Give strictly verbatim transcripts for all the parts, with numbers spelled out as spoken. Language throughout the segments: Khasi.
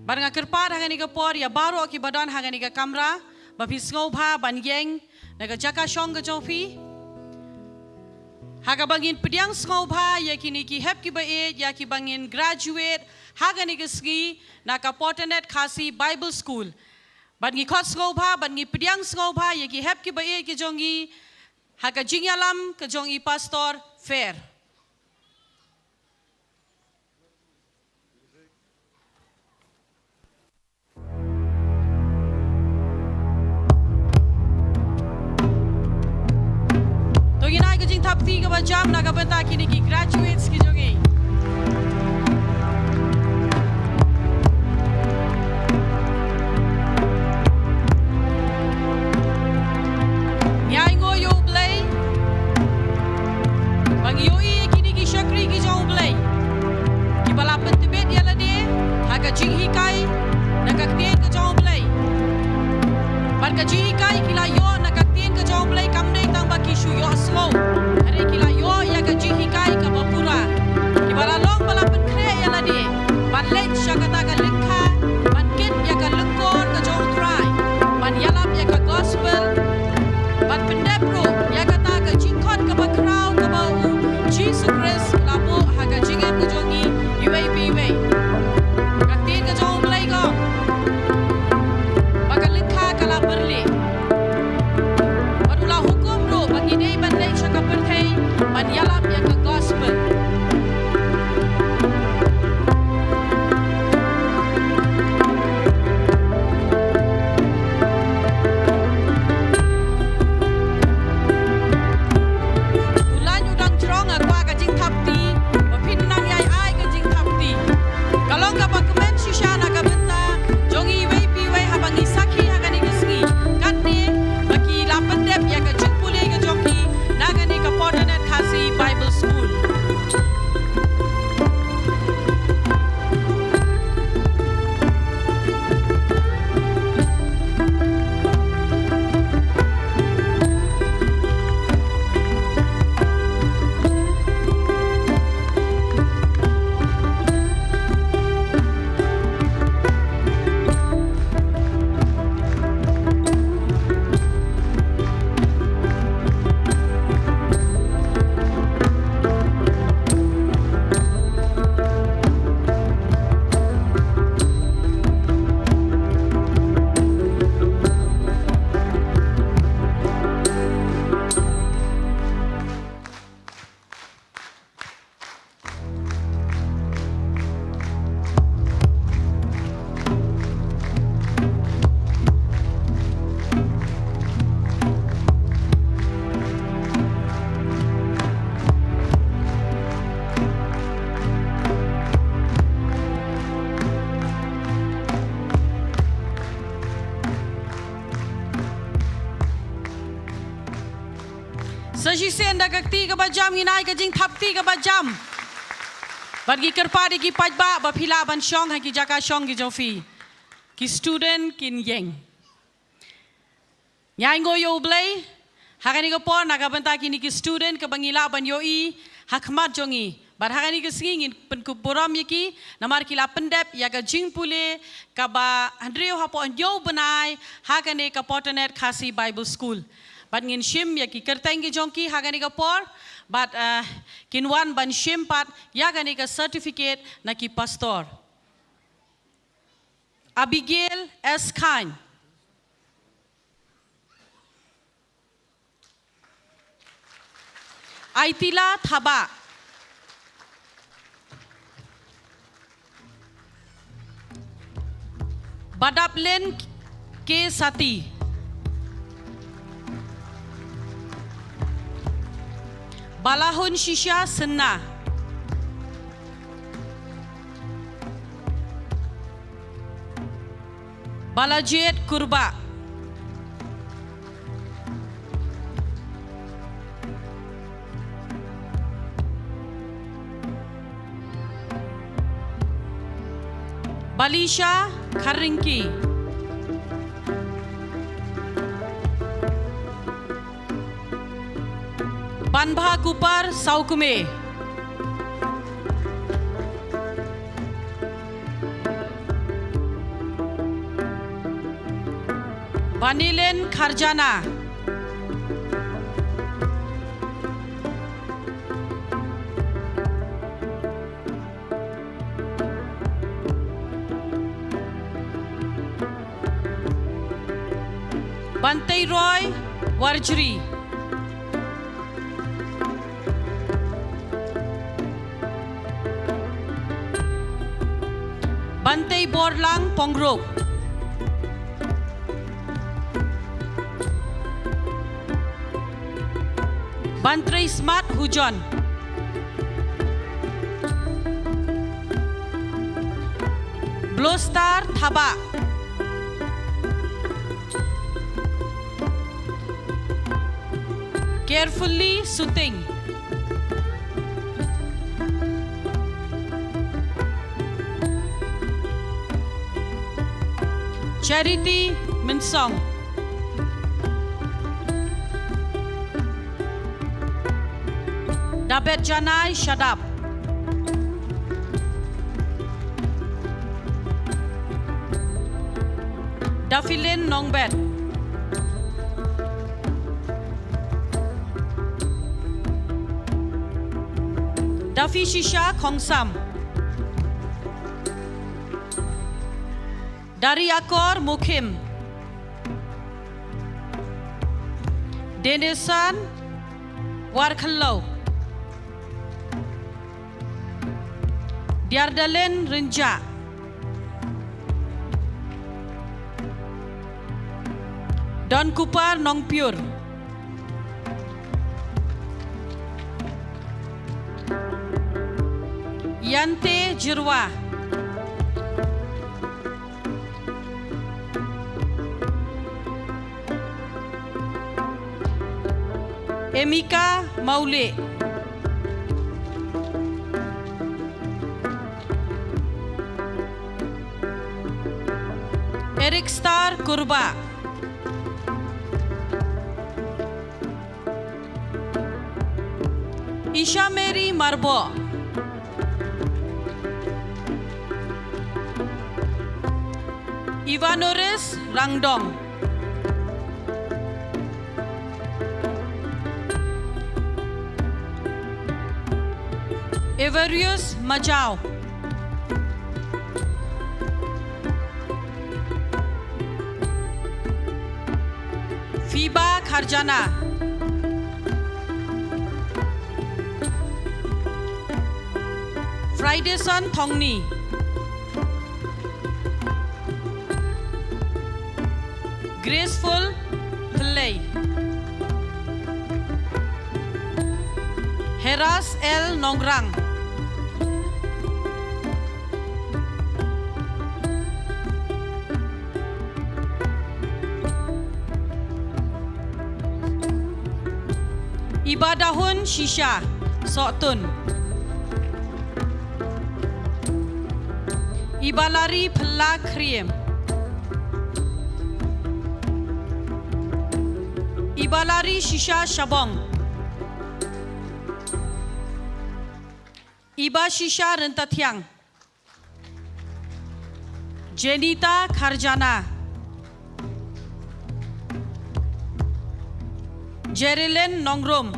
Bad nga kyrpad ha kane ka por ïa baroh kiba don ha kane ka kamra ba phi sngewbha ban ïeng na ka jaka shong ka jong phi. Ha kaba ngin pdiang sngewbha ïa kine ki hep kiba ïeit, ïa kiba ngin graduate ha kane ka sngi na ka Portanet Khasi Bible School. Bad ngi khot sngewbha, bad ngi pdiang sngewbha ïa ki hep kiba ïeit ki jong ngi ha ka jingïalam ka jong i Pastor Fair. To ngin ai ka jingthap kti kaba jam na ka bynta kine ki graduates ki jong ngi. Ngi ai nguh ïa U Blei ba ngi ïohi ïa kine ki shakri ki jong U Blei kiba la pyntbit ïa lade ha ka jinghikai na ka ktien ka jong U Blei. Bad ka jinghikai ki la ïoh na ka ktien ka jong U Blei kam dei tang ba ki shu ïohsngew, hynrei ki la ïoh ïa ka jinghikai kaba pura. Kiba la long ba la pynkhreh ïa lade ban leit sha kata ka lyngkha ban kit ïa ka lyngkor ka jong U Trai, ban ïalap ïa ka gospel, ban pyndep ruh ïa kata ka jingkhot kaba khraw kaba U Jisu Khrist u la buh ha ka jingim ka jong ngi iwei pa iwei. Ka ktien ka jong U Blei ka ong ba ka lyngkha ka la pyrlih. Bad u la hukum ruh ba ngi dei ban leit sha ka pyrthei ban ïalap ïa ka gospel. U lain u dang jrong, nga kwah ka jingthap kti, ba phin nang ïai ai ka jingthap kti. Ka long kaba kmen shisha na ka bynta jong ngi iwei pa iwei haba ngi sakhi ha kane ka sngi. Katne ba ki la pyndep ïa ka jingpule ka jong ki na kane ka Portanet Khasi Bible School. Sa shisien da ka kti kaba jam ngin ai ka jingthap kti kaba jam. Bad ngi kyrpad ïa ki paidbah ba phi lah ban shong ha ki jaka shong ki jong phi. Ki student kin ïeng. Ngi ai nguh ïa U Blei ha kane ka por na ka bynta kine ki student kaba ngi lah ban ïohi ha khmat jong ngi. Bad ha kane ka sngi ngin pynkup burom ïa ki namar ki la pyndep ïa ka jingpule kaba hynriew hapoh hynñiew bnai ha kane ka Portanet Khasi Bible School. Bad ngin shim ïa ki kyrteng ki jong ki ha kane ka por bad, eh, kin wan ban shim pat ïa kane ka certificate na ki pastor. Abigail S Khan. Aitila Thabah. Badaplin K Sati. Balahun Shisha Senna. Balajit Kurbah. Balisha Kharingki. Banbha Kupar Saukme. Banilin Kharjana. Banteiroi Warjri. Banteiborlang Pongruk. Bantreismat Hujon. Blostar Thabah. Carefully Suting. Charity Mynsong. Dabet Janai Shadap. Dafilin Nongbet. Dafi Shisha Khongsam. Dari Akor Mukhim. Denesan Warkhello. Diardalen Rinja. Don Kupar Nongpiur. Yante Jirwa. Emika Maule. Eric Star Kurba. Isha Mary Marbo. Ivanoris Rangdong. Everius Majau. Fiba Kharjana. Friday Son Thongni. Graceful Pillai. Heras L Nongrang. Ibadahun Shisha Sohtun. Ibalari Phella Khriem. Ibalari Shisha Shabong. Iba Shisha Ryntathiang. Jenita Kharjana. Jerilyn Nongrum.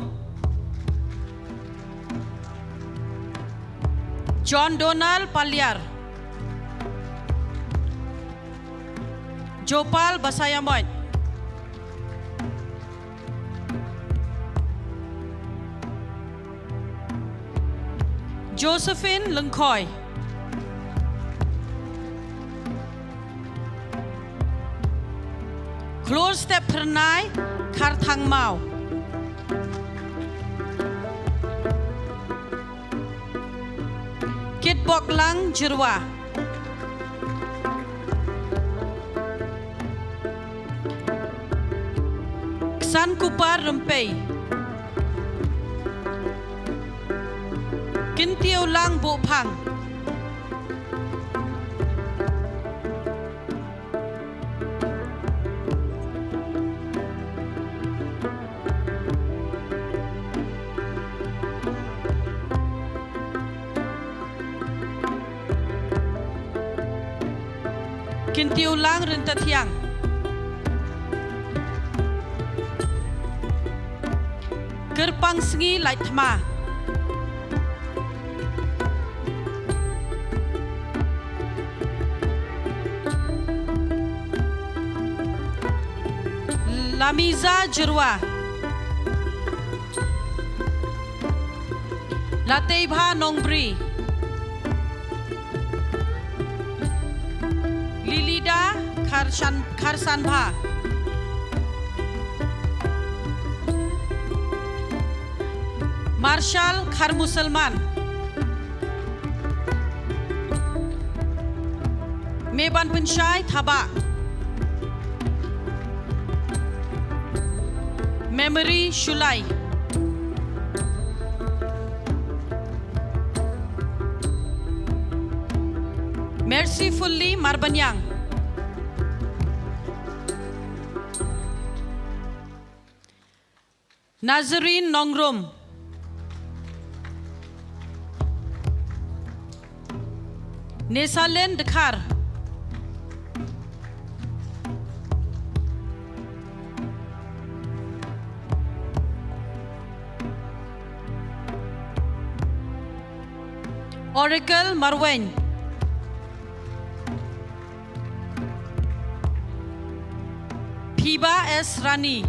John Donald Paliar. Jopal Basaiawmoit. Josephine Lyngkhoi. Khlur Step Phyrnai Kharthangmaw. Kitboklang Jyrwa. Ksankupar Rympei. Kyntiewlang Buhphang. Kyntiewlang Ryntathiang. Kyrpang Sngi Laitthma. Lamiza Jyrwa. Lateibha Nongbri. Lilida Kharsan-, Kharsanbha. Marshal Kharmusalman. Meban Pynshai Thabah. Memory Shullai. Mercifully Marbaniang. Nazarene Nongrum. Nesalin Dkhar. Oracle Marwein. Phiba S Rani.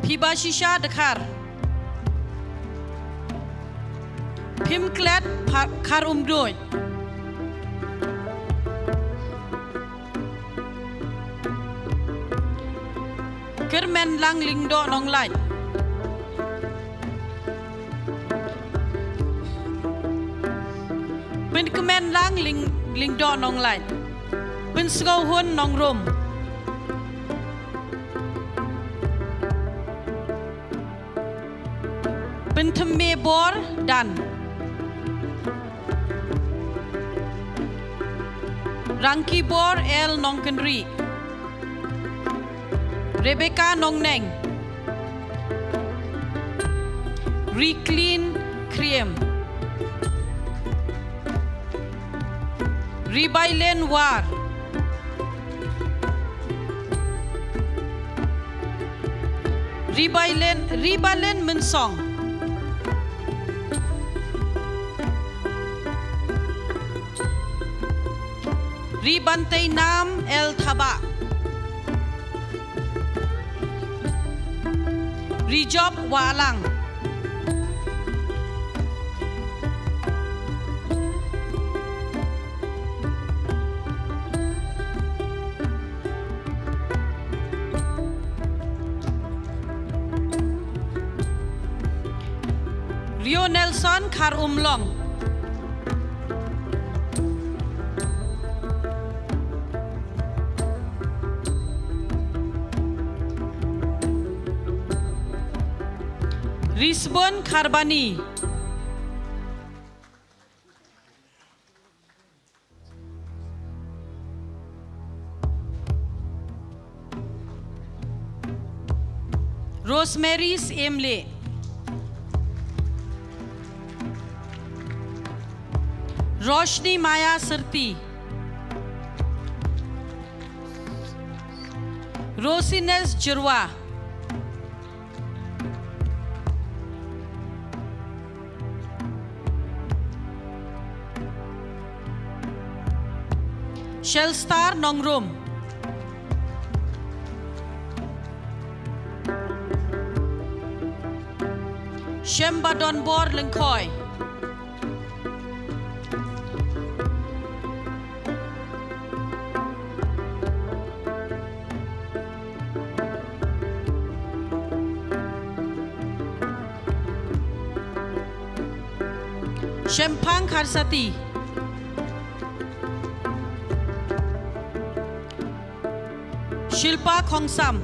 Phibashisha Dkhar. Phimklet Pha-, Kharumduid. Kyrmenlang Lyngdoh Nonglait. Pynkmenlang Lyng-, Lyngdoh Nonglait. Pynsngewhun Nongrum. Pynthymmebor Dan. Rangkibor L Nongkynrih. Rebecca Nongneng. Riklin Kriem. Ribailen War. Ribailen, Ribailen Mynsong. Ribanteinam L Thabah. Rijop Wahlang. Rio Nelson Kharumlong. Risbon Kharbani. Rosemary Syiem Leh. Roshni Maya Syrti. Rosines Jyrwa. Shelstar Nongrum. Shembadonbor Lyngkhoi. Shemphang Kharsati. Shilpa Khongsam.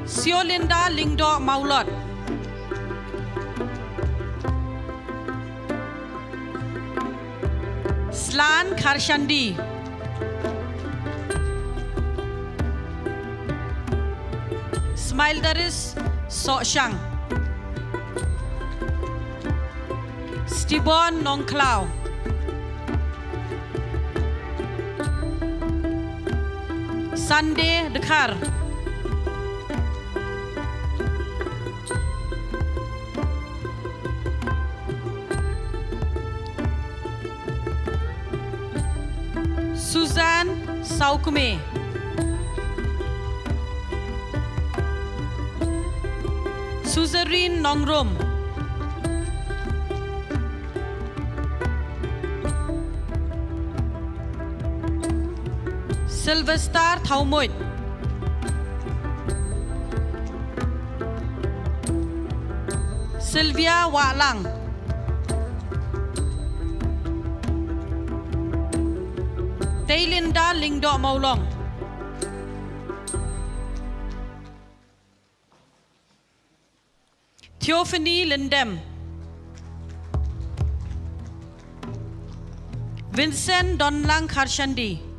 Siolinda Lyngdoh Mawlot. Slan Kharshandi. Smaildaris Sohshang. Stibon Nongkhlaw. Sande Dkhar. Susan Saukme. Suzarine Nongrum. Sylvester Thaumuit. Sylvia Wahlang. Teilinda Lyngdoh Mawlong. Theophany Lyndem. Vincent Donlang Kharshandi.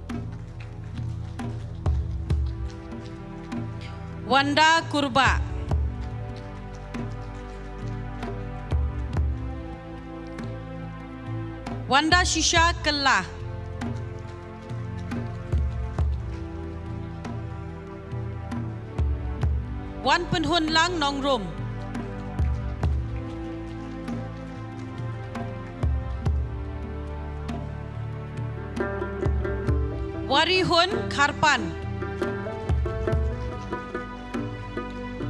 Wanda Kurbah. Wanda Shisha Kylla. Wanpynhunlang Nongrum. Warihun Kharpan.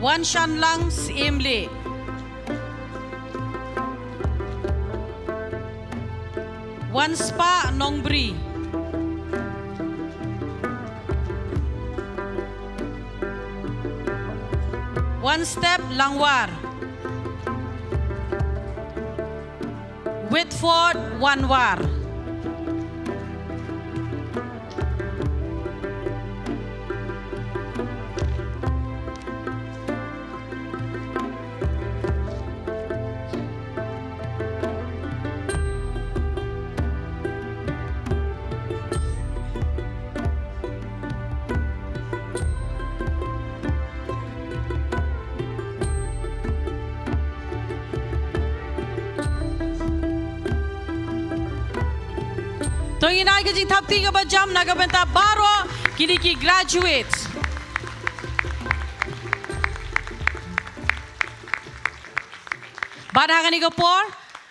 Wanshanlang Syiem Lieh. Wanspah Nongbri. Wanstep Langwar. Whitford Wanwar. To ngin ai ka jingthap kti kaba jam na ka bynta baroh kine ki graduates. Bad ha kane ka por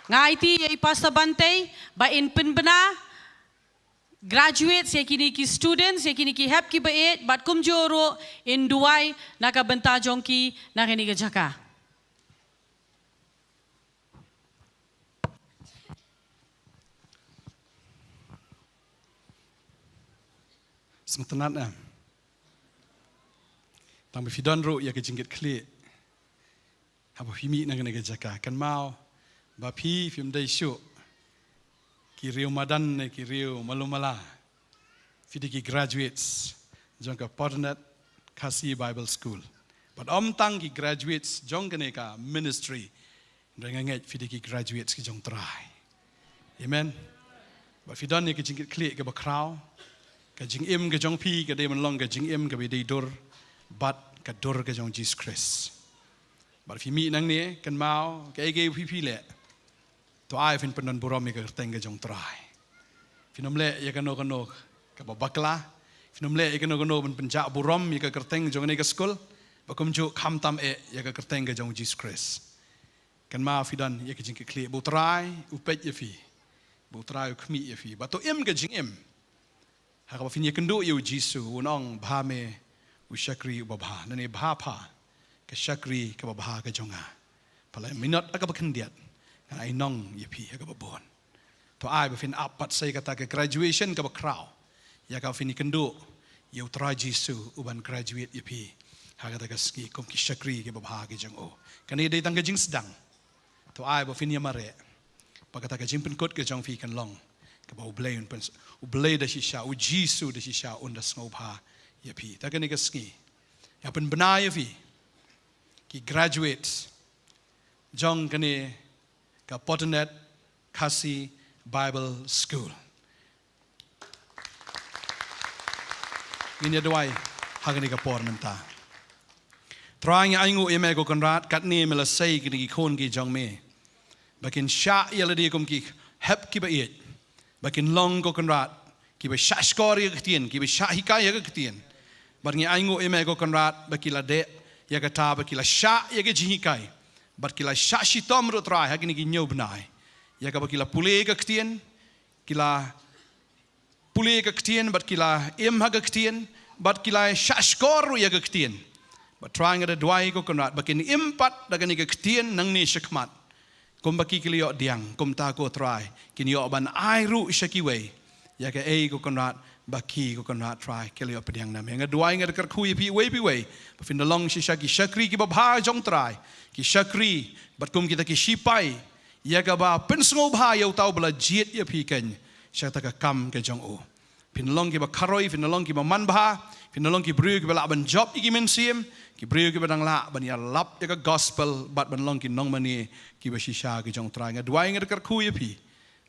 nga aiti ïa i Pastor Bantei ba in pynbna graduates ïa kine ki students, ïa kine ki hep kiba ïeit, bad kumjuh ruh in duwai na ka bynta jong ki na kane ka jaka. Sngewtynnat, eh. Tang ba phi don ruh ïa ka jingkitkhlieh haba phi mih na kane ka jaka. Kynmaw ba phi phim dei shuh ki riew madan ne ki riew malu mala. Phi dei ki graduates jong ka Podonet Khasi Bible School. Bad ym tang ki graduates jong kane ka ministry. Hynrei nga ngeit phi dei ki graduates ki jong Trai. Amen. Bad phi don ïa ka jingkitkhlieh kaba khraw. Ka jingim ka jong phi ka dei ban long ka jingim kaba dei dur bad ka dur ka jong Jisu Khrist. Bad phi mih nangne, kynmaw kaei kaei phi phi leh, to ai phin pyndon burom ïa ka kyrteng ka jong Trai. Phin ym leh ïa kano kano kaba bakla. Phin ym leh ïa kano kano ban pynjah burom ïa ka kyrteng jong kane ka skul. Ba kumjuh khamtam eh ïa ka kyrteng ka jong Jisu Khrist. Kynmaw phi don ïa ka jingkitkhlieh, ba U Trai u peit ïa phi, ba U Trai u khmih ïa phi, ba to im ka jingim ha kaba phin ïakynduh ïa U Jisu, un ong, "Bha me, u shakri uba bha, lane bha pha, ka shakri kaba bha ka jong nga. Pha la minot ha kaba khyndiat, ngan ai nong ïa phi ha kaba bun." To ai ba phin ap pat sa ïa kata ka graduation kaba khraw, ïa kaba phin ïakynduh ïa U Trai Jisu uban graduate ïa phi ha kata ka sngi kum ki shakri kiba bha ki jong u. Kane dei tang ka jingsdang. To ai ba phin ïa mareh ba kata ka jingpynkut ka jong phi kan long kaba U Blei un pyn-, U Blei da shisha, U Jisu da shisha un da sngewbha ïa phi. Ta kane ka sngi ïa pynbna ïa phi ki graduates jong kane ka Podonet Khasi Bible School. Ngin ïa duwai ha kane ka por mynta. Trai, ngi ainguh ïa me ko Kynrad, katne me la sei kine ki khun ki jong me ba kin shah ïa lade kum ki hep kiba ïeit, ba kin long ko Kynrad kiba shah shkor ïa ka ktien, kiba shah hikai ïa ka ktien. Bad ngi ainguh ïa me ko Kynrad ba ki la dei ïa kata ba ki la shah ïa ka jinghikai bad ki la shah shitom ruh Trai ha kine ki hynñiew bnai, ïa kaba ki la pule ka ktien, ki la pule ka ktien bad ki la im ha ka ktien bad ki la shah shkor ruh ïa ka ktien. Bad Trai nga da duwai ko Kynrad ba kin im pat da kane ka ktien nangne shakhmat. Kumba ki ki la ïoh pdiang, kumta ko Trai kin ïoh ban ai ruh sha kiwei ïa kaei ko Kynrad ba ki ko Kynrad Trai ki la ïoh pdiang na me. Nga duwai, nga da kyrkhu ïa phi iwei pa iwei ba phin da long shisha ki shakri kiba bha jong Trai, ki shakri bad kum kita ki shipai ïa kaba pynsngewbha ïa uta uba la jied ïa phi keiñ sha kata ka kam ka jong u. Phin long kiba kharoi, phin long kiba manbha, phin long ki briew kiba lah ban jop ïa ki mynsiem, ki briew kiba dang lah ban ïalap ïa ka gospel bad ban long ki nongmane kiba shisha ki jong Trai. Nga duwai, nga da kyrkhu ïa phi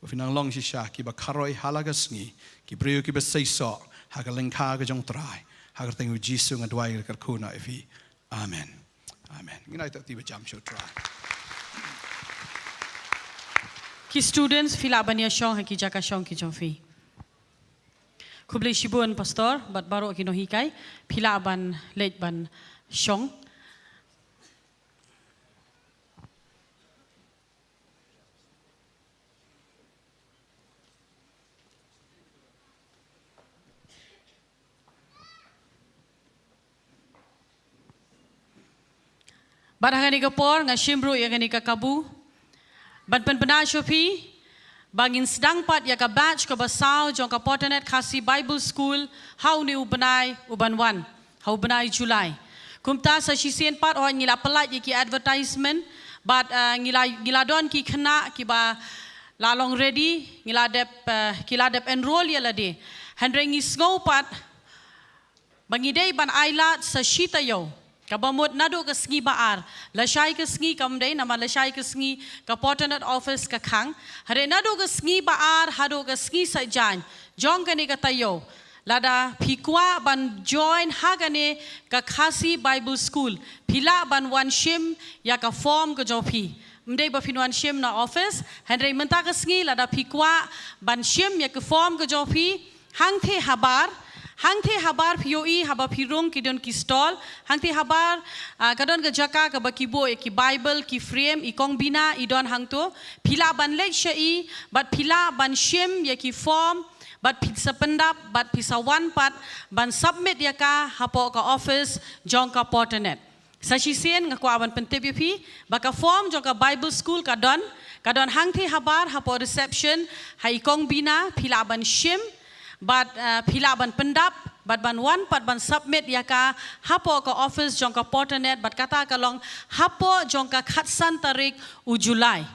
ba phin nang long shisha kiba kharoi ha la ka sngi, ki briew kiba seisoh ha ka lyngkha ka jong Trai. Ha ka kyrteng u Jisu nga duwai, nga da kyrkhu noh ïa phi. Amen. Amen. Ngin ai takti ba jam sha u Trai. Ki students, phi lah ban ïa shong ha ki jaka shong ki jong phi. Khublei shibun Pastor bad baroh ki nonghikai, phi lah ban leit ban shong. Bad ha kane ka por nga shim ruh ïa kane ka kabu ban pynbna sha phi ba ngin sdang pat ïa ka batch kaba saw jong ka Porternet Khasi Bible School ha une u bnai uban wan, ha u bnai July. Kumta sa shisien pat, hooid ngi la pynlait ïa ki advertisement bad, eh, ngi la, ngi la don ki khynnah kiba la long ready, ngi la dep, eh, ki la dep enroll ïa lade. Hynrei ngi sngew pat ba ngi dei ban ailad sa shi taïew, kaba mut naduh ka sngi ba ar, lashai ka sngi kam dei, namar lashai ka sngi ka Porternet office ka khang. Hynrei naduh ka sngi ba ar haduh ka sngi Saitjaiñ jong kane ka taïew, lada phi kwah ban join ha kane ka Khasi Bible School, phi lah ban wan shim ïa ka form ka jong phi. Ym dei ba phin wan shim na office, hynrei mynta ka sngi lada phi kwah ban shim ïa ka form ka jong phi, hangtei habar, hangtei habar phi ïohi haba phi rung ki don ki stall, hangtei habar, ah, ka don ka jaka kaba ki buh ïa ki Bible, ki frame, i kong bina i don hangto, phi lah ban leit sha i bad phi lah ban shim ïa ki form bad phi sa pyndap bad phi sa wan pat ban submit ïa ka hapoh ka office jong ka Porternet. Sa shisien nga kwah ban pyntip ïa phi ba ka form jong ka Bible School ka don, ka don hangtei habar hapoh reception, ha i kong bina, phi lah ban shim bad, eh, phi lah ban pyndap bad ban wan pat ban submit ïa ka hapoh ka office jong ka Porternet, bad kata ka long hapoh jong ka khatsan tarik u July.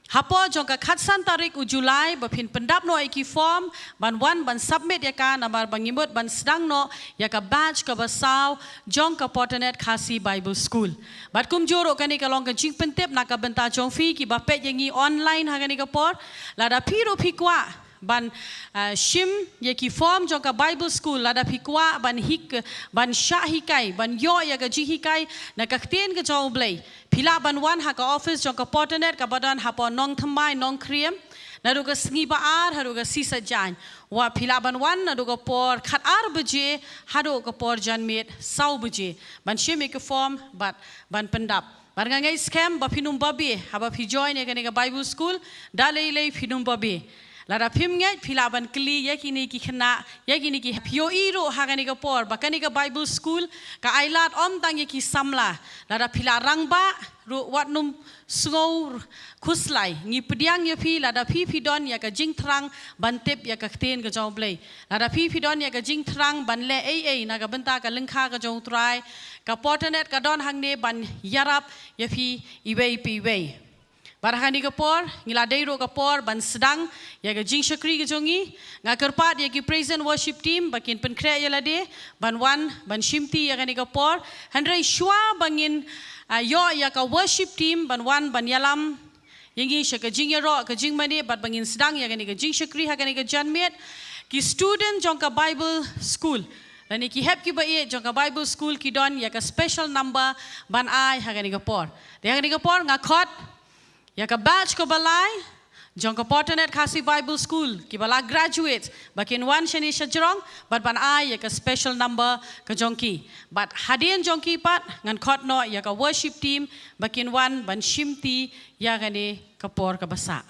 Hapoh jong ka khatsan tarik u July ba phin pyndap noh ïa ki form ban wan ban submit ïa ka, namar ba ngi mut ban sdang noh ïa ka batch kaba saw jong ka Porternet Khasi Bible School. Bad kumjuh ruh kane ka long ka jingpyntip na ka bynta jong phi kiba peit ïa ngi online ha kane ka por. Lada phi ruh phi kwah ban, ah, shim ïa ki form jong ka Bible School, lada phi kwah ban hik, ban shah hikai, ban ïoh ïa ka jinghikai na ka ktien ka jong U Blei, phi lah ban wan ha ka office jong ka Porternet kaba don hapoh Nongthymmai Nongkriem naduh ka sngi ba ar haduh ka sngi Saitjaiñ. Wat phi lah ban wan naduh ka por khatar baje haduh ka por janmiet saw baje ban shim ïa ki form bad ban pyndap. Bad nga ngeit skhem ba phin ym babe haba phi join ïa kane ka Bible School, da lei lei phin ym babe. Lada phim ngeit phi lah ban kylli ïa kine ki khynnah, ïa kine ki, phi ïohi ruh ha kane ka por ba kane ka Bible School ka ailad ym tang ïa ki samla. Lada phi la rangbah ruh wat nym sngew khuslai. Ngi pdiang ïa phi lada phi phi don ïa ka jingthrang ban tip ïa ka ktien ka jong U Blei. Lada phi phi don ïa ka jingthrang ban leh ei ei na ka bynta ka lyngkha ka jong U Trai, ka Porternet ka don hangne ban ïarap ïa phi iwei pa iwei. Bad ha kane ka por ngi la dei ruh ka por ban sdang ïa ka jingshakri ka jong ngi. Nga kyrpad ïa ki praise and worship team ba kin pynkhreh ïa lade ban wan ban shimti ïa kane ka por. Hynrei shuwa ba ngin, ah, ïoh ïa ka worship team ban wan ban ïalam ïa ngi sha ka jingïaroh ka jingmane bad ba ngin sdang ïa kane ka jingshakri ha kane ka janmiet, ki student jong ka Bible School lane ki hep kiba ïeit jong ka Bible School ki don ïa ka special number ban ai ha kane ka por. Te ha kane ka por nga khot ïa ka batch kaba lai, jong ka Porternet Khasi Bible School kiba la graduate ba kin wan shane sha jrong bad ban ai ïa ka special number ka jong ki. Bad hadien jong ki pat ngan khot noh ïa ka worship team ba kin wan ban shimti ïa kane ka por kaba sah.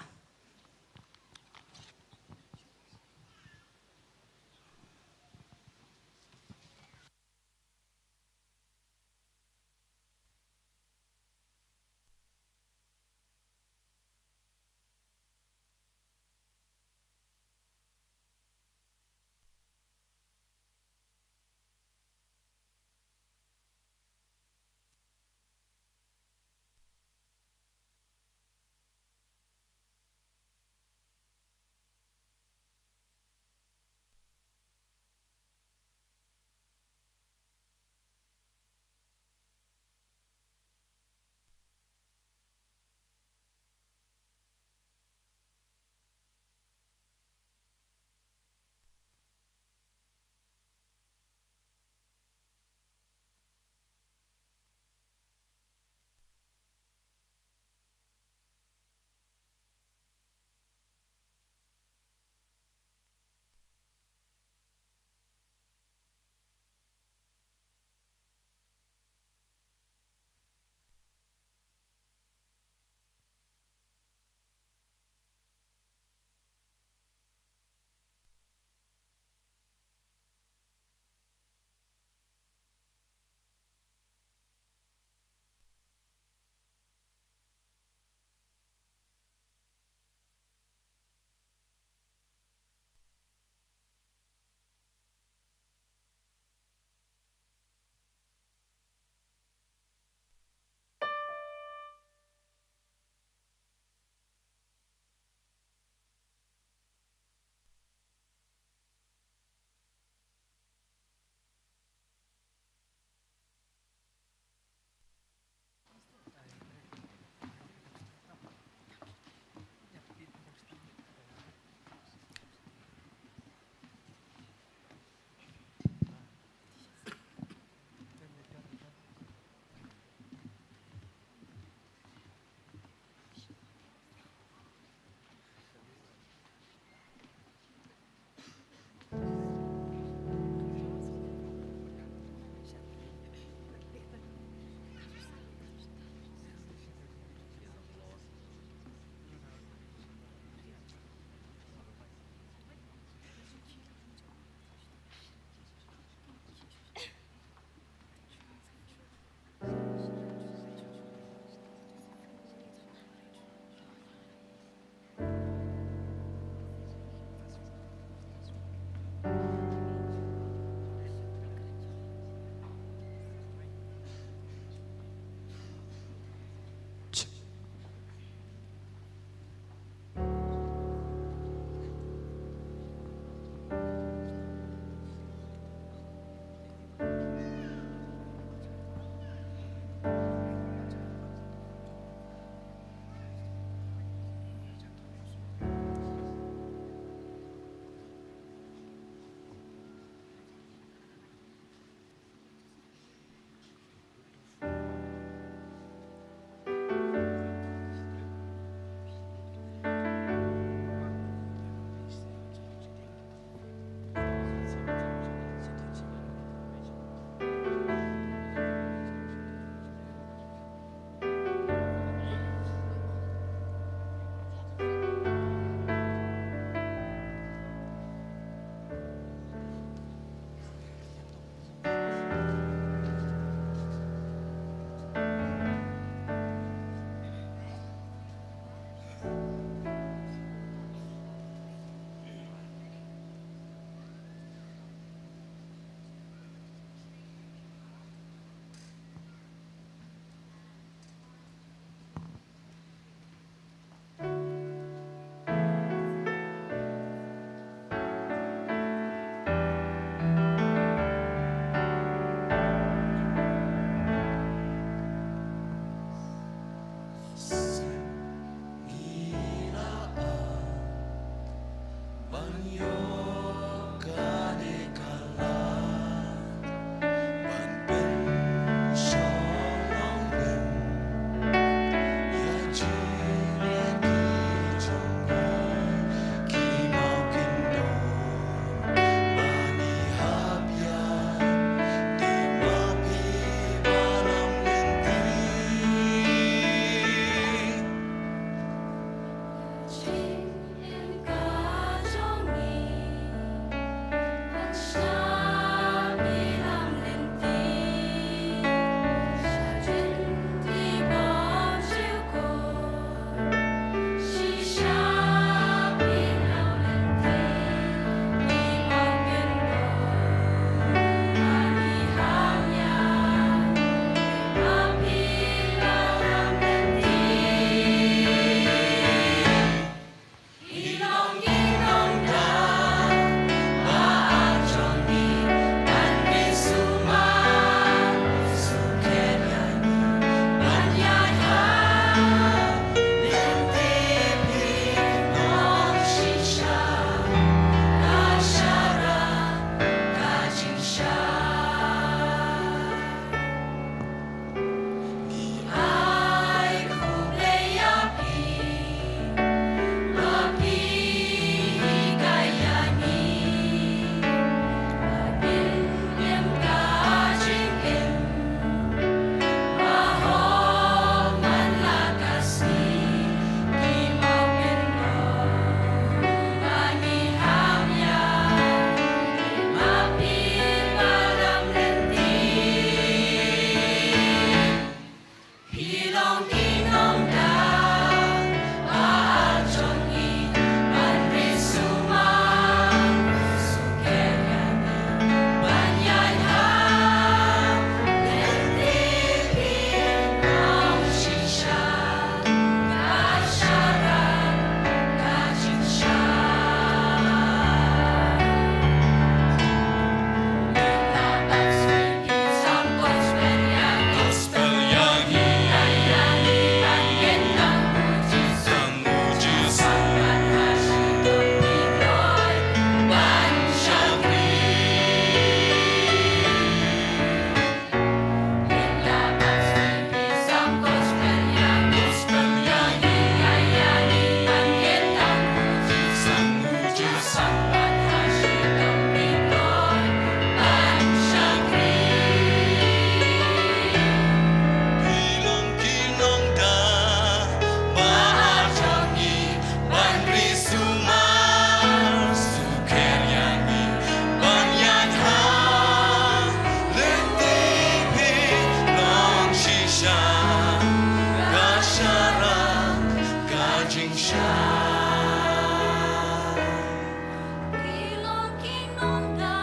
Ki long ki nongda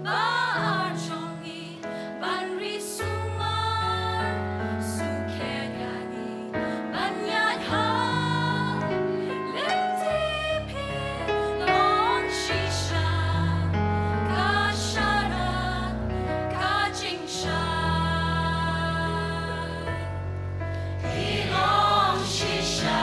ba ar jong ngi ban ri sumar, sukher ïa ngi ban ïaid ha lynti phi. Long shisha ka sharak ka jingshai. Ki long shisha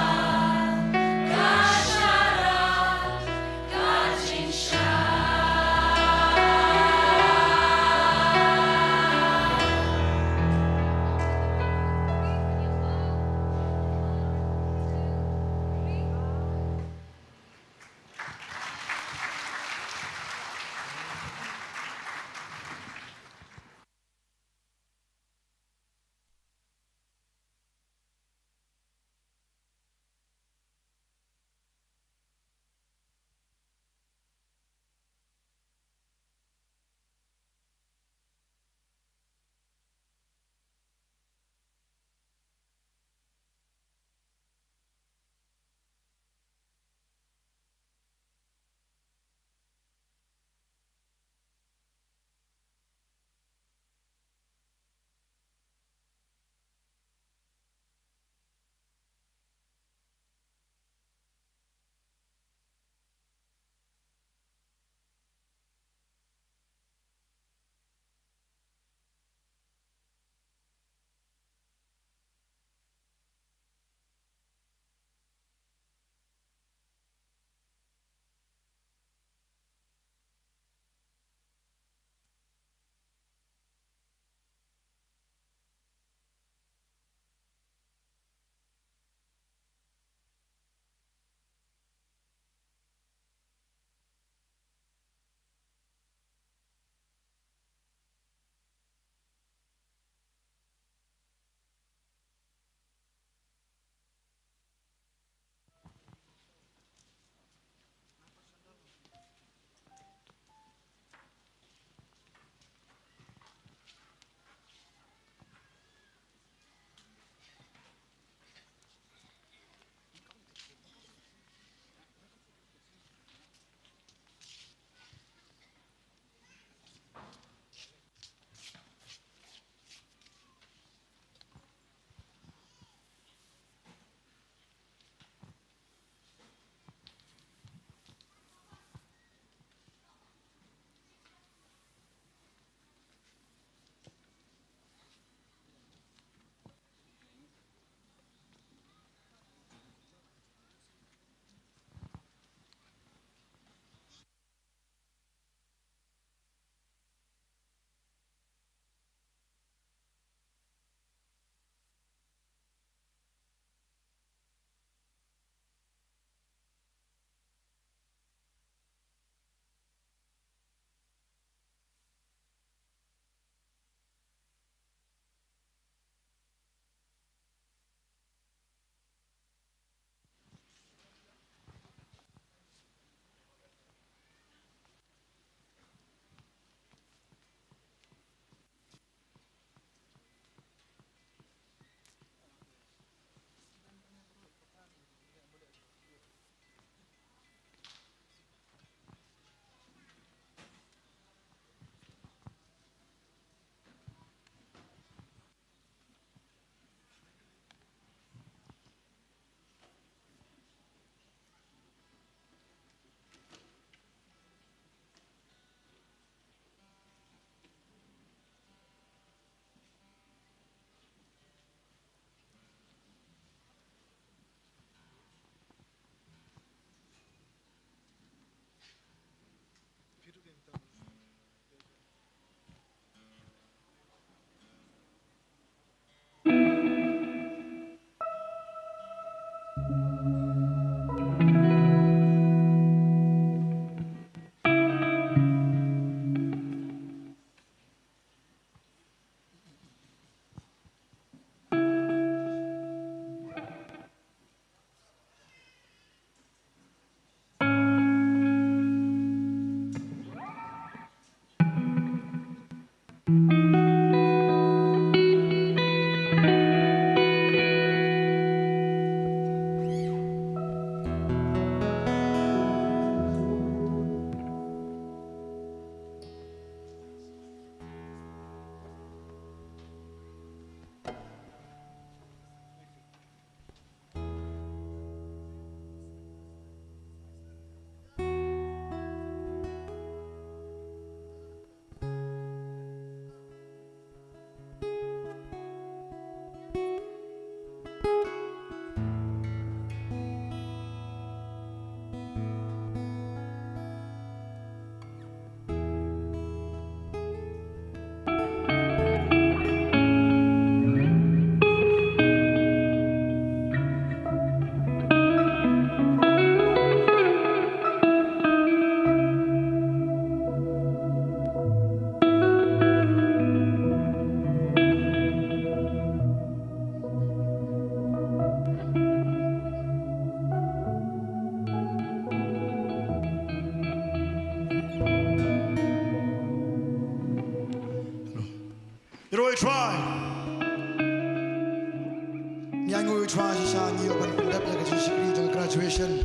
Graduation.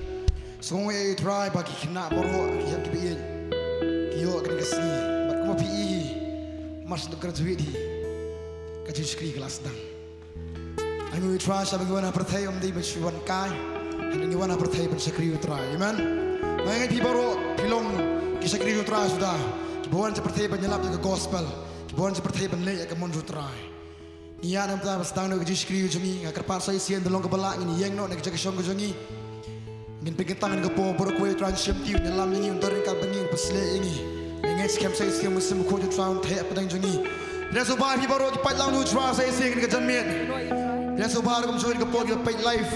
Sngewbha ïa U Trai ba ki khynnah baroh ki hap ki ba ïeit ki ïoh kane ka sngi. Bad kumba phi i hi, mar shu graduate hi, ka jingshakri ka la sdang. Ai nguh ïa U Trai sha ba ngi wan ha pyrthei ym dei ban shu wan kai, hynrei ngi wan ha pyrthei ban shakri U Trai. Amen. Nga ngeit phi baroh phi long ki shakri U Trai suda, ki ba wan sha pyrthei ban ïalap ïa ka gospel, ki ba wan sha pyrthei ban leh ïa ka mon U Trai. Ngi ïa nang ta ba sdang noh ka jingshakri jong ngi, nga kyrpad sa shisien da long kaba lah ngin ïeng noh na ka jaka shong ka jong ngi. Ngin pynkyntang ïa ka por baroh kawei, U Trai un shim ti, un ïalam ïa ngi, un don ryngkat bad ngi, un pynshlur ïa ngi. Ngi ngeit skhem sa shisien ba U Mynsiem Bakhuid U Trai un theh hapdeng jong ngi. Phi sngewbha phi baroh ki paid lang U Trai sa shisien ha ka janmiet. Phi sngewbha ruh kumjuh ïa ka por ki ba peit live.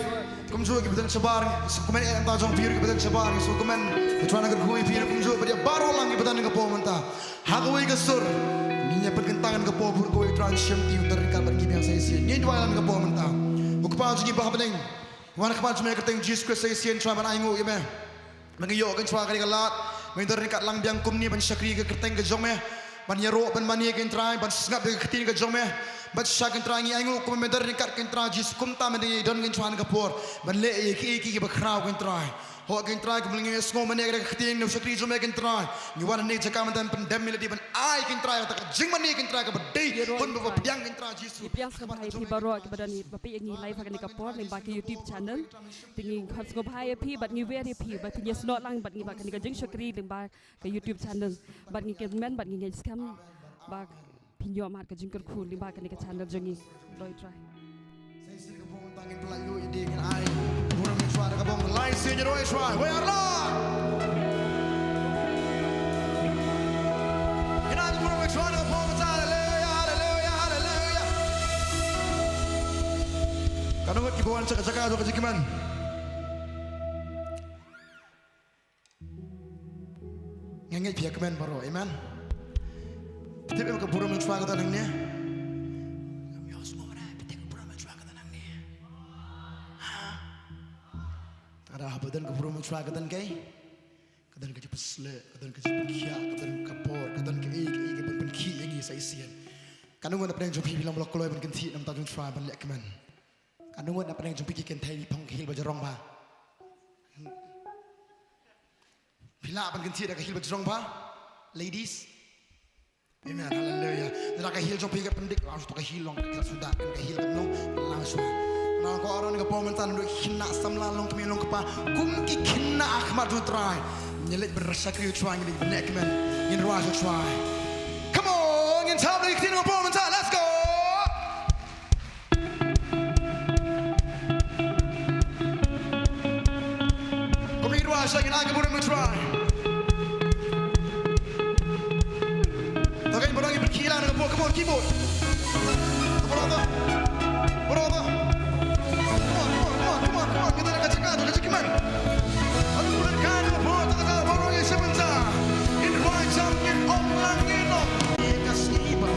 Kumjuh ki ba don shabar, sngewkmen ïa ka bynta jong phi ruh ki ba don shabar, sngewkmen. U Trai un kyrkhu ïa phi ruh kumjuh bad ïa baroh lang ki ba don ha ka por mynta. Ha kawei ka sur ngin ïa pynkyntang ïa ka por baroh kawei, U Trai un shim ti, un don ryngkat bad ngi biang sa shisien. Ngin duwai lang ïa ka por mynta. Ko Kpa jong ngi ba ha bneng, wan ha khmat jong me ha ka kyrteng Jisu Khrist sa shisien, Trai, ban ai nguh ïa me. Ba ngi ïoh, ko Trai, kane ka lad, ba ngin don ryngkat lang biang kumne ban shakri ïa ka kyrteng ka jong me, ban ïaroh ban mane, ko Trai, ban sngap ïa ka ktien ka jong me. Bad shisha, ko Trai, ngi ai nguh kumba me don ryngkat, ko Trai Jisu, kumta me dang ïadon, ko Trai, ha kane ka por ban leh ïa kiei kiei kiba khraw, ko Trai. Ho, ko Trai, kumba ngi sngew mane ïa ka ktien na u shakri jong me, ko Trai, ngi wan hangne jaka mynta ban pyndem ïa lade, ban ai, ko Trai, kata ka jingmane, ko Trai, kaba dei hun ba pdiang, ko Trai Jisu. Ngi pdiang sngewbha ïa phi baroh kiba don, ba peit ïa ngi live ha kane ka por lyngba ka YouTube channel. Te ngi khot sngewbha ïa phi bad ngi wer ïa phi ba phin ïasnoh lang bad ngi bad kane ka jingshakri lyngba ka YouTube channel. Bad ngi kyrmen bad ngi ngeit skhem ba phin ïoh mad ka jingkyrkhu lyngba kane ka channel jong ngi. Loi Trai. Sa shisien ka por mynta ngin pynlait lut ïa dei, ngin ai burom ïa U Trai da ka bong lai sien ïa U Trai. Wei ar la. Ngin ai burom ïa U Trai da ka por mynta. Haleluya, haleluya, haleluya. Katno ngut kiba wan sha ka jaka jong ka jingkmen? Nga ngeit phi ïa kmen baroh, amen. Phi tip ïa ka burom U Trai ka don hangne? Phi tip ka burom U Trai ka don hangne? Ha? Te ka dei haba don ka burom U Trai ka don kaei? Ka don ka jingpynshlur, ka don ka jingpynkhiah, ka don ka por, ka don kaei kaei kaban pynkhih ïa ngi sa shisien. Katno ngut na pdeng jong phi phi long ba la kloi ban kynthih na ka bynta jong U Trai ban leh kmen? Katno ngut na pdeng jong phi ki kynthei, phi phong ka hill ba jrong bha? Phi lah ban kynthih da ka hill ba jrong bha, ladies? Amen, haleluya. Lada ka hill jong phi ka pyndik, ah, to ka hill long ka suda, kan ka hill kam long, ka lang suda. Na ko Aaron ka por mynta, naduh ki khynnah samla long kmie long kpa, kum ki khynnah ha khmat U Trai. Ngi leit ban shakri U Trai, ngi leit ban leh kmen, ngin rwai U Trai. Come on, ngin thap ïa ki ktien ka por mynta, let's go. Kumne ruh sa ngin ai ka burom U Trai. To ngin burom, ngin pynkhih lang na ka por, come on, keyboard. Burom to. Burom to. Come on, come on, come on, come on, come on. Kita na ka jaka, to ka jaka man. Alu bulan kan ka por, to ka ta burom ïa sa mynta. In ruai jam, in ong lang, in ong. Ka sngi ba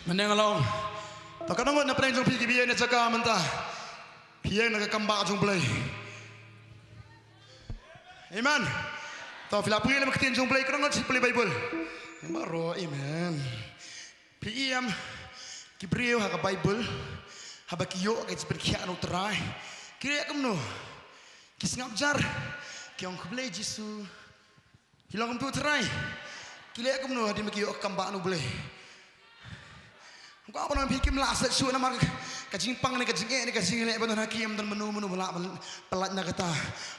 Mynne nga long. To katno ngut na pdeng jong phi kiba ïeng na jaka mynta, phi ïeng na ka kam bah jong U Blei? Amen. To phi la pule lem ka ktien jong U Blei, katno ngut phi pule Baibl? Baroh, amen. Phi ïam ki briew ha ka Baibl haba ki ïoh ka jingpynkhiah na U Trai, ki leh kumno? Ki sngap jar, ki ong, khublei Jisu. Ki long kumtu Trai. Ki leh kumno hadien ba ki ïoh ka kam bah na U Blei? Nga kwah ban ong ïa phi, kim lah shet shuh namar ka jingpang ne ka jingeh ne ka jingleh ba don ha ki, ym don mano mano ba lah ban pyllait na kata.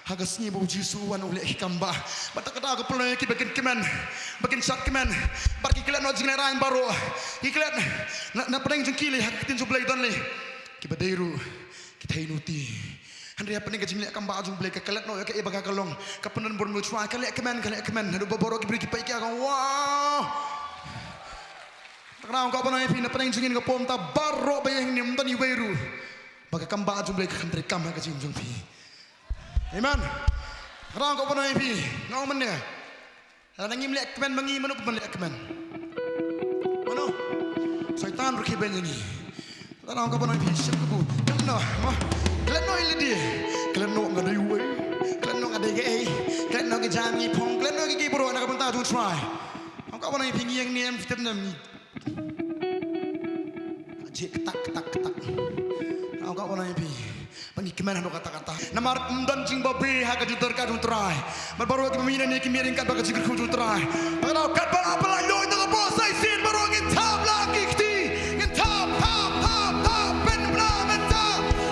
Ha ka sngi ba U Jisu u wan u leh ki kam bah. Bad kata ka pynlong ïa ki ba kin kmen, ba kin shad kmen, bad ki klet noh jinglehrain baroh. Ki klet na, na pdeng jong ki lei ha ka ktien jong U Blei don lei kiba dei ruh ki thei nuti. Hynrei hapdeng ka jingleh kam bah jong U Blei, ka klet noh ïa kaei ba ka long. Ka pyndon burom ïa U Trai, ka leh kmen, ka leh kmen. Haduh ba baroh ki briew ki peit ki ong, wow. Te nga kwah ban ong ïa phi, na pdeng jong ngin ka por mynta baroh ba ïeng hangne, ym don iwei ruh ba ka kam bah jong U Blei ka khlem treikam ha ka jingim jong phi. Amen. Te nga kwah ban ong ïa phi, nga ong mynne, lada ngim leh kmen ma ngi, mano ban leh kmen? Mano? Soitan ruh ki ban ïa ngi. Lada ong ka ban ong phi, shim kabu. Klet noh, ma. Klet noh ïa lade. Klet noh nga dei uwei. Klet noh nga dei kaei. Klet noh ki jam ngi phong. Klet noh ki ki baroh na ka bynta jong U Trai. Ong ka Ka wan ai phi ngi ïeng ne em, phi tip ne em ngi. Jik tak tak tak. Nga ka wan ai phi. Ba ngi kmen haduh katta katta. Namar ym don jingbabe ha ka jingdonkam jong U Trai. Bad baroh kiba mih nangne ki mih ryngkat bad ka jingkyrkhu jong U Trai. Bad katba la pynlait luid na ka bor sa shisien baroh ngin thap lang ki kti. Ngin thap, thap, thap, thap, pynbna mynta.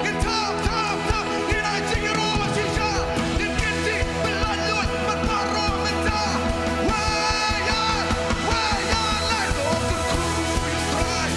Ngin thap, thap, thap. Ngin ai jingïaroh ba shisha. Ngin kynti pynlait luid bad baroh mynta. Wei ïa, wei ïa, lait to kyrkhu ïa U Trai.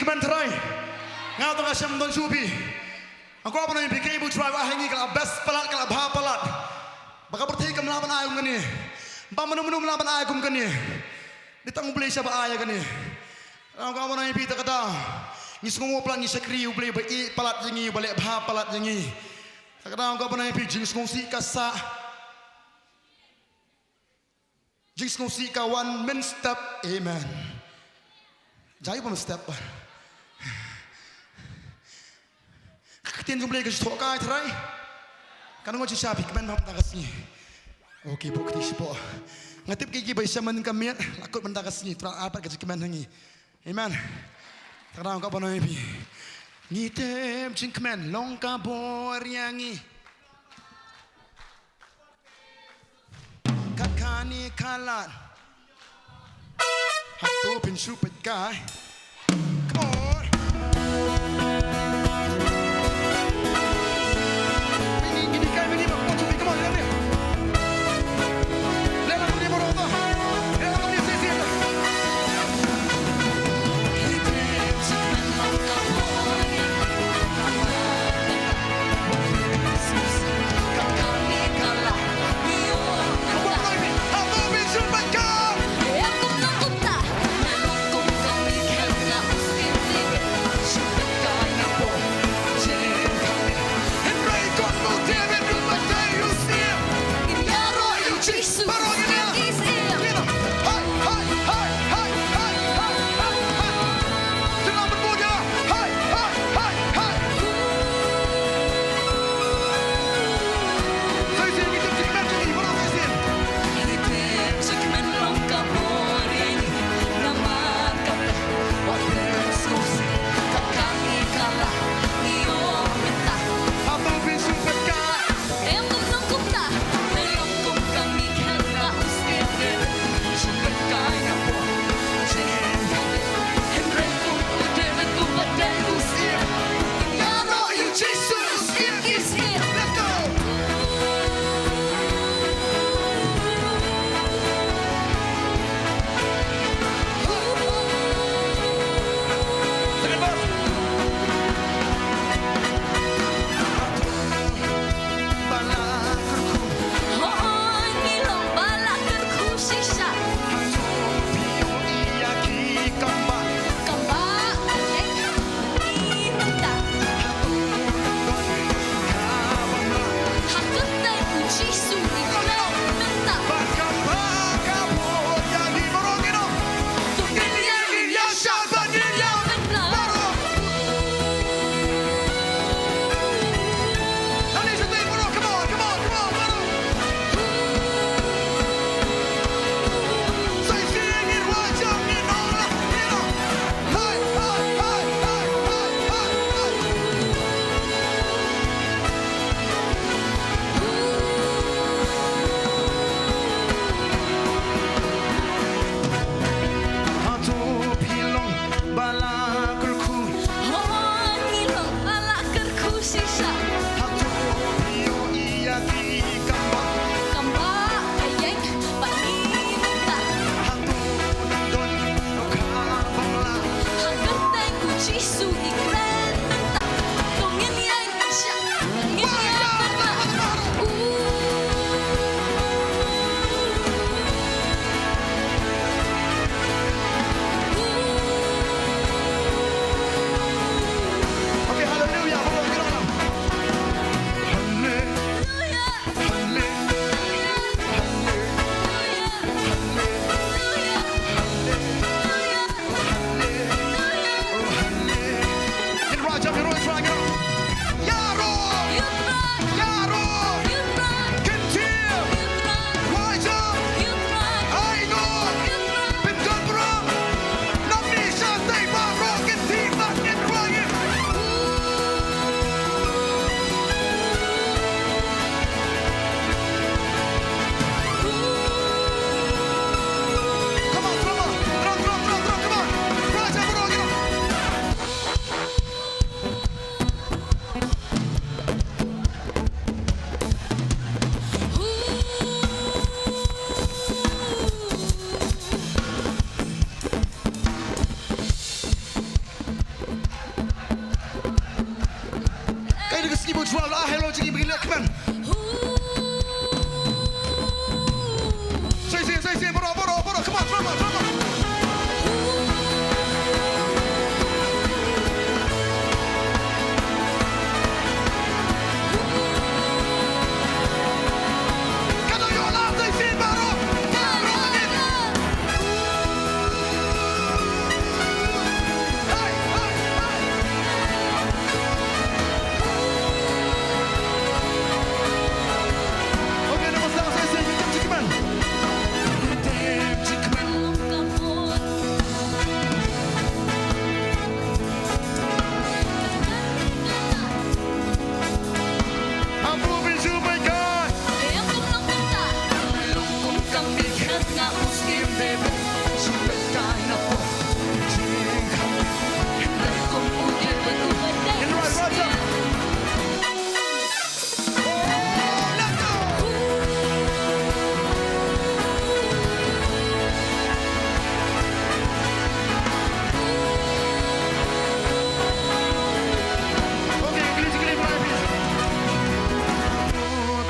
Amen, trai. Nga tang ka shem don shupi. Nga kwah ban ong ïa phi, ka U Trai ba ha ngi ka la best palat, ka la bha palat. Ba ka pyrthei kam lah ban ai kum kane. Ba mano mano kam lah ban ai kum kane. Dei tang U Blei sha ba ai ïa kane. Nga kwah ban ong ïa phi, ta ka daw ngi sngew palat, ngi shakri U Blei ba ïeit palat ïa ngi, ba leh bha palat ïa ngi. Ta ka daw nga kwah ban ong ïa phi, jingsngewsih ka sah. Jingsngewsih ka wan mynstep. Amen. Jai ba mynstep ba. Ka ktien jong U Blei ka shu thoh kai, trai. Kan ngon shisha, phi kmen bha mynta ka sngi. Okay, pok kti shi pok. Nga tip ki ki ba i shaman ka miet la kut mynta ka sngi, trai, apat ka jingkmen ha ngi. Amen. Ta ka daw nga kwah ban ong ïa phi, ngi tip jingkmen long ka bor ïa ngi. Kat kane ka lad. Hato phin shu peit kai? Come on. Peit ngi, ngi dei kai, peit ngi ba, come on, come on, leh leh. Leh leh, come on, come on. Leh leh, come on, leh leh.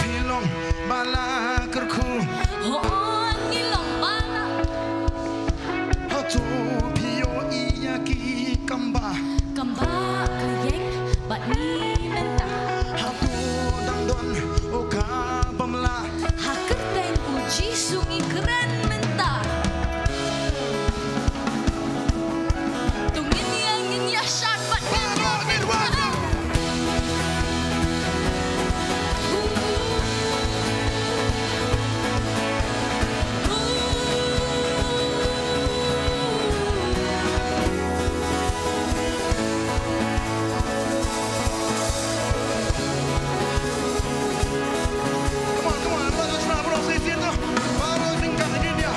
Phi long ba la kyrkhu. Hooid, ngi long ba la. Hato phi ïohi ïa ki kam ba. Kam ba ka ïeng bad ngi mynta. Hato dang don u kaba mlah. Ha kyrteng u Jisu ngi kren mynta. To ngin ïa, ngin ïa shad bad ngin ïa. Come on, come on, everyone, let's round, everyone, say, say, no. Baru singkat, ini dia.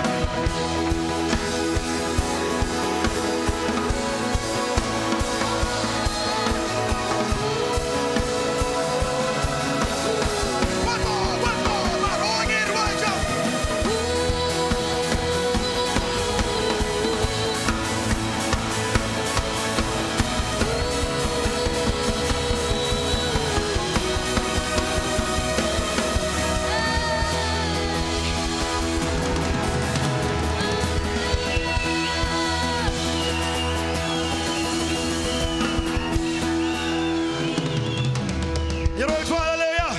One more, one more, one more. Oh, ini dua jam. Ïaroh ïa u Trai, haleluya.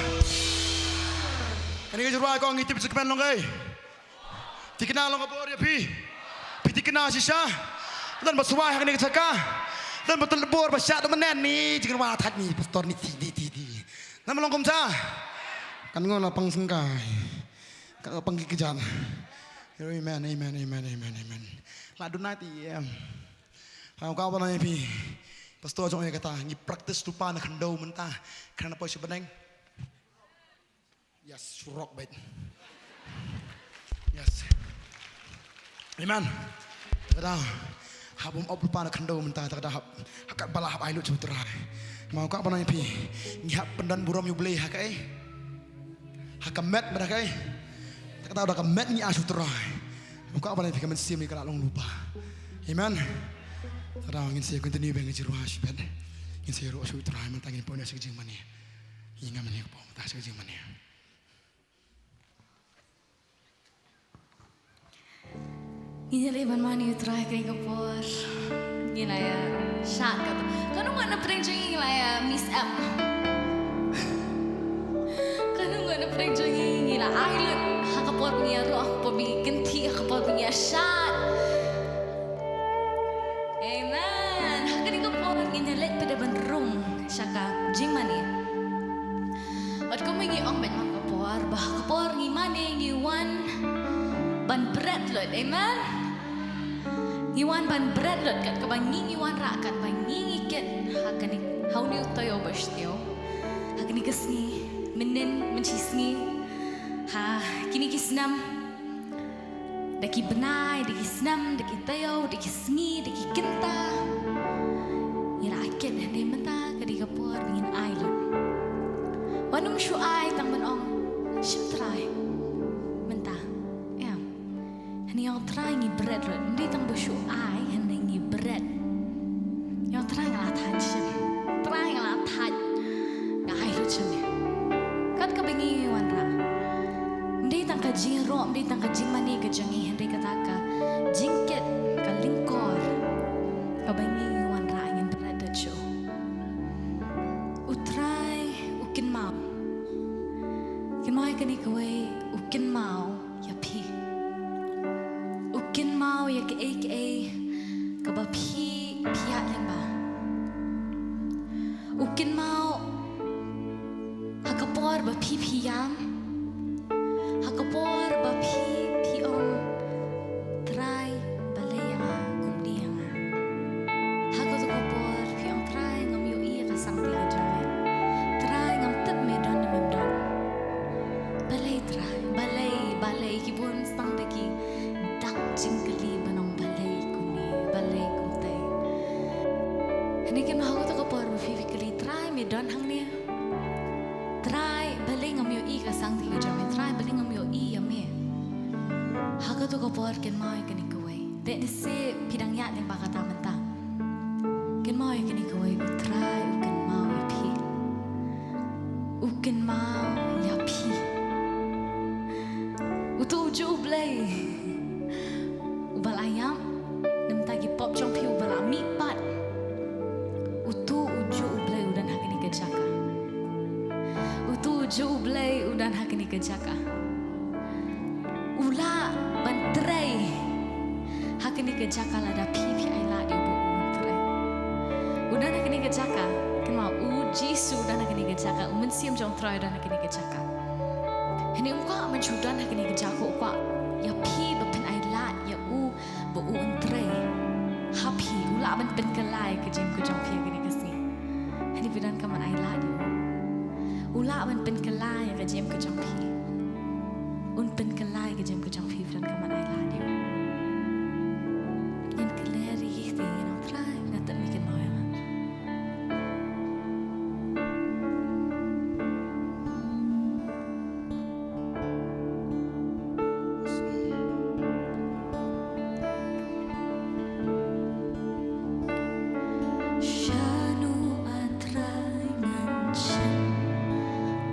Kane ka jingrwai kong ngi tip sha ka kmen long kaei. Thikna long ka bor ïa phi. Phi thikna shisha. Don ba swai ha kane ka jaka. Don ba tlot bor ba shah don ba nen ni jingrwai thait ni pastor ni ti ti ti ti. Nam long kumta. Kan ngo la pang sengkai. Kan ngo pang ki kjat. Amen, amen, amen, amen, amen. La dun nai ti em. Hang ka ba nai phi. Pastor jong ïa kata ngi practice tu pa na khyndew mynta. Kren na poi shi bneng. Yes, surok bait. Yes. Amen. Kata hap um op lupa na khyndew mynta kata hap. Ha kat ba la hap ai lut sha u Trai. Mo ka ba nai phi. Ngi hap pyndon burom ïa u Blei ha kaei. Ha ka met ba da kaei. Kata da ka met ngi ai sha u Trai. Mo ka ba nai phi ka mynsiem ngi ka la long lupa. Amen. Kata ngin sa continue ba ngi jingrwai shibit. Ngin sa ïaroh sha u Trai mynta ngin poi na sha ka jingmane. Ïa nga mane ka pom ta sha ka jingmane. Ngin ïaleh ban mane ïa u Trai kane ka por. Ngin ïa shad ka. Kano nga na pdeng jong ngi ngi la ïa miss up. Kano nga na pdeng jong ngi ngi la ai lut ha ka por ngi ïaroh ha ka por ngi kynthih ha ka por ngi ïa shad. Amen. Ha kane ka por ngin ïa leit pat ban rung sha ka jingmane. Bad kumba ngi ong bad man ka por, ba ha ka por ngi mane ngi wan ban bret lut. Amen. Ngi wan ban bret lut kat kaba ngi ngi wanrah kat ba ngi ngi kit ha kane ha une u taïew ba shtiew. Ha kane ka sngi, mynnin, mynshisngi. Ha kine ki snem. Da ki bnai, da ki snem, da ki taïew, da ki sngi, da ki kynta. Ngi la ai kit hynrei mynta ka dei ka por ba ngin ai lut. Wat nym shu ai tang ban ong shim Trai. Mynta. Em. Hynrei ïa u Trai ngi bret lut. Ym dei tang ba shu ai hynrei ngi bret. Ïa u Trai nga la thait shim. Trai nga la thait. Nga ai lut shane. Kat kaba ngi wanrah. Ym dei tang ka jingïaroh, ym dei tang ka jingmane ka jong ngi, hynrei kata ka jingkit, ka lyngkor kaba ngi wanrah ngin bret da shuh. U Trai u kynmaw. Kynmaw ïa kane kawei, u kynmaw ïa phi. U kynmaw ïa kaei kaei kaba phi, phi ïaid lyngba. U kynmaw ha ka por ba phi phi ïam. Ha ka por ba phi phi ong Trai balei ïa nga, kumne ïa nga. Ha kato ka por phi ong Trai ngam ïohi ïa ka sangti ka jong me. Trai ngam tip me don ne mem don. Balei Trai, balei, balei ki bun tang da ki Por kynmaw ïa kane kawei. Te ne se phi dang ïaid lyngba kata mynta. Kynmaw ïa kane kawei, U Trai u kynmaw ïa phi. U kynmaw ïa phi. Utu u juh U Blei uba la ïap na ka bynta ki pop jong phi, uba la mihpat. Utu u juh U Blei u don ha kane ka jaka. Utu u juh U Blei u don ha kane ka jaka. U lah ban trei ha kane ka jaka lada phi phi ailad ïa u ba un trei. U don ha kane ka jaka. Kynmaw, U Jisu u don ha kane ka jaka. U Mynsiem jong U Trai u don ha kane ka jaka. Hynrei um kwah ban shu don ha kane ka jaka, u kwah ïa phi ba phin ailad ïa u ba un trei ha phi. U lah ban pynkylla ïa ka jingim ka jong phi ha kane ka sngi. Hynrei phi donkam ban ailad ïa u. U lah ban pynkylla ïa ka jingim ka jong phi. Un pynkylla ïa ka jingim ka jong phi, phi donkam ban ailad ïa u. Ngan kylli ïa ki, ïa U Trai, nga tip me kynmaw ïa nga. Shano, A Trai, ngan shim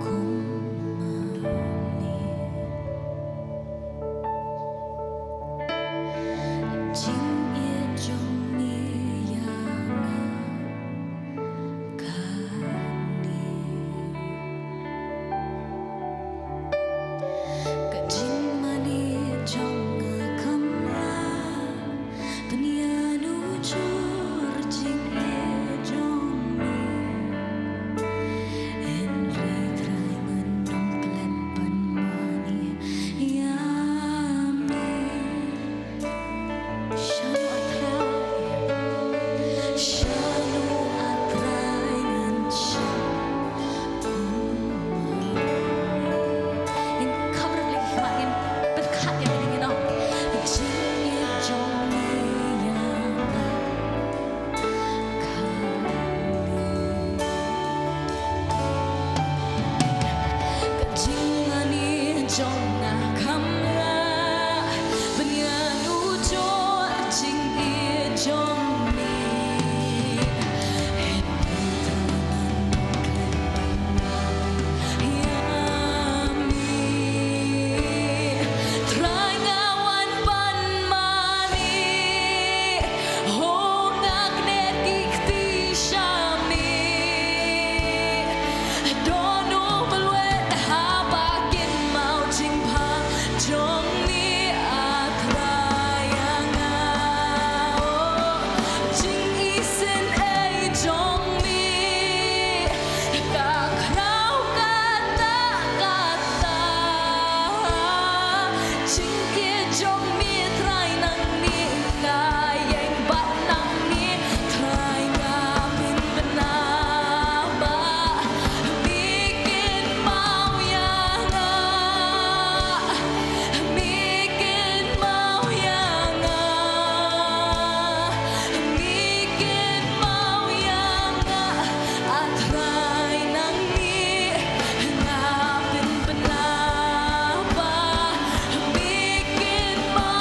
kum mane? Jingïeit jong me ïa nga kane. Ka jingmane jong nga kam lah pynïanujor jingïeit jong me. Hynrei Trai, ngan ym klet ban mane ïa me. Shano, A Trai, shano, A Trai, ngan shim kum mane? Ngin kham rit lei ki khmat, ngin pyrkhat ïa kane, ngin ong: Jingïeit jong me ïa nga kane. Ka jingmane jong nga kam lah pynïanujor jingïeit jong me. Hynrei Trai, ngan ym klet ban mane ïa me. Trai, nga wan ban mane. Ho, nga knet ki kti sha me. Don u mlwet haba kynmaw jingbha jong me, A Trai, ïa nga. Oh, jingisynei jong me ka khraw katta katta. Jingïeit jong me, Trai, nangne nga ïeng bad nangne, Trai, nga pynbna ba me kynmaw ïa nga. Me kynmaw ïa nga. Me kynmaw ïa nga, A Trai, nangne nga pynbna ba me kynmaw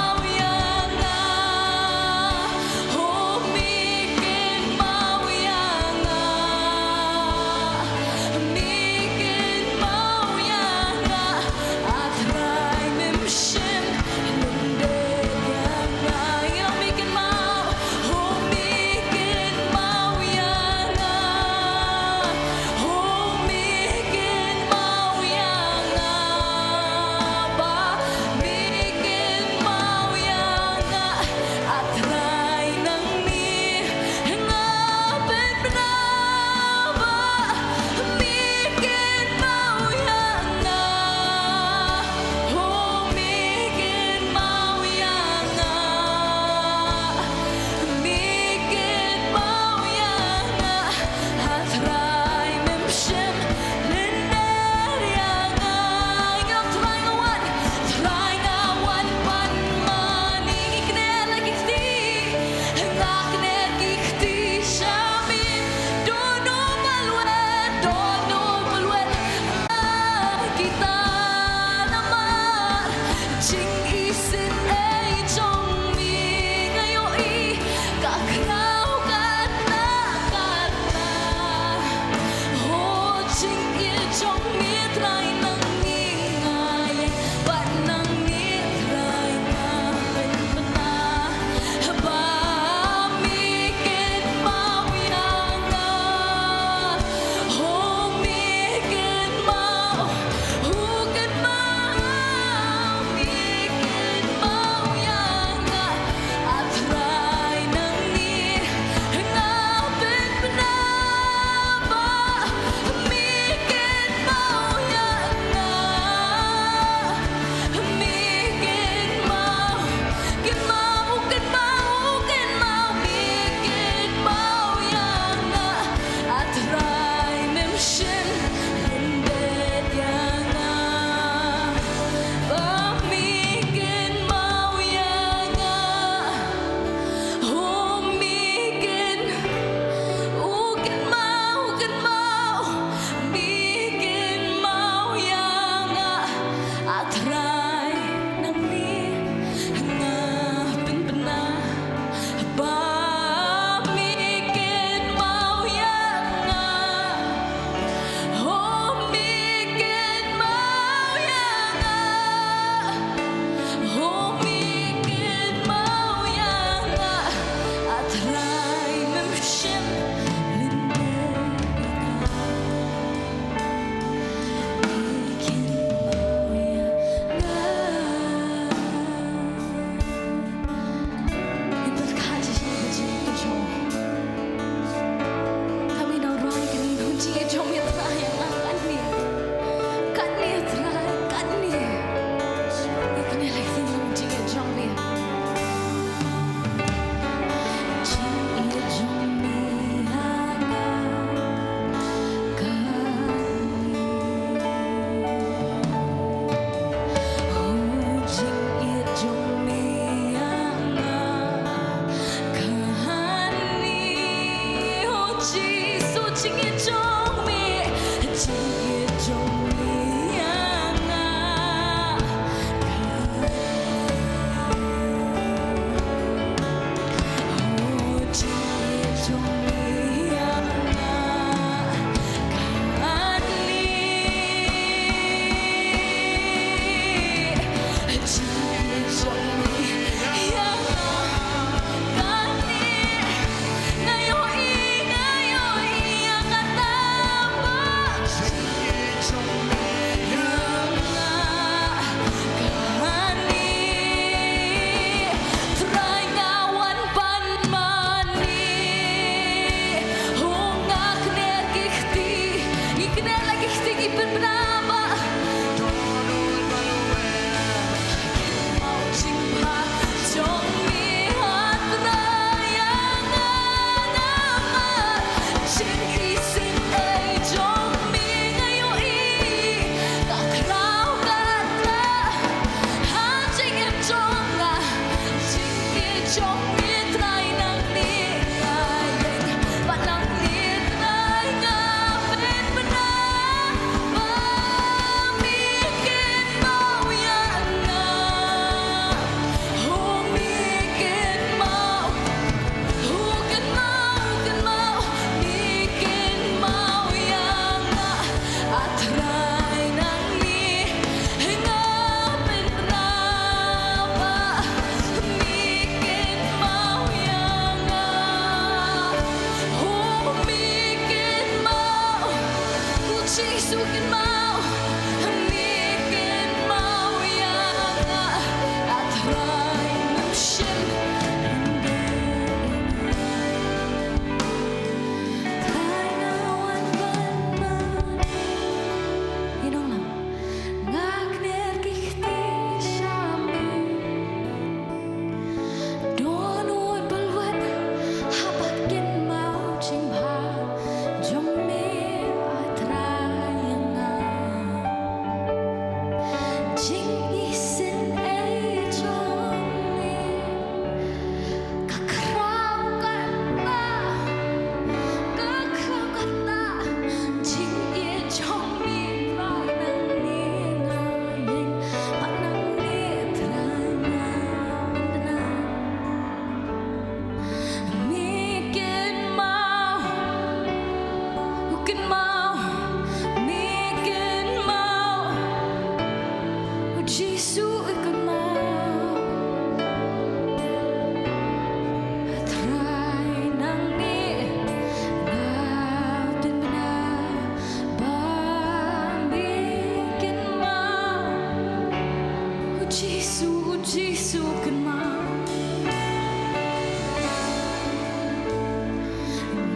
U Jisu kynmaw.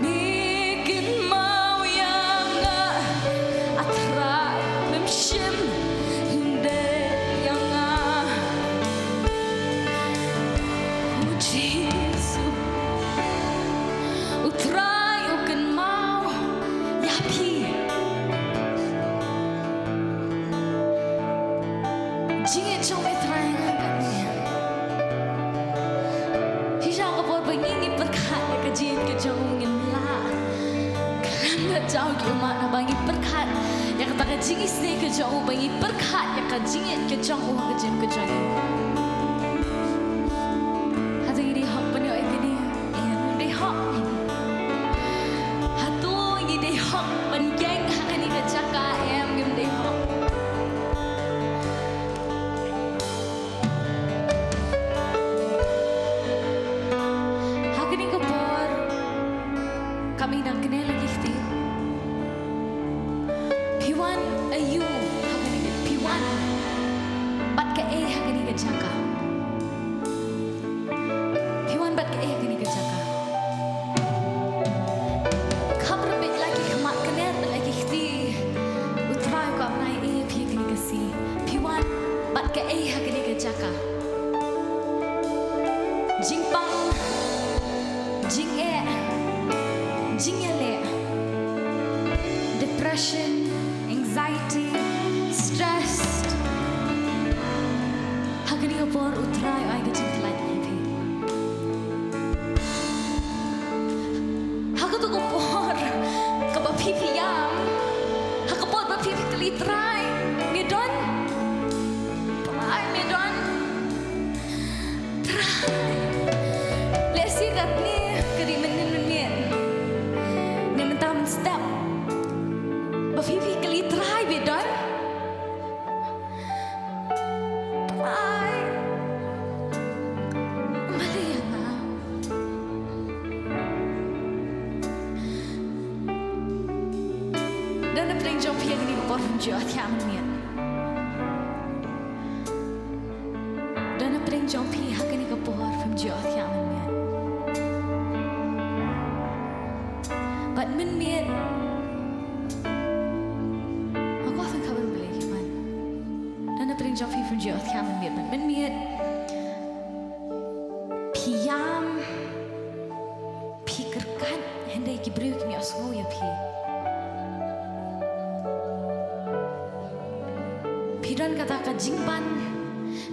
Me kynmaw ïa nga, A Trai, mem shim hynrei ïa nga. U Jisu, U Trai u kynmaw ïa phi. Jingïeit jong me Trai ha kane. Shisha ka por ba ngi ngi pyrkhat ïa ka jingïeit ka jong u ngim lah khlem da jaw ki ummat, haba ngi pyrkhat ïa kata ka jingisynei ka jong u, ba ngi pyrkhat ïa ka jingïeit ka jong u ha ka jingim ka jong ngi. Hato ngi dei hok ban ïoh ïa kane? Em, ngim dei hok. Hato ngi dei hok ban ïeng ha kane ka jaka? Em, ngim dei hok. Ha kane ka por, kam dei nang kane la ki kti. Phi wan aiu ha kane ka, phi wan bad kaei ha kane ka jaka? Phi wan bad kaei ha kane ka jaka? Kham rymmet la ki khmat, kner la ki kti. U Trai u kwah ban ai ei ïa phi ha kane ka sngi. Phi wan bad kaei ha kane ka jaka? Jingpang, jingeh, jingïaleh, depression, anxiety, stress. Ha kane ka por U Trai u ai ka jingpyllait ïa phi. Ha kato ka por kaba phi phi ïam, ha ka por ba phi phi kylli, Trai, me don? Trai, me don? Trai. Lehse katne ka dei mynnin mynmiet, ne mynta mynstep, ba phi phi kylli, Trai, me don? Trai, balei ïa nga? Don napdeng jong phi ha kane ka por phim ju ïohthiah mynmiet. Don napdeng jong phi ha kane ka por phim ju ïohthiah mynmiet. Bad mynmiet, nga kwah phin khapdei, Blei ki man. Don napdeng jong phi phim ju ïohthiah mynmiet, bad mynmiet phi ïam, phi kyrkhat, hynrei ki briew kim ïohsngew ïa phi. Phi don kata ka jingban,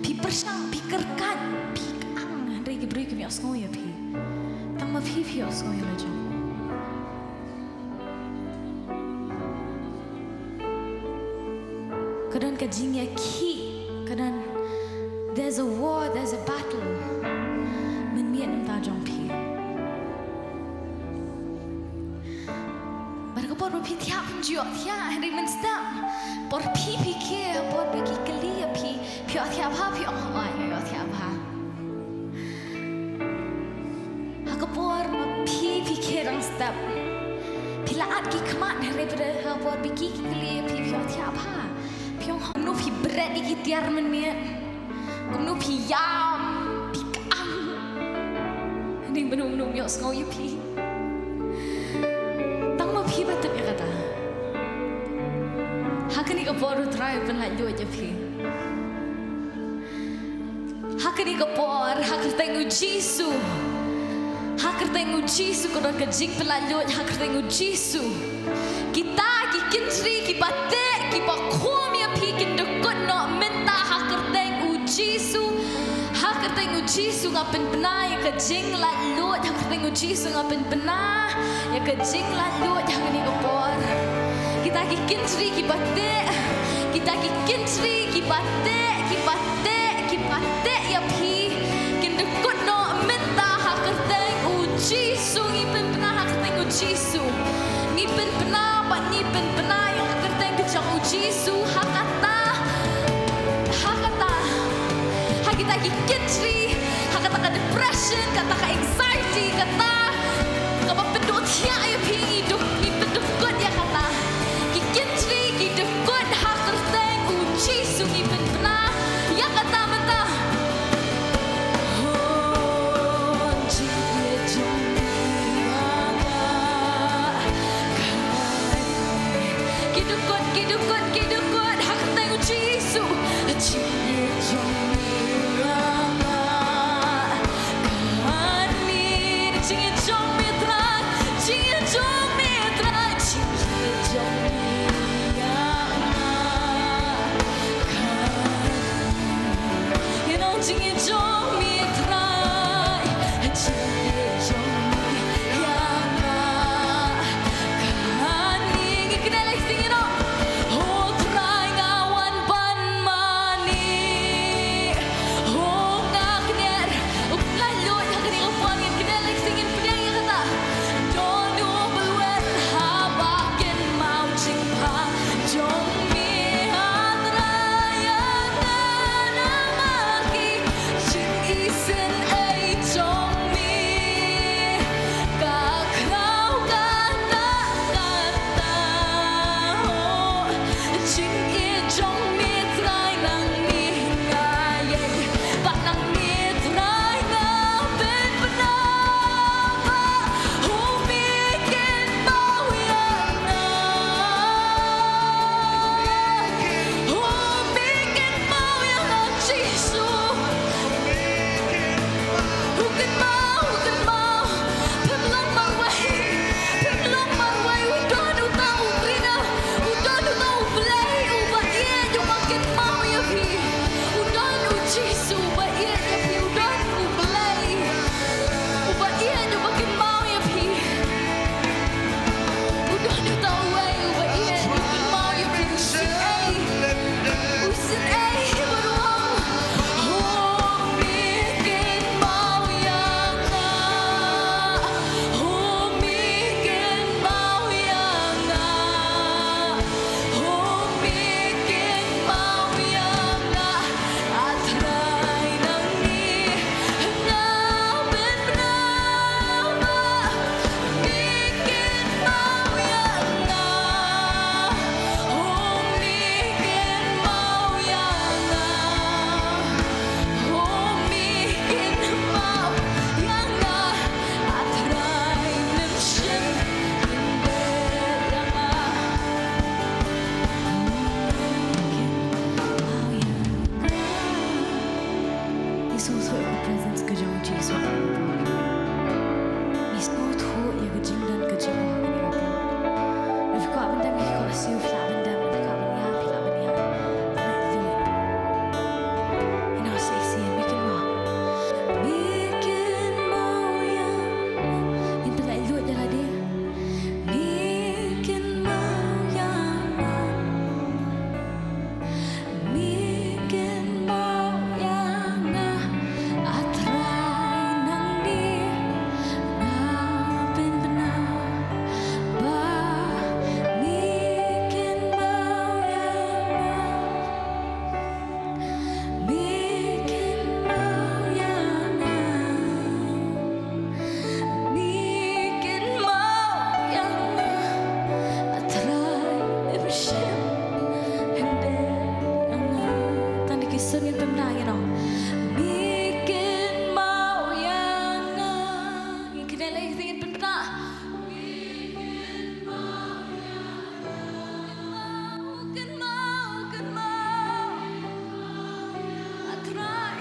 phi pyrshang, phi kyrkhat, phi kang, hynrei ki briew kim ïohsngew ïa phi. Tang ma phi phi ïohsngew ïa la jong. Ka don ka jingïakhih, ka don, there's a war, there's a battle mynmiet na bynta jong phi. Bad ka por ba phi thiah phim ju ïohthiah, hynrei mynstep por phi phi khe, por ba ki kylli ïa phi, phi ïohthiah bha? Phi ong, hooid, ïohthiah bha. Ha ka por ba phi phi khe dang step, phi la at ki khmat, hynrei pat ha ka por ba ki ki kylli ïa phi, phi ïohthiah bha? Phi ong, kumno phi bret ïa ki tiar mynmiet, kumno phi ïam, phi kang, hynrei mynno mynno ym ïohsngew ïa phi. Tang ma phi ba tip ïa kata. Ha kane ka por U Trai u pynlait luid ïa phi. Ha kane ka por, ha kyrteng U Jisu. Ha kyrteng U Jisu ka don ka jingpynlait luid, ha kyrteng U Jisu. Kita ki kynthri kiba teh, kiba khum ïa phi kin da kut noh mynta ha kyrteng U Jisu. Ha kyrteng U Jisu nga pynbna ïa ka jinglait luid, ha kyrteng U Jisu nga pynbna ïa ka jinglait luid ha kane ka por. Kita ki kynthri kiba teh, kita ki kynthri kiba teh, kiba teh, kiba teh ïa phi, kin da kut noh mynta ha kyrteng U Jisu. Ngi pynbna ha kyrteng U Jisu. Ngi pynbna bad ngi pynbna ïa ka kyrteng ka jong U Jisu ha kata, ha kata, ha kita ki kynthri, ha kata ka depression, kata ka anxiety, kata kaba pynduh thiah ïa phi, ngi duk, ngi pynduh kut ïa kata. Ki kynthri ki da kut ha kyrteng U Jisu, ngi pynbna ïa kata mynta. Jingïeit jong me Trai, jingïeit jong me ïa nga. Kane ngi kynnoh lei ktien ïa u. Ho Trai nga wan ban mane. Ho nga kner. U Trai leit ha kane ka por ngin kynnoh lei ktien ngin pdiang ïa kata. Don u bluet haba kynmaw jingpang jong me ha Trai ïa nga namar ki jingïaseng ei jong me. Ka khraw kata kata ho. Jingïeit jong me Trai nangne nga ïeng. Ba nangne Trai nga pynbna ba ho me kynmaw ïa nga. Ho me kynmaw ïa nga Jisu. Ho kynmaw, ho kynmaw. Phim long marwei. Phim long marwei. U don uta u briew. U don uta u Blei uba ïeit uba kynmaw ïa phi. U don u Jisu uba ïeit ïa phi. U don u Blei uba ïeit uba kynmaw ïa phi. U don uta uwei uba ïeit uba kynmaw ïa phi. U sngewsih, u sngewsih bad u ong, ho me kynmaw ïa nga. Ho me kynmaw ïa nga. Ho me kynmaw ïa nga. A Trai nangne nga pynbna ba me kynmaw ïa nga. Ho me kynmaw ïa nga. Ho me kynmaw ïa nga. A Trai mem shym lyndet ïa nga. Ngi sngewthuh ïa ka presence ka jong u Jisu. Ngi sngewthuh ïa ka jingdon ka jong u ha kane ka por. Lada phi kwah ban dem, phi kwah siew, phi lah ban dem, lada phi kwah ban ïa, phi lah ban ïa. Leit leit. Ïa nong shisien, me kynmaw. Me kynmaw ïa. Ngin pynlait luid ïa lade. Me kynmaw ïa nga. Me kynmaw ïa nga, a Trai nangne nga pynbna ba me kynmaw ïa nga. Me kynmaw ïa nga. Me kynmaw ïa nga, a Trai, mem shym lyndet ïa nga. Tang da ki sur ngin pynbna ïa nga. Me kynmaw ïa nga. Ngin kynnoh lei, ngin pynbna. Me kynmaw ïa nga. Kynmaw, kynmaw. A Trai,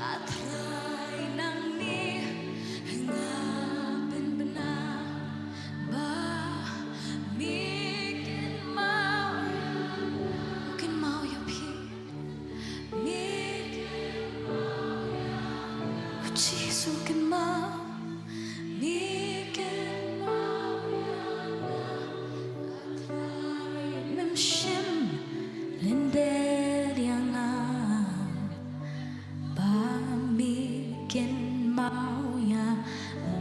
a Trai nangne nga pynbna ba me kynmaw, kynmaw ïa phi. Me kynmaw ïa nga. Jisu kynmaw. Me kynmaw ïa nga. A Trai mem shym lyndet ïa nga. Ba me kynmaw ïa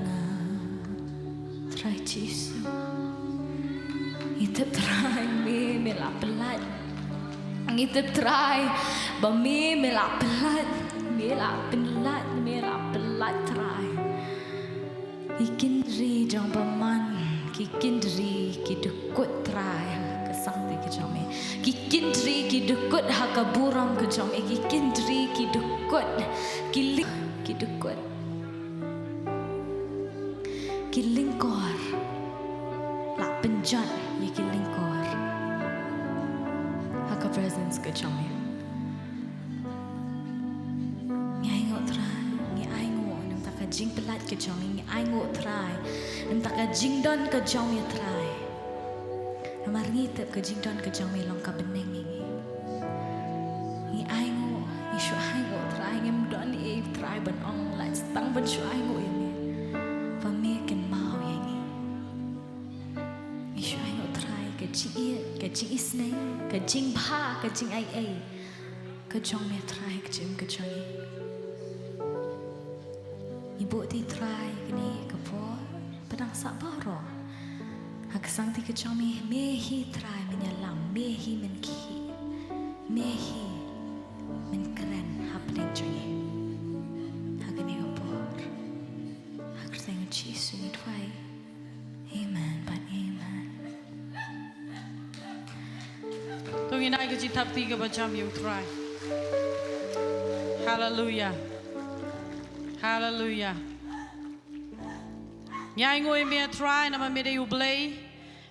nga. Trai Jisu. Ngi tip Trai me, me la pynlait. Ngi tip Trai ba me, me la pynlait. Me la pynlait, me la pynlait Trai. Ki kyndri jong bymman, ki kyndri ki dkut Trai ha ka sangti ka jong me. Ki kyndri ki dkut ha ka burom ka jong me, ki kyndri ki dkut, ki ly-, ki dkut. Ki lyngkor, la pynjot ïa ki lyngkor ha ka presence ka jong me. Ngi ainguh Trai, ngi ainguh, namar ka jingpynlait ka jong me, ngi ainguh Trai, namar ka jingdon ka jong me Trai. Namar ngi tip ka jingdon ka jong me long ka bneng ïa ngi. Ngi ainguh, ngi shu ainguh Trai, ngim don Ai ban ong la tang ban shu ai nguh ïa me. Ba me kynmaw ïa ngi. Ngi shu ai nguh Trai ka jingïeit, ka jingisneng, ka jingbha, ka jingaiei. Ka jong me Trai ka jingim ka jong ngi. Ngi buh ïa Trai kane ka por, ba dang sah baroh. Ha ka sangti ka jong me, me hi Trai men ïalam, me hi men khih, me hi men kren hapdeng jong ngi. Ha kane ka por. Ha ka kyrteng u Jisu ngi duwai. Amen, bad amen. To ngin ai ka jingthap kti kaba jam ïa u Trai. Haleluya. Haleluya. Ngi ai nguh ïa me Trai namar me dei u Blei.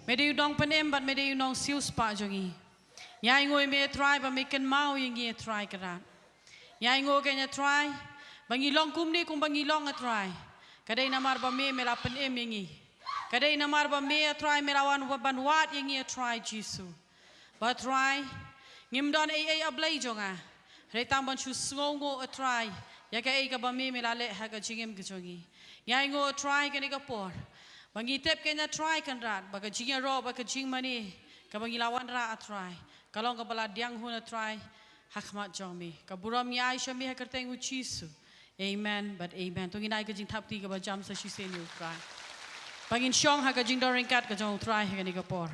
Me dei u nongpynim bad me dei u nongsiewspah jong ngi. Ngi ai nguh ïa me Trai ba me kynmaw ïa ngi Trai Kynrad. Ngi ai nguh ïa me Trai ba ngi long kumne kumba ngi long Trai. Ka dei namar ba me me la pynim ïa ngi. Ka dei namar ba me Trai me la wan ban wad ïa ngi Trai Jisu. Ba Trai, ngim don ei ei A Blei jong nga. Hynrei tang ban shu sngewnguh Trai ïa kaei kaba me me la leh ha ka jingim ka jong ngi. Ngi ai nguh Trai kane ka por. Ba ngi tip kane Trai Kynrad ba ka jingïaroh ba ka jingmane kaba ngi la wanrah Trai. Ka long kaba la diang hun Trai ha khmat jong me. Ka burom ngi ai sha me ha ka kyrteng u Jisu. Amen, bad amen. To ngin ai ka jingthap kti kaba jam sa shisien ïa u Trai. Ba ngin shong ha ka jingdon ryngkat ka jong u Trai ha kane ka por.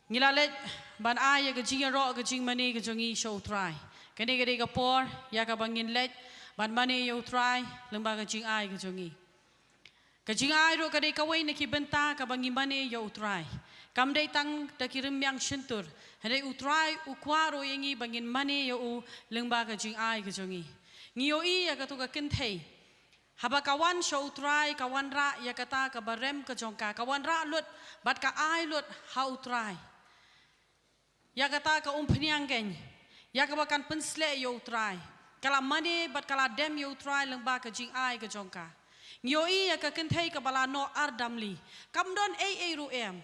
Ngi la leit ban ai ïa ka jingïaroh ka jingmane ka jong ngi sha u Trai. Kane ka dei ka por ïa kaba ngin leit ban mane ïa u Trai lyngba ka jingai ka jong ngi. Ka jingai ruh ka dei kawei na ki bynta kaba ngi mane ïa u Trai. Kam dei tang da ki rymmiang shyntur. Hynrei u Trai u kwah ruh ïa ngi ba ngin mane ïa u lyngba ka jingai ka jong ngi. Ngi ïohi ïa kato ka kynthei. Haba ka wan sha u Trai ka wanrah ïa kata kaba rem ka jong ka, ka wanrah lut bad ka ai lut ha u Trai. Ïa kata ka umphniang keiñ, ïa kaba kan pynshlur ïa u Trai. Ka la mane bad ka la dem ïa u Trai lyngba ka jingai ka jong ka. Ngi ïohi ïa ka kynthei kaba la noh ar damli. Kam don ei ei ruh em.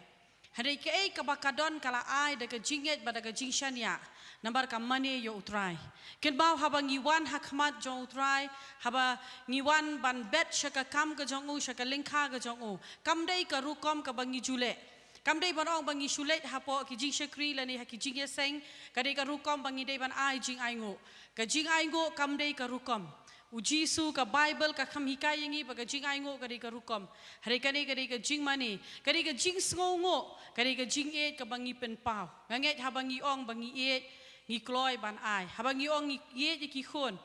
Hynrei kaei kaba ka don ka la ai da ka jingngeit bad da ka jingshaniah. Namar ka mane ïa u Trai. Kynmaw haba ngi wan ha khmat jong u Trai, haba ngi wan ban bet sha ka kam ka jong u, sha ka lyngkha ka jong u. Kam dei ka rukom kaba ngi ju leh. Kam dei ban ong ba ngi shu leit hapoh ki jingshakri lane ha ki jingïaseng, ka dei ka rukom ba ngi dei ban ai jingainguh. Ka jingainguh kam dei ka rukom. U Jisu ka Baibl ka kham hikai ïa ngi ba ka jingainguh ka dei ka rukom. Hynrei ka dei ka dei ka jingmane, ka dei ka jingsngewnguh, ka dei ka jingïeit kaba ngi pynpaw. Nga ngeit haba ngi ong ba ngi ïeit, ngi kloi ban ai. Haba ngi ong ngi ïeit ïa ki khun,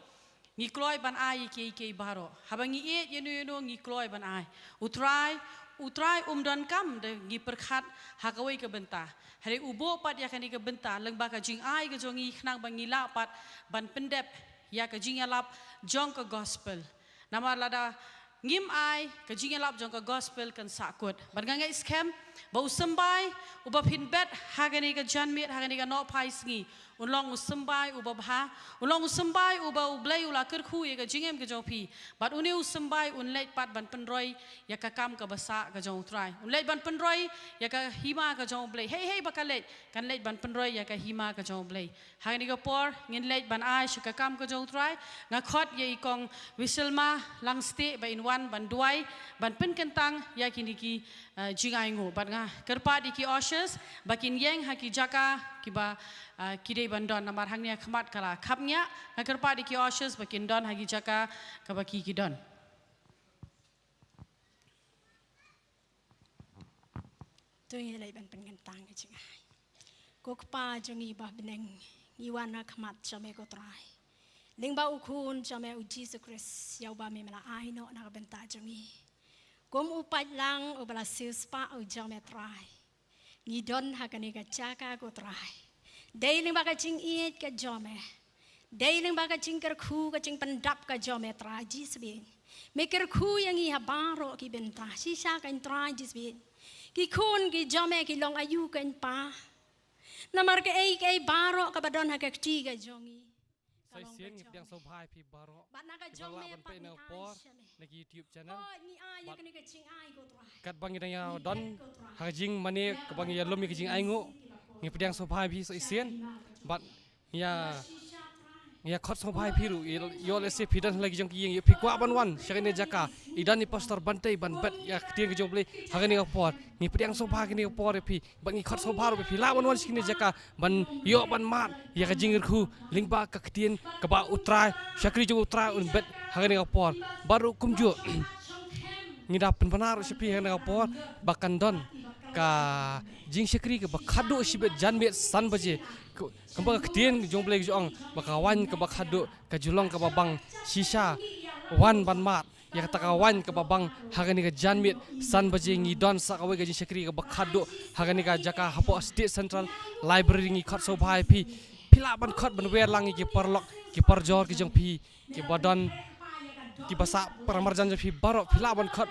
ngi kloi ban ai ïa kiei kiei baroh. Haba ngi ïeit ïano ïano ngi kloi ban ai. U Trai, u Trai um donkam da ngi pyrkhat ha kawei ka bynta. Hynrei u buh pat ïa kane ka bynta lyngba ka jingai ka jong ngi khnang ba ngi lah pat ban pyndep ïa ka jingïalap jong ka gospel. Namar lada ngim ai, ka jingïalap jong ka gospel kan sahkut. Bad nga ngeit skhem ba u symbai uba phin bet ha kane ka janmiet, ha kane ka nohphai sngi, un long u symbai uba bha, un long u symbai uba u Blei u la kyrkhu ïa ka jingim ka jong phi. Bad une u symbai un leit pat ban pynroi ïa ka kam kaba sah ka jong u Trai. Un leit ban pynroi ïa ka hima ka jong u Blei. Hei hei ba ka leit, kan leit ban pynroi ïa ka hima ka jong u Blei. Ha kane ka por ngin leit ban ai sha ka kam ka jong u Trai. Nga khot ïa i kong Wiselma Langstieh ba in wan ban duwai, ban pynkyntang ïa kine ki, eh, jingainguh. Bad nga kyrpad ïa ki ushers ba kin ïeng ha ki jaka kiba, eh, ki dei ban don, namar hangne ha khmat ka la khapngiah. Nga kyrpad ïa ki ushers ba kin don ha ki jaka kaba ki ki don. To ngin leit ban pynkyntang ka jingai. Ko Kpa jong ngi ba ha bneng, ngi wan ha khmat jong me ko Trai. Lyngba u Khun jong me u Jisu Khrist, ïa uba me la ai noh na ka bynta jong ngi. Kum u paidlang uba la siewspah u jong me Trai. Ngi don ha kane ka jaka ko Trai. Dei lyngba ka jingïeit ka jong me. Dei lyngba ka jingkyrkhu ka jingpyndap ka jong me Trai Jisu bad me kyrkhu ïa ngi ha baroh ki bynta. Shisha keiñ Trai Jisu bad ki khun ki jong me ki long aïu keiñ Pa. Namar kaei kaei baroh kaba don ha ka kti ka jong ngi. Sa shisien ngi pdiang sngewbha ïa phi baroh. Bad na ka jong me pat ngi ai sha me. Na ki YouTube channel. Ngi ai ïa kane ka jingai ko Trai. Katba ngi dang ïa don ha ka jingmane kaba ngi ïalum ïa ka jingainguh. Ngi pdiang sngewbha ïa phi sa shisien. Bad ngi ïa Ngi ïa khot sngewbha ïa phi ruh, ïa, ïoh lehse phi don ha la ki jong ki ïing, ïa phi kwah ban wan sha kane ka jaka. I don i Pastor Bantei ban bet ïa ka ktien ka jong U Blei ha kane ka por. Ngi pdiang sngewbha ha kane ka por ïa phi. Bad ngi khot sngewbha ruh ba phi lah ban wan sha kane ka jaka ban ïoh ban mad ïa ka jingkyrkhu lyngba ka ktien kaba U Trai, shakri jong U Trai un bet ha kane ka por. Bad ruh kumjuh ngi da pynbna ruh sha phi ha kane ka por ba kan don ka jingshakri kaba khadduh shibit janmiet san baje. Kumba ka ktien jong U Blei ka ju ong ba ka waiñ kaba khadduh ka ju long kaba bang. Shisha wan ban mad ïa kata ka waiñ kaba bang ha kane ka janmiet san baje. Ngi don sa kawei ka jingshakri kaba khadduh ha kane ka jaka hapoh State Central Library. Ngi khot sngewbha ïa phi, phi lah ban khot ban wer lang ïa ki paralok ki parajor ki jong phi kiba don, kiba sah para marjan jong phi baroh, phi lah ban khot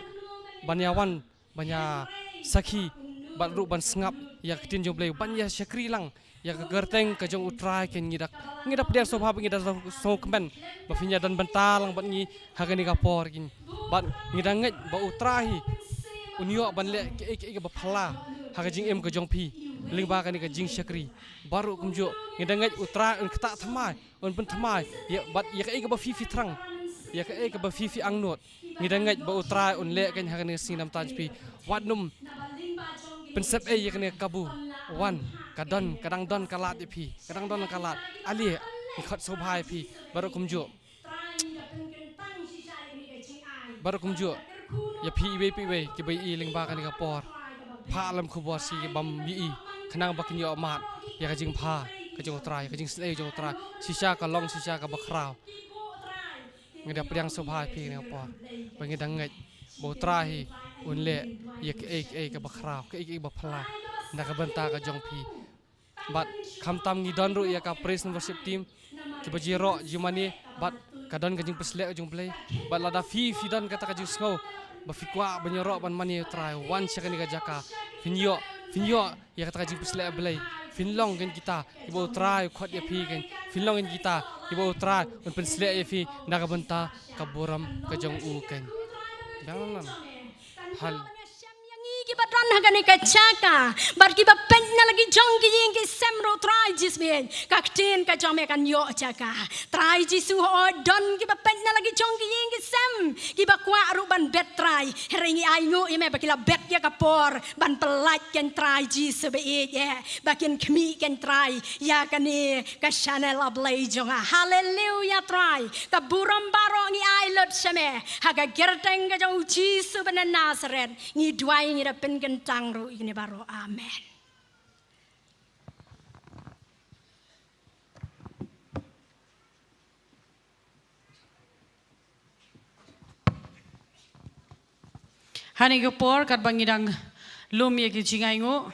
ban ïa wan ban ïa sakhi bad ruh ban sngap ïa ka ktien jong U Blei, ban ïa shakri lang ïa ka kyrteng ka jong U Trai. Kein ngi da, ngi da pdiang sngewbha bad ngi da sngewkmen ba phin ïa don bynta lang bad ngi ha kane ka por kein. Bad ngi da ngeit ba U Trai hi un ïoh ban leh kaei kaei kaba phylla ha ka jingim ka jong phi lyngba kane ka jingshakri. Bad ruh kumjuh ngi da ngeit U Trai un ktah thymmai, un pynthymmai ïa, bad ïa kaei kaba phi phi thrang, ïa kaei kaba phi phi angnud. Ngi da ngeit ba U Trai un leh kein ha kane ka sngi namar jong phi. Wat nym pynsep ei ïa kane ka kabu. Wan, ka don, ka dang don ka lad ïa phi, ka dang don ka lad. Ale, ngi khot sngewbha ïa phi. Bad ruh kumjuh, bad ruh kumjuh ïa phi iwei pa iwei kiba ïohi lyngba kane ka por, phah lem khubor sha ki bym ïohi khnang ba kin ïoh mad ïa ka jingbha ka jong U Trai, ïa ka jingsnei jong U Trai. Shisha ka long shisha kaba khraw. Ngi da pdiang sngewbha ïa phi ha kane ka por ba ngi da ngeit ba U Trai hi un leh ïa kaei kaei kaba khraw, kaei kaei kaba phylla na ka bynta ka jong phi. Bad khamtam ngi don ruh ïa ka praise and worship team kiba ju ïaroh ju mane, bad ka don ka jingpynshlur jong U Blei. Bad lada phi phi don kata ka jingsngew ba phi kwah ban ïaroh ban mane ïa U Trai, wan sha kane ka jaka. Phin ïoh, phin ïoh ïa kata ka jingpynshlur U Blei. Phin long kein kita kiba U Trai u khot ïa phi kein. Phin long kein kita kiba U Trai un pynshlur ïa phi na ka bynta ka burom ka jong u kein. Dang lang lang. Hal. Kiba don ha kane ka jaka bad kiba peit na la ki jong ki ïing ki sem ruh Trai Jisu, ka ktien ka jong me kan ïoh jaka. Trai Jisu, hooid don kiba peit na la ki jong ki ïing ki sem kiba kwah ruh ban bet Trai. Hynrei ngi ainguh ïa me ba ki la bet ïa ka por ban pyllait kein Trai Jisu ba ïeit eh, ba kin khmih kein Trai ïa kane ka channel A Blei jong nga. Haleluia Trai. Ka burom baroh ngi ai lut sha me ha ka kyrteng ka jong U Jisu ba na Nasareth ngi duwai, ngi da pynkyntang ruh ïa kine baroh. Amen. Ha kane ka por katba ngi dang lum ïa ki jingainguh,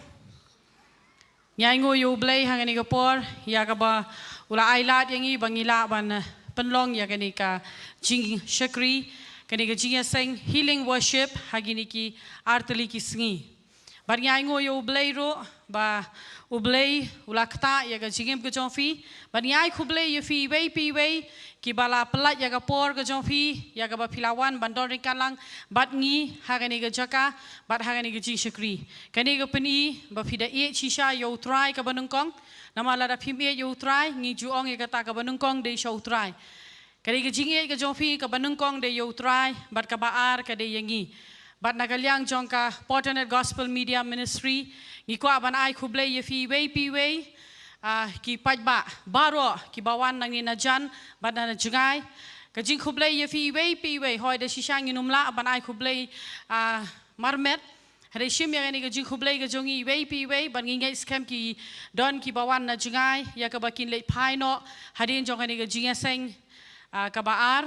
ngi ainguh ïa U Blei ha kane ka por ïa kaba u la ai lad ïa ngi ba ngi lah ban, eh, pynlong ïa kane ka jingshakri, kane ka jingïaseng healing worship ha kine ki artylli ki sngi. Bad ngi ainguh ïa U Blei ruh ba U Blei u la ktah ïa ka jingim ka jong phi. Bad ngi ai khublei ïa phi iwei pa iwei kiba la pyllait ïa ka por ka jong phi ïa kaba phi la wan ban don ryngkat lang bad ngi ha kane ka jaka bad ha kane ka jingshakri. Kane ka pyni ba phi da ïeit shisha ïa U Trai kaba nyngkong. Namar lada phim ïeit ïa U Trai, ngi ju ong ïa kata kaba nyngkong dei sha U Trai. Ka dei ka jingïeit ka jong phi kaba nyngkong dei ïa U Trai, bad kaba ar ka dei ïa ngi. Bad na ka liang jong ka Porternet Gospel Media Ministry, ngi kwah ban ai khublei ïa phi iwei pa iwei, ah, ki paidbah baroh kiba wan nangne na jan bad na jngai. Ka jingkhublei ïa phi iwei pa iwei, hooid da shisha ngin ym lah ban ai khublei, ah, marmet. Hynrei shim ïa kane ka jingkhublei ka jong ngi iwei pa iwei, bad ngi ngeit skhem ki don kiba wan na jngai ïa kaba kin leit phai noh hadien jong kane ka jingïaseng, ah, kaba ar.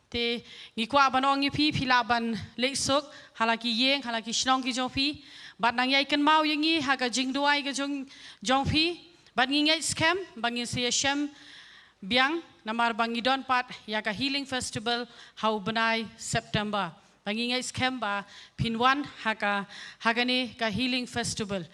Te ngi kwah ban ong ïa phi, phi lah ban leit suk ha la ki ïing, ha la ki shnong ki jong phi. Bad nang ïai kynmaw ïa ngi ha ka jingduwai ka jong, jong phi. Bad ngi ngeit skhem ba ngin sa ïashem biang namar ba ngi don pat ïa ka Healing Festival ha u bnai September. Ba ngi ngeit skhem ba phin wan ha ka, ha kane ka Healing Festival.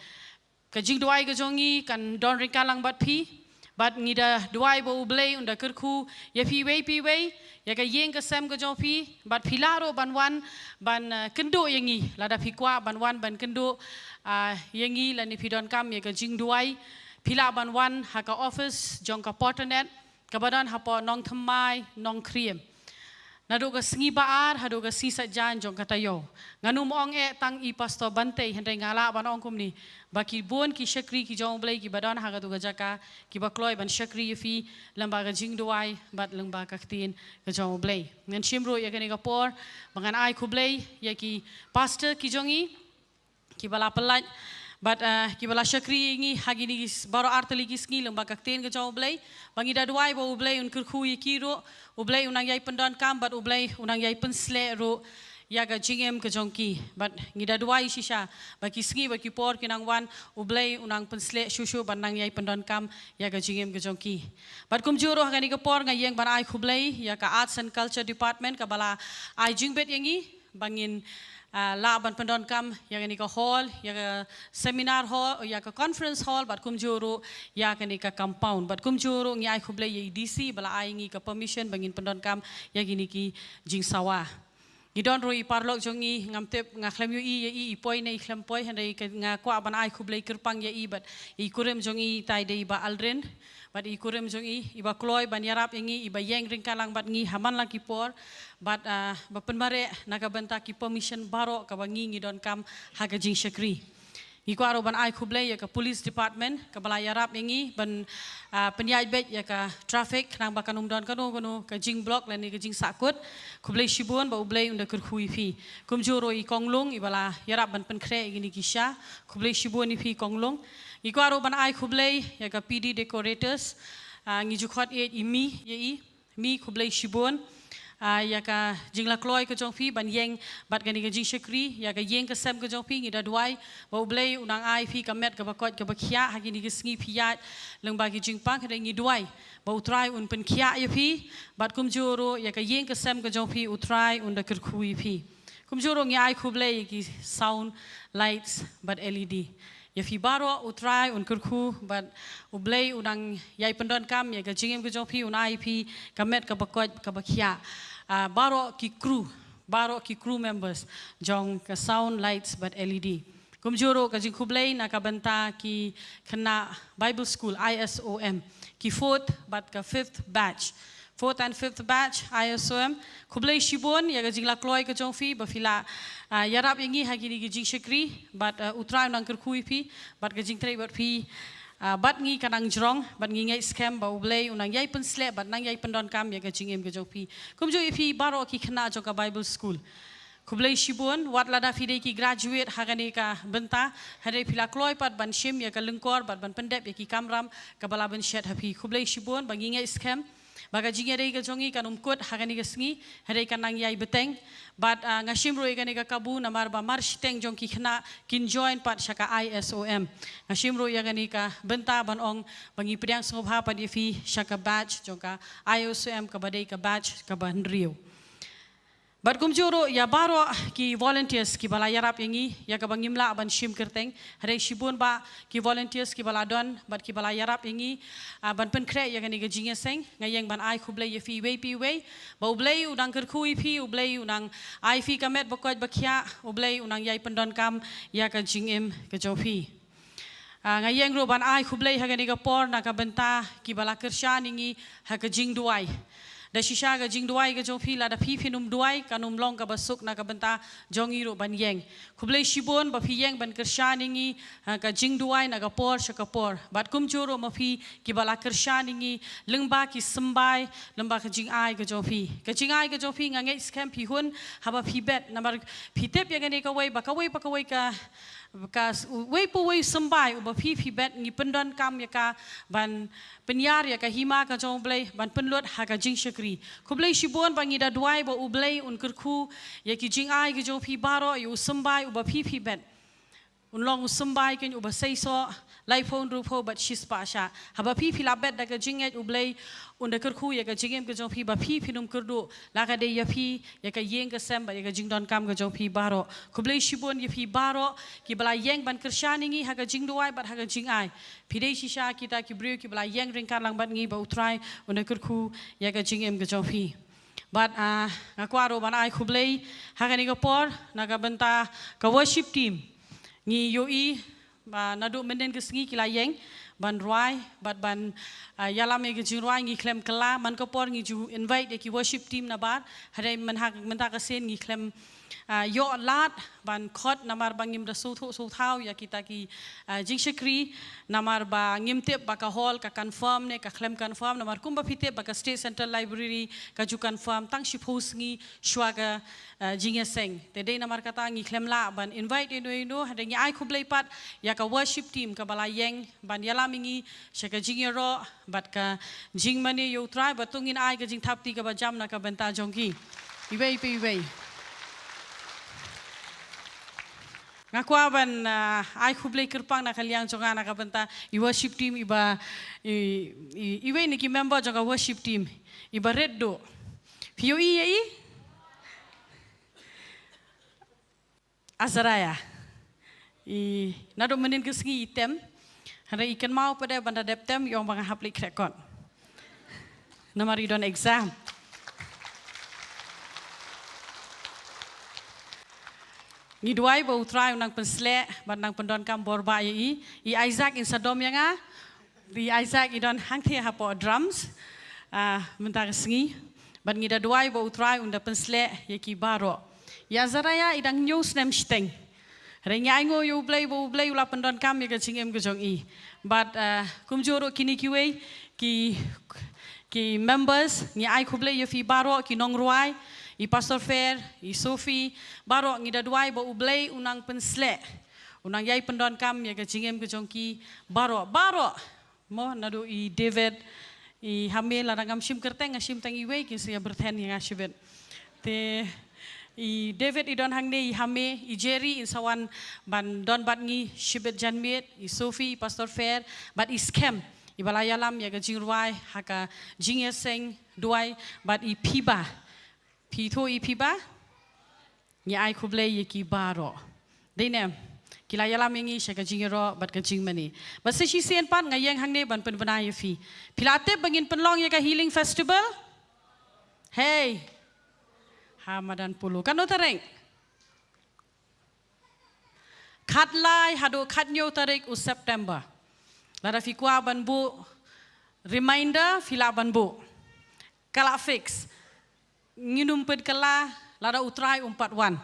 Ka jingduwai ka jong ngi kan don ryngkat lang bad phi. Bad ngi da duwai ba U Blei un da kyrkhu ïa phi iwei pa iwei, ïa ka ïing ka sem ka jong phi. Bad phi lah ruh ban wan ban, eh, kynduh ïa ngi, lada phi kwah ban wan ban kynduh, ah, ïa ngi lane phi donkam ïa ka jingduwai, phi lah ban wan ha ka office jong ka Porternet. kaba don hapoh Nongthymmai, Nongkriem. Naduh ka sngi ba ar haduh ka sngi Saitjaiñ jong ka taïew. Ngan ym ong eh tang i Pastor Bantei, hynrei nga lah ban ong kumne, ba ki bun ki shakri ki jong U Blei kiba don ha katu ka jaka, kiba kloi ban shakri ïa phi lyngba ka jingduwai bad lyngba ka ktien ka jong U Blei. Ngan shim ruh ïa kane ka por ba ngan ai khublei ïa ki pastor ki jong ngi, kiba la pyllait bad, eh, kiba la shakri ïa ngi ha kine ki s-, baroh artylli ki sngi lyngba ka ktien ka jong U Blei. Ba ngi da duwai ba U Blei un kyrkhu ïa ki ruh, U Blei un nang ïai pyndonkam bad U Blei un nang ïai pynsleh ruh ïa ka jingim ka jong ki. Bad ngi da duwai shisha ba ki sngi bad ki por ki nang wan, U Blei un nang pynsleh shuh shuh bad nang ïai pyndonkam ïa ka jingim ka jong ki. Bad kumjuh ruh ha kane ka por nga ïeng ban ai khublei ïa ka Arts and Culture Department kaba la ai jingbit ïa ngi ba ngin, ah, lah ban pyndonkam ïa kane ka hall, ïa ka seminar hall, ïa ka conference hall, bad kumjuh ruh ïa kane ka compound. Bad kumjuh ruh ngi ai khublei ïa i D C ba la ai ngi ka permission ba ngin pyndonkam ïa kine ki jingsawa. Ngi don ruh i paralok jong ngi, ngam tip, nga khlem ïohi ïa i, i poi ne i khlem poi, hynrei ka, nga kwah ban ai khublei kyrpang ïa i bad i kurim jong i, tai dei i Bah Aldrin. Bad i kurim jong i, iba kloi ban ïarap ïa ngi, iba ïeng ryngkat lang bad ngi ha man la ki por, bad, ah, ba pynmareh na ka bynta ki permission baroh kaba ngi ngi donkam ha ka jingshakri. Ngi kwah ruh ban ai khublei ïa ka police department kaba la ïarap ïa ngi ban, ah, pynïaid beit ïa ka traffic, khnang ba kan ym don kano kano ka jingblock lane ka jingsahkut. Khublei shibun ba U Blei un da kyrkhu ïa phi. Kumjuh ruh i Kong Lung iba la ïarap ban pynkhreh ïa kine ki sha. Khublei shibun ïa phi Kong Lung. Ngi kwah ruh ban ai khublei ïa ka P D Decorators. Ah, ngi ju khot ïa i Mi, ïa i Mi, khublei shibun, ah, ïa ka jinglakloi ka jong phi ban ïeng bad kane ka jingshakri ïa ka ïing ka sem ka jong phi. Ngi da duwai ba U Blei un nang ai phi ka met kaba koit kaba khiah ha kine ki sngi phi ïaid lyngba ki jingpang. Hynrei ngi duwai ba U Trai un pynkhiah ïa phi bad kumjuh ruh ïa ka ïing ka sem ka jong phi U Trai un da kyrkhu ïa phi. Kumjuh ruh ngi ai khublei ïa ki sound, lights bad L E D. Ïa phi baroh U Trai un kyrkhu bad U Blei un nang ïai pyndonkam ïa ka jingim ka jong phi, un ai phi ka met kaba koit kaba khiah. Ah, baroh ki crew, baroh ki crew members jong ka sound, lights bad L E D. Kumjuh ruh ka jingkhublei na ka bynta ki khynnah Bible School I S O M, ki fourth bad ka fifth batch. Fourth and fifth batch I S O M. Khublei shibun ïa ka jinglakloi ka jong phi ba phi la, ah, ïarap ïa ngi ha kine ki jingshakri bad, ah, U Trai un nang kyrkhu ïa phi bad ka jingtrei bad phi, ah, bad ngi ka nang jrong bad ngi ngeit skhem ba U Blei un nang ïai pynsleh bad nang ïai pyndonkam ïa ka jingim ka jong phi. Kumjuh ïa phi baroh ki khynnah jong ka Bible School. Khublei shibun, wat lada phi dei ki graduate ha kane ka bynta, hynrei phi la kloi pat ban shim ïa ka lyngkor bad ban pyndep ïa ki kamram kaba la bynshet ha phi. Khublei shibun ba ngi ngeit skhem ba ka jingïadei ka jong ngi kan ym kut ha kane ka sngi, hynrei kan nang ïai bteng. Bad, ah, nga shim ruh ïa kane ka kabu namar ba mar shiteng jong ki khynnah kin join pat sha ka I S O M. Nga shim ruh ïa kane ka bynta ban ong ba ngi pdiang sngewbha pat ïa phi sha ka batch jong ka I S O M kaba dei ka batch kaba hynriew. Bad kumjuh ruh ïa baroh ki volunteers kiba la ïarap ïa ngi, ïa kaba ngim lah ban shim kyrteng, hynrei shibun bah ki volunteers kiba la don bad kiba la ïarap ïa ngi, ah, ban pynkhreh ïa kane ka jingïaseng. Nga ïeng ban ai khublei ïa phi iwei pa iwei, ba U Blei un nang kyrkhu ïa phi, U Blei un nang ai phi ka met ba koit ba khiah, U Blei un nang ïai pyndonkam ïa ka jingim ka jong phi. Ah, nga ïeng ruh ban ai khublei ha kane ka por na ka bynta kiba la kyrshan ïa ngi ha ka jingduwai. Da shisha ka jingduwai ka jong phi, lada phi phin ym duwai kan ym long kaba suk na ka bynta jong ngi ruh ban ïeng. Khublei shibun ba phi ïeng ban kyrshan ïa ngi ha ka jingduwai na ka por sha ka por. Bad kumjuh ruh ma phi kiba la kyrshan ïa ngi lyngba ki symbai, lyngba ka jingai ka jong phi. Ka jingai ka jong phi nga ngeit skhem phi hun haba phi bet, namar phi tip ïa kane kawei ba kawei pa kawei ka Ka s-, uwei pa uwei u symbai uba phi phi bet ngi pyndonkam ïa ka ban pynïar ïa ka hima ka jong U Blei ban pynlut ha ka jingshakri. Khublei shibun ba ngi da duwai ba U Blei un kyrkhu ïa ki jingai ki jong phi baroh, ïa u symbai uba phi phi bet. Un long u symbai kin uba seisoh, laiphew, hynriewphew bad shispah shah. Haba phi phi la bet da ka jingngeit, U Blei un da kyrkhu ïa ka jingim ka jong phi ba phi phin ym kyrduh, la ka dei ïa phi, ïa ka ïing ka sem bad ïa ka jingdonkam ka jong phi baroh. Khublei shibun ïa phi baroh kiba la ïeng ban kyrshan ïa ngi ha ka jingduwai bad ha ka jingai. Phi dei shisha kita ki briew kiba la ïeng ryngkat lang bad ngi, ba U Trai un da kyrkhu ïa ka jingim ka jong phi. Bad, ah, nga kwah ruh ban ai khublei ha kane ka por na ka bynta ka worship team. Ngi ïohi ba naduh mynhynnin ka sngi ki la ïeng ban rwai bad ban, ah, ïalam ïa ka jingrwai. Ngi khlem kylla, man ka por ngi ju invite ïa ki worship team nabar, hynrei mynta ka sien ngi khlem, ah, ïoh lad ban khot namar ba ngim da sngewthuh sngewthaw ïa kita ki, ah, jingshakri, namar ba ngim tip ba ka hall ka confirm ne ka khlem confirm, namar kumba phi tip ba ka State Central Library ka ju confirm tang shiphew sngi shuwa ka, ah, jingïaseng. Te dei namar kata ngi khlem lah ban invite ïano ïano, hynrei ngi ai khublei pat ïa ka worship team kaba la ïeng ban ïalam ïa ngi sha ka jingïaroh bad ka jingmane ïa U Trai, bad to ngin ai ka jingthap kti kaba jam na ka bynta jong ki iwei pa iwei. Nga kwah ban, ah, ai khublei kyrpang na ka liang jong nga na ka bynta i worship team iba, i, i, iwei na ki member jong ka worship team iba rit duh. Phi ïohi ïa i? Azariah. I, naduh mynnin ka sngi i tem. Hynrei i kynmaw pat de ban da dep tem, i ong ba nga hap leit khreh kot. Namar i don exam. Ngi duwai ba U Trai un nang pynsleh bad nang pyndonkam bor ba ïa i. I Isaac in sa dom ïa nga. I Isaac i don hangthie hapoh drums, ah, mynta ka sngi. Bad ngi da duwai ba U Trai un da pynsleh ïa ki baroh. I Azariah i dang hynñiew snem shiteng. Hynrei ngi ainguh ïa U Blei ba U Blei u la pyndonkam ïa ka jingim ka jong i. Bad, ah, kumjuh ruh kine kiwei ki, ki members, ngi ai khublei ïa phi baroh, ki nongrwai, i Pastor Fer, i Sophie, baroh ngi da duwai ba U Blei un nang pynsleh, un nang ïai pyndonkam ïa ka jingim ka jong ki baroh, baroh. Mo, naduh i David, i Hame, lada ngam shim kyrteng, nga shim tang iwei, kin sa ïa byrthen ïa nga shibit. Te i David i don hangne, i Hame, i Jerry in sa wan ban don bad ngi shibit janmiet, i Sophie, i Pastor Fer, bad i Skhem iba la ïalam ïa ka jingrwai ha ka jingïaseng duwai, bad i Phiba. Phi thuh i Phiba? Ngi ai khublei ïa ki baroh. Dei ne em? Ki la ïalam ïa ngi sha ka jingïaroh bad ka jingmane. Bad sa shisien pat nga ïeng hangne ban pynbna ïa phi. Phi la tip ba ngin pynlong ïa ka Healing Festival? Hei. Ha madan Polo. Katno tarik? Khatlai haduh khathynñiew tarik u September. Lada phi kwah ban buh reminder, phi lah ban buh. Ka la fix. Ngin ym pynkylla lada U Trai um pat wan.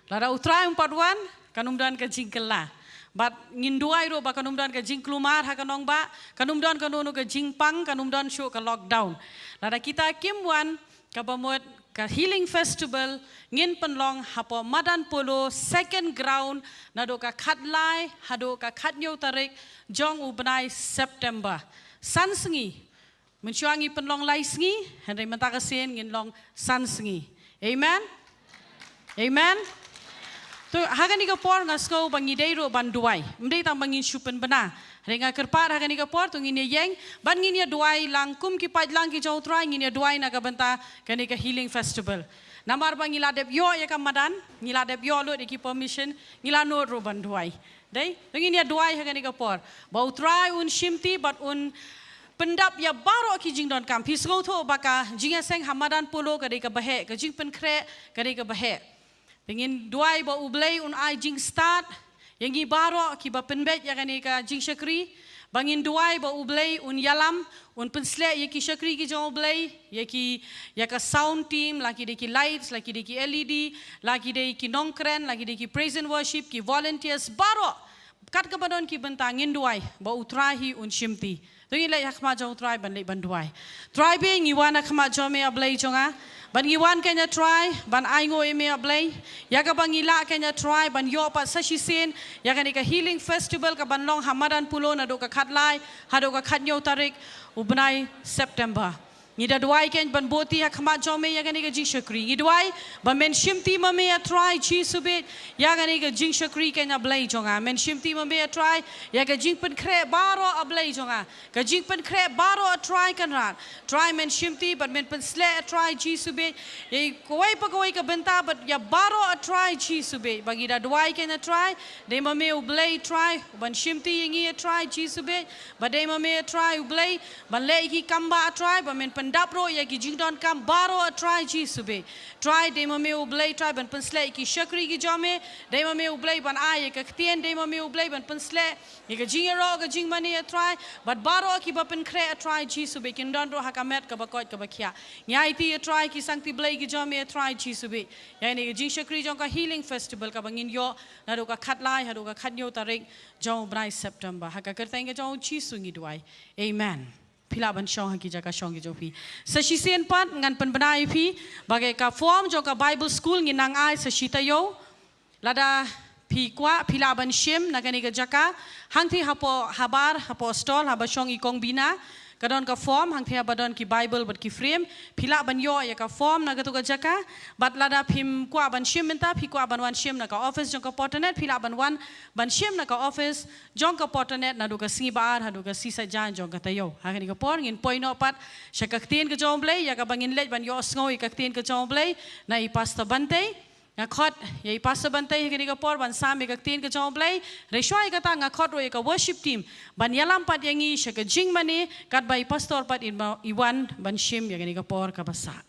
Lada U Trai um pat wan, kan ym don ka jingkylla. Bad ngin duwai ruh ba kan ym don ka jingkulmar ha ka nongbah, kan ym don kano kano ka jingpang, kan ym don shuh ka lockdown. Lada kita kim wan, kaba mut ka Healing Festival ngin pynlong hapoh madan Polo second ground naduh ka khatlai haduh ka khathynñiew tarik jong u bnai September. San sngi. Mynshuwa ngi pynlong lai sngi, hynrei mynta ka sien ngin long san sngi. Amen. Amen. To, ha kane ka por nga sngew ba ngi dei ruh ban duwai. Ym dei tang ba ngin shu pynbna. Hynrei nga kyrpad ha kane ka por to ngin ïa ïeng, ban ngin ïa duwai lang kum ki paidlang ki jong U Trai, ngin ïa duwai na ka bynta kane ka Healing Festival. Namar ba ngi la dep ïoh ïa ka madan, ngi la dep ïoh lut ïa ki permission, ngi la nud ruh ban duwai. Dei, to ngin ïa duwai ha kane ka por. Ba U Trai un shimti bad un pyndap ïa baroh ki jingdonkam. Phi sngewthuh ba ka jingïaseng ha madan Polo ka dei kaba heh, ka jingpynkhreh ka dei kaba heh. Te ngin duwai ba U Blei un ai jingstad ïa ngi baroh kiba pynbeit ïa kane ka jingshakri. Ba ngin duwai ba U Blei un ïalam, un pynsleh ïa ki shakri ki jong U Blei, ïa ki, ïa ka sound team, la ki dei ki lights, la ki dei ki L E D, la ki dei ki nongkren, la ki dei ki praise and worship, ki volunteers baroh. Kat kaba don ki bynta ngin duwai ba U Trai hi un shimti. To ngin leit ha khmat jong U Trai ban leit ban duwai. Trai bha, ngi wan ha khmat jong me A Blei jong nga. Ban ngi wan kane A Trai ban ainguh ïa me A Blei. Ïa kaba ngi lah kane A Trai ban ïoh pat sa shisien ïa kane ka Healing Festival kaban long ha madan Polo naduh ka khatlai haduh ka khathynñiew tarik u bnai September. Ngi da duwai kane ban buh ti ha khmat jong me ïa kane ka jingshakri. Ngi duwai ba men shimti ma me A Trai Jisu beit ïa kane ka jingshakri kane A Blei jong nga. Men shimti ma me A Trai ïa ka jingpynkhreh baroh A Blei jong nga. Ka jingpynkhreh baroh A Trai Kynrad. Trai men shimti bad men pynsleh A Trai Jisu beit ïa kawei pa kawei ka bynta bad ïa baroh A Trai Jisu beit. Ba ngi da duwai kane A Trai, dei ma me U Blei Trai ban shimti ïa ngi A Trai Jisu beit. Ba dei ma me A Trai U Blei ban leh ïa ki kam ba A Trai ba men Dap ruh ïa ki jingdonkam baroh, Trai Jisu bad Trai, dei ma me U Blei, Trai, ban pynsleh ïa ki shakri ki jong me, dei ma me U Blei ban ai ïa ka ktien, dei ma me U Blei ban pynsleh ïa ka jingïaroh ka jingmane, Trai, bad baroh kiba pynkhreh, Trai Jisu bad kin don ruh ha ka met kaba koit kaba khiah. Ngi aiti, Trai, ki sangti Blei ki jong me, Trai Jisu bad ïa kane ka jingshakri jong ka Healing Festival kaba ngin ïoh naduh ka khatlai haduh ka khathynñiew tarik jong u bnai September. Ha ka kyrteng ka jong U Jisu ngi duwai. Amen. Phi lah ban shong ha ki jaka shong ki jong phi. Sa shisien pat ngan pynbna ïa phi ba ka form jong ka Bible School ngin nang ai sa shi taïew. Lada phi kwah phi lah ban shim na kane ka jaka. Hangtei hapoh habar, hapoh stall, haba shong i Kong Bina, ka don ka form, hangtei haba don ki Bible bad ki frame, phi lah ban ïoh ïa ka form na kato ka jaka. Bad lada phim kwah ban shim mynta, phi kwah ban wan shim na ka office jong ka Porternet, phi lah ban wan ban shim na ka office jong ka Porternet naduh ka sngi ba ar haduh ka sngi Saitjaiñ jong ka taïew. Ha kane ka por ngin poi noh pat sha ka ktien ka jong U Blei, ïa kaba ngin leit ban ïohsngew ïa ka ktien ka jong U Blei na i Pastor Bantei. Nga khot ïa i Pastor Bantei ha kane ka por ban sam ïa ka ktien ka jong U Blei. Hynrei shuwa ïa kata nga khot ruh ïa ka worship team ban ïalam pat ïa ngi sha ka jingmane, katba i Pastor pat in ba, i wan ban shim ïa kane ka por kaba sah.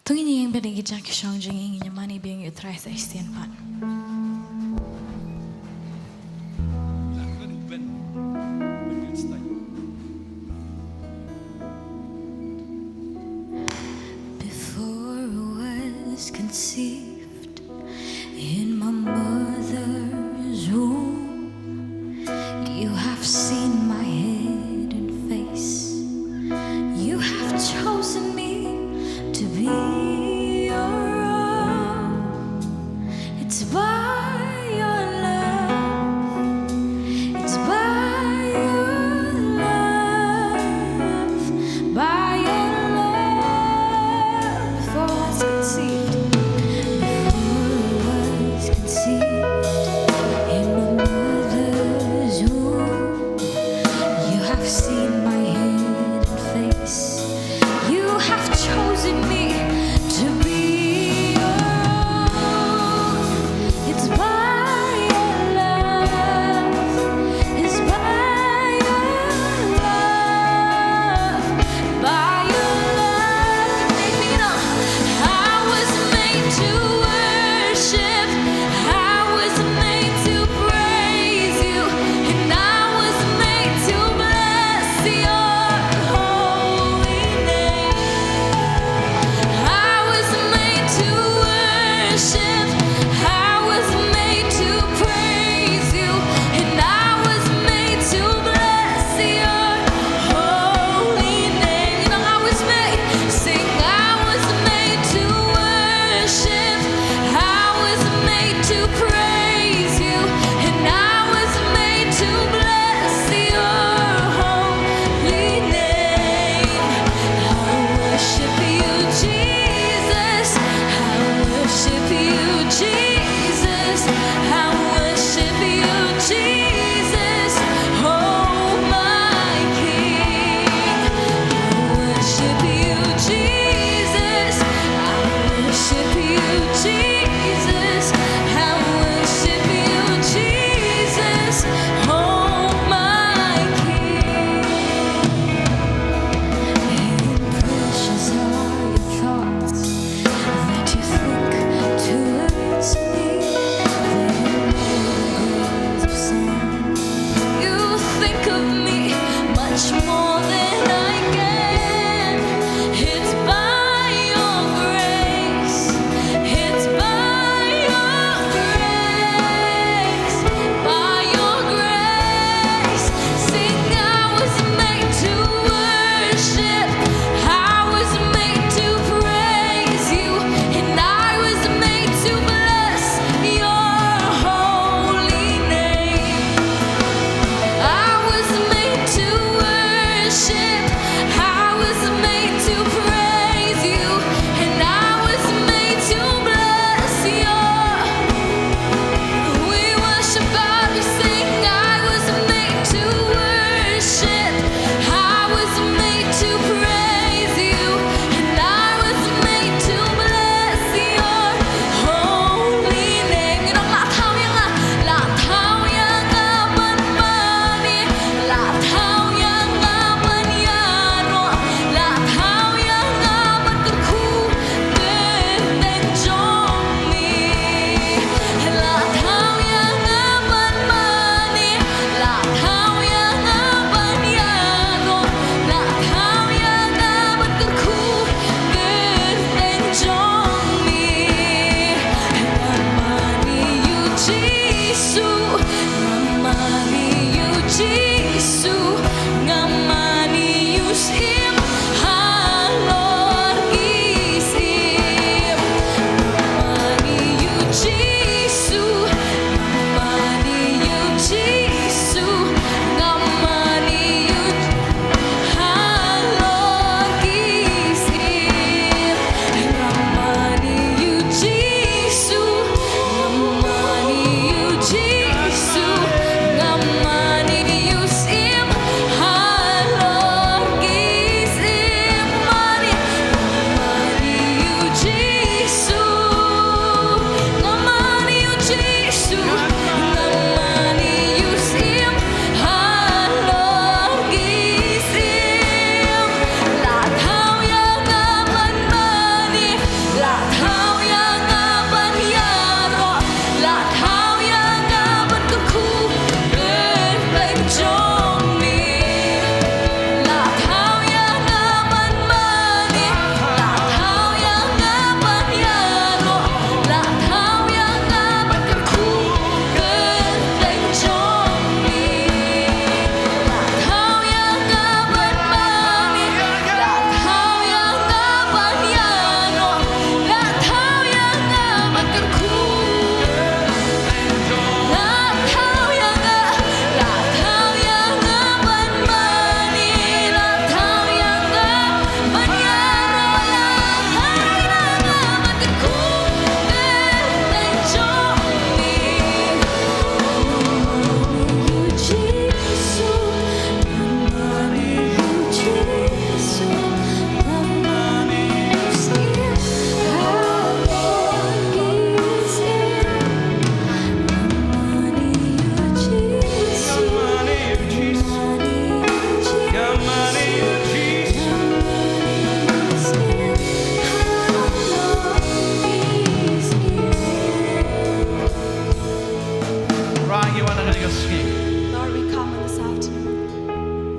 To ngin ïeng bad ngin ïa ki jaka shong jong ngi, ngin ïa mane biang ïa U Trai sa shisien pat. Before I was conceived in my mother's womb, you have seen my hidden face. You have chosen me to be your own. It's by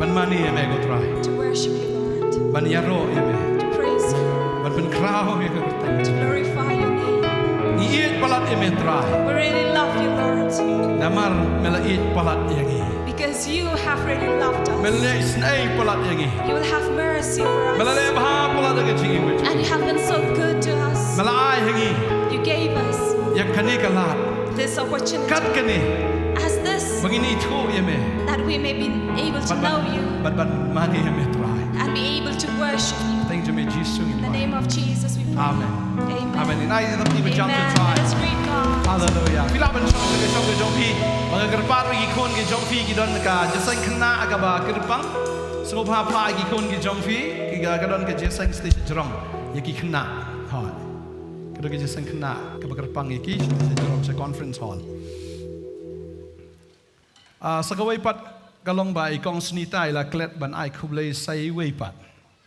Ban mane ïa me ko Trai. To worship you, Lord. Ban ïaroh ïa me. To praise you. Ban pynkhraw ïa ka kyrteng. To glorify your name. Ngi ïeit palat ïa me Trai. We really love you, Lord. Namar me la ïeit palat ïa ngi. Because you have really loved us. Me la isynei palat ïa ngi. You will have mercy for us. Me la leh bha palat ïa ka jingim. And you have been so good to us. Me la ai ha ngi. You gave us. Ïa kane ka lad. This opportunity. Kat kane. As this. Ba ngin ithuh ïa me. That we may be able to know you. Bad ban mane ïa me Trai. And be able to worship you. Thank you me Jisu. In the name of Jesus we pray. Amen. Amen. Amen. Amen. Let us greet God. Hallelujah. Phi lah ban shong ka shong ka jong phi. Ba nga kyrpad ïa ki khun ki jong phi ki don ka jingïaseng khynnah kaba kyrpang. Sngewbha phah ïa ki khun ki jong phi ki ka don ka jingïaseng stage jrong. Ïa ki khynnah. Hoi. Ka don ka jingïaseng khynnah kaba kyrpang ïa ki stage jrong sha conference hall. Ah, sa kawei pat ka long ba i Kong Sunita i la klet ban ai khublei sa iwei pat.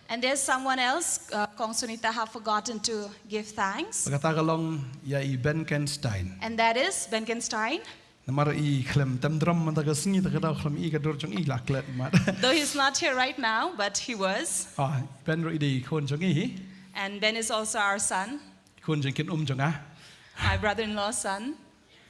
And there's someone else, uh, Kong Sunita have forgotten to give thanks. Ba kata ka long ïa i Benkenstein. And that is Benkenstein. Namar i khlem tem drum mynta ka sngi ta ka daw khlem i ka dur jong i la klet mat. Though he's not here right now, but he was. Ah, Ben ruh i dei i khun jong i. And Ben is also our son. Khun jong kin um jong nga. My brother-in-law's son.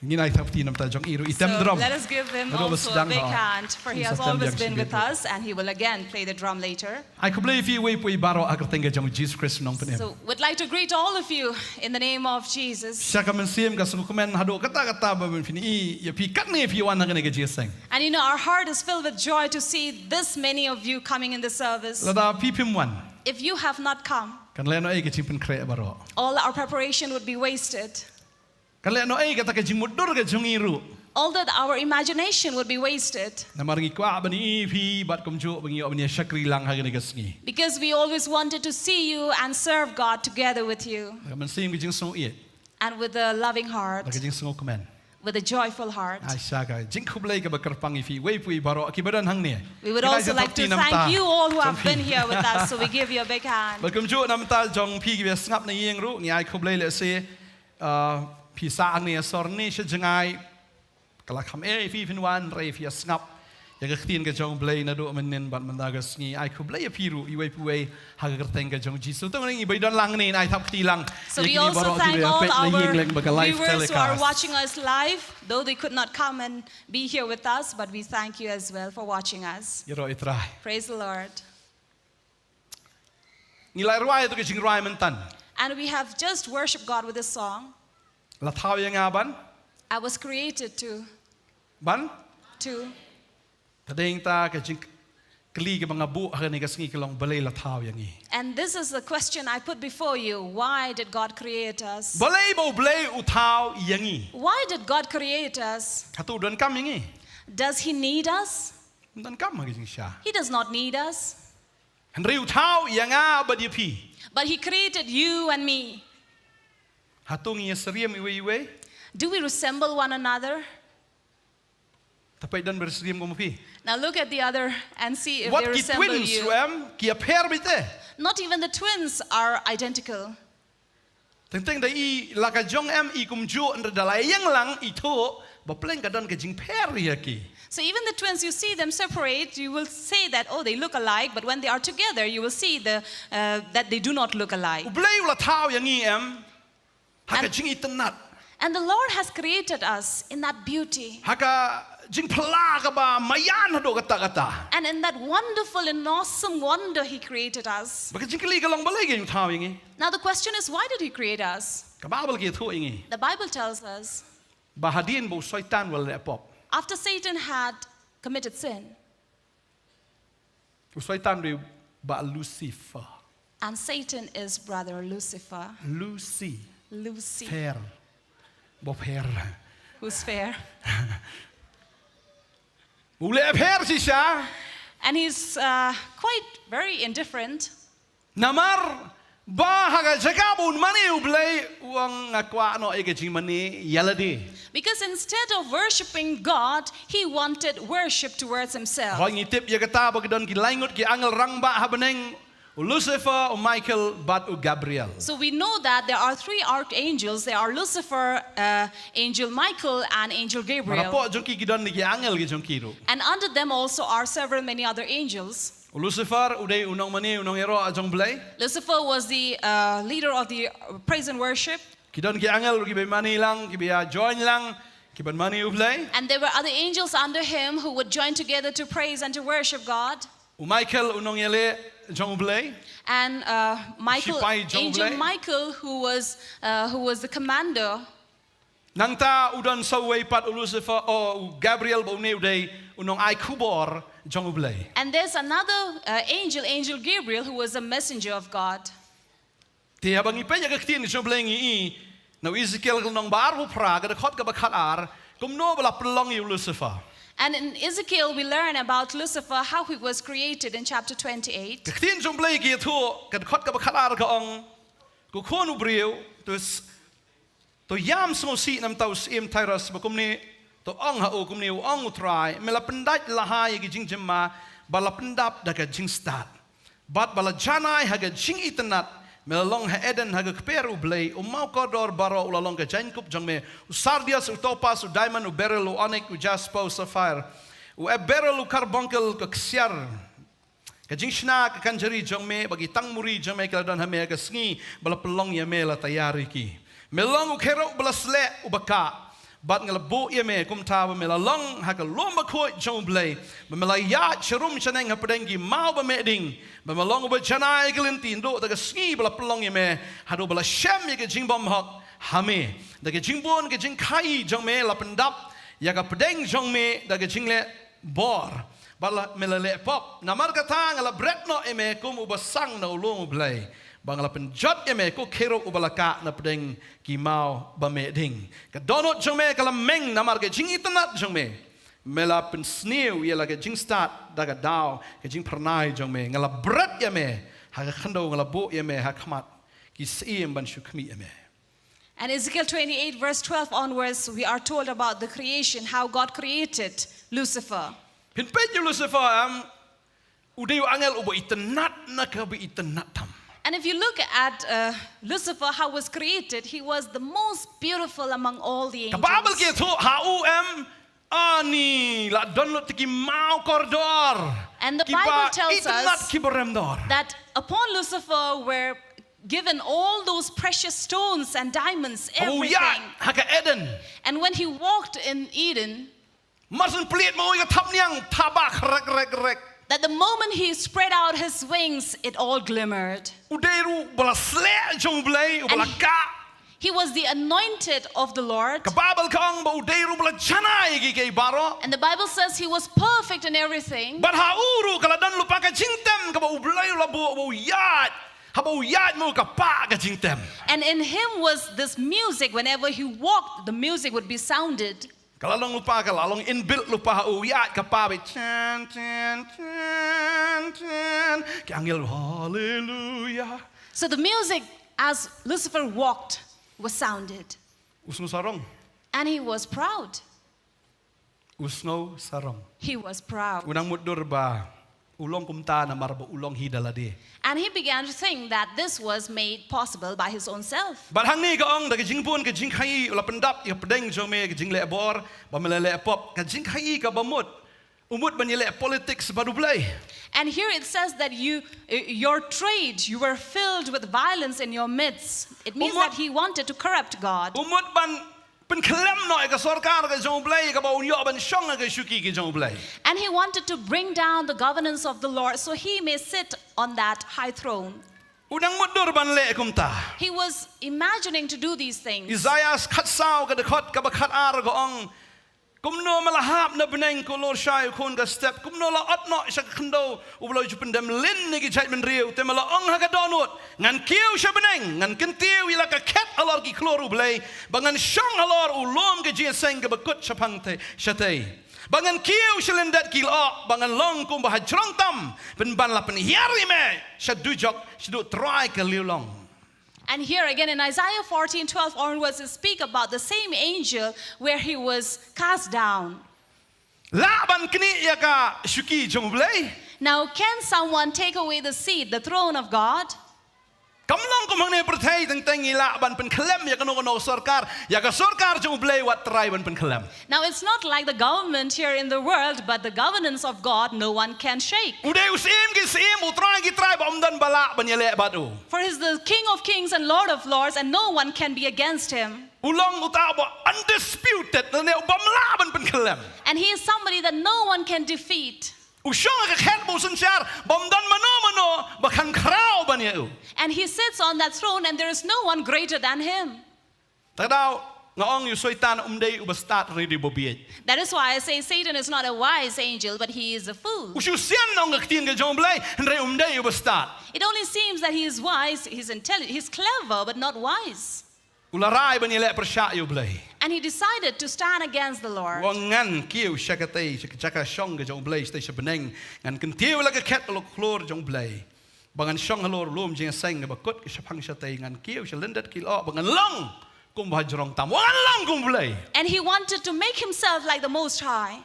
Ngin ai thapti namta jong i ruh i tem drum. So let us give him also a big hand, for he has always been with us and he will again play the drum later. Ai khublei phi iwei pa iwei baroh ha ka kyrteng ka jong Jesus Christ nongpynim. So would like to greet all of you in the name of Jesus. Sha ka mynsiem ka sngewkmen haduh katta katta ba phin i ïa phi katne phi wan ha kane ka jingïaseng. And you know, our heart is filled with joy to see this many of you coming in the service. Lada phi phim wan. If you have not come, kan leh noh ei ka jingpynkhreh baroh. All our preparation would be wasted. Kan leh noh ei kata ka jingmutdur ka jong i ruh. All that our imagination would be wasted. Namar ngi kwah ban i phi bad kumjuh ba ngi ïoh ban ïa shakri lang ha kane ka sngi. Because we always wanted to see you and serve God together with you. Ka mynsiem ka jingsngewieit. And with a loving heart. Ka jingsngewkmen. With a joyful heart. Ai sha ka jingkhublei kaba kyrpang ïa phi iwei pa iwei baroh kiba don hangne. We would also like to thank you all who have been here with us, so we give you a big hand. Bad kumjuh namta jong phi kiba sngap na ïing ruh ngi ai khublei lehse. Ah, phi sah hangne sor ne sha jngai. Ka la kham eh phi phin wan hynrei phi ïa sngap ïa ka ktien ka jong Blei naduh mynnin bad mynta ka sngi. Ai khublei ïa phi ruh iwei pa iwei ha ka kyrteng ka jong Jisu. Te ngi ba don lang ne ai thapti lang. So we also thank all our viewers who are watching us live, though they could not come and be here with us, but we thank you as well for watching us. Ïaroh ïa Trai. Praise the Lord. Ngi la rwai ïa ka jingrwai mynta. And we have just worshiped God with a song. La thaw ïa nga ban. I was created to. Ban. To. Ka dei ta ka jingkylli kaba nga buh ha kane ka sngi ka long balei la thaw ïa ngi. And this is the question I put before you. Why did God create us? Balei ba U Blei u thaw ïa ngi. Why did God create us? Hato u donkam ïa ngi. Does he need us? Donkam ha ka jingshisha. He does not need us. Hynrei u thaw ïa nga bad ïa phi. But he created you and me. Hato ngi ïa syriem iwei iwei. Do we resemble one another? Tapai don ba syriem kum phi. Now look at the other and see if they resemble you. Wat ki twins ruh em ki ïa pher beit te. Not even the twins are identical. Teng teng da i la ka jong em i kumjuh hynrei da la ïeng lang i thoh ba pleng ka don ka jingpher ïa ki. So even the twins, you see them separate, you will say that, oh, they look alike, but when they are together, you will see the, uh, that they do not look alike. U Blei u la thaw ïa ngi em ha ka jingitynnad. And the Lord has created us in that beauty. Ha ka jingphylla kaba maïan haduh katta katta. And in that wonderful and awesome wonder he created us. Ba ka jingkylli ka long balei u thaw ïa ngi. Now the question is, why did he create us? Ka Baibl ka ïathuh ïa ngi. The Bible tells us. Ba hadien ba u Soitan u la leh pop. After Satan had committed sin. U Soitan u dei bah Lucifer. And Satan is brother Lucifer. Lucy. Lucy. Fair. Ba pher. Who's fair? U leh pher shisha. And he's, uh, quite very indifferent. Namar ba ha ka jaka ba un mane U Blei u ong nga kwah noh ïa ka jingmane ïa lade. Because instead of worshipping God, he wanted worship towards himself. Hoi ngi tip ïa kata ba ki don ki lai ngut ki angel rangbah ha bneng. U Lucifer, u Michael bad u Gabriel. So we know that there are three archangels. There are Lucifer, uh, Angel Michael, and Angel Gabriel. Marapok jong ki ki don ki angel ki jong ki ruh. And under them also are several many other angels. U Lucifer u dei u nongmane, u nongïaroh jong u Blei. Lucifer was the uh, leader of the uh, praise and worship. Ki don ki angel ruh kiba mane lang, kiba join lang, kiba mane u Blei. And there were other angels under him who would join together to praise and to worship God. U Michael u nongïaleh jong u Blei. And uh, Michael, Sipai jong u Blei. Angel Michael, who was uh, who was the commander. Nangta u don sa uwei pat u Lucifer, o u Gabriel, ba une u dei u nongai khubor jong u Blei. And there's another uh, angel, Angel Gabriel, who was a messenger of God. Te haba ngi peit ïa ka ktien jong u Blei ngi i na u Ezekiel ka lynnong ba arphew phra, ka dkhot kaba khatar, kumno ba la pynlong ïa u Lucifer. And in Ezekiel, we learn about Lucifer, how he was created in chapter twenty-eight. Ka ktien jong u Blei ka ïathuh, ka dkhot kaba khatar ka ong, ko khun u briew, to s-, to ïam sngewsih na bynta u syiem Tyrus, ba kumne to ong ha u, kumne u ong u Trai, me la pyndait lahai ïa ki jingjemma ba la pyndap da ka jingstad, bad ba la janai ha ka jingitynnat. Me la long ha Eden ha ka kper u Blei. U maw kordor baroh u la long ka jaiñkup jong me, u sardius, u topas, u diamond, u beryl, u onik, u jasper, u sapphire, u emerald, u carbuncle, ka ksiar, ka jingshna ka kynjari jong me, bad ki tangmuri jong me ki la don ha me ha ka sngi ba la pynlong ïa me la taiar ïa ki. Me long u kherub ba la sleh uba kah, bad nga la buh ïa me kumta ba me la long ha ka lum bakhuid jong u Blei, ba me la ïaid sharum shaneng hapdeng ki maw ba meh ding, ba me long uba janai ïa ka lynti naduh da ka sngi ba la pynlong ïa me haduh ba la shem ïa ka jingbymhok ha me. Da ka jingbun ka jingkhaii jong me la pyndap ïa ka pdeng jong me da ka jingleh bor, bad la, me la leh pop. Namar kata nga la bret noh ïa me kum uba sang na u lum u Blei, bad nga la pynjot ïa me ko kherub uba la kah na pdeng ki maw ba meh ding. Ka dohnud jong me ka la meng namar ka jingitynnat jong me. Me la pynsniew ïa la ka jingstad da ka daw ka jingphyrnai jong me. Nga la bret ïa me ha ka khyndew, nga la buh ïa me ha khmat ki syiem ban shu khmih ïa me. And Ezekiel twenty-eight, verse twelve onwards, we are told about the creation, how God created Lucifer. Phin peit ïa u Lucifer, em, u dei u angel uba itynnat na kaba itynnat tam. And if you look at uh, Lucifer, how was created, he was the most beautiful among all the Ka angels. Baibl ka ïathuh ha u, em, ani la don lut ki maw kordor, And the kiba Bible tells itynnat, us kiba remdor. That upon Lucifer were given all those precious stones and diamonds, Haba u everything. ïaid ha ka Eden, And when he walked in Eden, mar syn plied ma u ïa ka thapniang, thaba khrek rek rek. That the moment he spread out his wings, it all glimmered. U dei ruh uba la sleh jong u Blei, uba la kah. He was the anointed of the Lord. Ka Baibl ka ong ba u dei ruh uba la janai ïa kiei kiei baroh. And the Bible says he was perfect in everything. Bad ha u ruh ka la don lypa ka jingtem kaba u Blei u la buh, ba u ïaid, haba u ïaid ma u ka pah ka jingtem. And in him was this music. Whenever he walked, the music would be sounded. Ka la long lypa, ka la long inbuilt lypa ha u, ïaid ka pah beit, chen chen chen chen, ki angel, haleluya. So the music, as Lucifer walked, was sounded. U sngewsarong. And he was proud. U sngewsarong. He was proud. U nang mutdur ba u long kumta namar ba u long hi da lade. And he began to think that this was made possible by his own self. Bad hangne ka ong, da ka jingbun ka jingkhaii u la pyndap ïa ka pdeng jong me ka jingleh bor, ba me la leh pop. Ka jingkhaii kaba mut, u mut ban ïaleh politics bad u Blei. And here it says that you, uh, your trade, you were filled with violence in your midst. It means U mut that he wanted to corrupt God. U mut ban pynkhlem noh ïa ka sorkar ka jong u Blei, kaba un ïoh ban shong ha ka shuki ka jong u Blei. And he wanted to bring down the governance of the Lord so he may sit on that high throne. U nang mutdur ban leh kumta. He was imagining to do these things. Isaiah khatsaw ka dkhot kaba khatar ka ong, kumno me la hap na bneng, ko lor shai u khun ka step, kumno la ot noh sha ka khyndew uba la ju pyndem lin na ki jaitbynriew. Te me la ong ha ka dohnud, ngan kiew sha bneng, ngan kyntiew ïa la ka khet halor ki khlur u Blei, ba ngan shong halor u lum ka jingïaseng kaba kut shaphang te, shatei. Ba ngan kiew sha lyndet ki lyoh, ba ngan long kumba hajrong tam, pynban la pynhiar ïa me sha dujok, shaduh trai ka liang long. And here again in Isaiah fourteen twelve onwards, it speak about the same angel where he was cast down. Lah ban knieh ïa ka shuki jong U Blei? Now, can someone take away the seat, the throne of God? Kam long kum hangne pyrthei teng teng ngi lah ban pynkhyllem ïa kano kano sorkar, ïa ka sorkar jong U Blei wat trai ban pynkhyllem. Now, it's not like the government here in the world, but the governance of God no one can shake. U dei u syiem ki syiem, u trai ki trai, ba ym don ba lah ban ïaleh bad u. For he is the King of kings and Lord of lords, and no one can be against him. U long uta ba undisputed, lane u bym lah ban pynkhyllem. And he is somebody that no one can defeat. U shong ha ka khet ba u synshar, bym don mano mano ba kham khraw ban ïa u. And he sits on that throne, and there is no one greater than him. Te kata nga ong ïa u Soitan um dei uba stad, hynrei u dei uba bieit. That is why I say Satan is not a wise angel, but he is a fool. U shu sian, ong ka ktien ka jong U Blei, hynrei um dei uba stad. It only seems that he is wise, he's intelli-, he's clever, but not wise. U la rai ban ïaleh pyrshah ïa U Blei. And he decided to stand against the Lord. U ong, ngan kiew sha katei, sha ka jaka shong ka jong U Blei, shatei sha bneng. Ngan kyntiew la ka khet la ka khlur jong U Blei. Ba ngan shong halor u lum jingïaseng kaba kut ka shaphang shatei, ngan kiew sha lyndet ki lyoh, ba ngan long kum uba ha jrong tam. U ong ngan long kum U Blei. And he wanted to make himself like the Most High.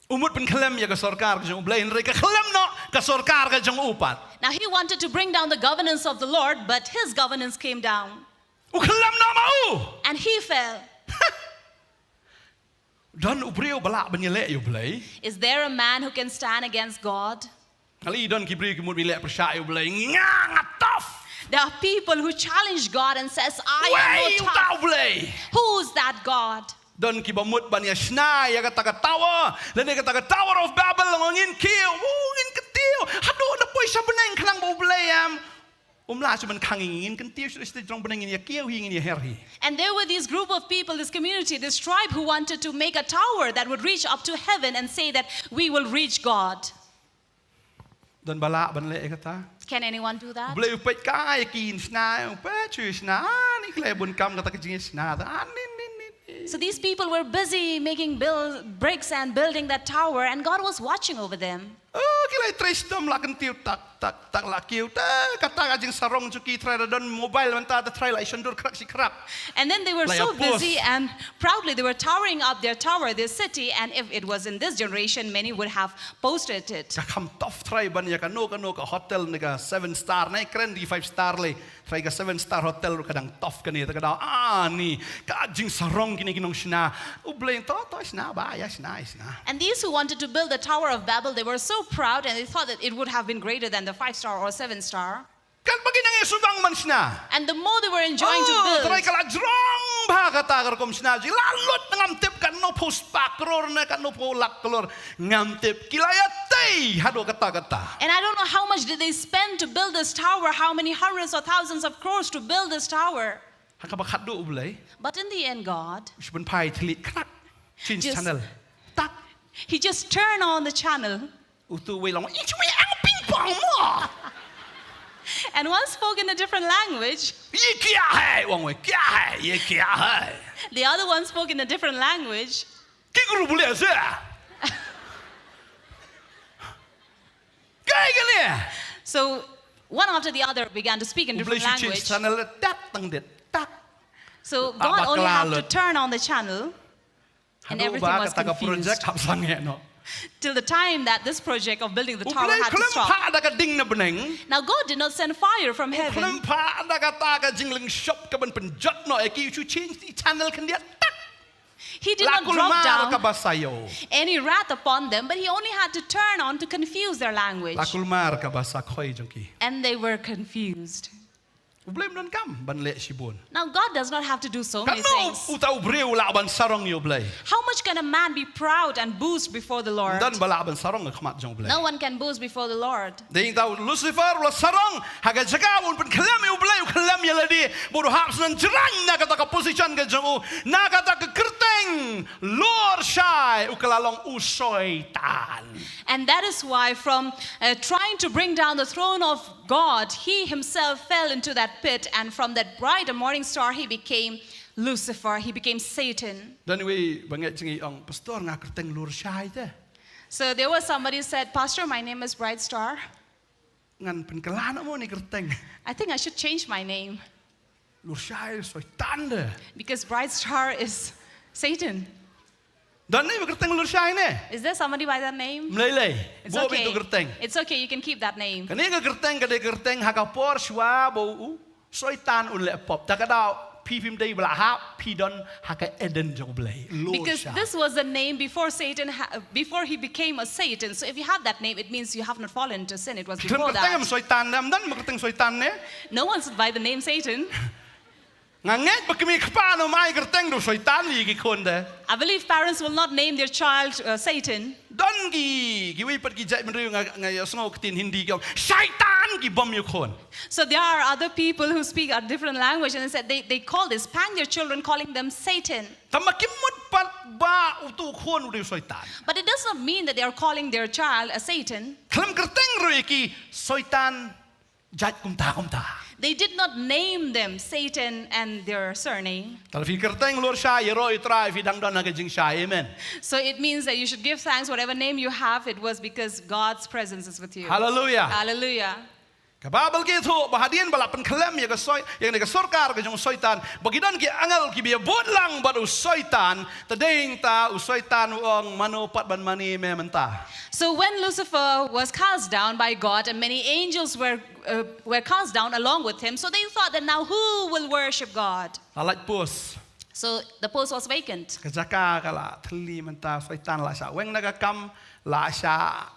U mut pynkhyllem ïa ka sorkar ka jong U Blei, hynrei ka khyllem noh ka sorkar ka jong u pat. Now he wanted to bring down the governance of the Lord, but his governance came down. U khyllem noh ma u. And he fell. Don u briew ba lah ban ïaleh ïa U Blei? Is there a man who can stand against God? Nga la ïohi don ki briew ki mut ban ïaleh pyrshah ïa U Blei. Nga, nga tough. There are people who challenge God and says, "I am no tough." Wei uta U Blei? Who's that God? Don kiba mut ban ïa shna ïa kata ka tower, lane kata ka Tower of Babel, ong ngin kiew, u ngin kyntiew. Haduh na poi sha bneng khnang ba U Blei em, um lah shuh ban khang ïa ngi, ngin kyntiew shuh sha jrong bneng, ngin ïa kiew hi, ngin ïa her hi. And there were these group of people, this community, this tribe who wanted to make a tower that would reach up to heaven and say that we will reach God. Don ba lah ban leh ïa kata? Can anyone do that? U Blei u peit kai ki shna, u peit shu shna, ani ki la bun kam kata ka jingshna, ani, ni, ni, ni. So these people were busy making build, bricks and building that tower, and God was watching over them. Oh, ki la trei shitom la kyntiew tak, tak, tak la kiew. Te kata ka jingsarong jong ki, trai da don mobile mynta, te trai la shon dur khrak shi khrak. And then they were so busy and proudly they were towering up their tower, their city, and if it was in this generation, many would have posted it. Ka kham tough trai ban ïa kano kano ka hotel ne ka seven star, ne kren di five star lei. Trai ka seven star hotel ruh ka dang tough kane, te ka dang, ah, ni ka jingsarong kine ki nongshna. U Blei to, to shna ba, ïa shna, ïa shna. And these who wanted to build the Tower of Babel, they were so proud and they thought that it would have been greater than the five star or seven star. Katba ki nang ïa sdang ban shna. And the more they were enjoying to build. Oh, trai ka la jrong bha kata ka rukom shna jong ki, la lut, ngam tip katno phew spah klur ne katno phew lak klur, ngam tip. Ki la ïa tei haduh katta katta. And I don't know how much did they spend to build this tower, how many hundreds or thousands of crores to build this tower. Ha kaba khatduh U Blei, but in the end, God, u shu pynphai thylliej khrak. Change channel. Tak. He just turned on the channel. Utu uwei u ong, "Ïa shu ïa ang ping pong mo." And one spoke in a different language. "Ye kya hai?" u ong uwei, "Kya hai? Ye kya hai?" The other one spoke in a different language. "Ki guru bole se." Kai kane. So one after the other began to speak in different language. U Blei shu change channel, tak, tang det, tak. So God only had to turn on the channel. And everything was confused. Haduh ba kata ka project hap sangeh noh. Till the time that this project of building the tower had to stop. U Blei u khlem phah da ka ding na bneng. Now God did not send fire from heaven. U khlem phah da kata ka jinglynshop ka ban pynjot noh ïa ki, u shu change channel khyndiat, tak. He did not drop down any wrath upon them, but he only had to turn on to confuse their language. La kulmar ka basa khoi jong ki. And they were confused. U Blei um donkam ban leh shibun. Now God does not have to do so many things. Katno uta u briew u lah ban sarong ïa U Blei? How much can a man be proud and boast before the Lord? Ym don ba lah ban sarong ha khmat jong U Blei. No one can boast before the Lord. Dei ïa uta u Lucifer u la sarong ha ka jaka ba un pynkhyllem ïa U Blei, u khyllem ïa lade bad u hap sneng jrang na kata ka position ka jong u, na kata ka kyrteng lurshai, u kylla long u Soitan. And that is why from, uh, trying to bring down the throne of God, he himself fell into that pit, and from that bright morning star, he became Lucifer, he became Satan. Don uwei ba ngeit jong ngi u ong, "Pastor, nga kyrteng lurshai te." So there was somebody who said, "Pastor, my name is Bright Star." Ngan pynkylla noh mo ïa kane ka kyrteng. I think I should change my name. Lurshai Soitan te. Because Bright Star is Satan. Don ne ba kyrteng Lurshai ne? Is there somebody by that name? Mlei lei. It's Buh beit okay. tu kyrteng. It's okay, you can keep that name. Kane ka kyrteng ka dei kyrteng ha ka por shuwa ba u Soitan un leh pop. Ta ka daw phi phim dei ba la hap, phi don ha ka Eden jong U Blei. Lurshai. Because this was the name before Satan, ha- before he became a Satan. So if you have that name, it means you have not fallen into sin. It was Khlem before kyrteng em that. Soitan ne, ym don ba kyrteng Soitan ne? No one's by the name Satan. Nga ngeit ba kmie kpa no mai kyrteng ruh Soitan ïa ki khun de. I believe parents will not name their child uh, Satan. Don ki, kiwei pat ki jait bynriew nga, nga ïa sngew ktien Hindi ki ong, Shaitan ki bym ïa khun. So there are other people who speak a different language and they said they, they call, they spank their children calling them Satan. Tangba kim mut pat ba utu u khun u dei u Soitan. But it does not mean that they are calling their child a Satan. Khlem kyrteng ruh ïa ki Soitan jait kumta kumta. They did not name them Satan and their surname. Te lada phi kyrteng Lurshai, ïaroh ïa U Trai phi dang don ha ka jingshai. Amen. So it means that you should give thanks, whatever name you have, it was because God's presence is with you. Hallelujah. Hallelujah. Ka Baibl ka ïathuh ba hadien ba la pynkhlem ïa ka soi, ïa kane ka sorkar ka jong u Soitan, ba ki don ki angel kiba ïabud lang bad u Soitan, te dei hangta u Soitan u ong, mano pat ban mane me mynta. So when Lucifer was cast down by God and many angels were uh, were cast down along with him, so they thought that now who will worship God? La lait post. So the post was vacant. Ka jaka ka la thylli mynta, Soitan la shah weng na ka kam, la shah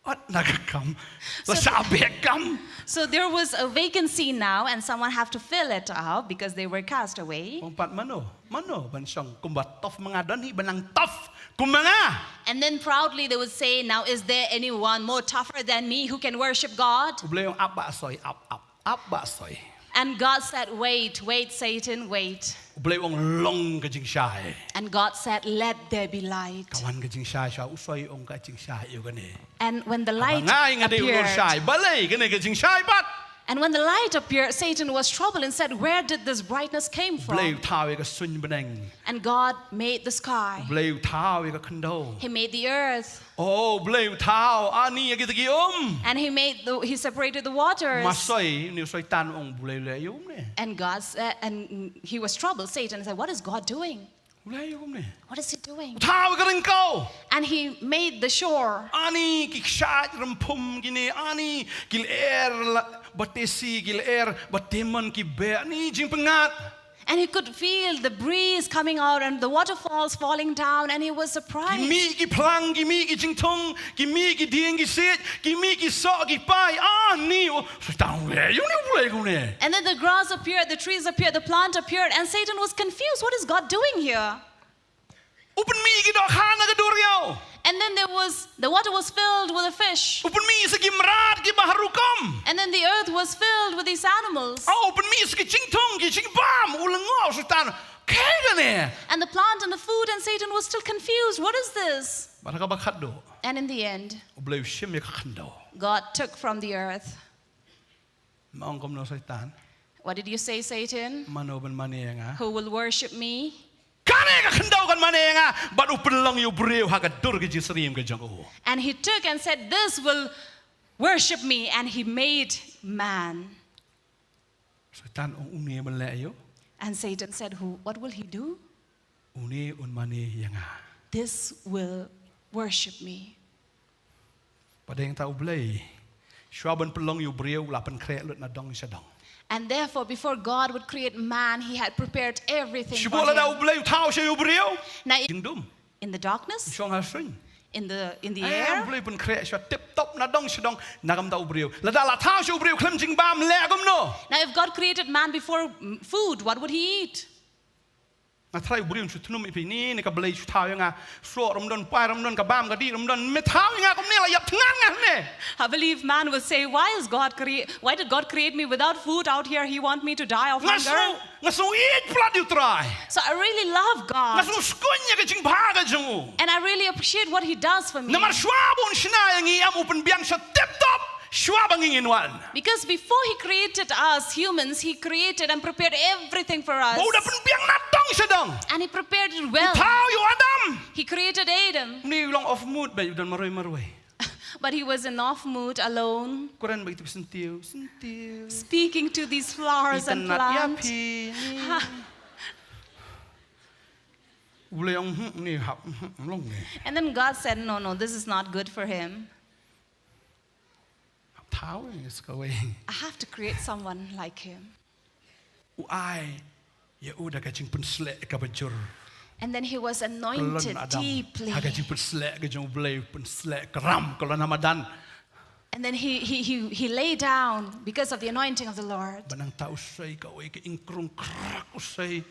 ot na ka kam, la So shah beh kam. So there was a vacancy now, and someone have to fill it up because they were cast away. Ong pat mano, mano ban shong kumba tough ma nga, don hi ba nang tough kum ma nga. And then proudly they would say, now is there anyone more tougher than me who can worship God? U Blei ong, ap ba soi, ap, ap, ap ba soi. And God said, wait, wait, Satan, wait. U Blei ong, long ka jingshai. And God said, let there be light. Ka wan ka jingshai, sha u soi ong ka jingshai ïa kane. And when the light appeared, Haba nga ïa nga dei u Lurshai, balei kane ka jingshai pat? And when the light appeared, Satan was troubled and said, where did this brightness came from? U Blei u thaw ïa ka suiñ bneng. And God made the sky. U Blei u thaw ïa ka khyndew. He made the earth. Oh, U Blei u thaw, ani ïa kita ki um. And he made the, he separated the waters. Ma soi, une u Soitan ong, U Blei u leh ïa um ne. And God said, and he was troubled, Satan said, what is God doing? U leh ïa um ne. What is he doing? U thaw ïa ka ryngkew. And he made the shore. Ani ki kshaid rymphum kine, ani ki lyer la, ba tesi ki lyer, ba temon ki beh, ani jingpyngngad. And he could feel the breeze coming out and the waterfalls falling down, and he was surprised. Ki mih ki phlang, ki mih ki jingthung, ki mih ki dieng ki siej, ki mih ki soh ki pai. Ani, u Soitan u leh ïa une, u leh ïa une. And then the grass appeared, the trees appeared, the plant appeared, and Satan was confused. What is God doing here? U pynmih ki dohkha na ka duriaw. And then there was, the water was filled with a fish. U pynmih sa ki mrad kiba har rukom. And then the earth was filled with these animals. Oh, u pynmih sa ki jingthung, ki jingbam, u lyngngoh u Soitan. Kaei kane? And the plant and the food, and Satan was still confused. What is this? Bad ha kaba khatduh, And in the end, U Blei u shim ïa ka khyndew. God took from the earth. Me ong kumno Soitan? What did you say, Satan? Mano ban mane ïa nga? Who will worship me? Kane ka khyndew kan mane ïa nga, bad u pynlong ïa u briew ha ka dur ka jingsyriem ka jong u. And he took and said, this will worship me, and he made man. Soitan ong, une ban leh ïa u? And Satan said, who, what will he do? Une un mane ïa nga. This will worship me. Bad hangta U Blei, shuwa ban pynlong ïa u briew, u la pynkhreh lut na dong sha dong. And therefore, before God would create man, he had prepared everything for him. Shu buh lada U Blei u thaw sha ïa u briew. Na i- Jingdum. In the darkness, Shong ha suiñ. In the, in the air. U Blei u pynkhreh shuwa tip top na dong sha dong, na ka bynta u briew. Lada la thaw sha u briew khlem jingbam, leh kumno? Now, if God created man before mm, food, what would he eat? Nga tharai u briew un shu thnum ïa phi, ne, ne ka Blei shu thaw ïa nga, soh ruh ym don, poi ruh ym don, ka bam ka dih ruh ym don, me thaw ïa nga kumne, la ïap thngan nga ne. I believe man will say, why is God crea- why did God create me without food out here? He want me to die of hunger. Nga sngew, nga sngew ïeit palat ïa u Trai. So I really love God. Nga sngew sngewsih ïa ka jingbha ka jong u. And I really appreciate what he does for me. Namar shuwa ba un shna ïa ngi em, u pynbiang sha tip top shuwa ba ngi ngin wan. Because before he created us humans, he created and prepared everything for us. Ba u da pynbiang na dong sha dong. And he prepared it well. U thaw ïa u Adam. He created Adam. Une u long off mood, ba u don marwei marwei. But he was in off mood, alone. Kren bad kito ki syntiew, syntiew. Speaking to these flowers and plants. Itynnad ïa phi. U Blei ong, "Hmm, ni hap, hmm, long ni." And then God said, "No, no, this is not good for him. Hap thaw ïa kawei." I have to create someone like him." U ai ïa u da ka jingpynsleh kaba jur. And then he was Ka lon anointed Adam deeply. ha ka jingpynsleh ka jong U Blei, pynsleh ka ram ka lon ha madan. And then he, he, he, he lay down because of the anointing of the Lord. Ba nangta u sei kawei ka ingkrung, krak u sei.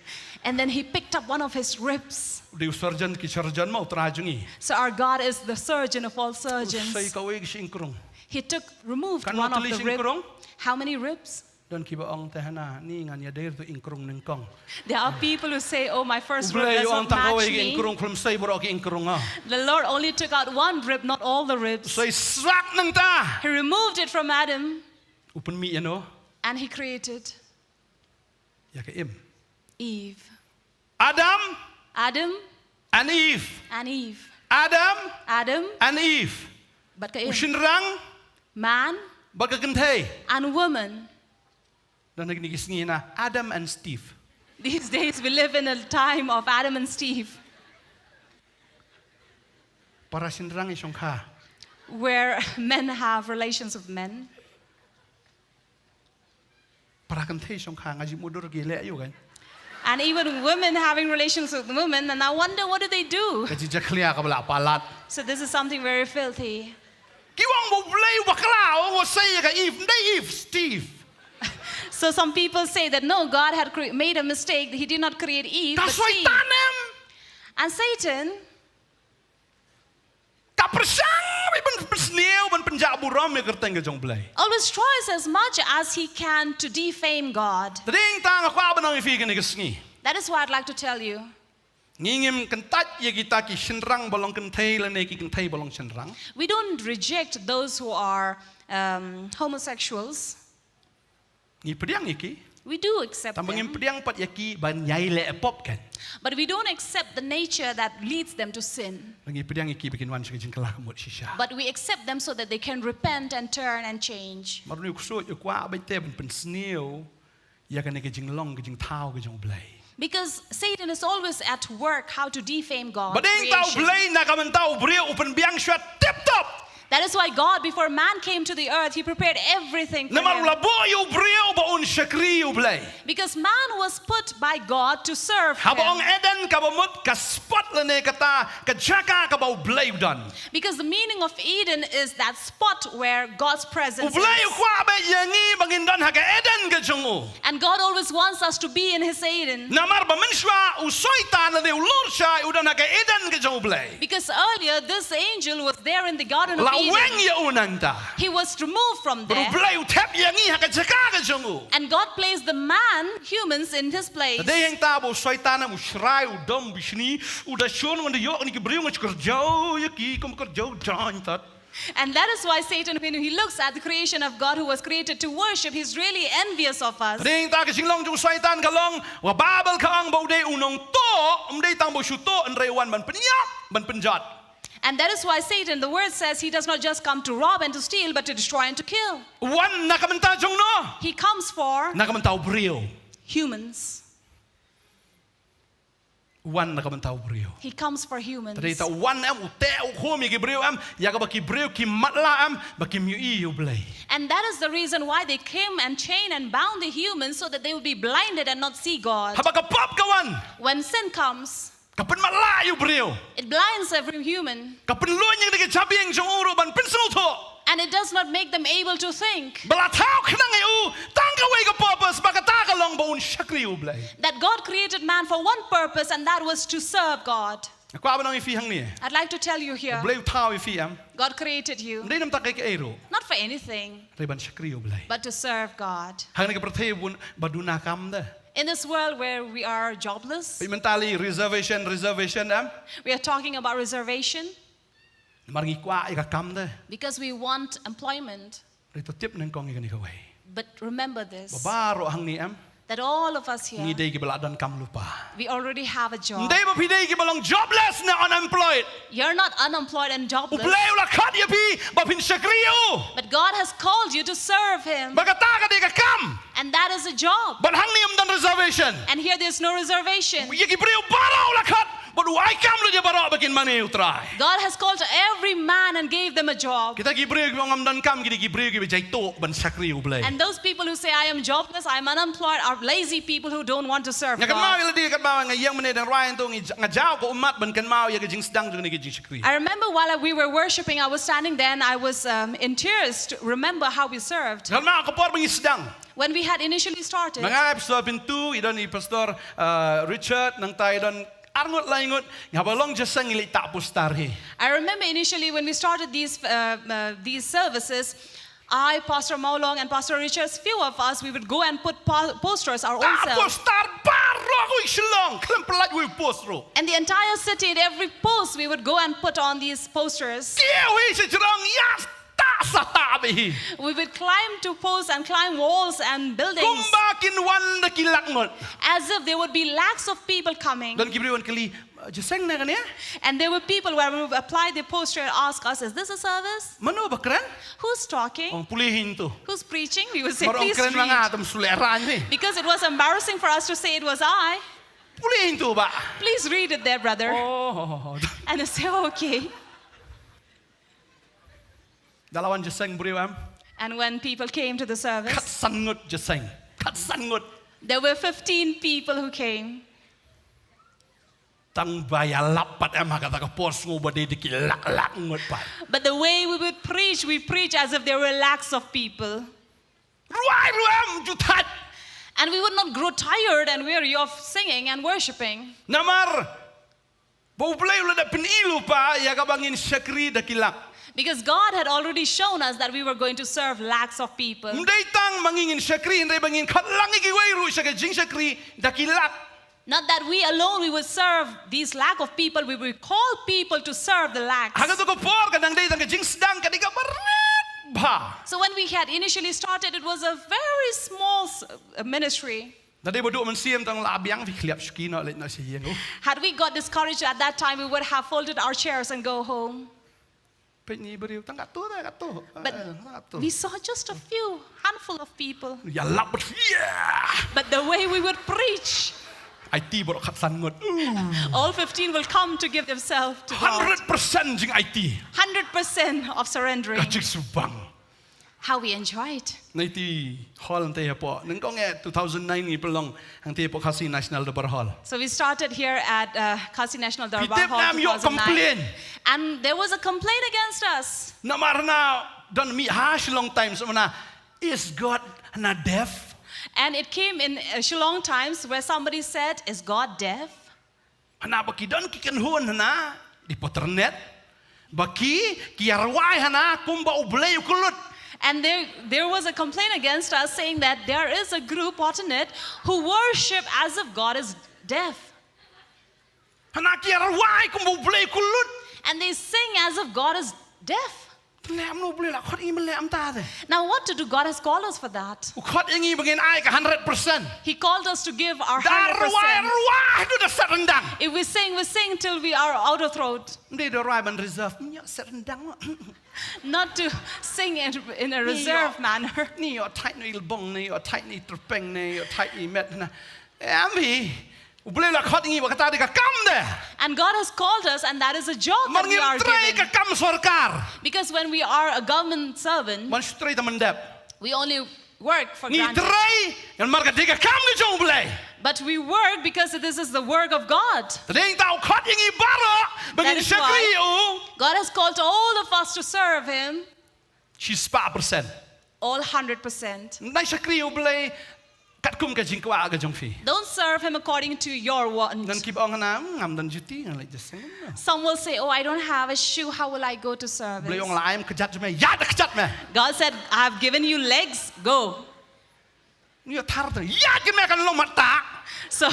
And then he picked up one of his ribs. U dei u surgeon ki surgeon ma U Trai jong ngi. So our God is the surgeon of all U sei surgeons. kawei ka shi ingkrung. He took, removed Kan one ma of tli the shi rib. Ingkrung? How many ribs? Don kiba ong te hana, ni ngan ïadei tu ingkrung nyngkong. There are people who say, "Oh, my U first rib Blei does ong not tang kawei match ka me." Ingkrung, khlem sei baroh ka ingkrung ah. The Lord only took out one rib, not all the ribs. Sei sak nangta. He removed it from Adam U pynmih ïano? And he created Ïa ka im. Eve. Adam Adam and Eve. And Eve. Adam Adam and Eve. Bad ka U im. shynrang Man bad ka kynthei. And woman. Don ha kine ki sngi na Adam and Steve. These days we live in a time of Adam and Steve. Para shynrang i shongkha. Where men have relations with men. Para kynthei shongkha, nga ju mutdur ki leh ïa u kan. And even women having relations with women, and I wonder, what do they do? Ka jingjakhlia kaba la palat. So this is something very filthy. Ki ong ba U Blei u bakla, u ong u sei ïa ka Eve, ym dei Eve, Steve. So some people say that no, God had cre- made a mistake. He did not create Eve, Ka but Steve. Soitan em. And Satan Ka pyrshang ba ban pynsniew, ban pynjah burom ïa ka kyrteng ka jong U Blei. Always tries as much as he can to defame God. Te dei hangta nga kwah ban ong ïa phi kane ka sngi. That is why I'd like to tell you. Ngi ngim kyntait ïa kita ki shynrang ba long kynthei lane ki kynthei ba long shynrang. We don't reject those who are um, homosexuals. Ngi pdiang ïa ki. We do accept Tang ba ngim them. Pdiang pat ïa ki ban ïai leh pop kan. But we don't accept the nature that leads them to sin. Ngi pdiang ïa ki ba kin wan sha ka jingkylla ka mut shisha. But we accept them so that they can repent and turn and change. Mar u ksuid u kwah beit te ban pynsniew ïa kane ka jinglong ka jingthaw ka jong U Blei. Because Satan is always at work how to defame God. Ba dei hangta U Blei na ka bynta u briew u pynbiang shuwa tip top. That is why God, before man came to the earth, he prepared everything for Namar u him. La buh ïa u briew ba un shakri ïa U Blei. Because man was put by God to serve Haba ong him. Eden kaba mut ka spot lane kata ka jaka kaba U Blei u don. Because the meaning of Eden is that spot where God's U presence Blei u is. Kwah beit ïa ngi ba ngin don ha ka Eden ka jong u. And God always wants us to be in his Eden. Namar ba mynshuwa u Soitan lane u lur shai u don ha ka Eden ka jong U Blei. Because earlier this angel was there in the Garden of La weng Eden. Ïa u nangta. He was removed from Bad U there. Blei u thep ïa ngi ha ka jaka ka jong u. And God placed the man, humans, in his place. Te dei hangta ba u Soitan u shrai u dom bishni u da shun wan da ïoh ni ki briew nga kyrjaw ïa ki kum kyrjaw jan tat. And that is why Satan, when he looks at the creation of God who was created to worship, he's really envious of us. Te dei hangta ka jinglong jong u Soitan ka long wa Baibl ka ong ba u dei u nongtuh, um dei tang ba u shu tuh hynrei wan ban pynïap ban pynjot. And that is why Satan, the word says, he does not just come to rob and to steal, but to destroy and to kill. Wan na ka bynta jong no? He comes for Na ka bynta u briew. Humans. Wan na ka bynta u briew. He comes for humans. Te dei ta wan em u teh u khum ïa ki briew em ïa kaba ki briew ki matlah em ba kim ïohi ïa U Blei. And that is the reason why they came and chained and bound the humans so that they would be blinded and not see God. Haba ka pop ka wan. When sin comes, Ka pynmatlah ïa u briew. It blinds every human. Ka pynlwng ïa ka jabieng jong u ruh ban pynsngewthuh. And it does not make them able to think. Ba la thaw khnang ïa u tang kawei ka purpose ba kata ka long ba un shakri ïa U Blei. That God created man for one purpose, and that was to serve God. Kwah ban ong ïa phi hangne. I'd like to tell you here, U Blei u thaw ïa phi em. God created you, Ym dei namar kaei kaei ruh. Not for anything, Hynrei ban shakri ïa U Blei. But to serve God. Hangne ka pyrthei bun ba duna kam de. In this world where we are jobless, Phi mynta lei reservation, reservation em. We are talking about reservation. Namar ngi kwah ïa ka kam de. Because we want employment. Hynrei to tip nyngkong ïa kane kawei. But remember this. Ba baroh hangne em. That all of us here, Ngi dei kiba la don kam lypa. We already have a job. Ym dei ba phi dei kiba long jobless ne unemployed. You're not unemployed and U jobless. Blei u la khot ïa phi ba phin shakri ïa u. But God has called you to serve Him. Ba kata ka dei ka kam. And that is a job. Bad hangne ym don reservation. And here there's no reservation. Ïa ki briew baroh u la khot Bad u ai kam lut ïa baroh ba kin mane ïa u Trai. God has called every man and gave them a job. Kita ki briew kiba ong ngam don kam ki dei ki briew kiba jai tuh ban shakri ïa u Blei. And those people who say, I am jobless, I am unemployed, are lazy people who don't want to serve God. Nga kynmaw ïa lade, kynmaw nga ïeng mynne dang rwai hangto, nga jaw ka ummat ban kynmaw ïa ka jingsdang jong kane ka jingshakri. I remember while we were worshipping, I was standing there and I was um, in tears to remember how we served. Nga kynmaw ka por ba ngi sdang. When we had initially started, ma nga, Pastor Pintu, i don i Pastor uh, Richard, nangta i don ar ngut lai ngut, nga ba long jingïaseng, ngi leit tah poster hi. I remember initially when we started these, uh, uh, these services, I, Pastor Mawlong, and Pastor Richard, few of us, we would go and put po- posters our own selves. Poster baroh hi Shillong, khlem pyllait wei poster. And the entire city, in every post, we would go and put on these posters. Kiew hi sha jrong, ïa tah sa tah beit hi. We would climb to posts and climb walls and buildings. Kumba kin wan da ki lak ngut. As if there would be lakhs of people coming. Don ki briew wan kylli, "Jingïaseng ne kane?" And there were people where we would apply the poster and ask us, is this a service? Mano ba kren? Who's talking? Ong pule hi to. Who's preaching? We would say, please read. Mar ong kren ma nga, tam sule rang hi. Because it was embarrassing for us to say it was I. Pule hi to ba. Please read it there, brother. Oh. And I say, okay. Da la wan jingïaseng briew em. And when people came to the service, khatsan ngut jingïaseng. Khatsan ngut. There were fifteen people who came. Tang ba ïalap pat em ha kata ka por, sngew ba dei da ki lak lak ngut pat. But the way we would preach, we preach as if there were lakhs of people. Rwai ruh em ju thait. And we would not grow tired and weary of singing and worshipping. Namar ba U Blei u la dep pyni lypa ïa kaba ngin shakri da ki lak. Because God had already shown us that we were going to serve lakhs of people. Ym dei tang ba ngin shakri, hynrei ba ngin khot lang ïa kiwei ruh sha ka jingshakri da ki lak. Not that we alone we would serve these lakh of people, we would call people to serve the lakhs. Ha kato ka por ka dang dei tang ka jingsdang, ka dei kaba rit bha. So when we had initially started, it was a very small s- uh, ministry. Da dei ba duh mynsiem tang la biang, phi khliap shuki noh, leit noh sha ïing. Had we got discouraged at that time, we would have folded our chairs and go home. Peit ne briew, tang katto, tang katto. But we saw just a few, handful of people. Ïalap bad, yeah. But the way we would preach, aiti baroh khatsan ngut. All fifteen will come to give themselves to God. Hundred percent jingaiti. Hundred percent of surrendering. Ka jingsuk bang. How we enjoyed. Naiti hall hangtei hapoh. Nyngkong eh two thousand nine ngi pynlong hangtei hapoh Khasi National Dorbar Hall. So we started here at uh, Khasi National Dorbar Hall two thousand nine. Phi tip ne em, ïoh complain. And there was a complaint against us. Namar hana don mih ha Shillong Times mynta, is God hana deaf? And it came in uh, Shillong Times where somebody said, is God deaf? Hana ba ki don ki kynhun hana, dei paternet, ba ki, ki ïarwai hana kumba U Blei u kyllut. And there, there was a complaint against us saying that there is a group, Paternet, who worship as if God is deaf. Hana ki ïarwai kumba U Blei u kyllut. And they sing as if God is deaf. Te leh kumno U Blei la khot ïa ngi ban leh kumta te? Now, what to do? God has called us for that. U khot ïa ngi ba ngin ai ka hundred percent. He called us to give our hundred percent. Da rwai, rwai haduh da set ryndang. If we sing, we sing till we are out of throat. Ym dei da rwai ban reserve, ym ïoh set ryndang. Not to sing in, in a reserved manner. Ngi ïoh thait na i lbong, ngi ïoh thait na i tyrpeng, ngi ïoh thait na i met na. Em hi. U Blei la khot ïa ngi ba kata dei ka kam de. And God has called us, and that is a job that we are given. Mar ngim trei ka kam sorkar. Because when we are a government servant, ngi shu trei tang ban dep. We only work for granted. Ngi trei namar ka dei ka kam ka jong U Blei. But we work because this is the work of God. Te dei ta u khot ïa ngi baroh ba ngin shakri ïa u. That is why God has called all of us to serve Him. Shispah percent. All hundred percent. Ngan shakri ïa U Blei katkum ka jingkwah ka jong phi. Don't serve Him according to your want. Ngan kip ong hana, "Hmm, ngam don juti, ngan leit jingïaseng." Some will say, oh, I don't have a shoe, how will I go to service? Blei ong la ai ïa me ka kjat jong me, ïaid da kjat me. God said, I have given you legs, go. Ngi ïa thar te, ïaid jong me kan long mat ta. So,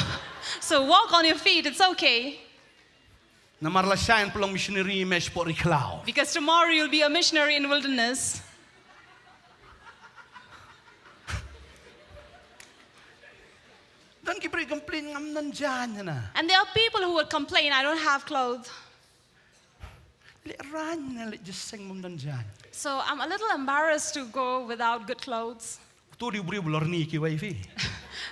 so walk on your feet, it's okay. Namar lashai ngan pynlong missionary ïa me shapoh ri khlaw. Because tomorrow you'll be a missionary in wilderness. Don ki briew complain, ngam don jaiñ hana. And there are people who will complain, I don't have clothes. Lehraiñ ne leit jingïaseng bym don jaiñ. So I'm a little embarrassed to go without good clothes. Uto u dei u briew ba lorni kiwei phi.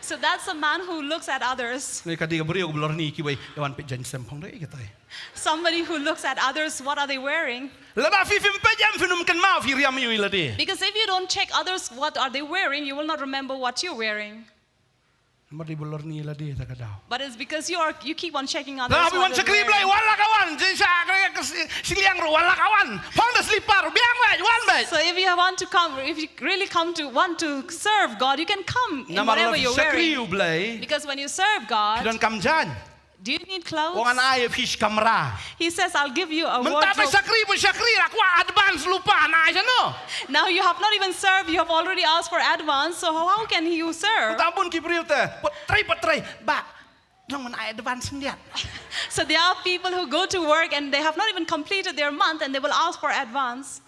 So that's a man who looks at others. Ni ka dei ka briew ba lor ni kiwei ïa wan peit jaiñ sem phong dei kitai. Somebody who looks at others, what are they wearing? Lada phi phim peit em phin ym kynmaw phi riam ïa u ïa lade. Because if you don't check others, what are they wearing, you will not remember what you're wearing. Namar dei ba lor ni ïa lade ta ka daw. But it's because you are you keep on checking others. Lada phi wan shakri Blei wan la ka wan, jin sha ka ka shiliang ruh wan la ka wan. Phong da slipar biang bad wan bad. So if you want to come, if you really come to want to serve God, you can come in whatever you're wearing. Namar lada phi shakri u Blei. Because when you serve God, phi don kam jaiñ. Do you need clothes? Ong an ai phi shi kamra. He says, I'll give you a wardrobe. Mynta phi shakri phi shakri la kwah advance lypa an ai sha no. Now you have not even served, you have already asked for advance, so how can you serve? Mynta bun ki briew te pat trei pat trei ba nong man ai advance ndiat. So there are people who go to work and they have not even completed their month and they will ask for advance.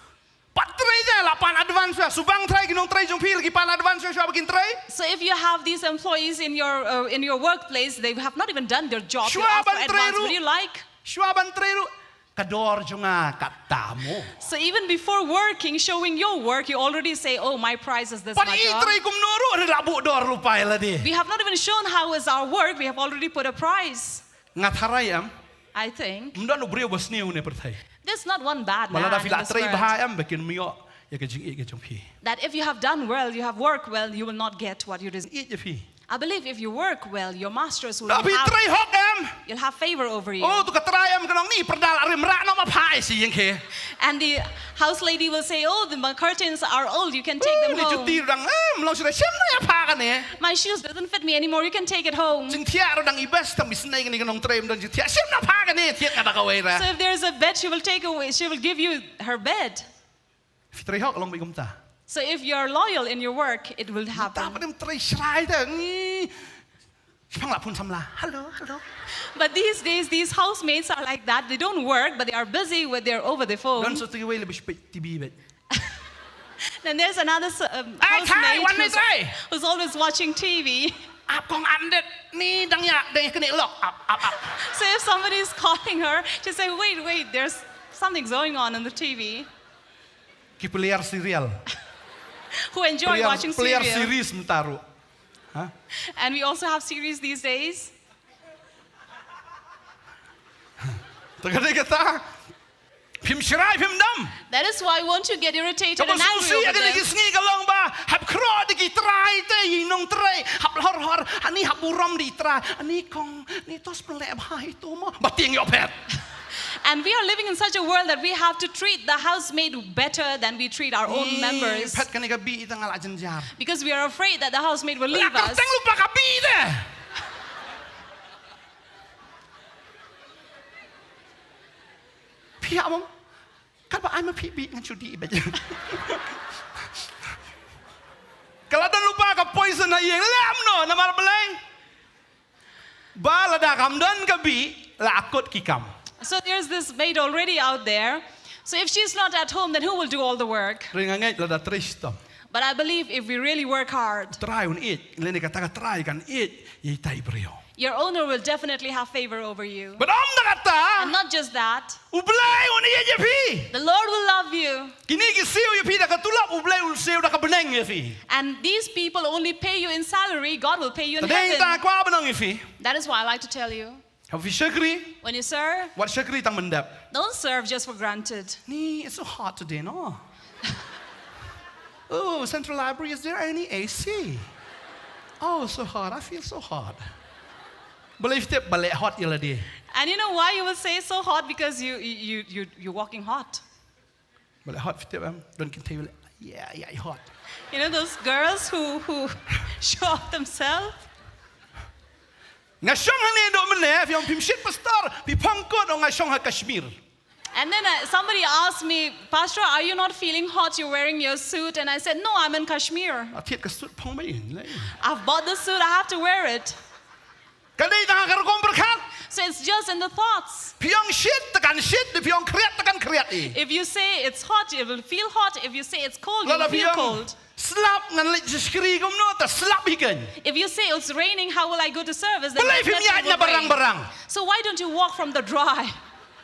Pat trei te la pan advance shuwa, subang trei ki nongtrei jong phi la ki pan advance shuwa shuwa ba kin trei. So if you have these employees in your uh, in your workplace, they have not even done their job. You ask for advance. What do you like? Shuwa ban trei ruh ka dor jong nga ka tam mo. So even before working, showing your work, you already say, oh, my price is this much. Pat i trei kumno ruh la buh dor lypa ïa lade. We have not even shown how is our work. We have already put a price. Nga tharai em. I think. Ym don u briew ba sniew ne pyrthei. There's not one bad man. Ba lada phi la trei bha em ba kin ym ïoh ïa ka jingïeit ka jong phi. That if you have done well, you have worked well, you will not get what you deserve. Ïeit ïa phi. I believe if you work well, your masters will have, you'll have favor over you. Oh, tu ka trai em ka nong ni pyrda la rim rah no ma phai si ïing khe. And the house lady will say, oh, the, my curtains are old, you can take them home. Ni juti dang em long sida shem na ya pha kane. My shoes doesn't fit me anymore, you can take it home. Jingthiah ro dang i best tang bisnei kane ka nongtrei ym don jingthiah shem na pha kane thiah ka da kawei ra. So if there is a bed, she will take away, she will give you her bed. Phi trei hok long bad kumta. So if you're loyal in your work, it will happen. Mynta pat ym trei shrai te ni. Shipang la phone samla. Hello, hello. But these days, these housemates are like that. They don't work, but they are busy with their over the phone. Don shu te wei le bish peit T V bad. Then there's another s- um, housemate who's, who's always watching T V. Ap kong andit ni dang ya dang kene lok ap ap ap. So if somebody is calling her, she say, wait, wait, there's something going on in the T V. Ki player serial. Who enjoy player, watching player serial. Series mynta ruh. Ha? And we also have series these days. Te ka dei kata. Phim shrai phim dam. That is why won't you get irritated and angry over them? Ka ba sngewsih ïa kine ki sngi ka long ba hap khroh da ki trai te ïa i nongtrei. Hap hor hor ani hap burom da i trai. Ani kong ni tos pynleh bha ïa i tu mo. Ba tieng ïoh phet. And we are living in such a world that we have to treat the housemaid better than we treat our own members. Phet kane ka bih ita nga la jynjar. Because we are afraid that the housemaid will leave us. Teng lypa ka bih te. Phi ïa mong. Katba ai ma phi bih ngan shu dih bad. Ka la don lypa ka poison ha ïing lem no namar balei. Ba lada kam don ka bih la akut ki kam. So there's this maid already out there. So if she's not at home, then who will do all the work? Ring angait lada trei shitom. But I believe if we really work hard, trai un ïeit, lane kata ka trai kan ïeit ïa itai briew. Your owner will definitely have favor over you. Bad ym da kata. And not just that. U Blei un ïeit ïa phi. The Lord will love you. Kine ki siew ïa phi da ka tulop, U Blei un siew da ka bneng ïa phi. And these people only pay you in salary, God will pay you in heaven. Te dei ta kwah ban ong ïa phi. That is why I like to tell you. Haba phi shakri. When you serve, wat shakri tang ban dep. Don't serve just for granted. Ni, it's so hot today, no? Oh, Central Library, is there any A C? Oh, so hot. I feel so hot. Balei phi tip ba leh hot ïa lade. And you know why you will say so hot? Because you, you, you, you, you're walking hot. Ba leh hot phi tip em, don kynthei ba leh, yeah, yeah, hot. You know those girls who, who show off themselves? Nga shong hangne doh mynne, phi ong phim shit pastor, phi phong kot, ong nga shong ha Kashmir. And then uh, somebody asked me, Pastor, are you not feeling hot? You're wearing your suit. And I said, no, I'm in Kashmir. Nga thied ka suit phong beit ïa nga. I've bought the suit, I have to wear it. Ka dei tang ha ka rukom pyrkhat. So it's just in the thoughts. Phi ong shit, te kan shit, phi ong khriat, te kan khriat i. If you say it's hot, it will feel hot. If you say it's cold, it will feel cold. Lada phi ong slap, ngan leit shakri kumno, te slap hi kein. If you say it's raining, how will I go to service? Then definitely it will rain. Balei phim ïaid na barang-barang? So why don't you walk from the dry?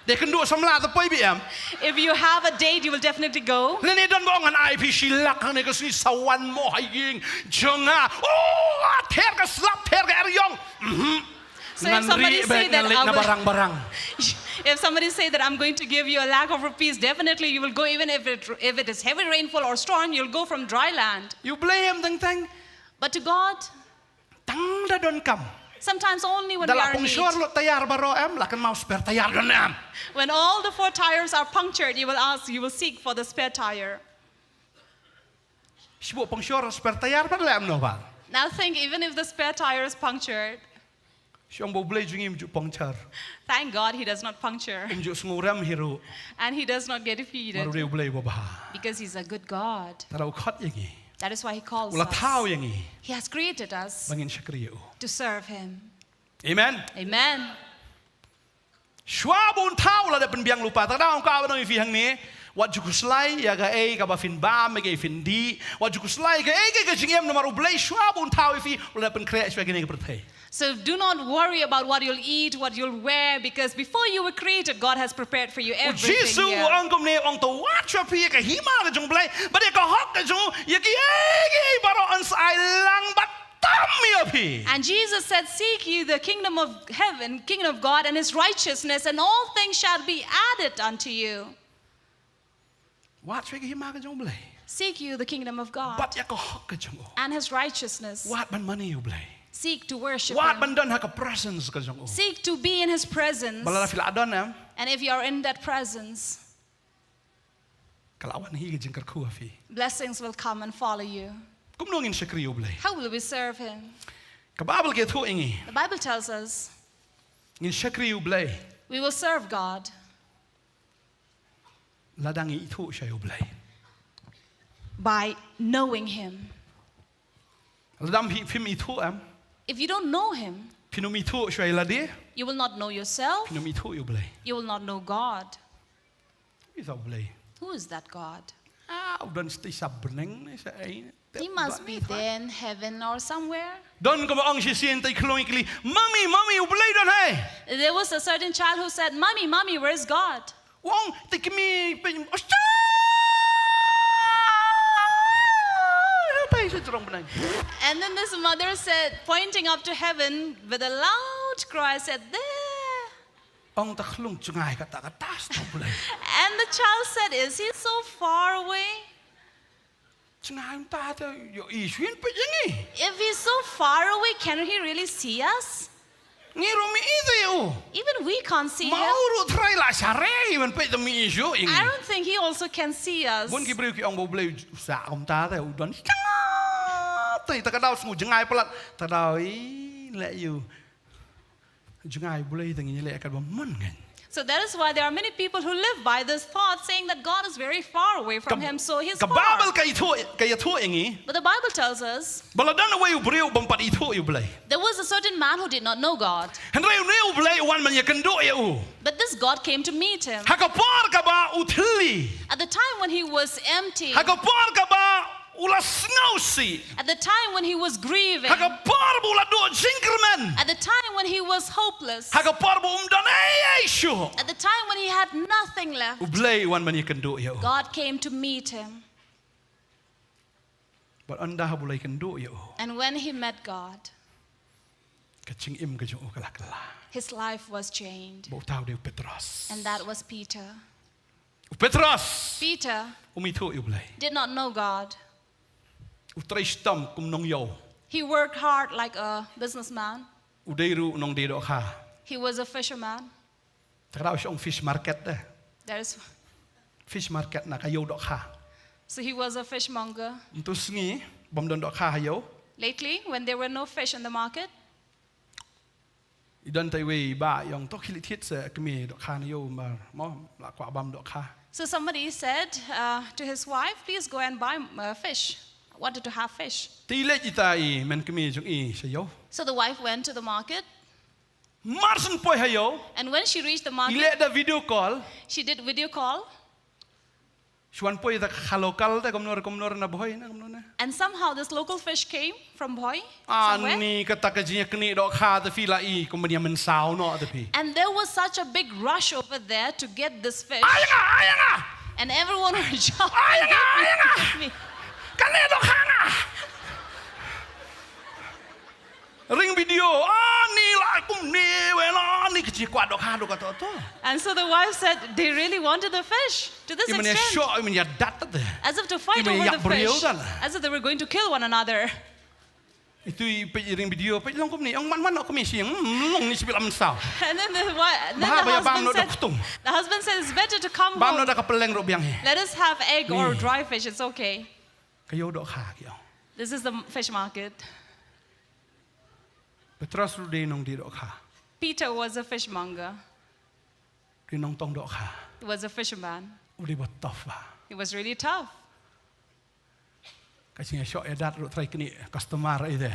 Te kynduh samla te poi biang. If you have a date, you will definitely go. Lane don ba ong ngan ai phi shi lak hangne ka sngi sa wan mo ha ïing jong nga. Oh, ther ka slap, ther ka eriong. Mhm. So if Ngan somebody ri say bad that ngan leit I na will barang-barang. If somebody say that I'm going to give you a lakh of rupees, definitely you will go even if it, if it is heavy rainfall or storm, you'll go from dry land. U Blei em teng teng. But to God, Tang da donkam. Sometimes only when Da we la are in pung shor need. Lut tayar baroh em, la kynmaw spare tayar don em. When all the four tires are punctured, you will ask, you will seek for the spare tire. Shu pung shor spare tayar pat la em noh pat. Now think, even if the spare tire is punctured, Shu ong ba U Blei jong ngi um ju puncture. Thank God he does not puncture. Um ju sngewrem hi ruh. And he does not get defeated. Namar u dei U Blei uba bha. Because he's a good God. Te u khot ïa ngi. That is why he calls us. U la thaw ïa ngi. He has created us Ba ngin shakri ïa u. To serve him. Amen. Amen. Shuwa ba un thaw u la dep pynbiang lypa. Te ka daw nga kwah ban ong ïa phi hangne. Wat ju khuslai ïa kaei kaba phin bam, ïa kaei phin dih. Wat ju khuslai kaei kaei ka jingim namar U Blei shuwa ba un thaw ïa phi u la dep pynkhreh shuwa kane ka pyrthei. So do not worry about what you'll eat, what you'll wear, because before you were created, God has prepared for you U everything Jisu here. U ong kumne, u ong to wad shuwa phi ïa ka hima ka jong U Blei, bad ïa ka hok ka jong u, ïa kiei kiei baroh yn sa ai lang bad tam ïa phi. And Jesus said, "Seek you the kingdom of heaven, kingdom of God, and his righteousness, and all things shall be added unto you." Wad shuwa ïa ka hima ka jong U Blei. Seek you the kingdom of God Bad ïa ka hok ka jong u. and his righteousness. Wad ban mane ïa U Blei. Seek to worship Wad him. Ban don ha ka presence ka jong u. Seek to be in his presence. Ba lada phi la don em. And if you are in that presence, Ka la wan hi ka jingkyrkhu ha phi. Blessings will come and follow you. Kumno ngin shakri ïa U Blei? How will we serve him? Ka Baibl ka ïathuh ïa ngi. The Bible tells us Ngin shakri ïa U Blei. We will serve God Lada ngi ithuh shuwa ïa U Blei. By knowing him. Lada phim ithuh em. If you don't know him, Phin ym ithuh shuwa ïa lade. You will not know yourself. Phin ym ithuh ïa U Blei. You will not know God. Is U Blei. Who is that God? Ah, u don sha bneng ne sha ei. He must be there in heaven or somewhere. Don kaba ong shisien te i khlong i kylli, "Mummy, mummy, U Blei don haei?" There was a certain child who said, "Mummy, mummy, where is God?" U ong te i kmie pyn, "Osha!" Te sha jrong bneng. And then this mother said, pointing up to heaven with a loud cry, said, "There." Ong ta khlung jngai kata kata sha U Blei. And the child said, "Is he so far away?" Jngai mynta te ïohi shuh peit ïa ngi. If he's so far away, can he really see us? Ngi ruh mih ïa u. Even we can't see him. Ma u ruh trai la share ban peit te mih shuh ïa ngi. I don't think he also can see us. Bun ki briew ki ong ba U Blei u sah kumta te u don. Te ta ka daw sngew jngai palat. Ta ka daw i leh ïa u. Jngai U Blei te ngin ïaleh katba mon ngan. So that is why there are many people who live by this thought, saying that God is very far away from him, so he's far. Ka Baibl ka ithuh, ka ïathuh ïa ngi. But the Bible tells us Ba la don uwei u briew bym pat ithuh ïa U Blei. There was a certain man who did not know God. Hynrei une U Blei u wan ban ïakynduh ïa u. But this God came to meet him. Ha ka por kaba u thylli. At the time when he was empty. Ha ka por kaba u la sngewsih. At the time when he was grieving. Ha ka por ba u la duh jingkyrmen. At the time when he was hopeless. Ha ka por ba um don ei ei shuh. At the time when he had nothing left. U Blei u wan ban ïakynduh ïa u. God came to meet him. Bad ynda haba u la ïakynduh ïa u. And when he met God, Ka jingim ka jong u ka la kylla. His life was changed. Ba uta u dei u Petros. And that was Peter. U Petros. Peter Um ithuh ïa U Blei. Did not know God. U trei shitom kum nongïew. He worked hard like a businessman. U dei ruh u nongdie dohkha. He was a fisherman. Te ka daw shu ong fish market de. There is Fish market na ka ïew dohkha. So he was a fishmonger. Mynta u sngi bym don dohkha ha ïew. Lately, when there were no fish in the market, I don te iwei i bah i ong to khie leit thied sa kmie dohkha na ïew, mar mo la kwah bam dohkha. So somebody said, uh, to his wife, "Please go and buy, uh, fish." Wanted to have fish. Te i leit ita i men kmie jong i sha ïew. So the wife went to the market. Mar shen poi ha ïew. And when she reached the market, I leh da video call. She did video call. Shu wan poi da ka kha local te kumno re kumno re na Bhoi na kumno ne. And somehow this local fish came from Bhoi, somewhere. Ani kata ka jingïaknieh dohkha te phi la i kum ban ïa mynsaw noh te phi. And there was such a big rush over there to get this fish. Ai nga, ai nga! And everyone was shouting, "Ai nga, ai nga! Give me, give me." Kane dohkha nga! Ring video, ani la kumne, wei la ani ka jingkwah dohkha dohkha to to. And so the wife said they really wanted the fish to this extent. I mane shoh, i mane ïadat te. As if to fight over the fish. I mane ïap briew te. As if they were going to kill one another. Itu i peit i ring video, peit long kumne, ong man man kumne shi, hmm, long ni shi bilam saw. And then the wi-, then the husband said, the husband said, "It's better to come home. Bam noh da ka peleng ruh biang hi. Let us have egg or dry fish, it's okay." Ka ïew dohkha ki ong. This is the m-, fish market. Petros ruh dei nongdie dohkha. Peter was a fishmonger. Dei nongtong dohkha. He was a fisherman. U dei ba tough ba. He was really tough. Ka jingïashoh ïadat ruh trai knieh customer ïa te.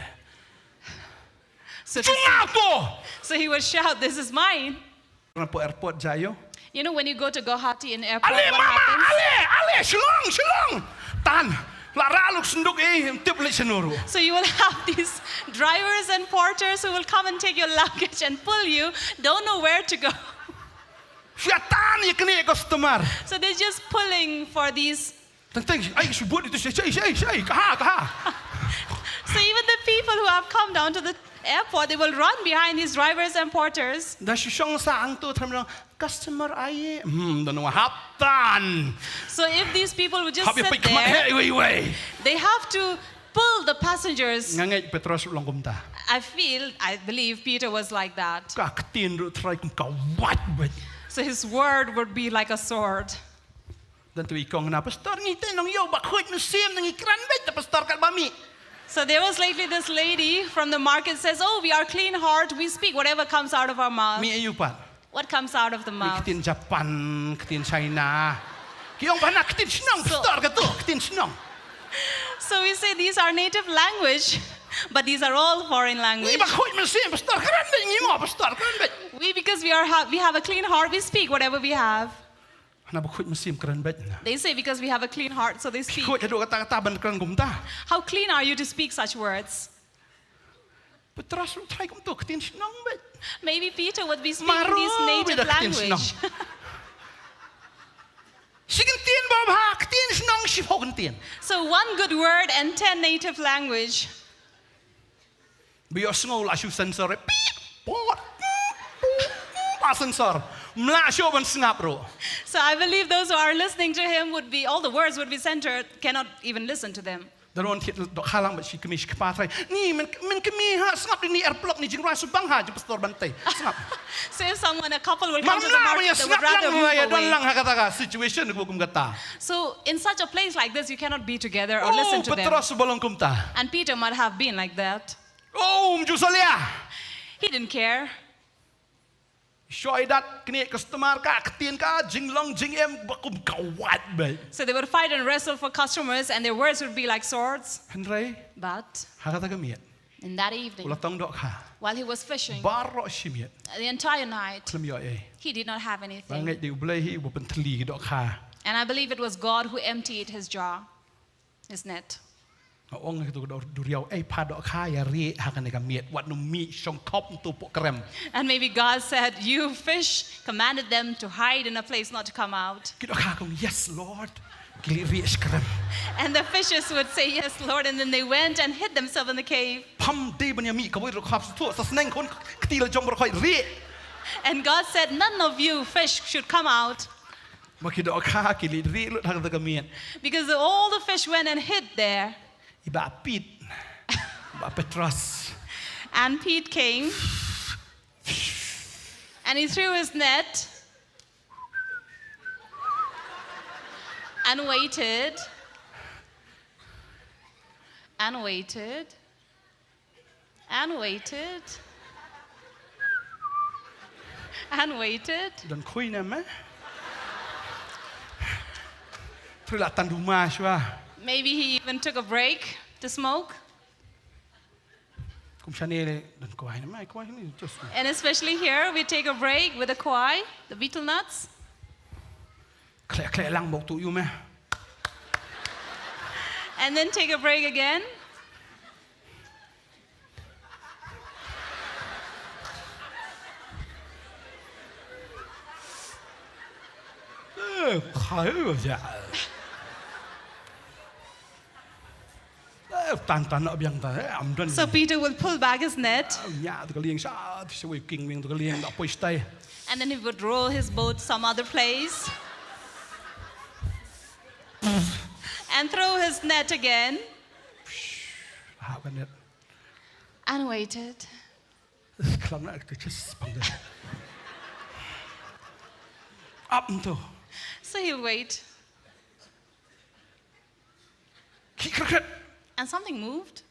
So to, so he would shout, "This is mine." Hapoh airport jia ïoh. You know, when you go to Guwahati in airport, what happens? Ale mama, ale, ale, Shillong, Shillong. Tan, la rah luk senduk, eh, tip leit shano ruh. So you will have these drivers and porters who will come and take your luggage and pull you, don't know where to go. Shu ïa tan ïa kane customer. So they're just pulling for these. Teng teng, ai, shu bud itu, shai, shai, shai, shai, kaha, kaha. So even the people who have come down to the airport, they will run behind these drivers and porters. Da shu shong sa hangto, tram long, "Customer aaye." Hmm, don wa hap tan. So if these people would just sit there, hap ïa peit khmat heh, wei, wei. They have to pull the passengers. Nga ngeit Petros ruh long kumta. I feel, I believe Peter was like that. Ka ktien ruh trai kum ka wait beit. So his word would be like a sword. Don tu i kong na, "Pastor, ngi te nongïew ba khuid mynsiem, ngi kren beit te pastor kat ba mih." So there was lately this lady from the market says, "Oh, we are clean heart, we speak whatever comes out of our mouth." Mih aïu pat? What comes out of the mouth? Mih ktien Japan, ktien China. Ki ong ba na ktien shnong, so, pastor, kato ktien shnong. So we say these are native language, but these are all foreign language. Ngi ba khuid mynsiem, pastor, kren beit, ngi mo, pastor, kren beit. We, because we are ha-, we have a clean heart, we speak whatever we have. Hana ba khuid mynsiem kren beit na. They say because we have a clean heart, so they speak. Khuid haduh katta katta ban kren kumta. How clean are you to speak such words? Petros ruh trai kumto, ktien shnong beit. Maybe Peter would be speaking this native language. Shi kyntien ba bha, ktien shnong shiphew kyntien. So one good word and ten native language. Ba ïohsngew la shu sensor, eh, pip, pot, pip, pip, pip, la sensor. Ym lah shuh ban sngap ruh. So I believe those who are listening to him would be, all the words would be centered, cannot even listen to them. Don wan thied dohkha lang bad shi kmie shi kpa trai. Ni, men, men kmie ha, sngap di ni, airplop ni, jingrwai shu bang ha, jong pastor Bantei. Sngap. So if someone, a couple will come to the market, they would rather move away. Mar mlah ba ïa sngap lang, ïa don lang ha kata ka situation kaba kum kata. So in such a place like this, you cannot be together or listen to them. Oh, Petros ba long kumta. And Peter might have been like that. Oh, um ju salia. He didn't care. Shoh ïadat, knieh customer, ka ktien, ka jinglong jingem ba kum ka wait beit. So they would fight and wrestle for customers, and their words would be like swords. Hynrei, but ha kata ka miet, in that evening, u la tong dohkha, while he was fishing, baroh shi miet, the entire night, khlem ïoh ei. He did not have anything. Nga ngeit dei U Blei hi uba pynthylli ki dohkha. And I believe it was God who emptied his jar. Isn't it? Nga ong ha kito ki duriaw, "Ei, pha dohkha, ïa rieh ha kane ka miet, wat nym mih shongkhop nto poh krem." And maybe God said, "You fish," commanded them to hide in a place, not to come out. Ki dohkha ki ong, "Yes, Lord." Ki leit rieh sha krem. And the fishes would say, "Yes, Lord," and then they went and hid themselves in the cave. Pham dei ban ïa mih kawei ruh khap shuh, sa sneng khun kti la jong baroh khoit rieh. And God said, "None of you fish should come out." Ba ki dohkha ki leit rieh lut ha kata ka miet. Because all the fish went and hid there. I Bah Pete, Bah Petros. And Pete came. And he threw his net. And waited. And waited. And waited. And waited. Don khui ne me. Thrila tan duma shuwa. Maybe he even took a break to smoke. Kum shane le don kwai ne me, kwai ne just. And especially here, we take a break with the kwai, the betel nuts. Khleh khleh lang bok tu ïu me. And then take a break again. Eh, khai u ja. Eh, tan tan nok biang ta, eh, am don. So Peter will pull back his net. Ah, nya tu ka lieng sha, tu sha wei king wing tu ka lieng da poi stai. And then he would roll his boat some other place. And throw his net again. Ha ka net. And waited. Klam na ka chis pang da. Ap nto. So he'll wait. Ki krakret. And something moved.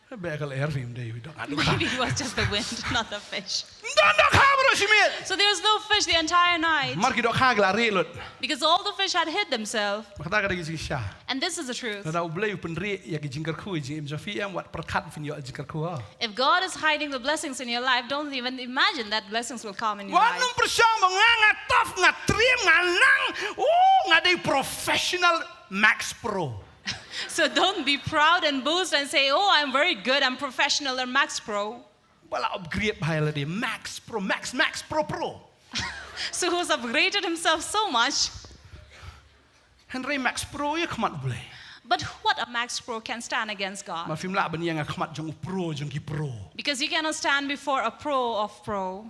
Be kal air film dei wi dong adu. Maybe it was just the wind, not the fish. Don dok ha bro shimit. So there was no fish the entire night. Mar ki dok ha gla ri lut. Because all the fish had hid themselves. Makta ka dei ki sha. And this is the truth. Da u Blei u pynri ya ki jingkyrkhu ji im jofi em wat perkat fin yo jingkyrkhu ha. If God is hiding the blessings in your life, don't even imagine that blessings will come in your life. Wan num pershang ba nga nga tough nga trim nga nang. Oh, nga dei professional Max Pro. So don't be proud and boast and say, "Oh, I'm very good, I'm professional or Max Pro." Ba la upgrade bha ïa lade Max Pro, Max, Max Pro, Pro. So who's upgraded himself so much? Hynrei Max Pro ïa khmat Blei. But what a Max Pro can stand against God? Ma phim lah ban ïeng ha khmat jong u pro jong ki pro. Because you cannot stand before a pro of pro.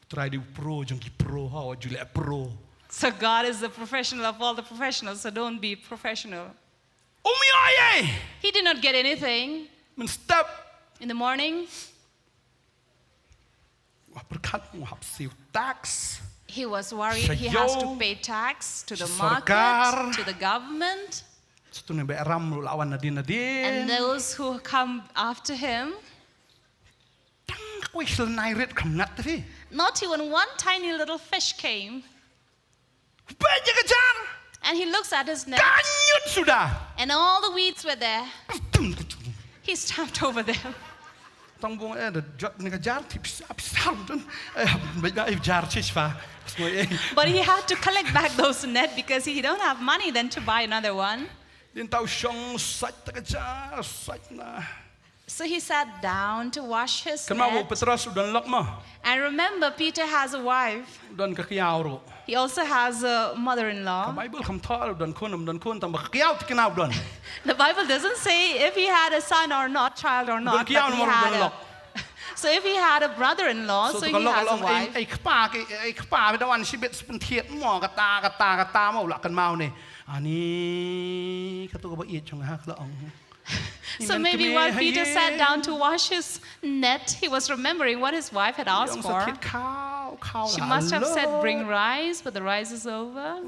Trai di u pro jong ki pro ha, u Juliet Pro. So God is the professional of all the professionals, so don't be professional. Um ïoh ei. He did not get anything. Mynstep. In the morning. Wah pyrkhat, wah hap siew tax. He was worried he has to pay tax to the market, to the government. Sha ïew. Sha tu ne ba ram ruh la wan nadien nadien. And those who come after him. Tang ka kawei shlei nai rit kham ngat te phi. Not even one tiny little fish came. Peit ïa ka jar. And he looks at his net. Ka ñiut suda. And all the weeds were there. He stamped over them. Tang bong eh da jot ne ka jar tip sap sap don. Eh, ba jar chis fa. But he had to collect back those net because he don't have money then to buy another one. Din tau shong sait ta ka jar sait na. So he sat down to wash his net. Kynmaw u Petros u don lok mo. And remember, Peter has a wife. U don ka kiaw ruh. He also has a mother-in-law. Ka Bible kam thoh u don khun, um don khun, tang ba ka kiaw te kynmaw u don. The Bible doesn't say if he had a son or not, child or not, but he had a... U don kiaw namar u don lok. So if he had a brother-in-law, so he has a wife. So to ka lok long, ei, ei kpa, ei, ei kpa, da wan shibit spynthied mo, kata, kata, kata mo, u la kynmaw ne. Ani, kato kaba ïeit jong nga ha ka la ong. So maybe while Peter sat down to wash his net, he was remembering what his wife had asked for. She must have said, "Bring rice, but the rice is over."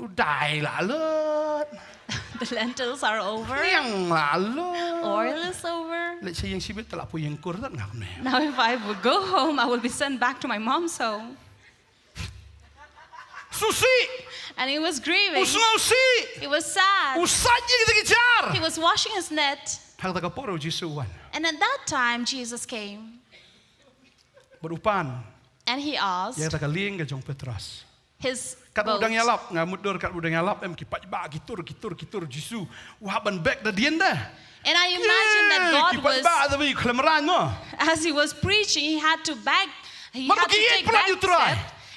The lentils are over. Oil is over. Now, if I would go home, I will be sent back to my mom's home. Susi. And he was grieving. U sngew si. He was sad. U sait ïa kita ki jar. He was washing his net. Ha kata ka por u Jisu u wan. And at that time, Jesus came. Bad u pan. And he asked. Ïa kata ka lieng ka jong Petros. His boat. Katba u dang ïalap, nga mutdur katba u dang ïalap, em ki paidbah ki tur, ki tur, ki tur, Jisu u hap ban bek da dien da. And I imagine that God was, ki paidbah da ba ki khlem rang mo. As he was preaching, he had to back, he had to take back step. Mar ba ki ïeit palat ïa u Trai.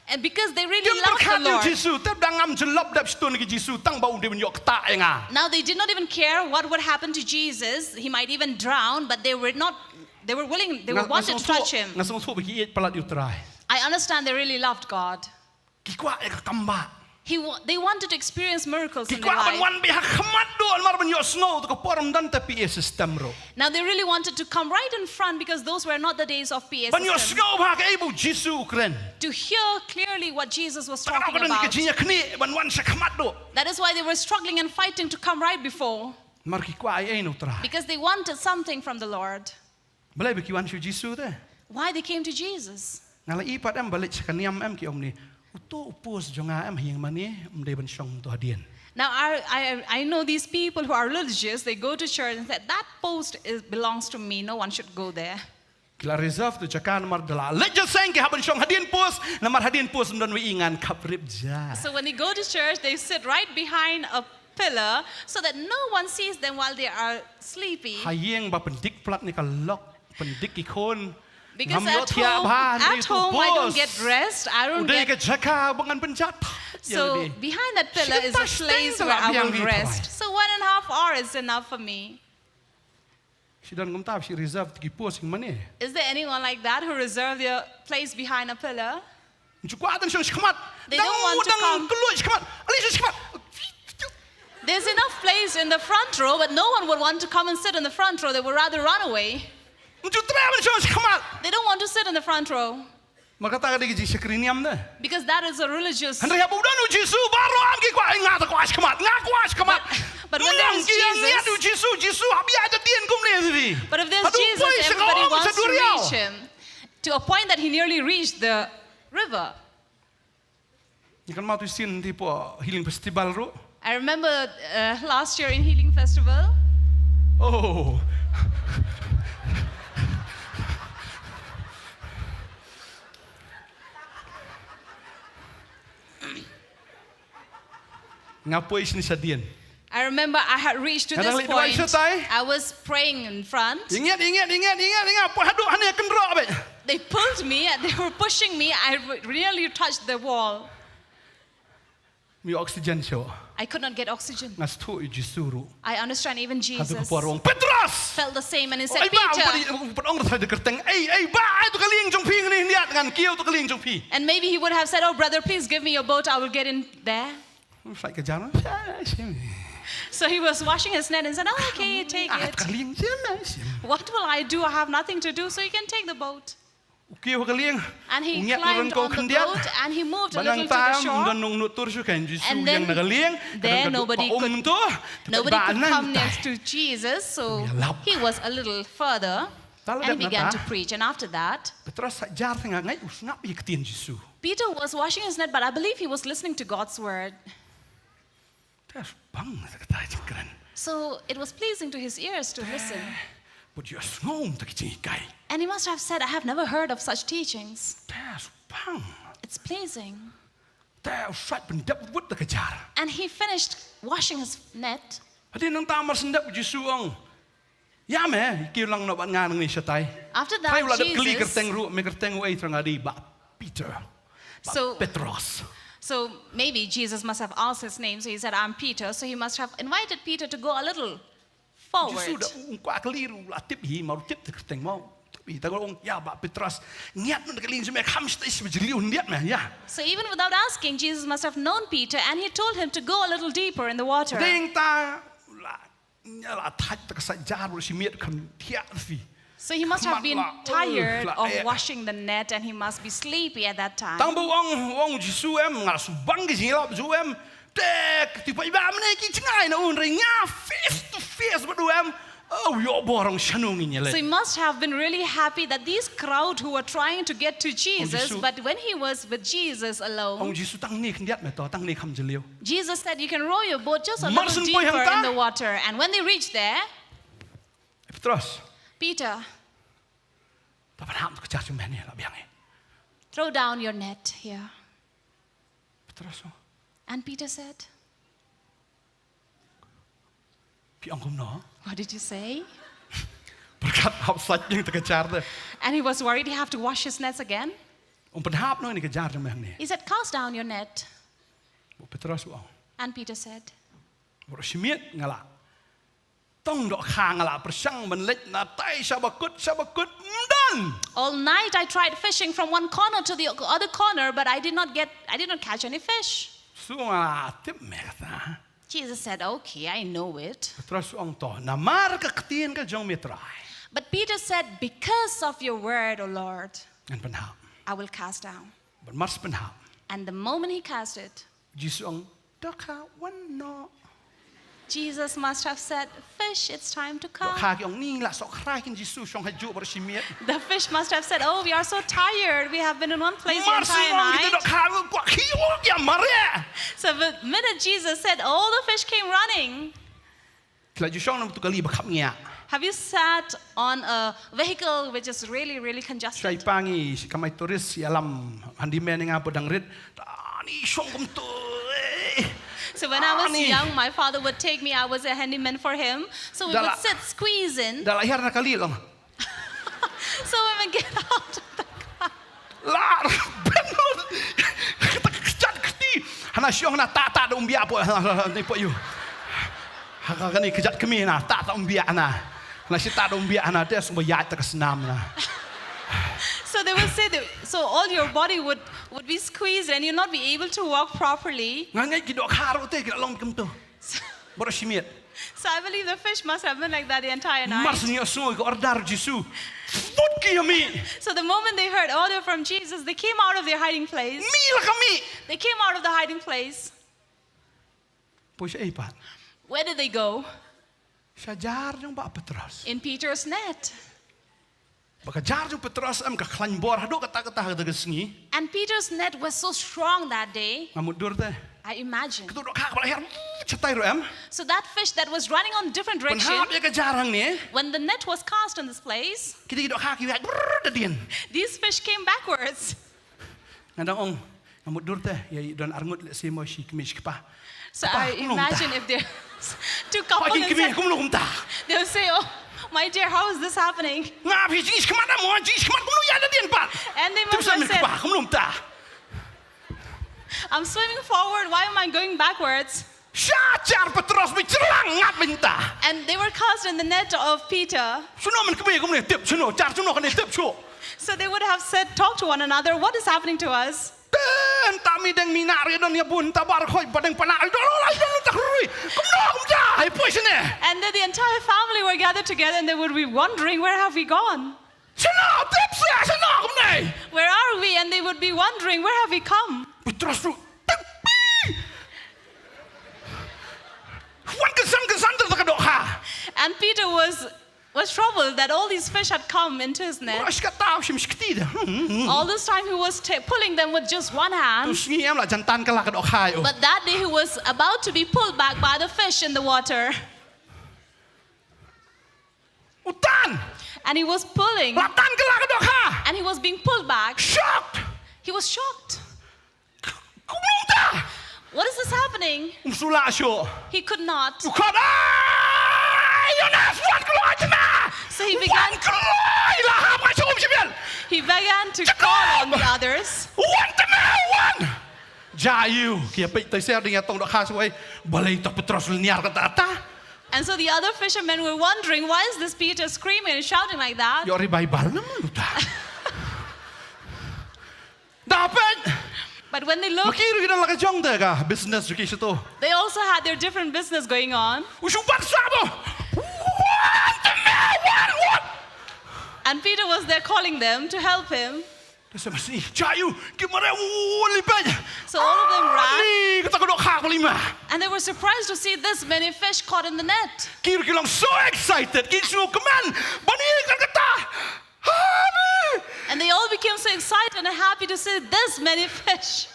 And because they really loved the Lord. Kim pyrkhat ïa u Jisu, te dang ngam jyllop dep shtun ki Jisu, tang ba u dei ban ïoh ktah ïa nga. Now they did not even care what would happen to Jesus. He might even drown, but they were not, they were willing, they were wanted to touch him. Nga, nga sngewthuh, nga sngewthuh ba ki ïeit palat ïa u Trai. I understand they really loved God. Ki kwah ïa ka kam bah. He wa-, they wanted to experience miracles in their life. Ki kwah ban wan beit ha khmat duh namar ban ïohsngew, to ka por ym don te P A system ruh. Now they really wanted to come right in front because those were not the days of P A system. Ban ïohsngew bha kaei ba u Jisu u kren. To hear clearly what Jesus was talking about. Ka dei ka jingïakhnieh ban wan sha khmat duh. That is why they were struggling and fighting to come right before. Namar ki kwah ei ei na u Trai. Because they wanted something from the Lord. Balei ba ki wan sha u Jisu te? Why they came to Jesus? Nga la i pat em ba leit sha ka niam em ki ong ne, uto u post jong nga em ha ïing mane, ym dei ban shong to hadien. Now, I, I, I know these people who are religious, they go to church and say, "That post is, belongs to me, no one should go there." Ki la reserve to jaka namar da la leit jingïaseng ki hap ban shong hadien post, namar hadien post ym don wei i ngan khap rip ja. So when they go to church, they sit right behind a pillar so that no one sees them while they are sleepy. Ha ïing ba pyndik palat ne ka lok, pyndik ki khun. Because at home, at home I don't get rest. I don't get. Ka jaka ba ngan pynjah. So behind that pillar is a place where I will rest. So one and a half hour is enough for me. Shi don kumta shi reserve ki post ïa mane. Is there anyone like that who reserve your place behind a pillar? Ju kwah tan shong shikmat. They don't want to come. Kylluid shikmat. Ali shong shikmat. There's enough place in the front row, but no one would want to come and sit in the front row. They would rather run away. Ju treh ban shong shikmat. They don't want to sit in the front row. Mar kata ka dei ka jingshakri niam de. Because that is a religious. Hynrei haba u don u Jisu baroh am ki kwah, nga te kwah shikmat, nga kwah shikmat. But, but when there is Jesus. Ki ïa u Jisu, Jisu hap ïa da dien kumne te. But if there's Jesus, everybody wants to reach him. To a point that he nearly reached the river. Ngi kynmaw tu sien te hapoh Healing Festival ruh. I remember uh, last year in Healing Festival. Oh. Nga poi shane shadien. I remember I had reached to this point. I was praying in front. Inget, inget, inget, inget, inget. Poi haduh hane kynroh beit. They pulled me. They were pushing me. I really touched the wall. Mi oxygen shuh. I could not get oxygen. Nga sngewthuh ïa u Jisu ruh. I understand even Jesus. Haduh ka por u ong Petros. Felt the same and he said, Peter. Pat ong ruh sa da kyrteng. Ei, ei, bah, ai tu ka lieng jong phi ngi ngiat ngan kiew tu ka lieng jong phi. And maybe he would have said, oh brother, please give me your boat, I will get in there. Sa ka jar. So he was washing his net and said, oh, okay, take it. What will I do? I have nothing to do, so you can take the boat. U kiew ha ka lieng. And he climbed on the boat and he moved a little to the shore. And then there nobody, nobody could come next to Jesus, so he was a little further and began to preach. And after that, Petros sa jar teng nga ngai u sngap ïa ka ktien Jisu. Peter was washing his net, but I believe he was listening to God's word. Te shu bang sa kata jingkren. So it was pleasing to his ears to listen. Bad ïoh sngew ïa kita ki jinghikai. And he must have said, I have never heard of such teachings. Te shu bang. It's pleasing. Te u sait pyndep wut da ka jar. And he finished washing his net. Hadien nangta mar shen dep u Jisu u ong, ïa me, kiew lang noh bad nga nangne shatai. After that, Jesus. Hynrei u la dep kylli kyrteng ruh, me kyrteng u ei? Te u ong, nga dei Bah Peter. Bah Petros. So maybe Jesus must have asked his name, so he said, I'm Peter. So he must have invited Peter to go a little forward. U Jisu da u kwah kylli ruh u la tip hi, mar u tip te kyrteng mo. Tip hi, te u ong, ïa Bah Petros, ngiat noh na ka lieng jong me, kham shatai sha ba jylliew khyndiat me, ïa. So even without asking, Jesus must have known Peter and he told him to go a little deeper in the water. Te nangta u la Nga la thait ta ka sait jar baroh shi miet, kham thiah phi. So he must have been tired of washing the net and he must be sleepy at that time. Tang ba u ong, u ong Jisu em, nga la shu bang ki jingïalap jong u em. Te ki paidbah mynne ki jngai na u, hynrei nga face to face bad u em. Oh, ïoh bor, ong shano ngin ïa leit. So he must have been really happy that these crowd who were trying to get to Jesus, but when he was with Jesus alone. Ong Jisu, tang ne khyndiat me to, tang ne kham jylliew. Jesus said, you can row your boat just a little deeper in the water. And when they reached there, Petros, Peter, to pynhap to ka jar jong me hangne, la biang hi. Throw down your net here. Petros, and Peter said, phi ong kumno? What did you say? Pyrkhat hap sait ïing to ka jar te. And he was worried he have to wash his nets again. Um pynhap noh ïa ka jar jong me hangne. He said, cast down your net. Bad u Petros u ong. And Peter said, baroh shi miet nga la tong dohkha, nga la pyrshang ban leit natai sha ba kut sha ba kut, ym don. All night I tried fishing from one corner to the other corner, but I did not get, I did not catch any fish. Jisu, nga la tip me kata. Jesus said, okay, I know it. Petros u ong, to namar ka ktien ka jong me Trai. But Peter said, because of your word, O Lord, ngan pynhap. I will cast down. Bad mar shu pynhap. And the moment he cast it, Jisu u ong, dohkha, wan noh. Jesus must have said, fish, it's time to come. Dohkha ki ong, ngi la sohkhrai kein Jisu, shong hajuh baroh shi miet. The fish must have said, oh, we are so tired. We have been in one place the entire night. Mar shu ong kita dohkha, kwah khie ïa mareh. So the minute Jesus said, all the fish came running. Phi la ju shong na bynta kali ba khapngiah? Have you sat on a vehicle which is really, really congested? Shai pa ngi, kam ai tourist, ïalam handyman ïa nga ba dang rit. Ani shong kumto. So when I was young, my father would take me. I was a handyman for him. So we would sit, squeeze in. Da la hiar na kali lang. So we would get out of the car. La ben. Kata kjat kti. Hana shiong na ta ta da umbiak po, ni po yu. Haka kani kjat kmi na ta ta umbiak na. Na shi ta da umbiak na te sung ba ya ta ka snam na. So they would say that, so all your body would, would be squeezed and you'd not be able to walk properly. Nga ngai ki dohkha ruh te ki long kum tu. Bro shimiet. So I believe the fish must have been like that the entire night. Mar sñiaw sngo ka order Jisu. Tut ki yami. So the moment they heard order from Jesus, they came out of their hiding place. Mi la kami. They came out of the hiding place. Poi sha ei pat. Where did they go? Sha jar jong ba Petros. In Peter's net. Ba ka jar jong Petros em ka khlaiñ bor haduh kata kata ha ka sngi. And Peter's net was so strong that day. Nga mut dur te. I imagine. Ka dohkha ka ba la hiar shatai ruh em. So that fish that was running on different direction. Pynhap ïa ka jar hangne. When the net was cast in this place. Kita ki dohkha ki ïaid brrr da dien. These fish came backwards. Nga dang ong, nga mut dur te, ïa don arngut leh simo shi kmie shi kpa. So I imagine if there's two couples inside, kumno kumta. They'll say, "Oh, my dear, how is this happening?" Nga phi jingis khmat mo, jingis khmat kumno ïa da dien pat. And they must have said, kumno kumta. "I'm swimming forward, why am I going backwards?" Sha jar Petros bi jrlang ngap mynta. And they were cast in the net of Peter. Shuno men kmie kumne tip shuno, jar shuno kane tip shu. So they would have said, talk to one another, "What is happening to us?" Ten ta mi deng mi na ri don ya bun ta bar khoi ba deng pana ri don la don ta ri. Kumno kumta ai poi shane. And then the entire family were gathered together and they would be wondering, "Where have we gone?" Shuno tip sha shuno kumne. "Where are we?" And they would be wondering, "Where have we come?" Petros tu tip. Wan kesan kesan ter ka dohkha. And Peter was, was troubled that all these fish had come into his net. Ura shkata shim shkti da. All this time he was ta- pulling them with just one hand. Tu sngi em la jantan ka la ka dohkha ïa u. But that day he was about to be pulled back by the fish in the water. U tan. And he was pulling. La tan ka la ka dohkha. And he was being pulled back. Shocked. He was shocked. Kumno kumta? What is this happening? Um shu lah shuh. He could not. U khot, "Ai, Jonas, wan kloi tna." So he began, wan kloi, la hap nga shu um shibian. He began to call on the others. Wan tna, wan. Ja ïu, ki ïa peit tai ser ding ïa tong dohkha shuh ai. Balei to Petros lniar kata kata. And so the other fishermen were wondering, "Why is this Peter screaming and shouting like that?" Ïoh revival na mano ta. Da peit. But when they looked, ma ki ruh ki don la ka jong te ka business jong ki shato. They also had their different business going on. U shu bat sabo. Wan te me, wan, wan. And Peter was there calling them to help him. Te sa masi, ja ïu, ki mareh u li peit. So all of them ran. Ni kata ka dohkha ka lima. And they were surprised to see this many fish caught in the net. Ki ruh ki long so excited, ki sngewkmen. Bani kan kata. Honey! And they all became so excited and happy to see this many fish.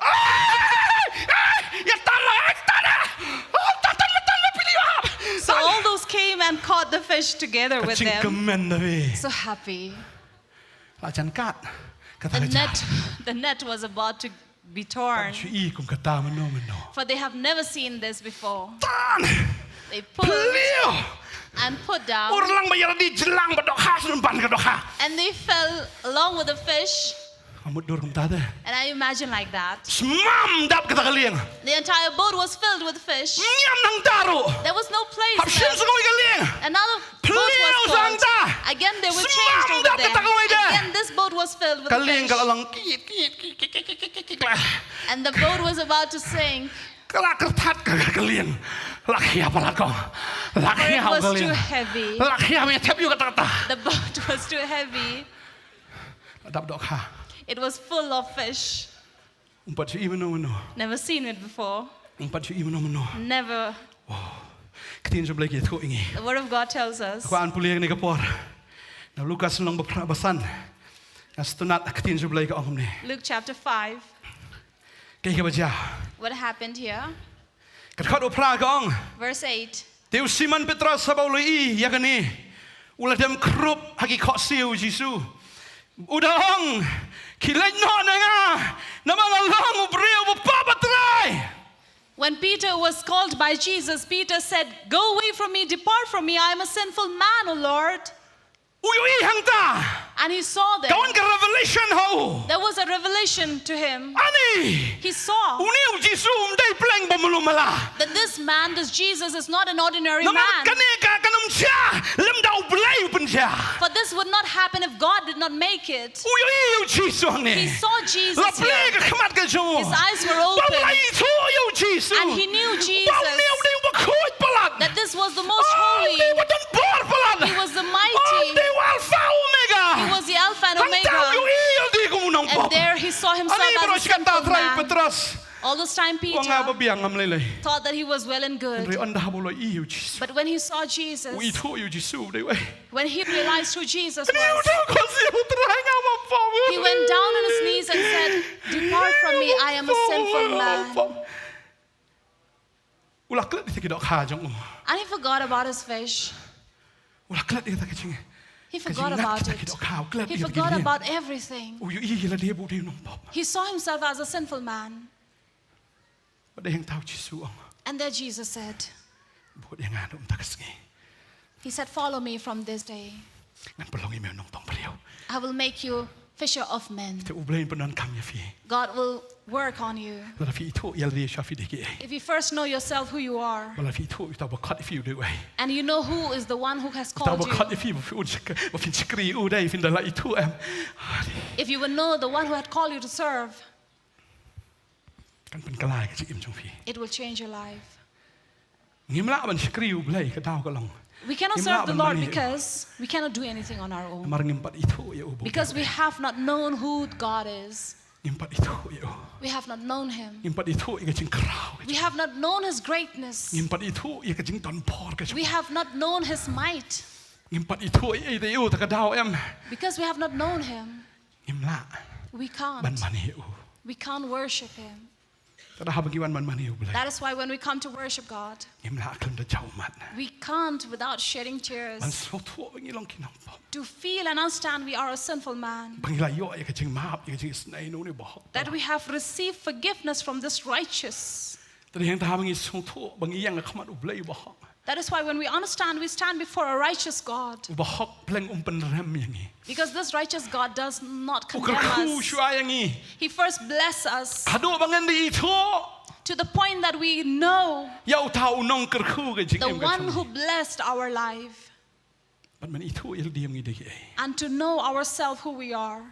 Ai! Ai! Ya tala, ya tala! Oh, tala, tala, pili, ah! So all those came and caught the fish together with them. Ka jingkmen da bi. So happy. La jan kat. Kata ka jar. The net, the net was about to be torn. Shu i kum kata mano mano. For they have never seen this before. Tan! They pulled and put down. Ur lang ba ïa la di jlang ba dohkha shu ban ka dohkha. And they fell along with the fish. Nga mut dur kumta te. And I imagine like that. Smam dap kata ka lieng. The entire boat was filled with fish. Ngiam nang daru. There was no place left. Hap shim sngewbha ka lieng. Another boat was called. Again, they were changed over there. Again, this boat was filled with fish. Ka lieng ka la long kit, kit, kit. And the boat was about to sink. Ka la kyrthat ka, ka lieng. La khia palat ko. La khia ka lieng. For it was too heavy. La khia me thep ïa kata kata. The boat was too heavy. Dap dohkha. It was full of fish. Um pat shu i mano mano. Never seen it before. Um pat shu i mano mano. Never. Ka ktien jong U Blei ka ïathuh ïa ngi. The word of God tells us. Kwah ngan pule kane ka por. Na Lukas lynnong ba phra, ba san. Nga sngewtynnat ka ktien jong U Blei ka ong kumne. Luke chapter five. Kaei kaba jia? What happened here? Ka dkhot ba phra ka ong. Verse eight. Te u Simon Petros haba u la ïohi ïa kane, u la dem khrup ha ki khohsiew u Jisu. U da ong, khie leit noh na nga, namar nga long u briew ba pop, ah Trai. When Peter was called by Jesus, Peter said, "Go away from me, depart from me, I am a sinful man, O Lord." U ïohi hangta. And he saw there. Ka wan ka revelation ha u. There was a revelation to him. Ani. He saw. Une u Jisu um dei pleng ba malu mala. That this man, this Jesus, is not an ordinary man. Namar kane ka kan ym jia lymda U Blei u pynjia. For this would not happen if God did not make it. U ïohi ïa u Jisu hangne. He saw Jesus here. La plie ka khmat ka jong u. His eyes were open. Ba u la ithuh ïa u Jisu. And he knew Jesus. Ba une u dei uba khuid palat. That this was the most holy. Ah, u dei uba don bor palat. He was the mighty. Ah, u dei u Alpha Omega. He was the Alpha and Omega. Hangta u ïohi ïa u dei kum u nongpop. And there he saw himself as a sinful man. Ani baroh shi katta Trai Petros. All this time Peter thought that he was well and good. Hynrei ynda haba u la ïohi ïa u Jisu. But when he saw Jesus, u ithuh ïa u Jisu u dei wei. When he realized who Jesus was, he went down on his knees and said, "Depart from me, I am a sinful man." U la klet ïa ki dohkha jong u. And he forgot about his fish. U la klet ïa ka jing. He forgot about it. He forgot about everything. U ïohi ïa lade ba u dei u nongpop. He saw himself as a sinful man. Bad hangta u Jisu u ong. And there Jesus said, bud ïa nga ha kata ka sngi. He said, "Follow me from this day. Ngan pynlong ïa me u nongpop briew. I will make you fisher of men." Te U Blei un pyndonkam ïa phi. God will work on you. Lada phi ithuh ïa lade shuwa phi dei kiei. If you first know yourself who you are. Bad lada phi ithuh ïa uta uba khot ïa phi u dei wei. And you know who is the one who has called you. Uta uba khot ïa phi ba phin shakri, ba phin shakri ïa u dei, phin da la ithuh em. If you will know the one who had called you to serve. Kan pynkylla ïa ka jingim jong phi. It will change your life. Ngim lah ban shakri ïa U Blei, ka daw ka long. We cannot serve the Lord because we cannot do anything on our own. Namar ngim pat ithuh ïa u ba u dei. Because we have not known who God is. Ngim pat ithuh ïa u. We have not known him. Ngim pat ithuh ïa ka jingkhraw. We have not known his greatness. Ngim pat ithuh ïa ka jingdon bor ka jong u. We have not known his might. Ngim pat ithuh ïa u, te ka daw em. Because we have not known him. Ngim lah. We can't. Ban mane ïa u. We can't worship him. Te haba ngi wan ban mane ïa U Blei. That is why when we come to worship God, ngim lah khlem da jaw ummat. We can't without shedding tears. Ban sngewthuh ba ngi long ki nongpop. To feel and understand we are a sinful man. Ba ngi la ïoh ïa ka jingmap, ïa ka jingisynei na une u bahok. That we have received forgiveness from this righteous. Te hangta haba ngi sngewthuh ba ngi ïeng ha khmat U Blei u bahok. That is why when we understand, we stand before a righteous God. U bahok pleng um pynrem ïa ngi. Because this righteous God does not condemn us. U kyrkhu shuwa ïa ngi. He first bless us. Haduh ba ngin da ithuh. To the point that we know. Ïa uta u nongkyrkhu ka jingim ka jong ngi. The one who blessed our life. Bad ban ithuh ïa lade ba ngi dei kiei. And to know ourselves who we are.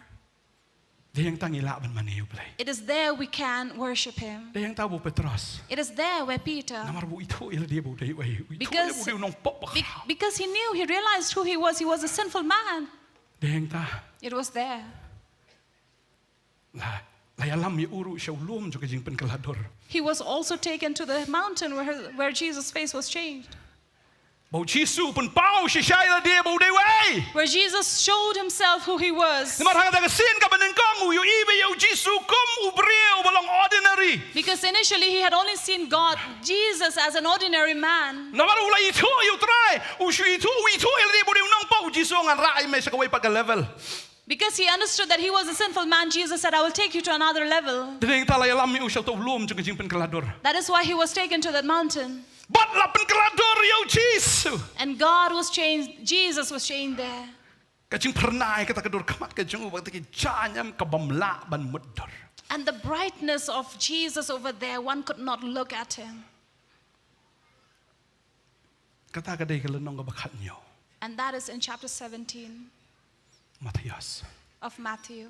Dei hangta ngi lah ban mane ïa U Blei. It is there we can worship him. Dei hangta ba u Petros. It is there where Peter. Namar ba u ithuh ïa lade ba u dei wei. U ithuh ïa lade ba u dei u nongpop ba khraw. Because he knew, he realized who he was. He was a sinful man. Dei hangta. It was there. La, la ïalam ïa u ruh sha u lum jong ka jingpynkylla dur. He was also taken to the mountain where, where Jesus' face was changed. Ba u Jisu u pynpaw shisha ïa lade ba u dei wei. Where Jesus showed himself who he was. Namar ha kata ka sien kaba nyngkong u ïohi beit ïa u Jisu kum u briew ba long ordinary. Because initially he had only seen God, Jesus, as an ordinary man. Namar u la ithuh ïa u Trai, u shu ithuh, u ithuh ïa lade ba u dei u nongpop, u Jisu u ong ngan rah ïa me sha kawei pat ka level. Because he understood that he was a sinful man, Jesus said, "I will take you to another level." Dei hangta la ïalam ïa u sha uta u lum jong ka jingpynkylla dur. That is why he was taken to that mountain. Bad la pynkylla dur ïa u Jisu. And God was changed, Jesus was changed there. Ka jingphyrnai kata ka dur khmat ka jong u bad kata ki jaiñ em ka bym lah ban mutdur. And the brightness of Jesus over there, one could not look at him. Kata ka dei ka lynnong kaba khathynñiew. And that is in chapter seventeen. Mathaios. Of Matthew.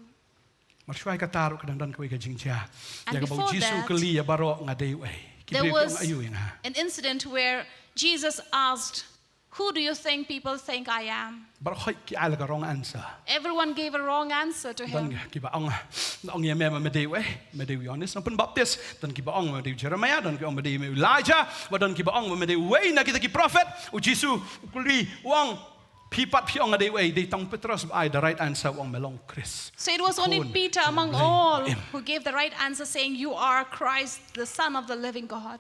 Mar shuwa ïa kata ruh ka dang don kawei ka jingjia. And before that, ïa kaba u Jisu u kylli ïa baroh, nga dei uei? Ki briew ki ong aïu ïa nga? There was an incident where Jesus asked, "Who do you think people think I am?" Baroh ki ai la ka wrong answer. Everyone gave a wrong answer to him. Don kiba ong, ong ïa me ba me dei uei? Me dei u Ïoannis Nongpynbaptis. Don kiba ong me dei u Jeremiah, don kiba ong me dei me u Elijah, bad don kiba ong me dei uwei na kita ki prophet. U Jisu u kylli, u ong, phi pat phi ong nga dei uei? Dei tang u Petros ba ai the right answer, u ong me long u Khrist. So it was only Peter among all who gave the right answer, saying, "You are Christ, the Son of the living God."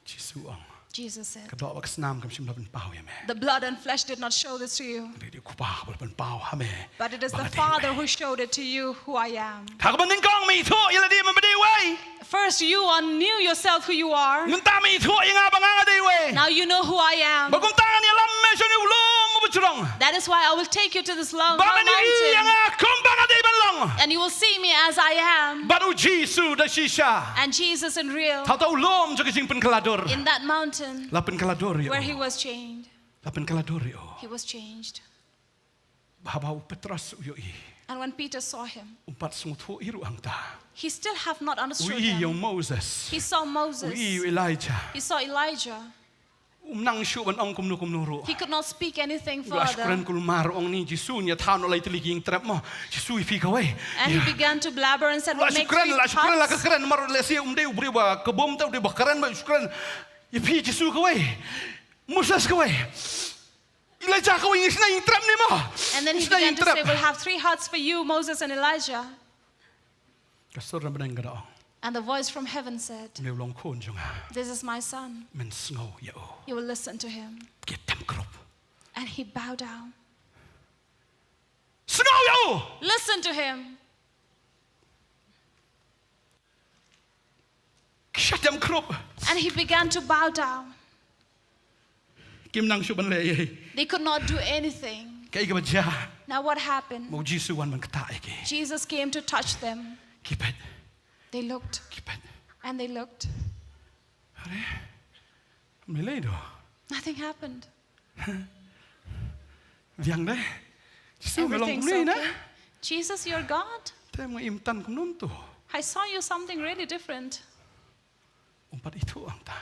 Jisu u ong. Jesus said. Ka doh bad ka snam kam shym la pynpaw ïa me. The blood and flesh did not show this to you. Hynrei dei U Kpa ba la pynpaw ha me. But it is the Father who showed it to you who I am. Ha kaba nyngkong me ithuh ïa lade me ba dei uwei. First, you are knew yourself who you are. Mynta me ithuh ïa nga ba nga nga dei uwei. Now you know who I am. Bad kumta ngan ïalam me sha une u lum uba jrong. That is why I will take you to this long, high mountain. Bad men ïohi ïa nga kumba nga dei ban long. And you will see me as I am. Bad U Jisu da shisha. And Jesus in real. Ha uta u lum jong ka jingpynkylla dur. In that mountain. La pynkylla dur ïa u. Where he was chained. La pynkylla dur ïa u. He was changed. Haba u Petros u ïohi. And when Peter saw him, um pat sngewthuh hi ruh hangta. He still have not understood him. U ïohi ïa u Moses. He saw Moses. U ïohi ïa u Elijah. He saw Elijah. Um nang shuh ban ong kumno kumno ruh. He could not speak anything further. Ba la shu kren kulmar ong ni Jisu, ngi ïa thaw noh lai tylli ki jingtrep mo. Jisu, ïa phi kawei. And he began to blabber and said, "What makes you thoughts?" La shu kren, la shu kren, la shu kren, mar lehse um dei u briew ba ka bym te u dei ba kren ba shu kren. Ïa phi Jisu kawei. Moses kawei. Elijah kawei, ngi shna ïa ki jingtrep ne mo. And then he began to say, "We'll have three huts for you, Moses and Elijah." Ka sur na bneng ka da ong. And the voice from heaven said, "Une u long u khun jong nga. This is my son." Men sngew ïa u. You will listen to him. Ki tem krup. And he bowed down. Sngew ïa u. Listen to him. Ki shah tem krup. And he began to bow down. Kim nang shuh ban leh ei ei. They could not do anything. Kaei kaba jia? Now what happened? Ba U Jisu u wan ban ktah ïa ki. Jesus came to touch them. Ki peit. They looked. Ki peit. And they looked. Are? Ym lei lei do. Nothing happened. Biang de. Jisu, nga long kumne na. Everything's okay. Jesus, you're God? Te nga im tan kumno to. I saw you something really different. Um pat ithuh hangta.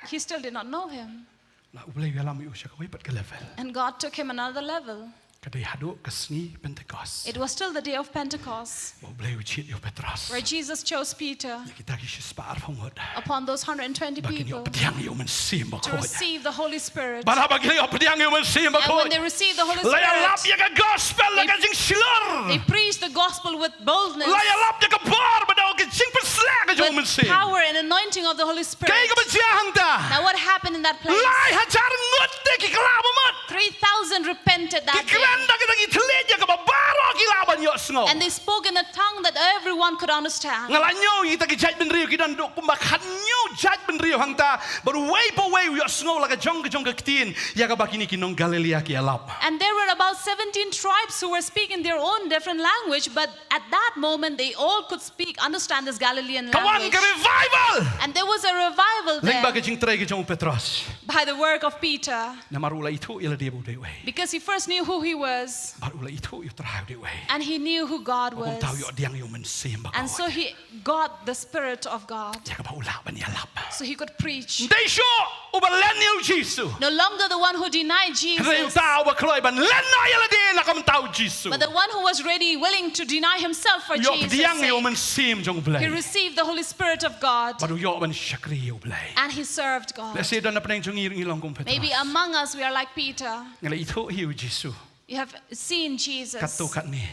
He still did not know him. La U Blei u ïalam ïa u sha kawei pat ka level. And God took him another level. Ka dei haduh ka sngi Pentecost. It was till the day of Pentecost. Ba U Blei u jied ïa u Petros. Where Jesus chose Peter. Ïa kita ki shispah arphew ngut. Upon those hundred and twenty people. Ba kin ïoh pdiang ïa u Mynsiem Bakhuid. To receive the Holy Spirit. Bad haba ki la ïoh pdiang ïa u Mynsiem Bakhuid. And when they received the Holy Spirit, la ïalap ïa ka gospel da ka jingshlur. They preached the gospel with boldness. La ïalap ïa ka bor bad da ka jingpynshlur ka jong u Mynsiem. With power and anointing of the Holy Spirit. Kaei kaba jia hangta? Now what happened in that place? Lai hajar ngut te ki kylla ba mut. Three thousand repented that day. Ki kren da kita ki thylliej ïa kaba baroh ki lah ban ïohsngew. And they spoke in a tongue that everyone could understand. Nga la ñiew ïa kita ki jaitbynriew, ki don haduh kumba khathynñiew jaitbynriew hangta. Bad uwei pa uwei u ïohsngew la ka jong ka jong ka ktien ïa kaba kine ki nong Galilea ki ïalap. And there were about seventeen tribes who were speaking their own different language, but at that moment they all could speak, understand this Galilean language. Ka wan ka revival. And there was a revival there. Lyngba ka jingtrei ka jong u Petros. By the work of Peter. Namar u la ithuh ïa lade ba u dei uei. Because he first knew who he was. Bad u la ithuh ïa u Trai u dei uei. And he knew who God was. Bad kumta u ïoh pdiang ïa u Mynsiem Bakhuid. And so he got the Spirit of God. Ïa kaba u lah ban ïalap. So he could preach. Ym dei shuh uba len ïa u Jisu. No longer the one who denied Jesus. Hynrei uta uba kloi ban len noh ïa lade na ka bynta u Jisu. But the one who was ready, willing to deny himself for Jesus' sake. U ïoh pdiang ïa u Mynsiem jong u Blei. He received the Holy Spirit of God. Bad u ïoh ban shakri ïa u Blei. And he served God. Lehse don na pdeng jong ngi ruh ngi long kum Petros. Maybe among us we are like Peter. Ngi la ithuh hi ïa u Jisu. You have seen Jesus. Katto katne.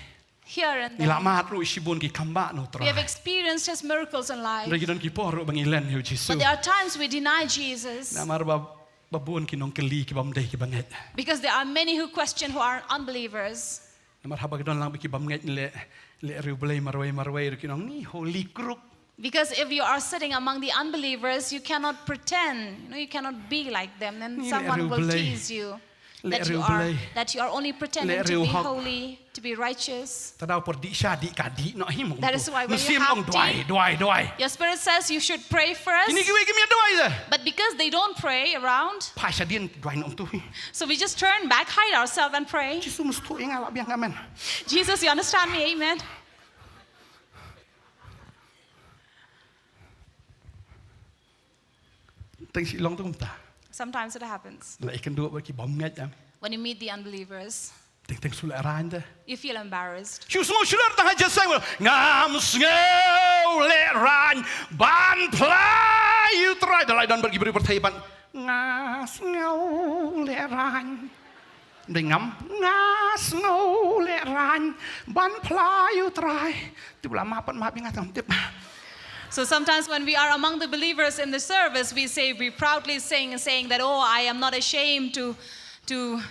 Here and there. Ngi la mad ruh shibun ki kambah na u Trai. We have experienced his miracles in life. Hynrei ki don ki por ruh ba ngi len ïa u Jisu. But there are times we deny Jesus. Namar ba, ba bun ki nongkylli ki bym dei ki bangeit. Because there are many who question who are unbelievers. Namar haba ki don lang bad ki bymngeit leh, leh riewblei marwei marwei ruh kin ong ngi holy crook. Because if you are sitting among the unbelievers, you cannot pretend, you know, you cannot be like them. Then someone will tease you that you are, that you are only pretending to be holy, to be righteous. Te da por dih sha dih ka dih noh hi mo. That is why when you have tea, your spirit says you should pray first. Kine kiwei kim ïa duwai de. But because they don't pray around, phai sha dien duwai noh tu hi. So we just turn back, hide ourselves and pray. Jisu must tu ïa nga la biang, amen. Jesus, you understand me? Amen. Teng shi long tu kumta. Sometimes it happens. La ïakynduh bad ki bymngeit, em. When you meet the unbelievers, teng teng shu lehraiñ te. You feel embarrassed. Shu sngew shlur tang ha jingïaseng, ngam sngew lehraiñ ban phla ïa u Trai. Da la don bad ki briew pyrthei ban, nga sngew lehraiñ. Dei ngam, nga sngew lehraiñ ban phla ïa u Trai. Te u la map pat map ïa nga te ngam tip. So sometimes when we are among the believers in the service, we say, we proudly sing, saying that, "Oh, I am not ashamed to, to,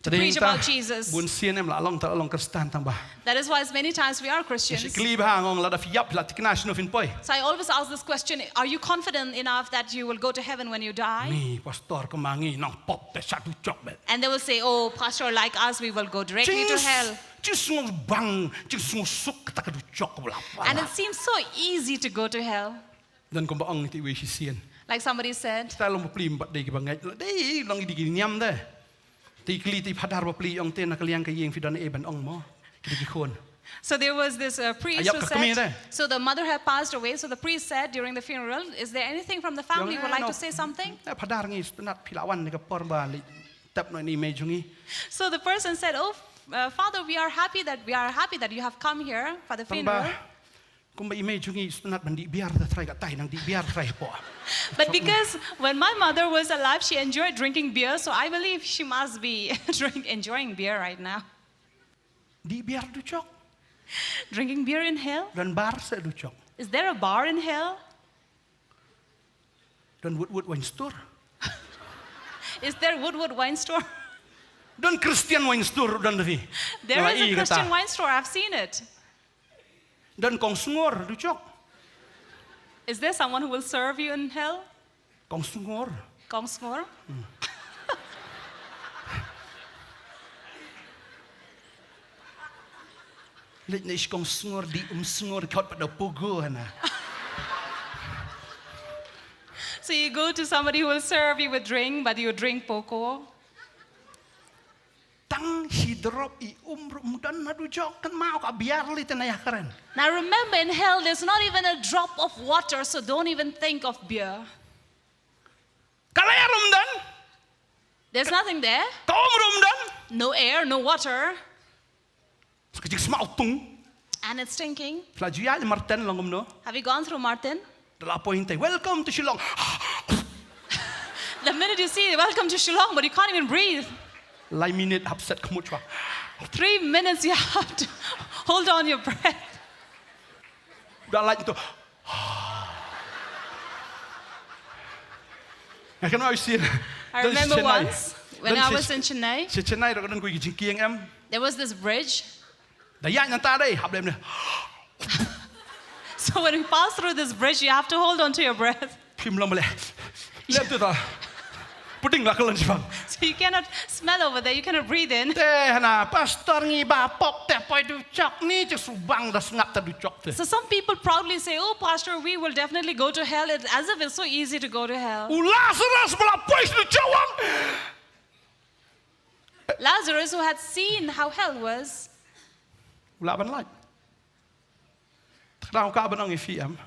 to preach about Jesus." Bun sien em la long ta long Khristan tang ba. That is why many times we are Christians. Shi kli ba ngong la da fiap la tikna shnu fin poi. So I always ask this question, "Are you confident enough that you will go to heaven when you die?" Mi pastor ka mangi nang pop te sha du chok bet. And they will say, "Oh, pastor, like us, we will go directly to hell." Jing sung bang, jing sung suk ta ka du chok bla. And it seems so easy to go to hell. Dan kumba ong ti wei shi sien. Like somebody said. Ta long plim bat dei ki bangai. Dei long di ki niam de. Ti kli ti phadar ba pli ong te na kaliang ka yeng fi don e ban ong mo. Ki di ki khon. So there was this uh, priest who said, so the mother had passed away, so the priest said during the funeral, "Is there anything from the family who would like to say something?" Phadar ngi stunat phi la wan ni ka por ba li tap no ni me jungi. So the person said, "Oh, uh, Father, we are happy that, we are happy that you have come here for the funeral." Kumba i mei jong ngi sngewtynnat ban dih beer, da trai ka tai nang dih beer trai hapoh. But because when my mother was alive, she enjoyed drinking beer, so I believe she must be drink, enjoying beer right now. Dih beer dujok. Drinking beer in hell? Don bar se dujok. Is there a bar in hell? Don Woodwood Wine Store. Is there Woodwood Wine Store? Don Christian Wine Store don dhi. There is a Christian wine store. I've seen it. Don kongsngor dujok. Is there someone who will serve you in hell? Kongsngor. Kongsngor? Leit na ish kongsngor di umsngor khot pada pogo hana. So you go to somebody who will serve you with drink, but you drink pogo. Tang shi drop i um rum don na dujok kan mau ka biar li tena ya karen. Now remember, in hell there's not even a drop of water, so don't even think of beer. Kala ya rum don. There's nothing there. Ka um rum don. No air, no water. Ka jing sma utung. And it's stinking. Fla ju ïaid Martin long kumno? Have you gone through Martin? Da la poi hangtai, "Welcome to Shillong." The minute you see, "Welcome to Shillong," but you can't even breathe. Lai minit hap set khmut chwa. Three minutes you have to hold on your breath. Da la to. I can always see it. I remember once when I was in Chennai. Shi Chennai ro ka don ku jingkieng em. There was this bridge. Da ïaid na ta dei hap lem ne. So when you pass through this bridge, you have to hold on to your breath. Phim long bale. Lem tu ta. Puting la ka lon shibang. So you cannot smell over there, you cannot breathe in. Te hana pastor ngi ba pop te poi dujok ni je subang da sngap ta dujok te. So some people proudly say, "Oh, pastor, we will definitely go to hell," it, as if it's so easy to go to hell. U Lazarus bala poi dujok wang. Lazarus, who had seen how hell was. U la ban lait. Tang ka ban ong i fi em.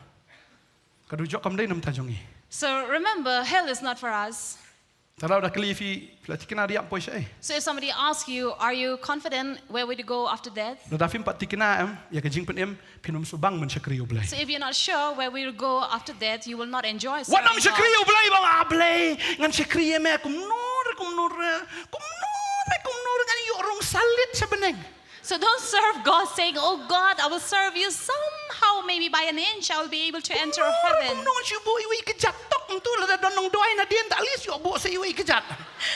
Ka dujok kam dei nam ta jong i. So remember, hell is not for us. Tang da kli fi, phi la tikna ïa poi shaei. So if somebody asks you, "Are you confident where would you go after death?" Da phim pat tikna em, ïa ka jingpynim, phin ym subang ban shakri U Blei. So if you're not sure where we'll go after death, you will not enjoy serving God. Wat nym shakri U Blei ba nga Blei, ngan shakri ïa me kumno re, kumno re, kumno re, kumno re ngan ïoh rung salit sha bneng. So don't serve God saying, "Oh God, I will serve you somehow, maybe by an inch I will be able to enter heaven." Kumno ngan shu buh iwei i kjat tok, ntu lada don nongduwai nadien, at least ïoh buh sa iwei i kjat.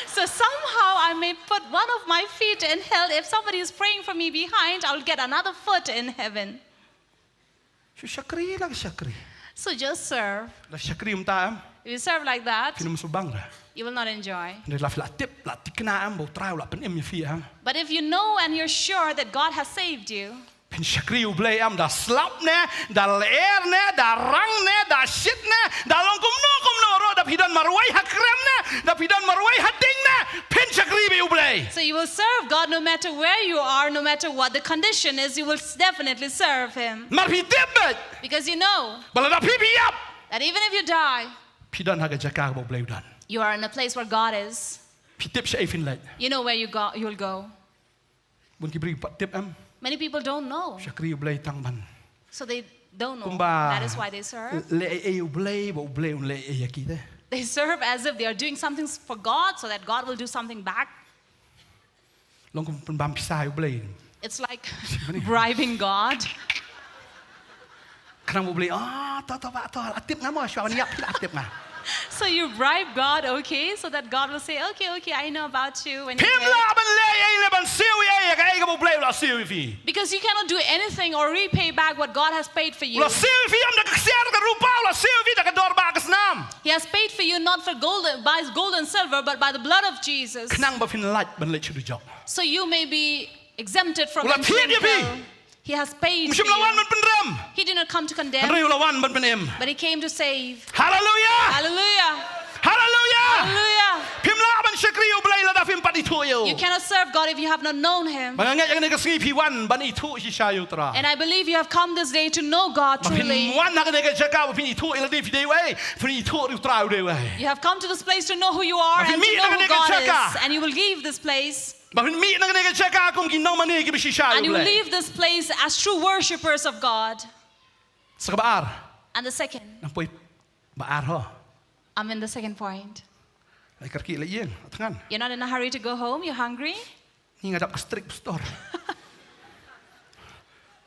So somehow I may put one of my feet in hell. If somebody is praying for me behind, I will get another foot in heaven. Shu shakri la ka shakri. So just serve. La shakri mynta em. If you serve like that, phin ym subang ra. You will not enjoy. Hynrei la phi la tip, la tikna em, ba U Trai u la pynim ïa phi em. But if you know and you're sure that God has saved you, phin shakri U Blei em, da slap ne, da lyer ne, da rang ne, da shit ne, da long kumno kumno ruh, da phi don marwei ha krem ne, da phi don marwei ha ding ne, phin shakri beit U Blei. So you will serve God no matter where you are, no matter what the condition is, you will s-, definitely serve Him. Namar phi tip beit. Because you know, ba lada phi, phi ïap, that even if you die, phi don ha ka jaka kaba U Blei u don. You are in a place where God is. Phi tip shaei phin leit. You know where you go, you'll go. Bun ki briew pat tip em. Many people don't know. Shakri U Blei tang ban. So they don't know. Kumba, that is why they serve. Leh ei ei U Blei, ba U Blei un leh ei ei ïa ki te. They serve as if they are doing something for God so that God will do something back. Long kum pynbam pisa ïa U Blei. It's like bribing God. Khnang ba U Blei, ah, to, to, bah, to, la tip nga mo, shuwa ban ïap phi la tip nga. So you bribe God, okay, so that God will say, okay, okay, I know about you. When you Phim pray. lah ban leh ei leh ban siew ei ïa kaei kaba U Blei u la siew ïa phi. Because you cannot do anything or repay back what God has paid for U you. la siew ïa phi ym da ka ksiar ka rupa, u la siew ïa phi da ka dor bah ka snam. He has paid for you not for gold, by gold and silver, but by the blood of Jesus. Khnang ba phin lait ban leit sha dujok. So you may be exempted from U la thied entering ïa phi. Hell. He has paid Um for shym la wan you. ban pynrem. He did not come to condemn, Hynrei u la wan ban pynim. But he came to save. Haleluya. Hallelujah. Haleluya. Hallelujah. Phim lah ban shakri U Blei lada phim pat ithuh ïa u. You cannot serve God if you have not known him. Ba nga ngeit ïa kane ka sngi phi wan ban ithuh shisha ïa u Trai. And I believe you have come this day to know God Ba phin truly. wan ha kane ka jaka ba phin ithuh ïa lade phi dei uei, phin ithuh ïa u Trai u dei uei. You have come to this place to know who you are Ba phin and to mih know na who kane ka God jaka. Is. And you will leave this place. Ba phin mih na kane ka jaka kum ki nongmane kiba shisha ïa And u you will Blei. Leave this place as true worshippers of God. Sa kaba ar. And the second, Nang poi ba ar ho. I'm in the second point. Lai kyrkieh la ïeng, thngan. You're not in a hurry to go home, you're hungry. Ni nga dap ka strik pastor.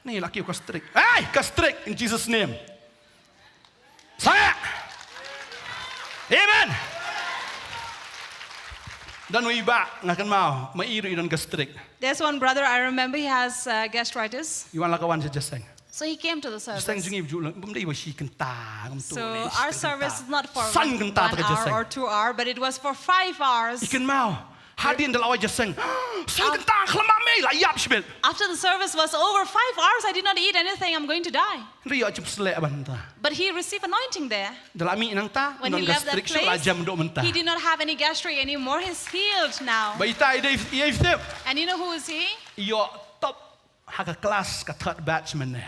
Ni la kiew ka strik. Hey, ka strik in Jesus name. Saya. Amen. Don wei bah nga kynmaw, ma i ruh i don ka strik. There's one brother I remember, he has uh, gastritis. I wan la ka wan sha jingïaseng. So he came to the Jingïaseng service. Jong ngi ju bym dei ba shi kynta ngam tu. So our service is not for San one, kynta ta one ka hour jingïaseng. Or two hour, but it was for five hours. I kynmaw. Hadien da la wai jingïaseng. San kynta khlem mih la ïap shibit. After the service was over, five hours I did not eat anything. I'm going to die. Hynrei ïoh jingpynshlur ban ta. But he received anointing there. Da la mih nangta. When he Don ka left that strik shuh la place, jem duh mynta. He did not have any gastric anymore. He's healed now. Ba ita i dei i dei step. And you know who is he? Ïoh top ha ka class ka third batch mynne.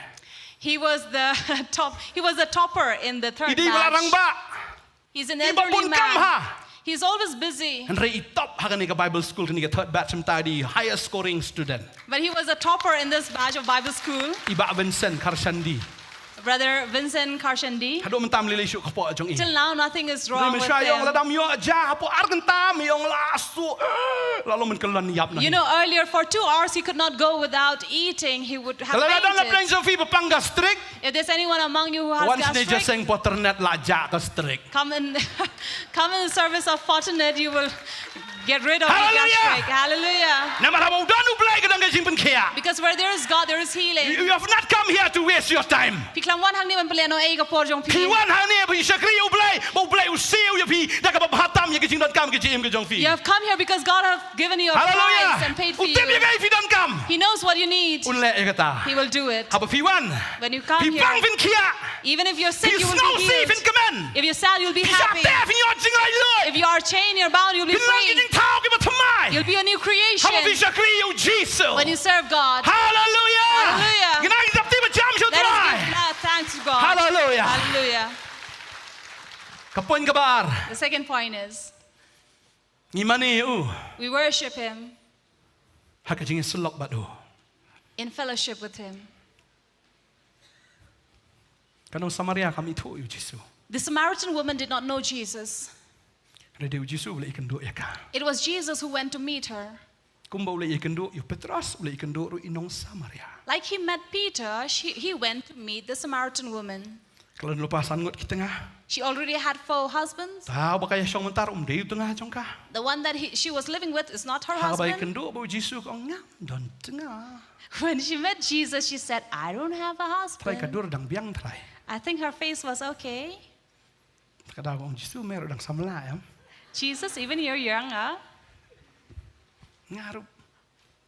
He was the top. He was the topper in the I third dei ba la batch. rangbah. He's an I ba bun elderly kam man. Ha. He's always busy. Hynrei i top ha kane ka Bible school kane ka third batch mynta i dei highest scoring student. But he was a topper in this batch of Bible school. I Bah Vincent Kharshandi. Brother Vincent Kharshandi. Haduh mynta ym lei lei shuh ka kpoh jong i. Till now, nothing is wrong with Hynrei ym shym ïoh him. Lada ym ïoh ja hapoh ar kynta ym ïoh la suh. La long mynkyllon ïap na. You know, earlier for two hours he could not go without eating. He would have Lada don la pdeng fainted. Jong phi ba pang gastric. If there's anyone among you who has Wan sne gastric, jingïaseng Fortinet la jah gastric. Come in, come in the service of Fortinet, you will get rid of the Hallelujah. Gastric. Hallelujah. Namar haba u don U Blei ka don ka jingpynkhiah. Because where there is God, there is healing. You, you have not come here to waste your time. Phi khlem wan hangne ban pynlehnohei ka por jong phi. Phi wan hangne ba phi shakri U Blei, ba U Blei u siew ïa phi da kaba bha tam ïa ka jingdonkam ka jingim ka jong phi. You have come here because God has given you a Hallelujah. Price and paid for U tip ïa you. Kaei phi donkam. He knows what you need. Un leh ïa kata. He will do it. Haba phi wan. When you come Phi here, pang phin khiah. Even if you're sick, Phi you will sngew be sih phin healed. kmen. If you're sad, you'll be Phi shah happy. Teh phin ïoh jinglait lut. If you are chained, you're bound, you'll be Phin long ki free. Jingthaw kiba thymmai. You'll be a new creation. Haba phi shakri ïa u Jisu. When you serve God. Hallelujah. Hallelujah. Ngin ai dap ti ba jam sha u Let us Trai. give uh, thanks to God. Hallelujah. Hallelujah. Ka point kaba ar. The second point is Ngi mane ïa u. We worship Him Ha ka jingïasyllok bad u. In fellowship with Him. Ka nong Samaria kam ithuh ïa u Jisu. The Samaritan woman did not know Jesus. Hynrei dei u Jisu u leit ïakynduh ïa ka. It was Jesus who went to meet her. Kumba u leit ïakynduh ïa u Petros, u leit ïakynduh ruh ïa i nong Samaria. Like he met Peter, she, he went to meet the Samaritan woman. Ka la don lypa san ngut ki tnga. She already had four husbands. Te haba ka ïashong mynta ruh um dei u tnga jong ka. The one that he, she was living with is not her Haba husband. Ïakynduh bad u Jisu ka ong ngam don tnga. When she met Jesus, she said, I don't have a Trai ka husband. Dur dang biang trai. I think her face was okay. Ka dei ka ong Jisu me ruh dang samla em. Jesus, even you're young, huh? Nga ruh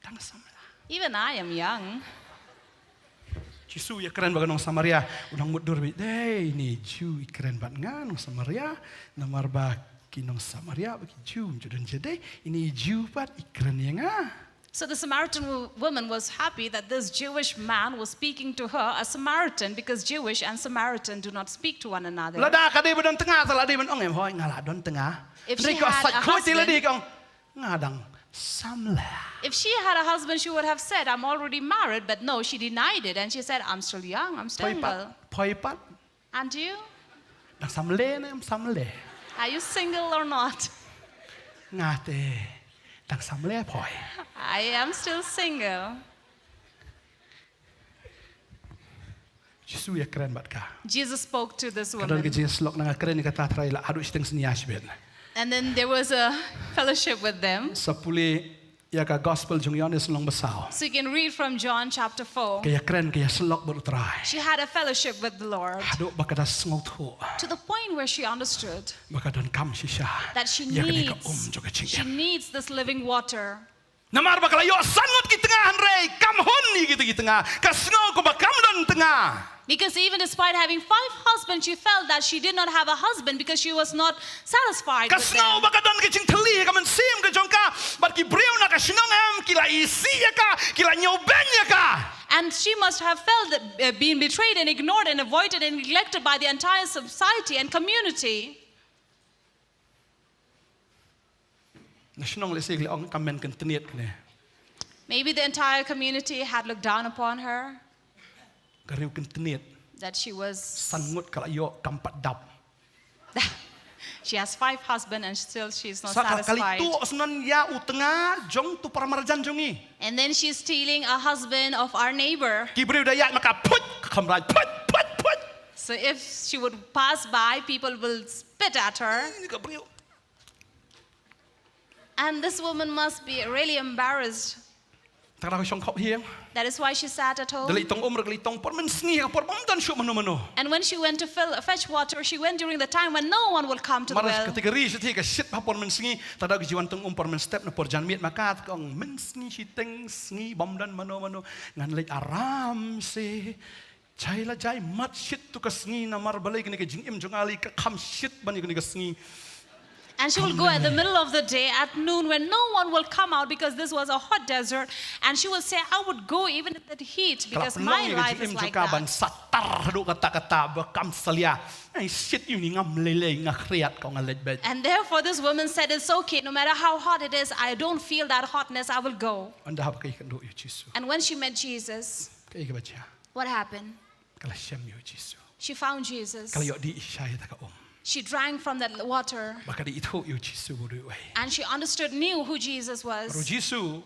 dang samla. Even I am young. Jisu ïakren bad ka nong Samaria, u nang mutdur beit, dei ine i Jiw i kren bad nga nong Samaria, namar ba ki nong Samaria bad ki Jiw ym ju don jingïadei, ine i Jiw pat i kren ïa nga. So the Samaritan wo- woman was happy that this Jewish man was speaking to her, a Samaritan, because Jewish and Samaritan do not speak to one another. Lada ka dei ba don tnga, te la dei ban ong em hooid nga la don tnga. If Hynrei she ka had a sait khuid te la husband- dei ka ong nga dang samla. If she had a husband, she would have said, I'm already married, but no, she denied it and she said, I'm still young, I'm Poi single. pat, poi pat. And you? Dang samle ne em samle. Are you single or not? Nga te dang samle poi. I am still single. Jisu ïakren bad ka. Jesus spoke to this Ka don ka woman. jingïasyllok na nga kren ïa kata trai la haduh shiteng snia shibit. And then there was a fellowship with them. Sa pule ïa ka gospel jong Ïoannis lynnong ba saw. So you can read from John chapter four. Ka ïakren ka ïasyllok bad u Trai. She had a fellowship with the Lord Haduh ba ka da sngewthuh. To the point where she understood Ba ka donkam shisha. that she Ïa kane ka needs, um jong ka she jingim. Needs this living water. Namar ba ka la ïoh san ngut ki tnga hynrei kam hun ïa kita ki tnga. Ka sngew kumba kam don tnga. Because even despite having five husbands, she felt that she did not have a husband because she was not satisfied Ka with sngew them. Ba ka don ka jingthylli ha ka mynsiem ka jong ka. Bad ki briew na ka shnong em ki la isih ïa ka, ki la ñiewbeiñ ïa ka. And she must have felt that, uh, being betrayed and ignored and avoided and neglected by the entire society and community. Na shnong lehse ki la ong ka men kyntniat kane. Maybe the entire community had looked down upon her. Ka riew kyntniat. That she was. San ngut ka la ïoh kam pat dap. She has five husbands and still she's not Sa ka la kali satisfied. Tu snon ïa u tnga jong tu para marjan jong ngi. And then she's stealing a husband of our neighbor. Ki briew da ïaid ma ka phut, ka kham rai phut, phut, phut. So if she would pass by, people will spit at her. Ni ka briew. And this woman must be really embarrassed. Ta ka da ka shong khop hiang. That is why she sat at home. Da leit tong um re ka leit tong por mynsngi ka por bym don shuh mano mano. And when she went to fill, fetch water, she went during the time when no one will come to the Mar well. Ka te ka ri shi te ka shit ha por mynsngi. Ta da ka jiwan tong um por mynstep na por janmiet ma ka ka ong mynsngi shiteng sngi bym don mano mano. Ngan leit aram se. Jai la jai mat shit tu ka sngi namar balei kane ka jingim jong nga lei ka kham shit ban ïa kane ka sngi. And she will go at the middle of the day, at noon, when no one will come out because this was a hot desert. And she will say, "I would go even in that heat because my life is like that." Ban satar haduh katta katta ba kam salia. Ai shit ïa uni ngam lei lei nga khriat ka ong nga leit beit. And therefore, this woman said, "It's okay. No matter how hot it is, I don't feel that hotness. I will go." Ynda hap ka ïakynduh ïa u Jisu. And when she met Jesus, ka ïa ka ba jia. What happened? Ka la shem ïa u Jisu. She found Jesus. Ka la ïoh dih shisha ïa ta ka um. She drank from that water. Ba ka dei ithuh ïa u Jisu ba u dei uei. And she understood, knew who Jesus was. Bad u Jisu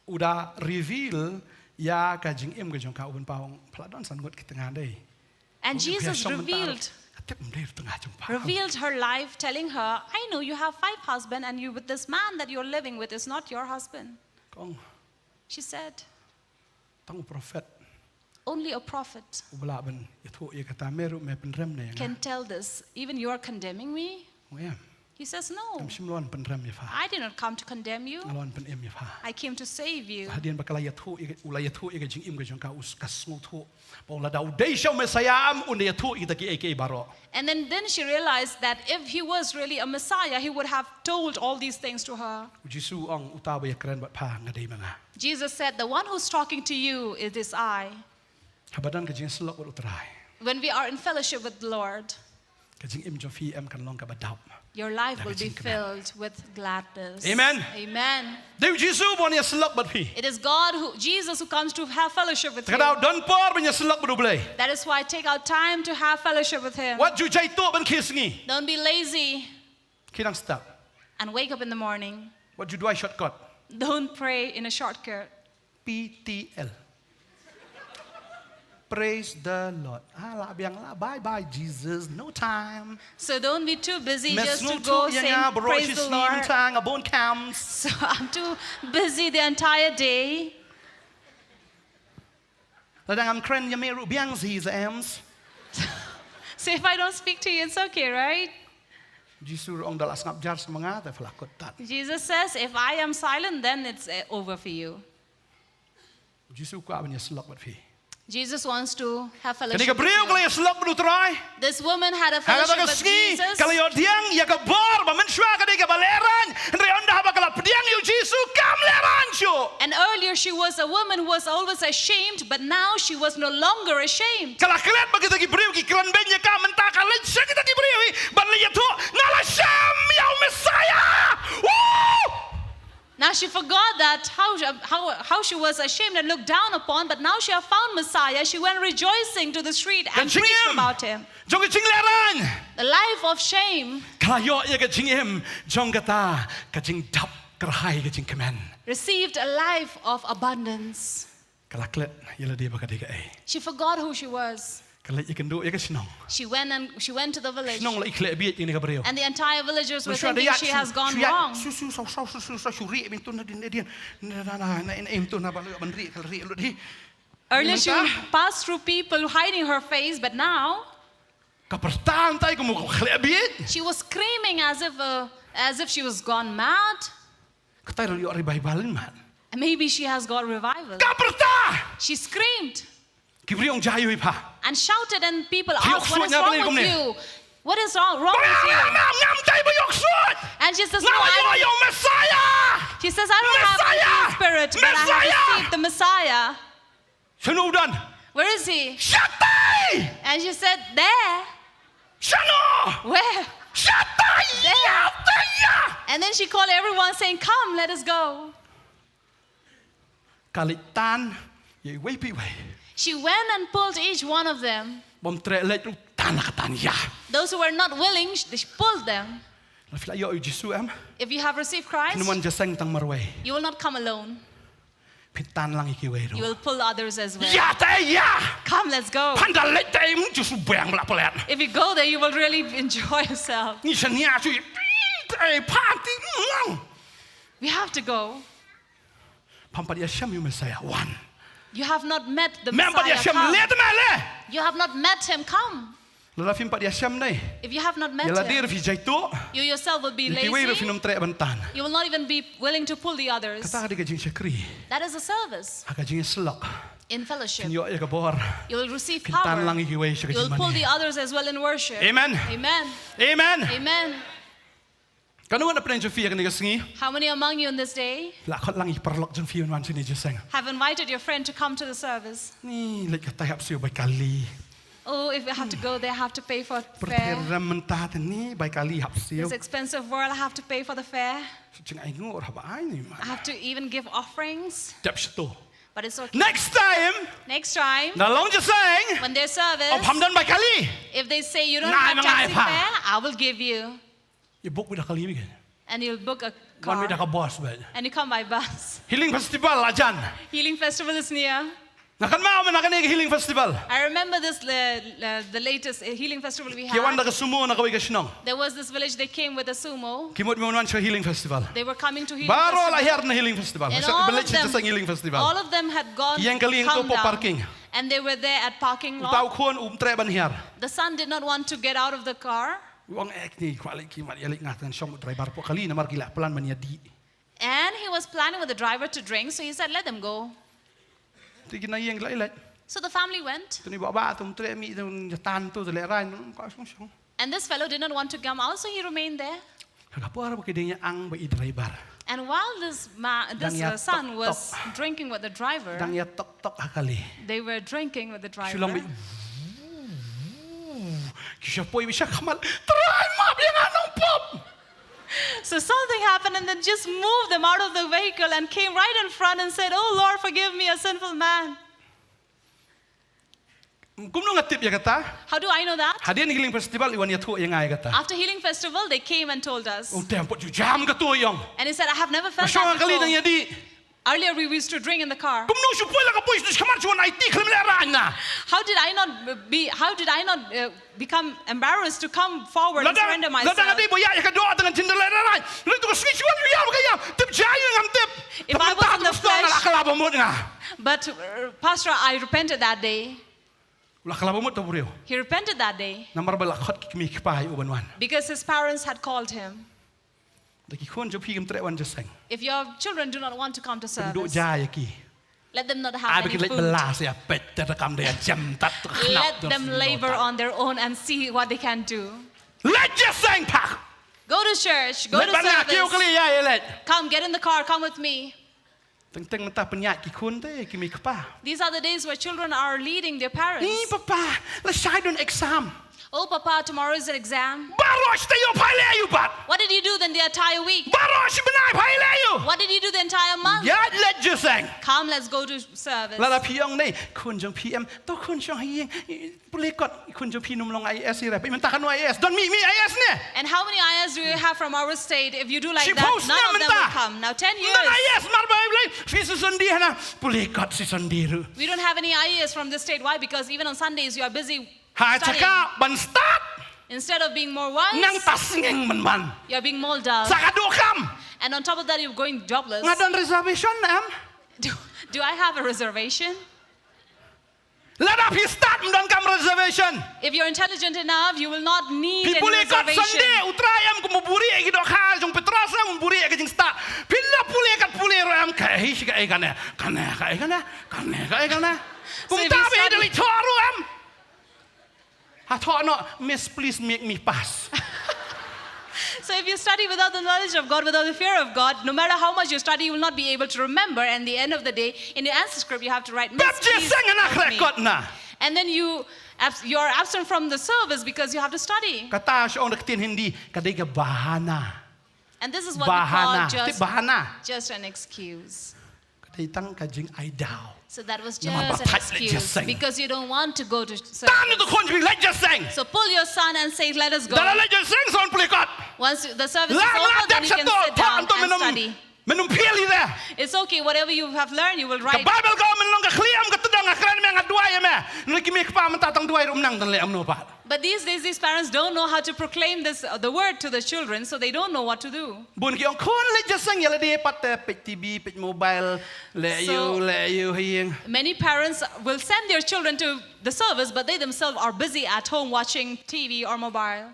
u da reveal ïa ka jingim ka jong ka, u ban pawang pla don san ngut ki tnga dei. And Jesus revealed, ka tip ym dei tnga jong pha. Revealed her life, telling her, "I know you have five husbands, and you with this man that you're living with is not your husband." Ka ong. She said, tang u prophet. Only a prophet. U ba lah ban ïathuh ïa kata, me ruh me pynrem ne ïa nga. Can tell this. Even you are condemning me? Ong em. He says, "No. Ngam shym la wan pynrem ïa pha. I did not come to condemn you. Nga la wan pynim ïa pha." I came to save you. Hadien ba ka la ïathuh ïa, u la ïathuh ïa ka jingim ka jong ka, u s-, ka sngewthuh. Ba u la da u dei sha u Messiah em, un da ïathuh ïa kita kiei kiei baroh. And then, then she realized that if he was really a Messiah, he would have told all these things to her. U Jisu u ong, uta ba ïakren bad pha nga dei ma nga. Jesus said, "The one who's talking to you, it is I." Haba don ka jingïasyllok bad u Trai. When we are in fellowship with the Lord, ka jingim jong phi em kan long kaba dap. Your life will be filled with gladness. Amen. Amen. Dei u Jisu ba wan ïasyllok bad phi. It is God who, Jesus who comes to have fellowship with you. Te ka daw don por ban ïasyllok bad u Blei. That is why take out time to have fellowship with him. Wat ju jai tuh ban khie sngi. Don't be lazy. Khie nang stad. And wake up in the morning. Wat ju duwai shortcut. Don't pray in a shortcut. P T L. Praise the Lord. Ah, lah biang lah. Bye bye, Jesus. No time. So don't be too busy just to go saying, "Praise the Lord." Tang a bun camps. So I'm too busy the entire day. Lada ngam kren ïa me ruh biang shi za ems. So if I don't speak to you, it's okay, right? Jisu ruh ong da la sngap jar sa ma nga te pha la kut tad. Jesus says, "If I am silent, then it's, uh, over for you." Jisu kwah ban ïasyllok bad phi. Jesus wants to have fellowship with you. Kane ka briew ka la ïasyllok bad u Trai. This woman had a fellowship with Jesus. Ha kata ka sngi ka la ïoh pdiang ïa ka bor ba mynshuwa ka dei kaba lehraiñ. Hynrei ynda haba ka la pdiang ïa u Jisu kam lehraiñ shuh. And earlier she was a woman who was always ashamed, but now she was no longer ashamed. Ka la klet ba kita ki briew ki kren beiñ ïa ka, mynta ka leit sha kita ki briew hi ban leit ïathuh, nga la shem ïa u Messiah. Woo! Now she forgot that how, how, how she was ashamed and looked down upon, but now she have found Messiah. She went rejoicing to the street and preached about him. Ka jingim jong ka jinglehraiñ. The life of shame. Ka la ïoh ïa ka jingim jong kata ka jingdap kyrhai ka jingkmen. Received a life of abundance. Ka la klet ïa lade ba ka dei kaei. She forgot who she was. Ka leit ïakynduh ïa ka shnong. She went and she went to the village. Shnong la i khleh bieit ïa kane ka briew. And the entire villagers were thinking she has gone wrong. Shu shu shu shu shu shu rieh mynta na dien na dien. Na na na na mynta na ba ban rieh ka rieh lut hi. Earlier she passed through people hiding her face, but now ka pyrta hangtai kum ka khleh bieit. She was screaming as if uh, as if she was gone mad. Katai ruh ïoh revival in mad. And maybe she has got revival. Ka pyrta! She screamed. Ki briew ong jai oi pha. And shouted, and people asked, "What is wrong with you? What is wrong, wrong with you?" Ngam ngam tai ba ïoh ksuid. And she says, "No, I don't." Ïoh Messiah. She says, "I don't have the Spirit, but I have received the Messiah." Shano u don? Where is he? Shatai! And she said, "There." Shano? Where? Shatai! There. Shatai! And then she called everyone saying, "Come, let us go." Ka leit tan ïa iwei pa iwei. She went and pulled each one of them. Bym treh leit ruh tan ka tan ïa. Those who were not willing, sh- she pulled them. Lada phi la ïoh ïa u Jisu em. If you have received Christ, phin ym wan jingïaseng tang marwei. You will not come alone. Phin tan lang ïa kiwei ruh. You will pull others as well. Ïa te ïa. Come, let's go. Phan da leit te im ju shu bang ba la plet. If you go there, you will really enjoy yourself. Ngi shania shu ïa te phan ti lang. We have to go. Pham pat ïashem ïa u Messiah wan. You have not met the Messiah. Mem pat ïashem le te me le. You have not met him. Come. Lada phim pat ïashem dei. If you have not met him, ïa lade ruh phi jai tuh. You yourself will be lazy. Ïa kiwei ruh phin ym treh ban tan. You will not even be willing to pull the others. Kata ka dei ka jingshakri. That is a service. Ha ka jingïasyllok. In fellowship. Phin ïoh ïa ka bor. You will receive power. Phin tan lang ïa kiwei sha ka jingmane. You will pull the others as well in worship. Amen. Amen. Amen. Amen. Katno wat na pdeng jong phi ïa kane ka sngi? How many among you in this day? La khot lang ïa ki paralok jong phi ban wan shane jingïaseng. Have invited your friend to come to the service? Ni leit katai hap siew bai kali. Oh, if I have to go there, I have to pay for fare. Pyrthei rem mynta te ni bai kali hap siew. This expensive world, I have to pay for the fare. Shu jngai nguh hap ai ni ma. I have to even give offerings. Dep shto. But it's okay. Next time. Next time. Na long jingïaseng. When there's service. Ong pham don bai kali. If they say you don't have taxi fare, I will give you. Ïa book beit da kali beit. And you'll book a car. Wan beit da ka bus beit. And you come by bus. Healing Festival la jan. Healing Festival is near. Nga kynmaw mynta kane ka Healing Festival. I remember this, uh, uh, the latest, uh, Healing Festival we had. Ki wan da ka sumo na kawei ka shnong. There was this village, they came with a sumo. Ki mut ban wan sha Healing Festival. They were coming to Healing Festival. Baroh la hiar na Healing Festival. And all of them, sha Healing Festival. All of them had gone, come down. Ki ïeng kali hangto hapoh parking. And they were there at parking lot. Uta u khun um treh ban hiar. The son did not want to get out of the car. U ong ek ni kwah leit ki mat ïa leit nga tang shong u driver hapoh kali namar ki la plan ban ïa dih. And he was planning with the driver to drink, so he said, "Let them go." Te ki na ïeng ki la leit. So the family went. Te ni ba ba tum treh mi tum jatan tu te leh rain ka shong shong. And this fellow did not want to come out, so he remained there. Ha ka por ba ki dang ïa ang ba i driver. And while this ma- this, uh, son was drinking with the driver, dang ïa tok tok ha kali. They were drinking with the driver. Shu long beit. Ki sha poi beit sha khmat. Trai map ïa nga nongpop. So something happened and then just moved them out of the vehicle and came right in front and said, "Oh Lord, forgive me, a sinful man." Kumno nga tip ïa kata? How do I know that? Hadien Healing Festival i wan ïathuh ïa nga ïa kata. After Healing Festival, they came and told us. U tem pat ju jam katu ïong. And he said, "I have never felt that before. Nga shong ha kali dang ïa dih. Earlier we used to drink in the car. Kumno shu poi la ka poi shu khmat shu wan aiti khlem leh rain na." How did I not be, how did I not, uh, become embarrassed to come forward and surrender myself? Lada nga dei ba ïa ka doh tang jin da leh rain. Lada tu ka sngi shu wan ïa ka ïa. Tip jai ngam tip. If I was in the flesh, nga la kala ba mut nga. But, uh, Pastor, I repented that day. La kala ba mut ta briew. He repented that day. Namar ba la khot ki kmie ki kpa ïa u ban wan. Because his parents had called him. Da ki khun jong phi kim treh wan jingïaseng. If your children do not want to come to service, pynduh ja ïa ki. Let them not have any food. Ai ba ki leit bela sa ïa peit te da kam da ïa jem tat. Let them labor on their own and see what they can do. Leit jingïaseng phah. Go to church, go to service. Leit ban nga kiew kali ïa leit. Come, get in the car, come with me. Teng teng mynta pynïaid ki khun te ki mei kpa. These are the days where children are leading their parents. Ni papa, la shai don exam. Oh papa, tomorrow is an exam. Baroh shi taïew pha ïa leh ïa u pat. What did you do then the entire week? Baroh shi bnai pha ïa leh ïa u. What did you do the entire month? Ïa leit jingïaseng. Come, let's go to service. Lada phi ong ne khun jong phi em, to khun jong hi. Pule kot, khun jong phi num long IAS ïa re. Phi mynta katno IAS? Don mih mih IAS ne? And how many IAS do you have from our state? If you do like that, none of them will come. Now, ten years. Don IAS mar ba le Phi shu Sunday hana, pule kot shu Sunday ruh. We don't have any I A S from this state. Why? Because even on Sundays you are busy Ha studying. Chaka ban stad. Instead of being more wise, Nang ta sngewbha man man. You're being more dull. Sa ka duh kam. And on top of that, you're going jobless. Nga don reservation em? Do, do I have a reservation? Lada phi stad ym don kam reservation. If you're intelligent enough, you will not need Phi any pule kot reservation. Sunday, U Trai em, kum u buhrieh ïa ki dohkha jong Petros em, u buhrieh ïa ki jingstad. Phi la pule kat pule ruh em, kaei kaei kane, kane kaei kane, kane kaei kane. So if you Kumta phi study da leit thoh ruh em. Ha thoh noh, miss, please make me pass. So if you study without the knowledge of God, without the fear of God, no matter how much you study, you will not be able to remember. And the end of the day, in your answer script, you have to write, Miss, Bad je please seng na help me. Krekot na. And then you abs- you're absent from the service because you have to study. Kata shu ong da ka ktien Hindi, ka dei ka bahana. And this is what we call Bahana. Tip just, bahana. Just an excuse. Ka dei tang ka jingai daw. So that was Namar ba just an phi leit excuse jingïaseng. Because you don't want to go to service. Tan ïa u khun jong phi leit jingïaseng. So pull your son and say, "Let us go." Lada leit jingïaseng, sa wan pule kot. Once the service is over, then you can sit down and study. Lang la dep shato, pha, ym to men ym, men ym phial hi de. It's okay, whatever you have learned, you will write. Ka Baibl ka ong, men long ka khlieh ym ka tdong, nga kren ïa me, nga duwai ïa me. Hynrei ki mei ki pa mynta tang duwai ruh ym nang, tang leh kumno pat. But these days, these parents don't know how to proclaim this, uh, the word to the children, so they don't know what to do. Bun ki ong khun leit jingïaseng, ïa lade pat te peit T V, peit mobile, leh ïa u, So, leh ïa u ha ïing. Many parents will send their children to the service, but they themselves are busy at home watching T V or mobile.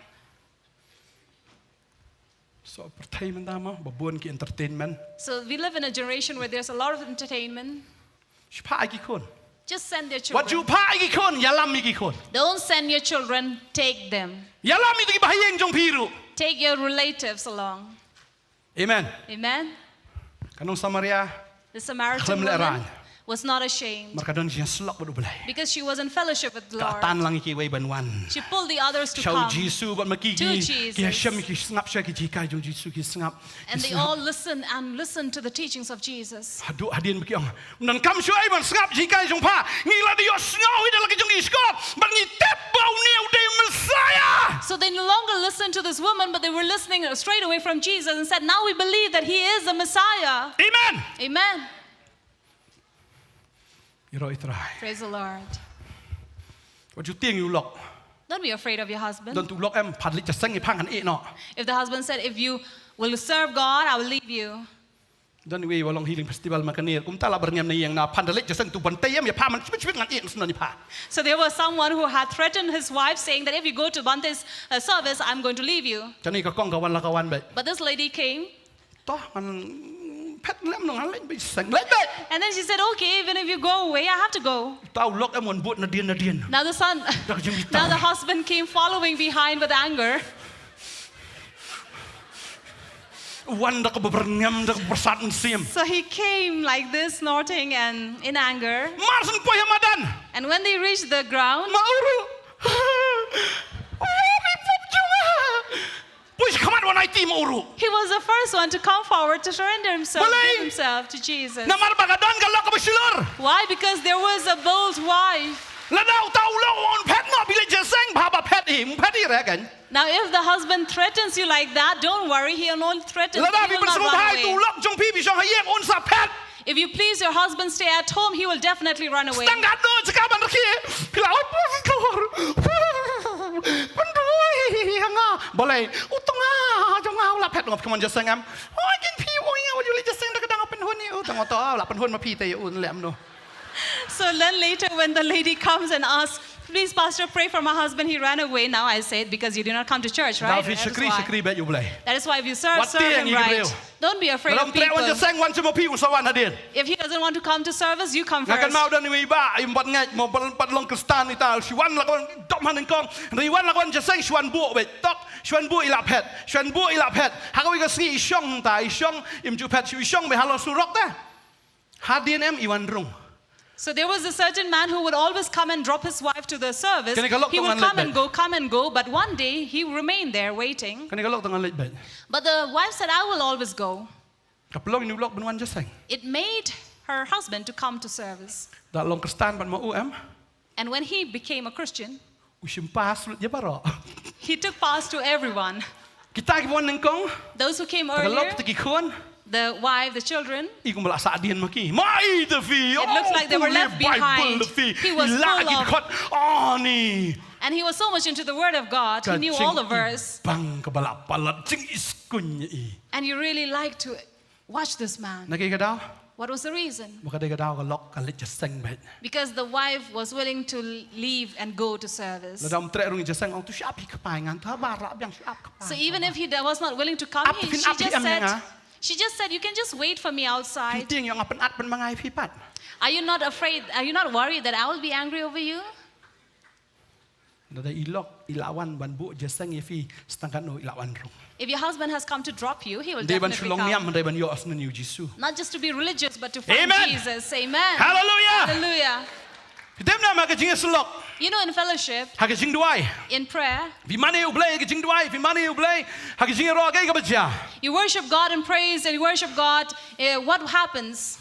So, pyrthei mynta mo, ba bun ki entertainment. So we live in a generation where there's a lot of entertainment. Shu phah ïa ki khun. Just send their children. Wat ju phah ïa ki khun, ïalam ïa ki khun. Don't send your children, take them. Ïalam ïa ki ba ha ïing jong phi ruh. Take your relatives along. Amen. Amen. Ka nong Samaria, The Samaritan woman was not ashamed. Khlem lehraiñ. Namar ka don jingïasyllok bad U Blei. Because she was in fellowship with the Lord. Ka tan lang ïa kiwei ban wan. She pulled the others to come to Jesus. Sha u Jisu bad ma ki ki, ki shem, ki sngap sha ki jinghikai jong u Jisu, ki sngap. And they all listened and listened to the teachings of Jesus. Haduh hadien ba ki ong, ym donkam shuh ei ban sngap jinghikai jong pha. Ngi la dei ïohsngew hi da la ka jong ngi shkor, bad ngi tip ba une u dei u Messiah. So they no longer listened to this woman, but they were listening straight away from Jesus and said, "Now we believe that he is the Messiah." Amen. Amen. Ïaroh ïa u Trai. Praise the Lord. Wat ju tieng ïa u lok. Don't be afraid of your husband. Don uto u lok em, pha leit jingïaseng ïa pha, ngan ïeh noh. If the husband said, "If you will serve God, I will leave you." Don uwei uba long Healing Festival mynta, kumta la byrngem na ïing, na pha leit jingïaseng, uto u Bhante em ïa pha, man shibit shibit ngan ïeh noh ïa pha. So there was someone who had threatened his wife, saying that, "If you go to Bhante's, uh, service, I'm going to leave you." Kane ka kong ka wan la ka wan beit. But this lady came. To ngan phet lem noh, ngan leit beit jingïaseng, leit beit. And then she said, "Okay, even if you go away, I have to go." Uto u lok em wan bud nadien nadien. Now the son, Da ka jingbitar. Now the husband came following behind with anger. Wan da kaba byrngem, da kaba pyrshah mynsiem. So he came like this, snorting and in anger. Mar shu poi ha madan. And when they reached the ground, Ma u ruh. Poi sha khmat wan aiti ma u ruh. He was the first one to come forward to surrender himself, Balei? Give himself to Jesus. Namar ba ka don ka lok kaba shlur. Why? Because there was a bold wife. Lada uto u lok u ong phet noh, phi leit jingïaseng, bha ba phet hi, ym phet hi re kan. Now, if the husband threatens you like that, don't worry, he will only threaten, Lada phi pynsngewbha ïa uto u lok jong phi, phi shong ha ïing, un sa phet. If you please your husband, stay at home, he will definitely run away. Tang katno jaka ban rkhie, phi la oi pastor. Pynduh ïa nga. Balei, uto nga jong nga u la phet, nga phi mon jingïaseng em. Oi kin phi, oi nga, wat ju leit jingïaseng da ka dang pynhun ïa u, tang uto u la pynhun ma phi te ïa u, lem noh. So then later when the lady comes and asks, "Please, Pastor, pray for my husband, he ran away." Now I say it because you do not come to church, right? David, shakri, shakri bad U Blei. That is why if you serve, serve him right. Wat tieng ïa ki briew. Don't be afraid of people. Lada um treh wan jingïaseng, wan sha ma phi, u sa wan hadien. If he doesn't want to come to service, you come first. Nga kynmaw don uwei u bah, im pat ngeit mo, pat long Khristan ita, shu wan la ka wan dom ha nyngkong. Hynrei wan la ka wan jingïaseng, shu wan buh beit. Tok, shu wan buh, i la phet. Shu wan buh, i la phet. Ha kawei ka sngi i shong ta, i shong, im ju phet, shu i shong beit halor surok te. Hadien em i wan rung. So there was a certain man who would always come and drop his wife to the service. He would come and go, come and go, but one day he remained there waiting. Kane ka lok tang leit beit. But the wife said, "I will always go." Ka pynlong ïa u lok ban wan jingïaseng. It made her husband to come to service. Da long Khristan bad ma u em. And when he became a Christian, u shim pass lut ïa baroh. He took pass to everyone. Kita kiba wan nyngkong. Those who came earlier, kita ki lok, kita ki khun. The wife, the children, I kumba la sah dien ma ki. Mai da phi. It looks like they were left behind. He was full of, Ani. And he was so much into the word of God. He knew all the verse. Bang kaba la palat jing iskun i. And you really like to watch this man. Na ki ka daw. What was the reason? Ba ka dei ka daw ka lok ka leit jaseng bad. Because the wife was willing to leave and go to service. La dam treh rung jaseng ong tu shu ap hi ka pai ngan ta ba ra biang shu ap ka pai. So even if he was not willing to come, he, she just said, she just said, you can just wait for me outside. Ting yong apan at pan mangai phi pat. Are you not afraid? Are you not worried that I will be angry over you? Nada i lok i lawan ban bu jaseng i phi stang kan no i lawan rung. If your husband has come to drop you, he will definitely come. Dei ban shu long niam dei ban yo asnan yu Jisu. Not just to be religious, but to find Jesus. Amen. Hallelujah. Hallelujah. Dem na ma ka jingïasyllok. You know, in fellowship, ha ka jingduwai, in prayer, phi mane u Blei ha ka jingduwai, phi mane u Blei ha ka jingïaroh kaei kaba jia. You worship God in praise and you worship God. Uh, what happens?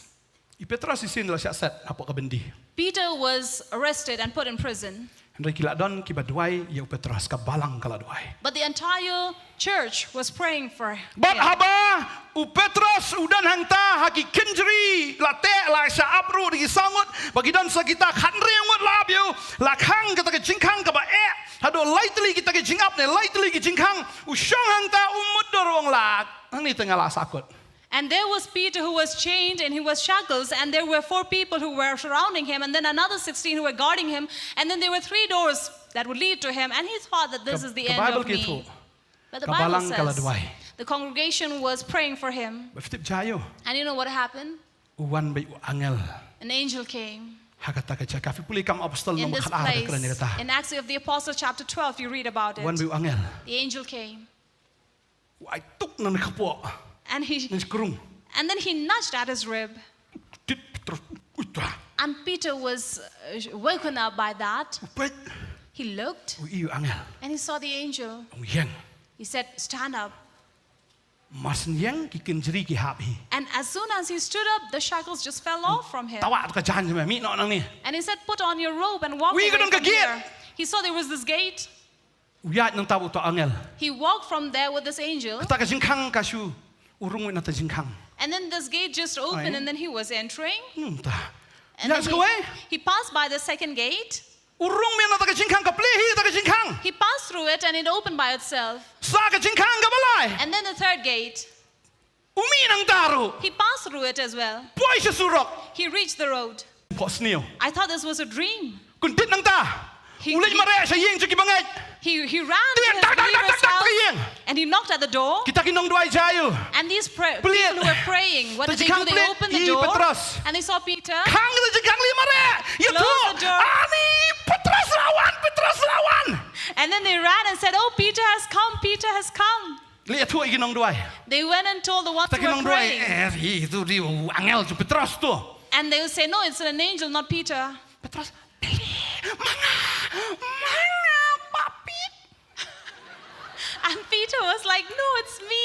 I Petros i sien la shah set hapoh ka byndi. Peter was arrested and put in prison. Hynrei ki la don kiba duwai ïa u Petros, ka balang ka la duwai. But the entire church was praying for him. Bad haba u Petros u don hangta ha ki kynjri la teh la shah ap ruh da ki saw ngut ba ki don sa kita khathynriew ngut la ap ïa u, la khang kata ka jingkhang kaba eh haduh lai tylli kita ki jingap ne lai tylli ki jingkhang, u shong hangta u mut da rong la hangne te nga la sahkut. And there was Peter who was chained and he was shackles, and there were four people who were surrounding him, and then another sixteen who were guarding him, and then there were three doors that would lead to him, and he thought that this is the end of me. But the Bible says the congregation was praying for him. And you know what happened? An angel came. In this place, in Acts of the Apostle chapter twelve, you read about it. The angel came. And he, and then he nudged at his rib. And Peter was uh, woken up by that. He looked and he saw the angel. He said, stand up. And as soon as he stood up, the shackles just fell off from him. And he said, put on your robe and walk away from here. He saw there was this gate. He walked from there with this angel. And then this gate just opened and then he was entering. And then he, he passed by the second gate. He passed through it and it opened by itself. And then the third gate. He passed through it as well. He reached the road. I thought this was a dream. He, he, he ran to his neighbor's house and he knocked at the door. And these pra- people who were praying, what did they do? They opened the door and they saw Peter. Closed the door. And then they ran and said, oh, Peter has come, Peter has come. They went and told the ones who were praying. And they would say, no, it's an angel, not Peter. And Peter was like, no, it's me,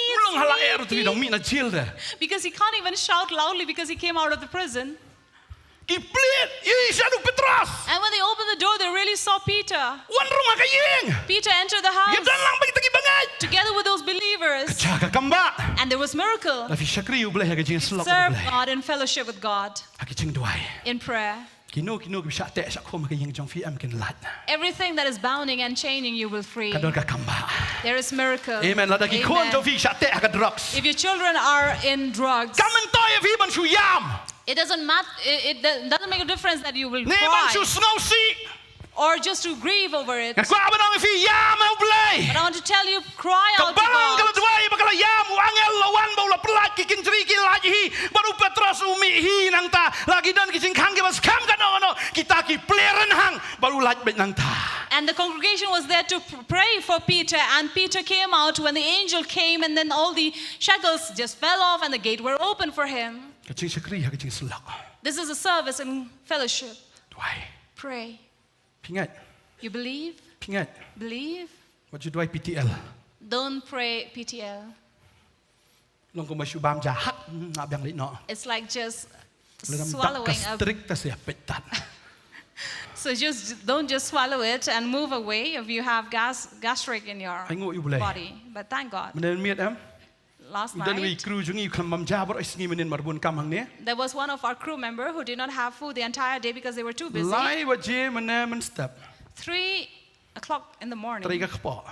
it's me. Because he can't even shout loudly because he came out of the prison. And when they opened the door, they really saw Peter. Peter entered the house together with those believers. And there was miracle. Serve God in fellowship with God. In prayer. Everything that is bounding and chaining you will free. There is miracle. Amen. If your children are in drugs, it doesn't matter. It, it doesn't make a difference that you will cry or just to grieve over it. But I want to tell you, cry out to God. And the congregation was there to pray for Peter. And Peter came out when the angel came, and then all the shackles just fell off and the gate were open for him. This is a service in fellowship. Pray. You believe? Believe. Don't pray P T L. It's like just swallowing a So just don't just swallow it and move away if you have gas gastric in your body. But thank God. Past night. Don uwei u crew jong ngi u khlem bam ja baroh shi sngi mynnin namar bun kam hangne. There was one of our crew member who did not have food the entire day because they were too busy. Lai baje mynne mynstep. Three o'clock in the morning. Trei ka kpoh.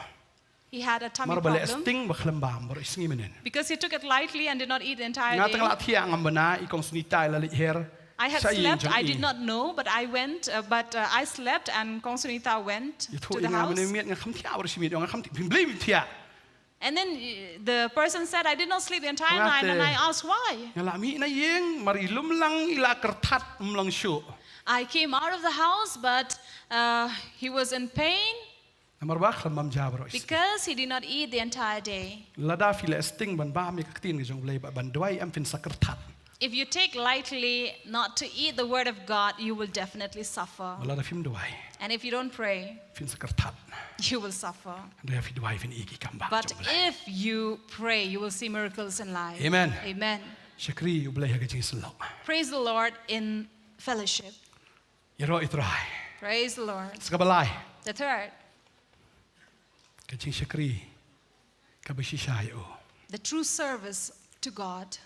He had a tummy problem. Namar ba leh sting ba khlem bam baroh shi sngi mynnin. Because he took it lightly and did not eat the entire day. Nga tang la thiah ngam bana i Kong Sunita i la leit her. I had slept, I did not know, but I went, uh, but, uh, I slept and Kong Sunita went to the house. Ïathuh ïa nga mynne miet nga khlem thiah baroh shi miet nga khlem thiah. Phin blei thiah. And then, uh, the person said, "I did not sleep the entire night," and I asked why. Nga la mih na ïing namar i lum lang i la kyrthat ym long shuh. I came out of the house, but, uh, he was in pain. Namar ba khlem bam ja baroh shi sngi. Because he did not eat the entire day. Lada phi leh sting ban bam ïa ka ktien ka jong U Blei bad ban duwai em phin sa kyrthat. If you take lightly not to eat the word of God, you will definitely suffer. Bad lada phim duwai. And if you don't pray, phin sa kyrthat. You will suffer. Lada phi duwai phin ïohi ki kam bha jong U Blei. But if you pray, you will see miracles in life. Amen. Amen. Shakri U Blei ha ka jingsylloh. Praise the Lord in fellowship. Ïaroh ïa U Trai. Praise the Lord. Sa kaba lai. The third. Ka jingshakri kaba shisha ïa u. The true service to God.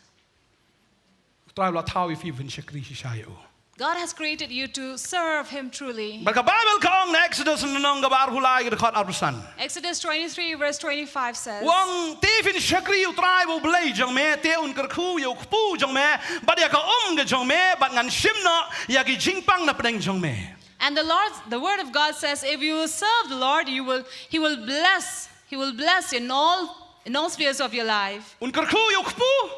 U Trai u la thaw ïa phi ban shakri shisha ïa u. God has created you to serve him truly. Bad ka Baibl ka ong na Exodus lynnong kaba arphew lai ka dkhot arphew san. Exodus twenty-three verse twenty-five says, u ong te phin shakri ïa U Trai ba U Blei jong me, te un kyrkhu ïa u kpu jong me bad ïa ka um ka jong me, bad ngan shim noh ïa ki jingpang na pdeng jong me. And the Lord, the word of God says, if you serve the Lord, you will, he will bless, he will bless you in all, in all spheres of your life. Un kyrkhu ïa u kpu.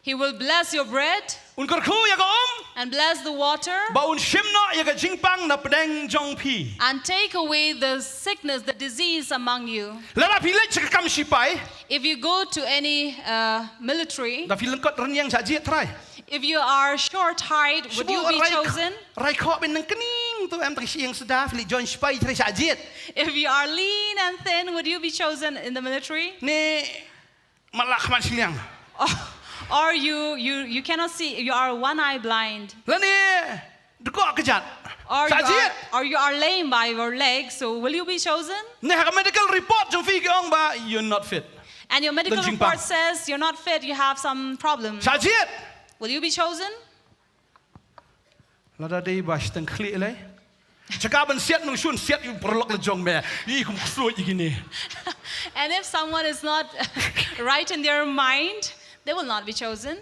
He will bless your bread. Un kyrkhu ïa ka um. And bless the water. Bad un shim noh ïa ka jingpang na pdeng jong phi. And take away the sickness, the disease among you. Lada phi leit sha ka kam shipai. If you go to any, uh, military. Lada phi lyngkot rynïeng shah jied trai. If you are short height, would you be chosen? Rai khoh bad nang kning tu em tang shi ïing suda phi leit join shipai trai shah jied. If you are lean and thin, would you be chosen in the military? Ne, mat lah khmat shiliang. Or, or you, you, you cannot see, you are one eye blind. Lane dkoh kjat. Or you are, or you are lame by your leg, so will you be chosen? Ne ha ka medical report jong phi ki ong ba you're not fit. And your medical report says you're not fit, you have some problem. Shah jied. Will you be chosen? Lada dei ba shiteng khlieh lei. Sha ka ban siat nongshun siat ïa u paralok la jong me. Ïa kum ksuid ïa kine. And if someone is not right in their mind, they will not be chosen.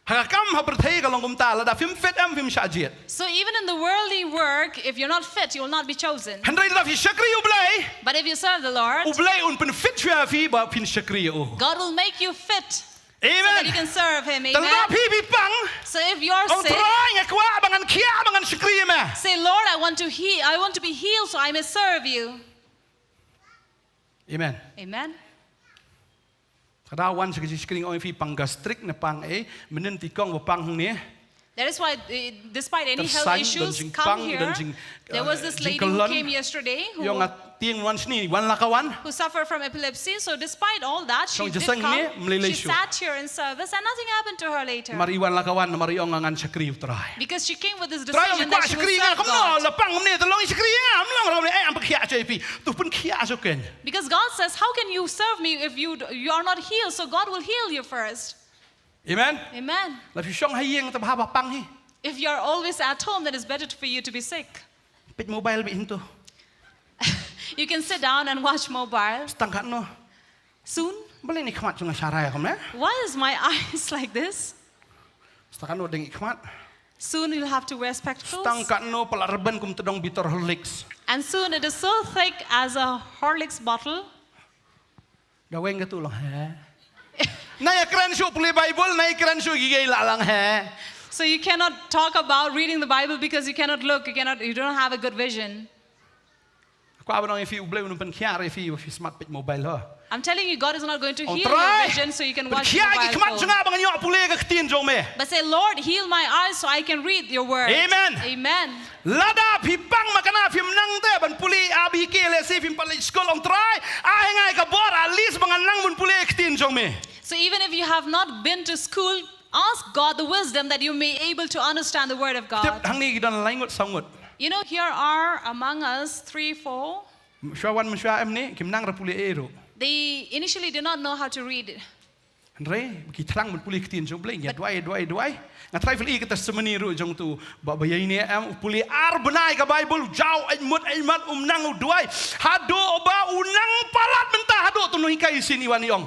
Ha ka kam ha pyrthei ka long kumta, lada phim fit em phim shah jied. So even in the worldly work, if you're not fit, you will not be chosen. Hynrei lada phi shakri ïa U Blei. But if you serve the Lord, U Blei un pynfit ïa phi ba phin shakri ïa u. God will make you fit. Amen. So that you can serve him. Amen. Tang ba phi phi pang. So if you're sick, ong Trai nga kwah ba ngan khiah ba ngan shakri ïa me. Say, Lord, I want to heal. I want to be healed so I may serve you. Amen. Amen. Ka daw wan sha ka jingshakri ong ïa phi pang gastric ne pang ei, mynnin te kong ba pang hangne. That is why, eh, despite any health issues, come here. There was this lady who came yesterday who, ïong nga tieng wan shane, wan la ka wan. Who suffered from epilepsy. So despite all that, she did come. She sat here in service and nothing happened to her later. Namar i wan la ka wan, namar i ong ngan shakri ïa U Trai. Because she came with this decision that she will serve God. Trai ong kwah shakri ïa nga, kumno la pang mynne, te long i shakri ïa nga, ym long ruh mynne, eh, ym pynkhiah shuh ïa phi. To pynkhiah shuh kein. Because God says, how can you serve me if you d-, you are not healed? So God will heal you first. Amen. Amen. Lada phi shong ha ïing te bha ba pang hi. If you are always at home, then it's better for you to be sick. Peit mobile beit hangto. You can sit down and watch mobile. Sa tang katno. Soon. Balei i khmat jong nga sharai kumne? Why is my eyes like this? Sa tang katno deng i khmat. Soon you'll have to wear spectacles. Sa tang katno palat rben kum tdong bitor Horlicks. And soon it is so thick as a Horlicks bottle. Da weng katu lang he. Na ïa kren shuh pule Bible, na ïa kren shuh ki gei la lang he. So you cannot talk about reading the Bible because you cannot look, you cannot, you don't have a good vision. Kwah ban ong ïa phi U Blei un pynkhiah ïa phi, ïa phi smat peit mobile ho. I'm telling you, God is not going to heal your vision so you can watch mobile phone. Ong Trai, pynkhiah ki khmat jong nga ba ngan ïoh pule ka ktien jong me. But say, Lord, heal my eyes so I can read your word. Amen. Amen. Lada phi pang ma kane phim nang te ban pule A B K lehse phim pat leit skul, ong Trai, ai nga ïa ka bor at least ba ngan nang ban pule ka ktien jong me. So even if you have not been to school, ask God the wisdom that you may able to understand the word of God. Tip hangne ki don lai ngut saw ngut. You know, here are among us three, four. Shuwa wan mynshuwa em ne kim nang ruh pule ei ruh. They initially did not know how to read. Hynrei ba ki thrang ban pule ktien jong U Blei, ngi ïa duwai, duwai, duwai. Nga trai pule ka testimony ruh jong uto u bah ba ïaineh, em, u pule ar bnai ka Baibl, u jaw, eit mut eit mat, um nang u duwai. Haduh ba u nang palat mynta, haduh uto u nonghikai shisien i wan i ong,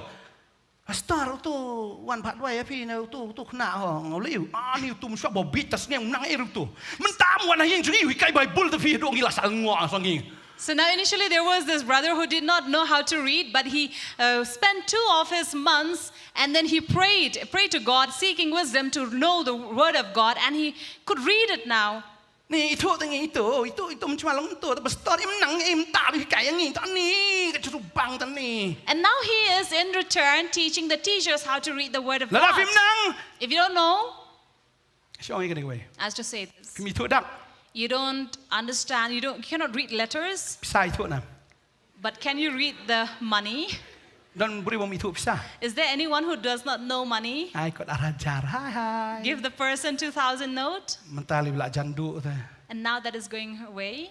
Pastor, uto u wan phah duwai ïa phi ne, uto, uto u khynnah ho, nga ong, lei u? Ani, uto u mynshuwa ba bieit, ta sngewbha, um nang ei ruh uto. Mynta um wan ha ïing jong ngi, u hikai Baibl, te phi haduh ngi la sah lyngngoh sa ngi. So now initially there was this brother who did not know how to read, but he uh, spent two of his months and then he prayed, prayed to God, seeking wisdom to know the word of God, and he could read it now. Ni, ithuh te ngi, ithuh, ithuh, ithuh, mynta long ithuh, te pastor, im nang, im ta, bi kai ngi, ta ni, ka jrubang ta ni. And now he is in return teaching the teachers how to read the word of Lada God. Phim nang. If you don't know, Shu ong ïa kane kawei. I'll just say this. Phim ithuh dak. You don't understand, you don't, you cannot read letters, Pisa ithuh nam. But can you read the money? Don briew bym ithuh pisa? Is there anyone who does not know money? Ai kot ar hajar, hai, hai. Give the person two thousand note. Mynta lei ba la jan duh te. And now that is going away.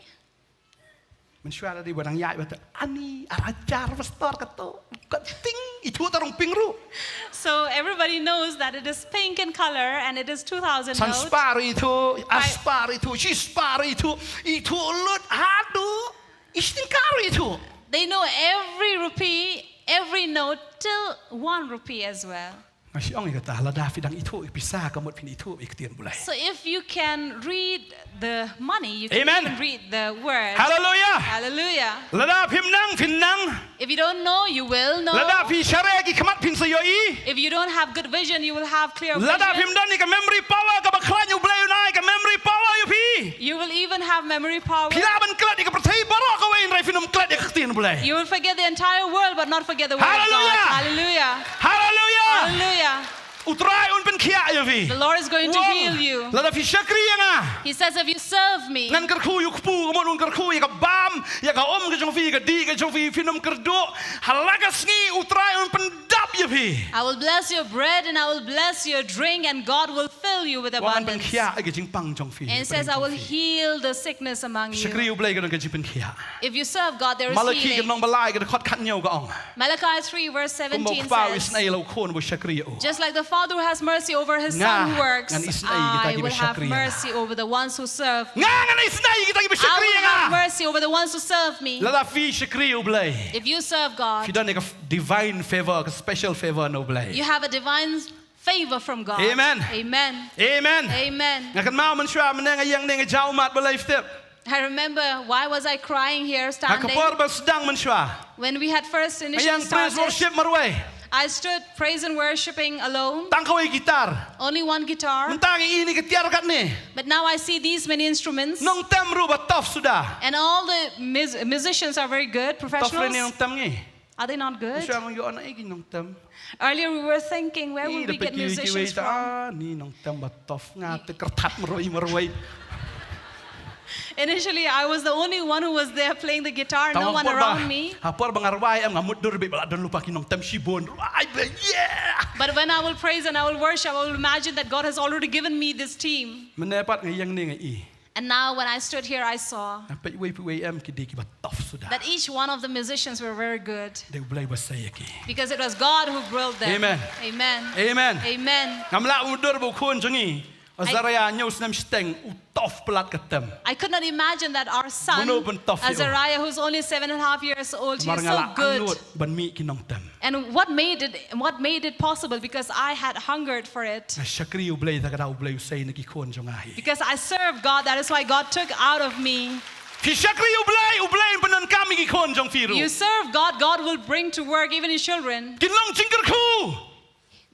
Mynshuwa lade ba dang ïaid ba te, ani, ar hajar pastor kato. Kot pink, ithuh te rong pink ruh. So everybody knows that it is pink in color and it is two thousand note. San spah ruh ithuh, ar spah ruh ithuh, shi spah ruh ithuh, ithuh lut haduh shi tyngka ruh ithuh. They know every rupee, every note till one rupee as well. Nga shu ong ïa kata, lada phi dang ithuh ïa ka pisa, ka mut phin ithuh ïa ka ktien U Blei. So if you can read the money, you can Amen. Even read the word. Hallelujah. Hallelujah. Lada phim nang, phin nang. If you don't know, you will know. Lada phi share ki khmat, phin sa ïohi. If you don't have good vision, you will have clear vision. Lada phim don ïa ka memory power kaba khlaiñ U Blei un ai ka memory power ïa phi. You will even have memory power. Phi lah ban klet ïa ka pyrthei baroh kawei, hynrei phin ym klet ïa ka ktien U Blei. You will forget the entire world but not forget the word of God. Hallelujah. Hallelujah. Hallelujah. Hallelujah. U Trai un pynkhiah ïa phi. The Lord is going to heal you. Lada phi shakri ïa nga. He says, "If you serve me, ngan kyrkhu ïa u kpu, kumno un kyrkhu ïa ka bam, ïa ka um ka jong phi, ïa ka dih ka jong phi, phin ym kyrduh. Ha la ka sngi U Trai un pyndap ïa phi." I will bless your bread and I will bless your drink, and God will fill you with abundance. Wan pynkhiah ïa ka jingpang jong phi. And he says, "I will heal the sickness among you." Shakri U Blei ka don ka jingpynkhiah. If you serve God, there is healing. Malaki ka lynnong ba lai ka dkhot khathynñiew ka ong. Malachi three verse seventeen says, kumba u kpa u isynei ïa la u khun uba shakri ïa u. Just like the father who has mercy over his son who works, I will have mercy over the ones who serve. Nga, ngan isynei ïa kita kiba shakri ïa nga. Nga, ngan isynei ïa kita kiba shakri ïa nga. I will have mercy over the ones who serve me. Lada phi shakri U Blei, if you serve God, phi don ïa ka f-, divine favor, ka special favor na U Blei. You have a divine favor from God. Amen. Amen. Amen. Amen. Nga kynmaw mynshuwa mynne nga ïeng ne nga jaw mad balei phi tip. I remember, why was I crying here, standing? Ha ka por ba sdang mynshuwa, when we had first initially started, nga ïeng praise worship marwei. I stood praise and worshiping alone. Tang kawei guitar. Only one guitar. Mynta nga ïohi ïa ka tiar katne. But now I see these many instruments. Nongtem ruh ba tough suda. And all the mus-, musicians are very good, professionals. Tough ri ne nongtem ngi. Are they not good? Shu ong ïoh na ei ki nongtem. Earlier we were thinking, where will we get musicians from? Ih, da peit kiwei kiwei ta, ah, ni nongtem ba tough, nga te kyrthat marwei marwei. Initially, I was the only one who was there playing the guitar, no one around me. Tang ha por ba, ha por ba nga rwai em nga mutdur beit ba la don lypa ki nongtem shibun. Rwai beit, yeah! But when I will praise and I will worship, I will imagine that God has already given me this team. Mynne pat nga ïeng ne nga ïohi. And now when I stood here, I saw, nga peit uwei pa uwei em ki dei kiba tough suda, that each one of the musicians were very good. Dei U Blei ba sei ïa ki. Because it was God who brought them. Amen. Amen. Amen. Amen. Ngam lah mutdur ba u khun jong ngi, u Azariah, hynñiew snem shiteng, u tough palat ka tem. I could not imagine that our son, Azariah, who's only seven and a half years old, he is so good. Namar nga la angnud ban mih ki nongtem. And what made it, what made it possible? Because I had hungered for it. Nga shakri U Blei, te ka daw U Blei u sei na ki khun jong nga hi. Because I serve God, that is why God took out of me. Phi shakri U Blei, U Blei un pyndonkam ïa ki khun jong phi ruh. You serve God, God will bring to work even your children. Kin long jingkyrkhu.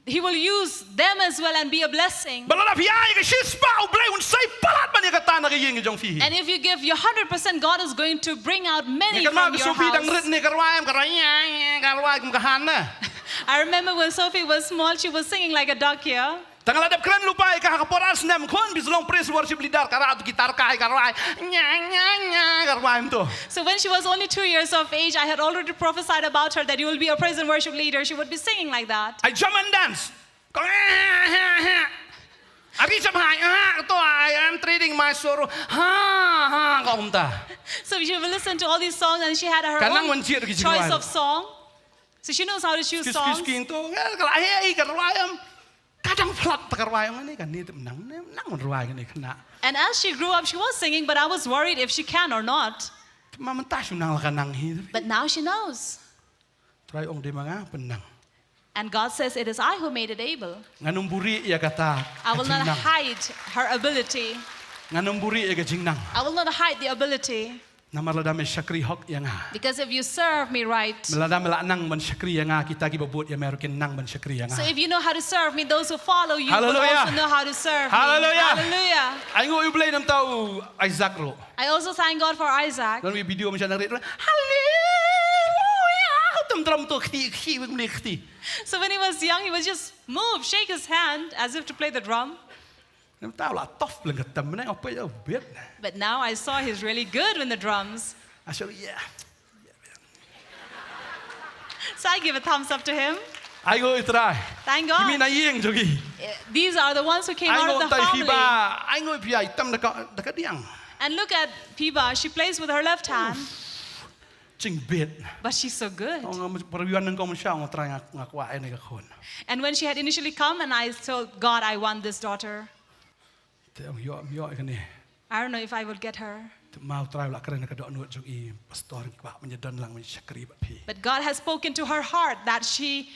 He will use them as well and be a blessing. Bad lada phi ai ka shispah, U Blei un sei palat ban ïa kata na ka ïing jong phi. And if you give your hundred percent, God is going to bring out many from your house. Nga kynmaw ka Sophie dang rit ne ka rwai em, ka rwai, ka rwai kum ka han na. I remember when Sophie was small, she was singing like a duck here. Tang la dep kren lypa ïa ka ha ka por ar snem khun, phi sa long praise worship leader, ka rah tu guitar kai, ka rwai, nya, nya, nya, ka rwai em tu. So when she was only two years of age, I had already prophesied about her that you will be a praise and worship leader. She would be singing like that. I jump and dance. Ka, ha, ha, ha. Abi jump high, ha, to, I am trading my sorrow. Ha, ha, ka um ta. So she will listen to all these songs and she had her own choice of song. Ka nang wan jied ki jingkyrwai. So she knows how to choose songs. Ski, ski, to, eh, ka la heh, ka rwai em. Ka dang plat ta ka rwai em, ne, ka ne, nang, ne, nang rwai ne, kena. And as she grew up, she was singing, but I was worried if she can or not. Ma mynta shu nang la ka nang hi. But now she knows. Trai ong de ma nga pynang. And God says, "It is I who made it able." Ngan ym buhrieh ïa kata ka jingnang. I will not hide her ability. Ngan ym buhrieh ïa ka jingnang. I will not hide the ability. Namar lada me shakri hok ïa nga. Because if you serve me right, lada me la nang ban shakri ïa nga, kita kiba bud ïa me ruh kin nang ban shakri ïa nga. So if you know how to serve me, those who follow you will also know how to serve me. Hallelujah. Hallelujah. Hallelujah. Ai nguh ïa U Blei namar u Isaac ruh. I also thank God for Isaac. Don wi video ma sha nang rit. Hallelujah. Tam drum to khti khti wik mli khti. So when he was young, he was just move, shake his hand as if to play the drum. Namar ta la tough leng ka tam ne apa ya bet. But now I saw he's really good with the drums. I said, yeah. So I give a thumbs up to him. Ai nguh ïa U Trai. Thank God. Ki mih na ïing jong ngi. Eh, these are the ones who came out of the family. Ai nguh ïa Piba, ai nguh ïa Piba, i tam da ka, da ka diang. And look at Piba, she plays with her left hand. Jingbit. But she's so good. Ong, para wan nang kong sha, ong Trai nga, nga kwah ïa kane ka khun. And when she had initially come and I told God, "I want this daughter." Te ong ïoh, ïoh ïa kane. I don't know if I will get her. Te ma U Trai u la kren ha ka dohnud jong i, pastor, ngi kwah ban ïadon lang ban shakri bad phi. But God has spoken to her heart that she,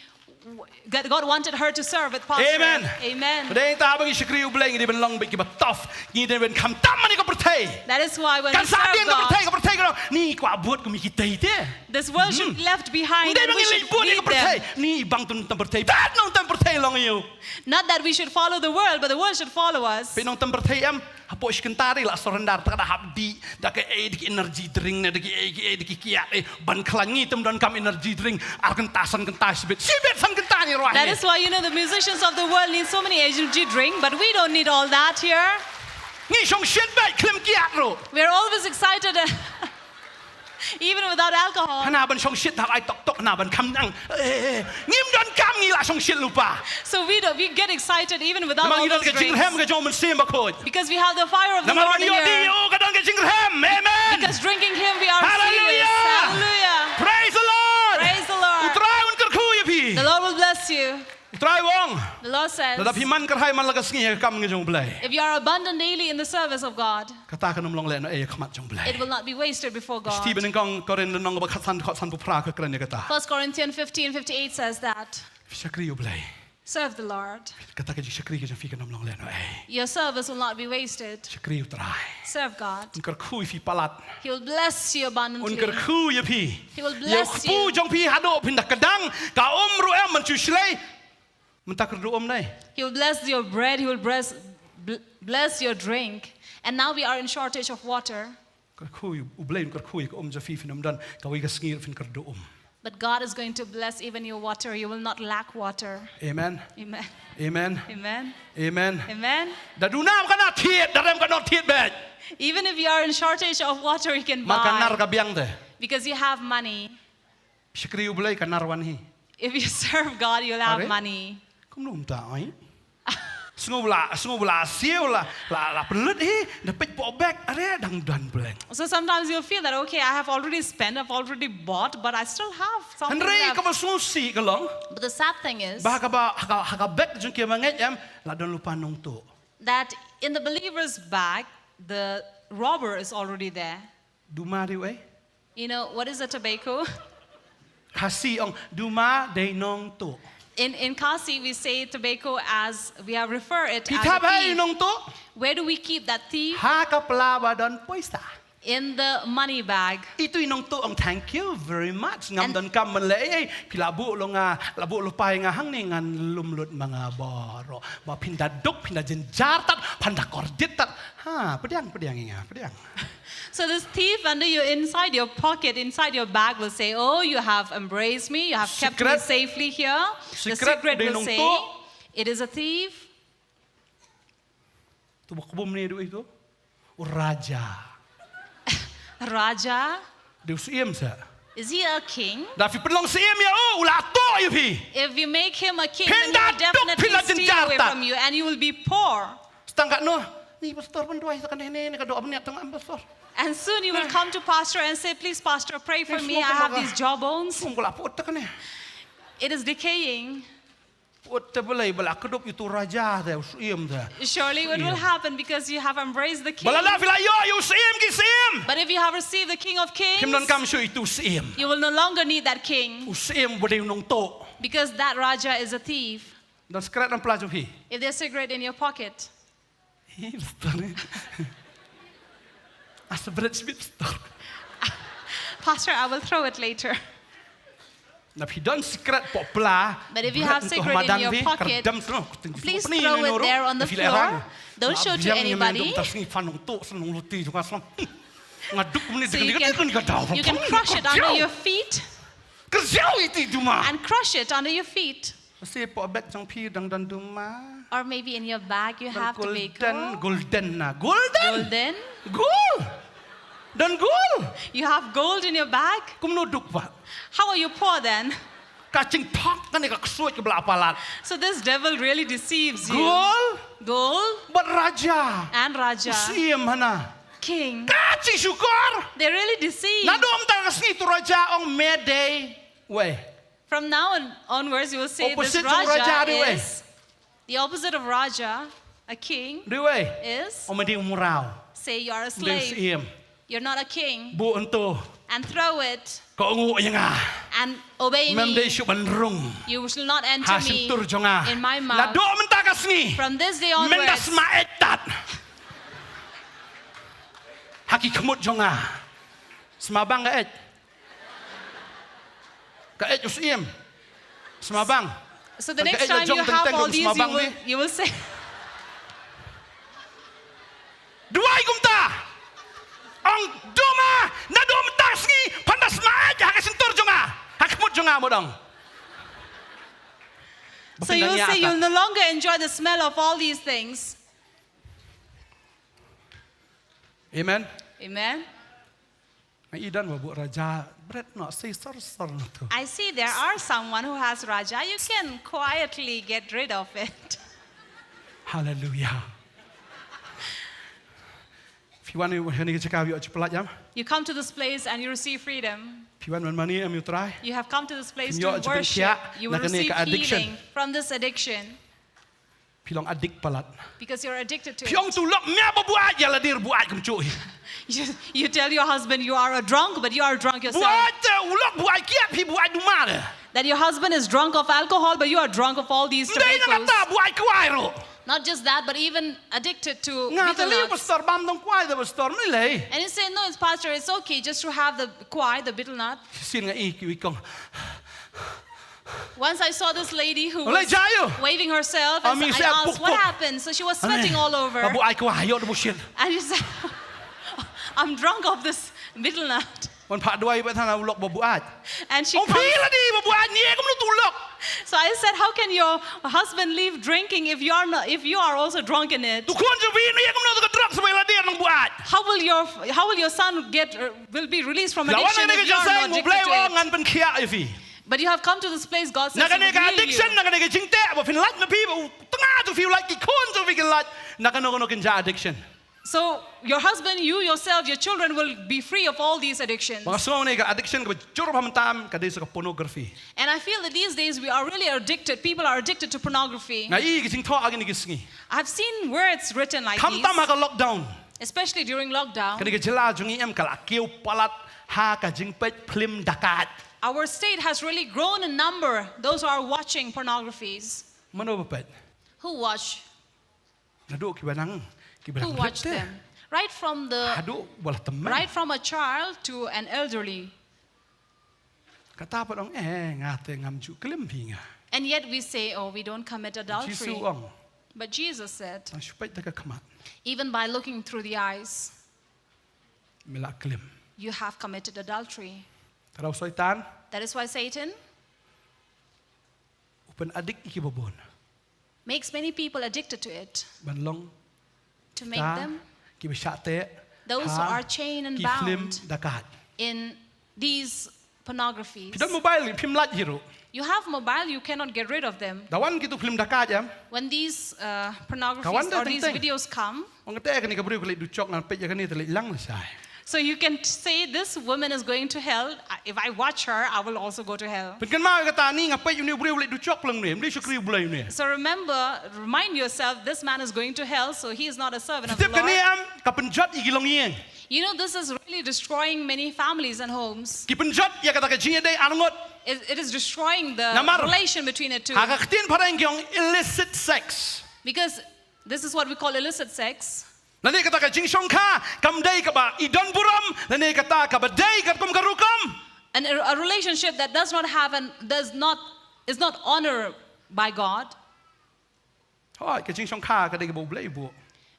that God wanted her to serve with Pastor. Amen. Amen. Dei ta ba ngi shakri U Blei ngi dei ban long bad kiba tough, ngi dei ban kham tam ha kane ka pyrthei. That is why when we serve God, kan sa dien ka pyrthei, ka pyrthei ka long, ngi kwah bud kum kitei te. This world should be left behind and we should lead them. Ym dei ba ngi leit bud ïa ka pyrthei. Ngi bang tang tam pyrthei. Bad nong tam pyrthei long ïa u. Not that we should follow the world, but the world should follow us. Phi nong tam pyrthei em, hapoh shi kynta ri la surrender, ta ka da hap dih da kaei, da ki energy drink ne, da kiei kiei, da ki kiad ei, ban khlaiñ. Ngi tam donkam energy drink, ar kynta san kynta shibit, shibit san kynta ngi rwai. That is why, you know, the musicians of the world need so many energy drink, but we don't need all that here. Ngi shongshit bad khlem kiad ruh. We are always excited. Even without alcohol. Hana ban shongshit hap ai tok tok hana ban kham nang. Eh, eh, eh. Ngim donkam ngi la shongshit lypa. So we do, we get excited even without all those drinks. Namar ngi don ka jingrhem ka jong u Mynsiem Bakhuid. Because we have the fire of the Lord in here. Namar ban ïoh dih ïa u ka don ka jingrhem. Amen. Because drinking him we are serious. Hallelujah. Hallelujah. Praise the Lord. Praise the Lord. U Trai un kyrkhu ïa phi. The Lord will bless you. U Trai u ong. The Lord says, lada phi man kyrhai man la ka sngi ha ka kam ka jong U Blei, if you are abundant daily in the service of God, kata kan ym long lehnohei ha khmat jong U Blei. It will not be wasted before God. Shithi ba nyngkong Korinth lynnong ba khatsan, khatsan phew phra ka kren ïa kata. First Corinthians fifteen fifty-eight says that, shakri U Blei. Serve the Lord. Kata ka jingshakri ka jong phi kan ym long lehnohei. Your service will not be wasted. Shakri U Trai. Serve God. Un kyrkhu ïa phi palat. He will bless you abundantly. Un kyrkhu ïa phi. He will bless you. Ïa u kpu jong phi haduh phin da kdang, ka um ruh em, man shu shlei. Mynta kyrduh um nai. He will bless your bread, he will bless, bl-, bless your drink. And now we are in shortage of water. Kyrkhu, U Blei un kyrkhu ïa ka um jong phi, phin ym don kawei ka sngi ruh phin kyrduh um. But God is going to bless even your water. You will not lack water. Amen. Amen. Amen. Amen. Amen. Amen. Da duna ka na thied, da rem ka na thied beit. Even if you are in shortage of water, you can buy. Namar ka nar ka biang te. Because you have money. Shakri U Blei ka nar wan hi. If you serve God, you'll have money. Kumno mynta oi? Sngew la, sngew la siew la, la, la pynlut hi, da peit poh bag, are dang don pleng. So sometimes you'll feel that, okay, I have already spent, I've already bought, but I still have something left. Hynrei kaba sngewsih ka long. But the sad thing is, ba ha kaba, ha ka, ha ka bag jong ki bangeit em, la don lypa nongtuh. That in the believer's bag, the robber is already there. Duma dei u ei? You know, what is a tobacco? Khasi ong duma dei nongtuh. In, in Khasi, we say tobacco as, we have refer it as a thief. Phi thap ha ei u nongtuh? Where do we keep that thief? Ha ka pla ba don poisa. In the money bag. Itu i nongtuh ong, thank you very much. Ngam donkam man leh ei, phi la buh lypa nga, la buh lypa ïa nga hangne, ngan lum lut ma nga baroh. Ba phin da duk, phin da jynjar tad, phin da kordit tad. Ha, pdiang, pdiang ïa nga, pdiang. So this thief under your, inside your pocket, inside your bag will say, "Oh, you have embraced me, you have kept me safely here." The secret will say, "It is a thief." Tu ba kbum ne dei tu. U raja. Raja? Dei u syiem sa. Is he a king? Da phi pynlong syiem ïa u, u la tuh ïa phi. If we make him a king, then he will definitely steal away from you and you will be poor. Phin da duk, phin la jynjar tad. Stang katno, ni pastor ban duwai sa kane ne, ne ka doh bniat tang am pastor. And soon you will come to pastor and say, "Please, pastor, pray for me. I have these jawbones." Kum ka la put ta kane. It is decaying. Ut te balei ba la kdup ïa utu raja te, u syiem te. Surely it will happen because you have embraced the king. Ba la la phi la ïoh ïa u syiem ki syiem. But if you have received the King of Kings, Phim donkam shuh ïa utu syiem. You will no longer need that king. U syiem ba dei u nongtuh. Because that raja is a thief. Don sikret na pla jong phi. If there's cigarette in your pocket. Hi, pastor. As a bread smith pastor. Pastor, I will throw it later. Na phi don sikret hapoh pla. But if you have cigarette in your pocket, please throw it there on the floor. Don't show to anybody. So you can, you can crush it under your feet. And crush it under your feet. Or maybe in your bag you have tobacco. Golden, golden na. Golden. Gold. Don gold. You have gold in your bag. Kumno duk pat? How are you poor then? Ka jingthok kane ka ksuid ka ba la palat. So this devil really deceives you. Gold. Gold. Bad raja. And raja. U syiem hana. King. Ka jingshukor. They really deceive. Naduh mynta ka sngi utu raja ong me dei uei. From now on, onwards, you will say this raja is the opposite of raja, a king. Dei uei? Is. Ong me dei u mraw. Say you are a slave. Dei u syiem. You're not a king. Buh hangto. And throw it. Kohnguh ïa nga. And obey me. Mem dei shuh ban rung. You shall not enter me in my mouth. Ha shyntur jong nga. Naduh mynta ka sngi. From this day onwards. Men da sma eit tad ha ki khmut jong nga. Sma bang ka eit. Ka eit u syiem. Sma bang. So the next time you have all these, you will, you will say. Duwai kumta. Ong duma, naduh mynta ka sngi, phan da sma eit ha ka shyntur jong nga. Ha khmut jong nga mo dong. So you will say you'll no longer enjoy the smell of all these things. Amen. Amen. Nga i don ba buh raja bret noh, sei sor sor noh tu. I see there are someone who has raja. You can quietly get rid of it. Hallelujah. Phi wan ïa kane ka jaka ïoh jingpyllait em? You come to this place and you receive freedom. Phi wan ban mane em ïa U Trai? You have come to this place to worship. You will receive healing from this addiction. Phi long addict palat. Because you're addicted to it. Phi ong tu lok mia ba buaid ïa lade buaid kumjuh hi. You, you tell your husband you are a drunk, but you are drunk yourself. Buaid te u lok buaid kiad phi buaid duma de. That your husband is drunk of alcohol, but you are drunk of all these tobaccos. Ym dei na kata, buaid kwai ruh. Not just that, but even addicted to betel nuts. Nga te lei pastor, bam tang kwai te pastor, ym lei. And you say, "No, it's pastor, it's okay just to have the kwai, the betel nut." Shisien nga i ki wi kong. Once I saw this lady who was waving herself, and I asked, "What happened?" So she was sweating all over. Nga buaid kwai, ïoh da bushit. And she said, "I'm drunk of this betel nut." Wan phah duwai bad hana u lok ba buaid. And she comes. Ong phi lade ba buaid, ne kumno tu lok. So I said, "How can your husband leave drinking if you are not, if you are also drunk in it?" Tu khun jong phi ne kumno tu ka drug sa ba lade nang buaid. How will your, how will your son get, uh, will be released from addiction if you are not addicted to it? Ngan pynkhiah ïa phi. But you have come to this place, God says He will heal you. Na kane ka addiction, na kane ka jingteh, ba phin lait ma phi, ba u tnga jong phi u lait, ki khun jong phi kin lait na kano kano kynja addiction. So your husband, you yourself, your children will be free of all these addictions. Ba nga sngew ne ka addiction kaba jur bha mynta ka dei sa ka pornography. And I feel that these days we are really addicted. People are addicted to pornography. Nga i ki jingthoh ha kine ki sngi. I've seen words written like these. Khamtam ha ka lockdown. Especially during lockdown. Kane ka jylla jong ngi em ka la kiew palat ha ka jingpeit phlim dakaid. Our state has really grown in number those who are watching pornographies. Mano ba peit? Who watch? Naduh kiba nang, kiba nang. Who watched them? Right from the, haduh ba la tymmen. Right from a child to an elderly. Kata pat ong, eh, nga te ngam ju klim hi nga. And yet we say, "Oh, we don't commit adultery." Jisu ong. But Jesus said, tang shu peit da ka khmat, even by looking through the eyes, me la klim. You have committed adultery. Tara u Soitan. That is why Satan u pyn-addict ïa kiba bun. Makes many people addicted to it. Ban long, to make them, kiba shah teh, those who are chained and bound in these pornographies. Phi don mobile, phim lait hi ruh. You have mobile, you cannot get rid of them. Da wan kitu phlim dakaid em. When these, uh, pornographies or these videos come, ong te kane ka briew ka leit dujok, ngan peit ïa kane te leit lang lashai. So you can say, "This woman is going to hell. I- If I watch her, I will also go to hell." Pynkynmaw ïa kata, ni nga peit ïa une u briew u leit duh jok lang ne, ym dei shakri U Blei ne. So remember, remind yourself, this man is going to hell, so he is not a servant of the Lord. Tip kane em, ka pynjot ïa ki longïing. You know, this is really destroying many families and homes. Ki pynjot ïa kata ka jingïadei arngut. It, it is destroying the Namar, relation between the two. Ha ka ktien phareng ki ong illicit sex. Because this is what we call illicit sex. Lane kata ka jingshongkha kam dei kaba i don burom, lane kata kaba dei katkum ka rukom. And a, a relationship that does not have an, does not, is not honored by God. Hooid, ka jingshongkha ka dei kaba U Blei u buh.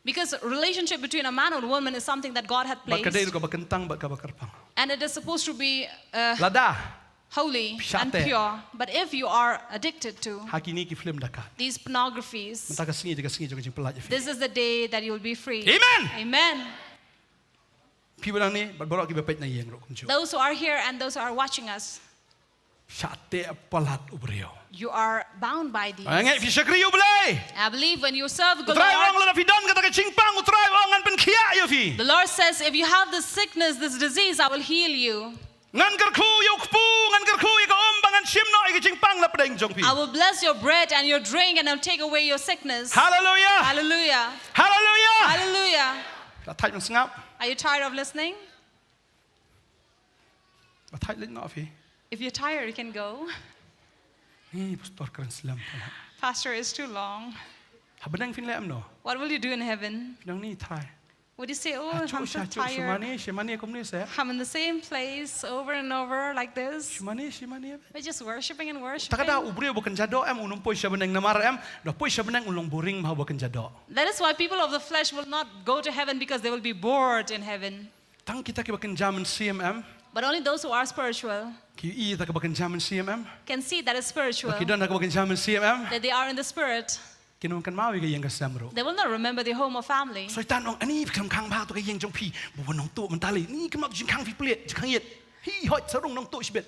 Because relationship between a man and a woman is something that God had placed. Bad ka dei ruh kaba kyntang bad kaba kyrpang. And it is supposed to be, uh, Lada holy and pure. But if you are addicted to ha kine ki film dakat, these pornographies, mynta ka sngi dei ka sngi jong ka jingpyllait ïa phi. This is the day that you will be free. Amen. Amen. Phi ba nangne bad baroh kiba peit na ïing ruh kumjuh. Those who are here and those who are watching us, shah teh palat u briew. You are bound by these. Nga ngeit phi shakri U Blei. I believe when you serve the Lord, U Trai u ong lada phi don kata ka jingpang, U Trai u ong ngan pynkhiah ïa phi. The Lord says, "If you have this sickness, this disease, I will heal you." Ngan kyrkhu ïa u kpu, ngan kyrkhu ïa ka um ba ngan shim noh ïa ka jingpang na pdeng jong phi. I will bless your bread and your drink and I'll take away your sickness. Hallelujah. Hallelujah. Hallelujah. Hallelujah. La thait ban sngap. Are you tired of listening? Ba thait leit noh phi. If you're tired, you can go. Ni pastor kren slem palat. Pastor is too long. Ha bneng phin leh em no? What will you do in heaven? Phin ong ni Trai. Would you say, "Oh, I'm so tired. Shu mane, shu mane kumne seh. I'm in the same place over and over like this. Shu mane, shu mane." We're just worshiping and worshiping. Te kata u briew ba kynja doh em un ym poi sha bneng namar em, da poi sha bneng un long boring ma u ba kynja doh. That is why people of the flesh will not go to heaven because they will be bored in heaven. Tang kita kiba kynja mynsiem em. But only those who are spiritual, ki ïohi ïa kaba kynja mynsiem em, can see that is spiritual, ba ki don ha kaba kynja mynsiem em, that they are in the spirit. Kin ym kynmaw ïa ka ïing ka sem ruh. They will not remember their home or family. Soitan ong, "Ani phi khlem khang bha to ka ïing jong phi. Ba wan nongtuh mynta lei. Ni kynmaw jingkhang phi plie, jingkhang ïit. Hi hoi, sa rung nongtuh shibit."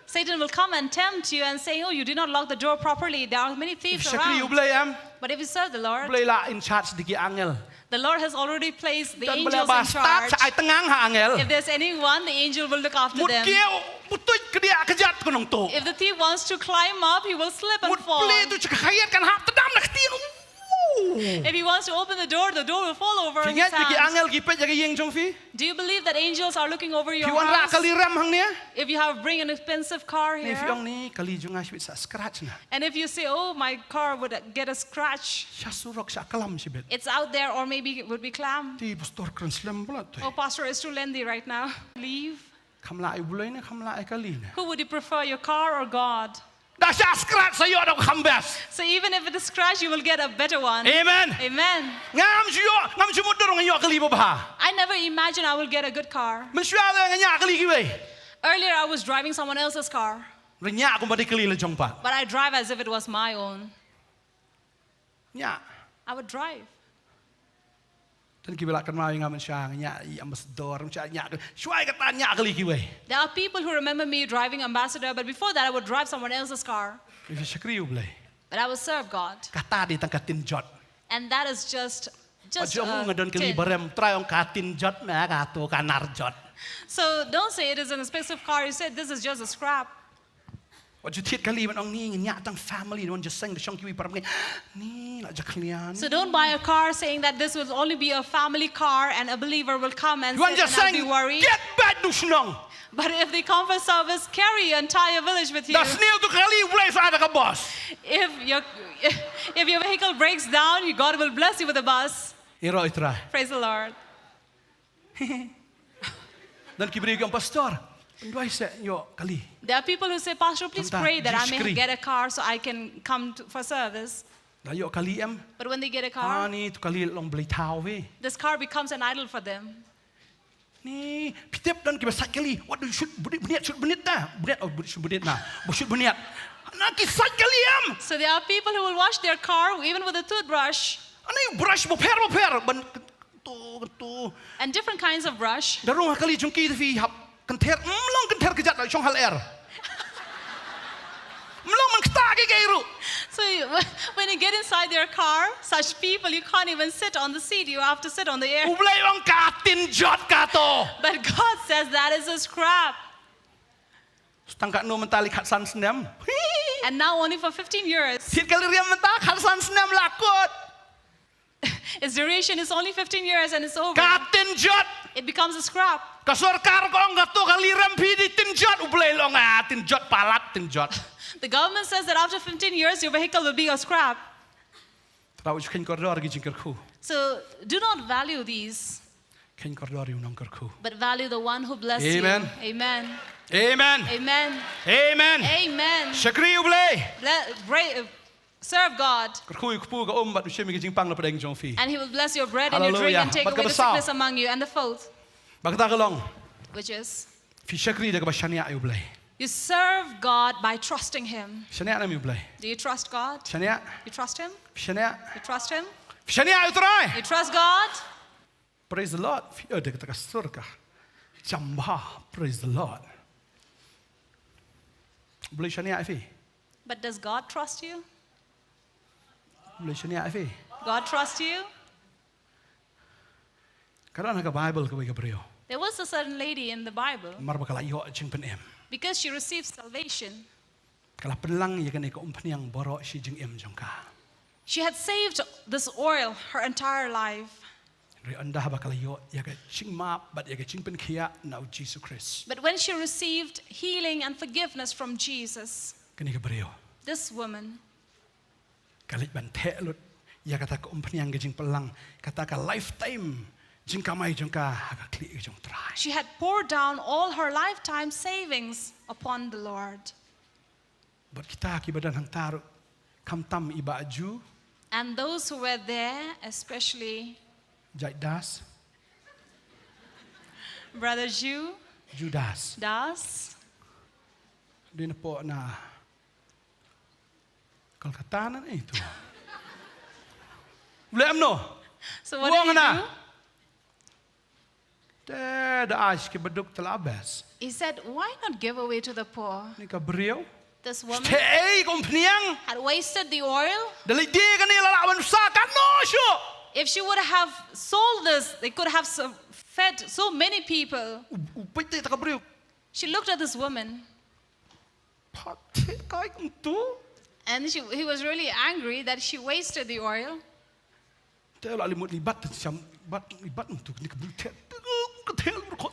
Satan will come and tempt you and say, "Oh, you did not lock the door properly. There are many thieves around." Shakri U Blei em. But if you serve the Lord, U Blei la in charge da ki angel. The Lord has already placed the angels in charge. Don ba la ba stad sa ai tngang ha angel. If there's anyone, the angel will look after them. Mut kiew, mut tuid kdiah kjat ka nongtuh. If the thief wants to climb up, he will slip and fall. Mut plie tu cha ka khaiat kan hap tdam na ktien. Ooh. If he wants to open the door, the door will fall over on his hands. Phi ngeit ba ki angel ki peit ïa ka ïing jong phi? Do you believe that angels are looking over your house? Phi wanrah kali rem hangne? If you have bring an expensive car here, ne phi ong ni kali jong nga shibit sa scratch na. And if you say, "Oh, my car would get a scratch," sha surok sha klam shibit. It's out there or maybe it would be clam. Te pastor kren slem palat te. Oh, pastor is too lengthy right now. Leave. Kham lah ïa U Blei ne kham lah ïa kali ne? Who would you prefer, your car or God? Da sha scratch sa ïoh da ka kham best. So even if it is scratch, you will get a better one. Amen. Amen. Ngam shu ïoh, ngam shu mutdur ngan ïoh kali babha. I never imagined I will get a good car. Mynshuwa nga ñiah kali kiwei. Earlier, I was driving someone else's car. Nga ñiah kumba dei kali la jong pat. But I drive as if it was my own. Ñiah. I would drive. Don kiba la kynmaw ïa nga mynshuwa, nga ñiah i ambassador, mynshuwa ñiah, shuwa ïa kata ñiah kali kiwei. There are people who remember me driving ambassador, but before that I would drive someone else's car. Phi shakri U Blei. But I will serve God. Kata dei tang ka tin jot. And that is just, just a tin. Wat ju ong nga don kali barem, Trai ong ka tin jot me ka tu ka nar jot. So don't say it is an expensive car. You said this is just a scrap. Wat ju thied kali ban ong ni ngan ñiah tang family, wan jingïaseng da shong kiwei para bangeit. Ni la jakhlia ni. So don't buy a car saying that this will only be a family car and a believer will come and sit and I'll be worried. Wan jingïaseng, get back to shnong. But if they come for service, carry your entire village with you. Da sniew tu kali U Blei sa da ka bus. If your, if your vehicle breaks down, you, God will bless you with a bus. Ïaroh ïa U Trai. Praise the Lord. Don ki briew ki ong, "Pastor, pynduwai seh ïoh kali." There are people who say, "Pastor, please pray that I may get a car so I can come to, for service." Da ïoh kali em. But when they get a car, ani tu kali long blei thaw hi. This car becomes an idol for them. Ni, phi tip don kiba sait kali. Wat du shoot bniat, shoot bniat da. Bniat, oh, shoot bniat na. Ba shoot bniat. Na ki sait kali em. So there are people who will wash their car even with a toothbrush. Ani brush bapher bapher ban tu, tu. And different kinds of brush. Da rung ha kali jong ki te phi hap kynther, mm, long kynther kjat da shong ha lyer. Mlong man kata ki kei ruh. So you, when you get inside their car, such people, you can't even sit on the seat. You have to sit on the air. U Blei ong ka tin jot ka to. But God says that is a scrap. Tang ka no mynta li khatsan snem. And now only for fifteen years. Thied ka liriam mynta khatsan snem la kut. Its duration is only fifteen years and it's over. Ka tin jot. It becomes a scrap. Ka sorkar ka ong ka to ka liriam phi dei tin jot, U Blei la ong ah tin jot palat tin jot. The government says that after fifteen years your vehicle will be a scrap. Trai u kheiñ kordor ki jingkyrkhu. So do not value these. Kheiñ kordor ïa u nongkyrkhu. But value the one who bless you. Amen. Amen. Amen. Amen. Amen. Amen. Shakri U Blei. Ble- bra- serve God. Kyrkhu ïa u kpu ka um bad u shim ïa ki jingpang na pdeng jong phi. And he will bless your bread and your drink. Hallelujah. And take away the sickness among you. And the fourth, ba kata ka long, which is, phi shakri da kaba shaniah ïa U Blei. You serve God by trusting Him. Shaniah ne em ïa U Blei? Do you trust God? Shaniah. You trust Him? Shaniah. You trust Him? Shaniah ïa U Trai. You trust God? Praise the Lord. Phi ïoh da kata ka sur ka jam bha. Praise the Lord. U Blei shaniah ïa phi? But does God trust you? U Blei shaniah ïa phi? God trust you? Ka don ha ka Bible kawei ka briew. There was a certain lady in the Bible. Namar ba ka la ïoh jingpynim, because she received salvation, ka la pynlang ïa kane ka umphniang baroh shi jingim jong ka. She had saved this oil her entire life. Hynrei ynda haba ka la ïoh ïa ka jingmap bad ïa ka jingpynkhiah na U Jisu Khrist. But when she received healing and forgiveness from Jesus, kane ka briew, this woman, ka leit ban theh lut ïa kata ka umphniang ka jingpynlang, kata ka lifetime jingkamai jong ka ha ka khlieh ka jong U Trai. She had poured down all her lifetime savings upon the Lord. Bad kita kiba don hangta ruh, khamtam i Bah Ju. And those who were there, especially Jait Das, Brother Ju, Judas Das. Dei na pok na Kolkata na ni tu. Blem no. So what did he do? Te da ash ki baduk te la bes. He said, "Why not give away to the poor?" Ni ka briew. This woman, te ei ka umphniang, had wasted the oil. Da lei de ka ni la la ban sa ka no shu. If she would have sold this, they could have so, fed so many people. U, u peit te ka briew. She looked at this woman. Pha theh kai kumtu. And she, he was really angry that she wasted the oil. Te la li mut li bat sham bat li bat kumtu ni ka bul theh. Ka theh lu ko.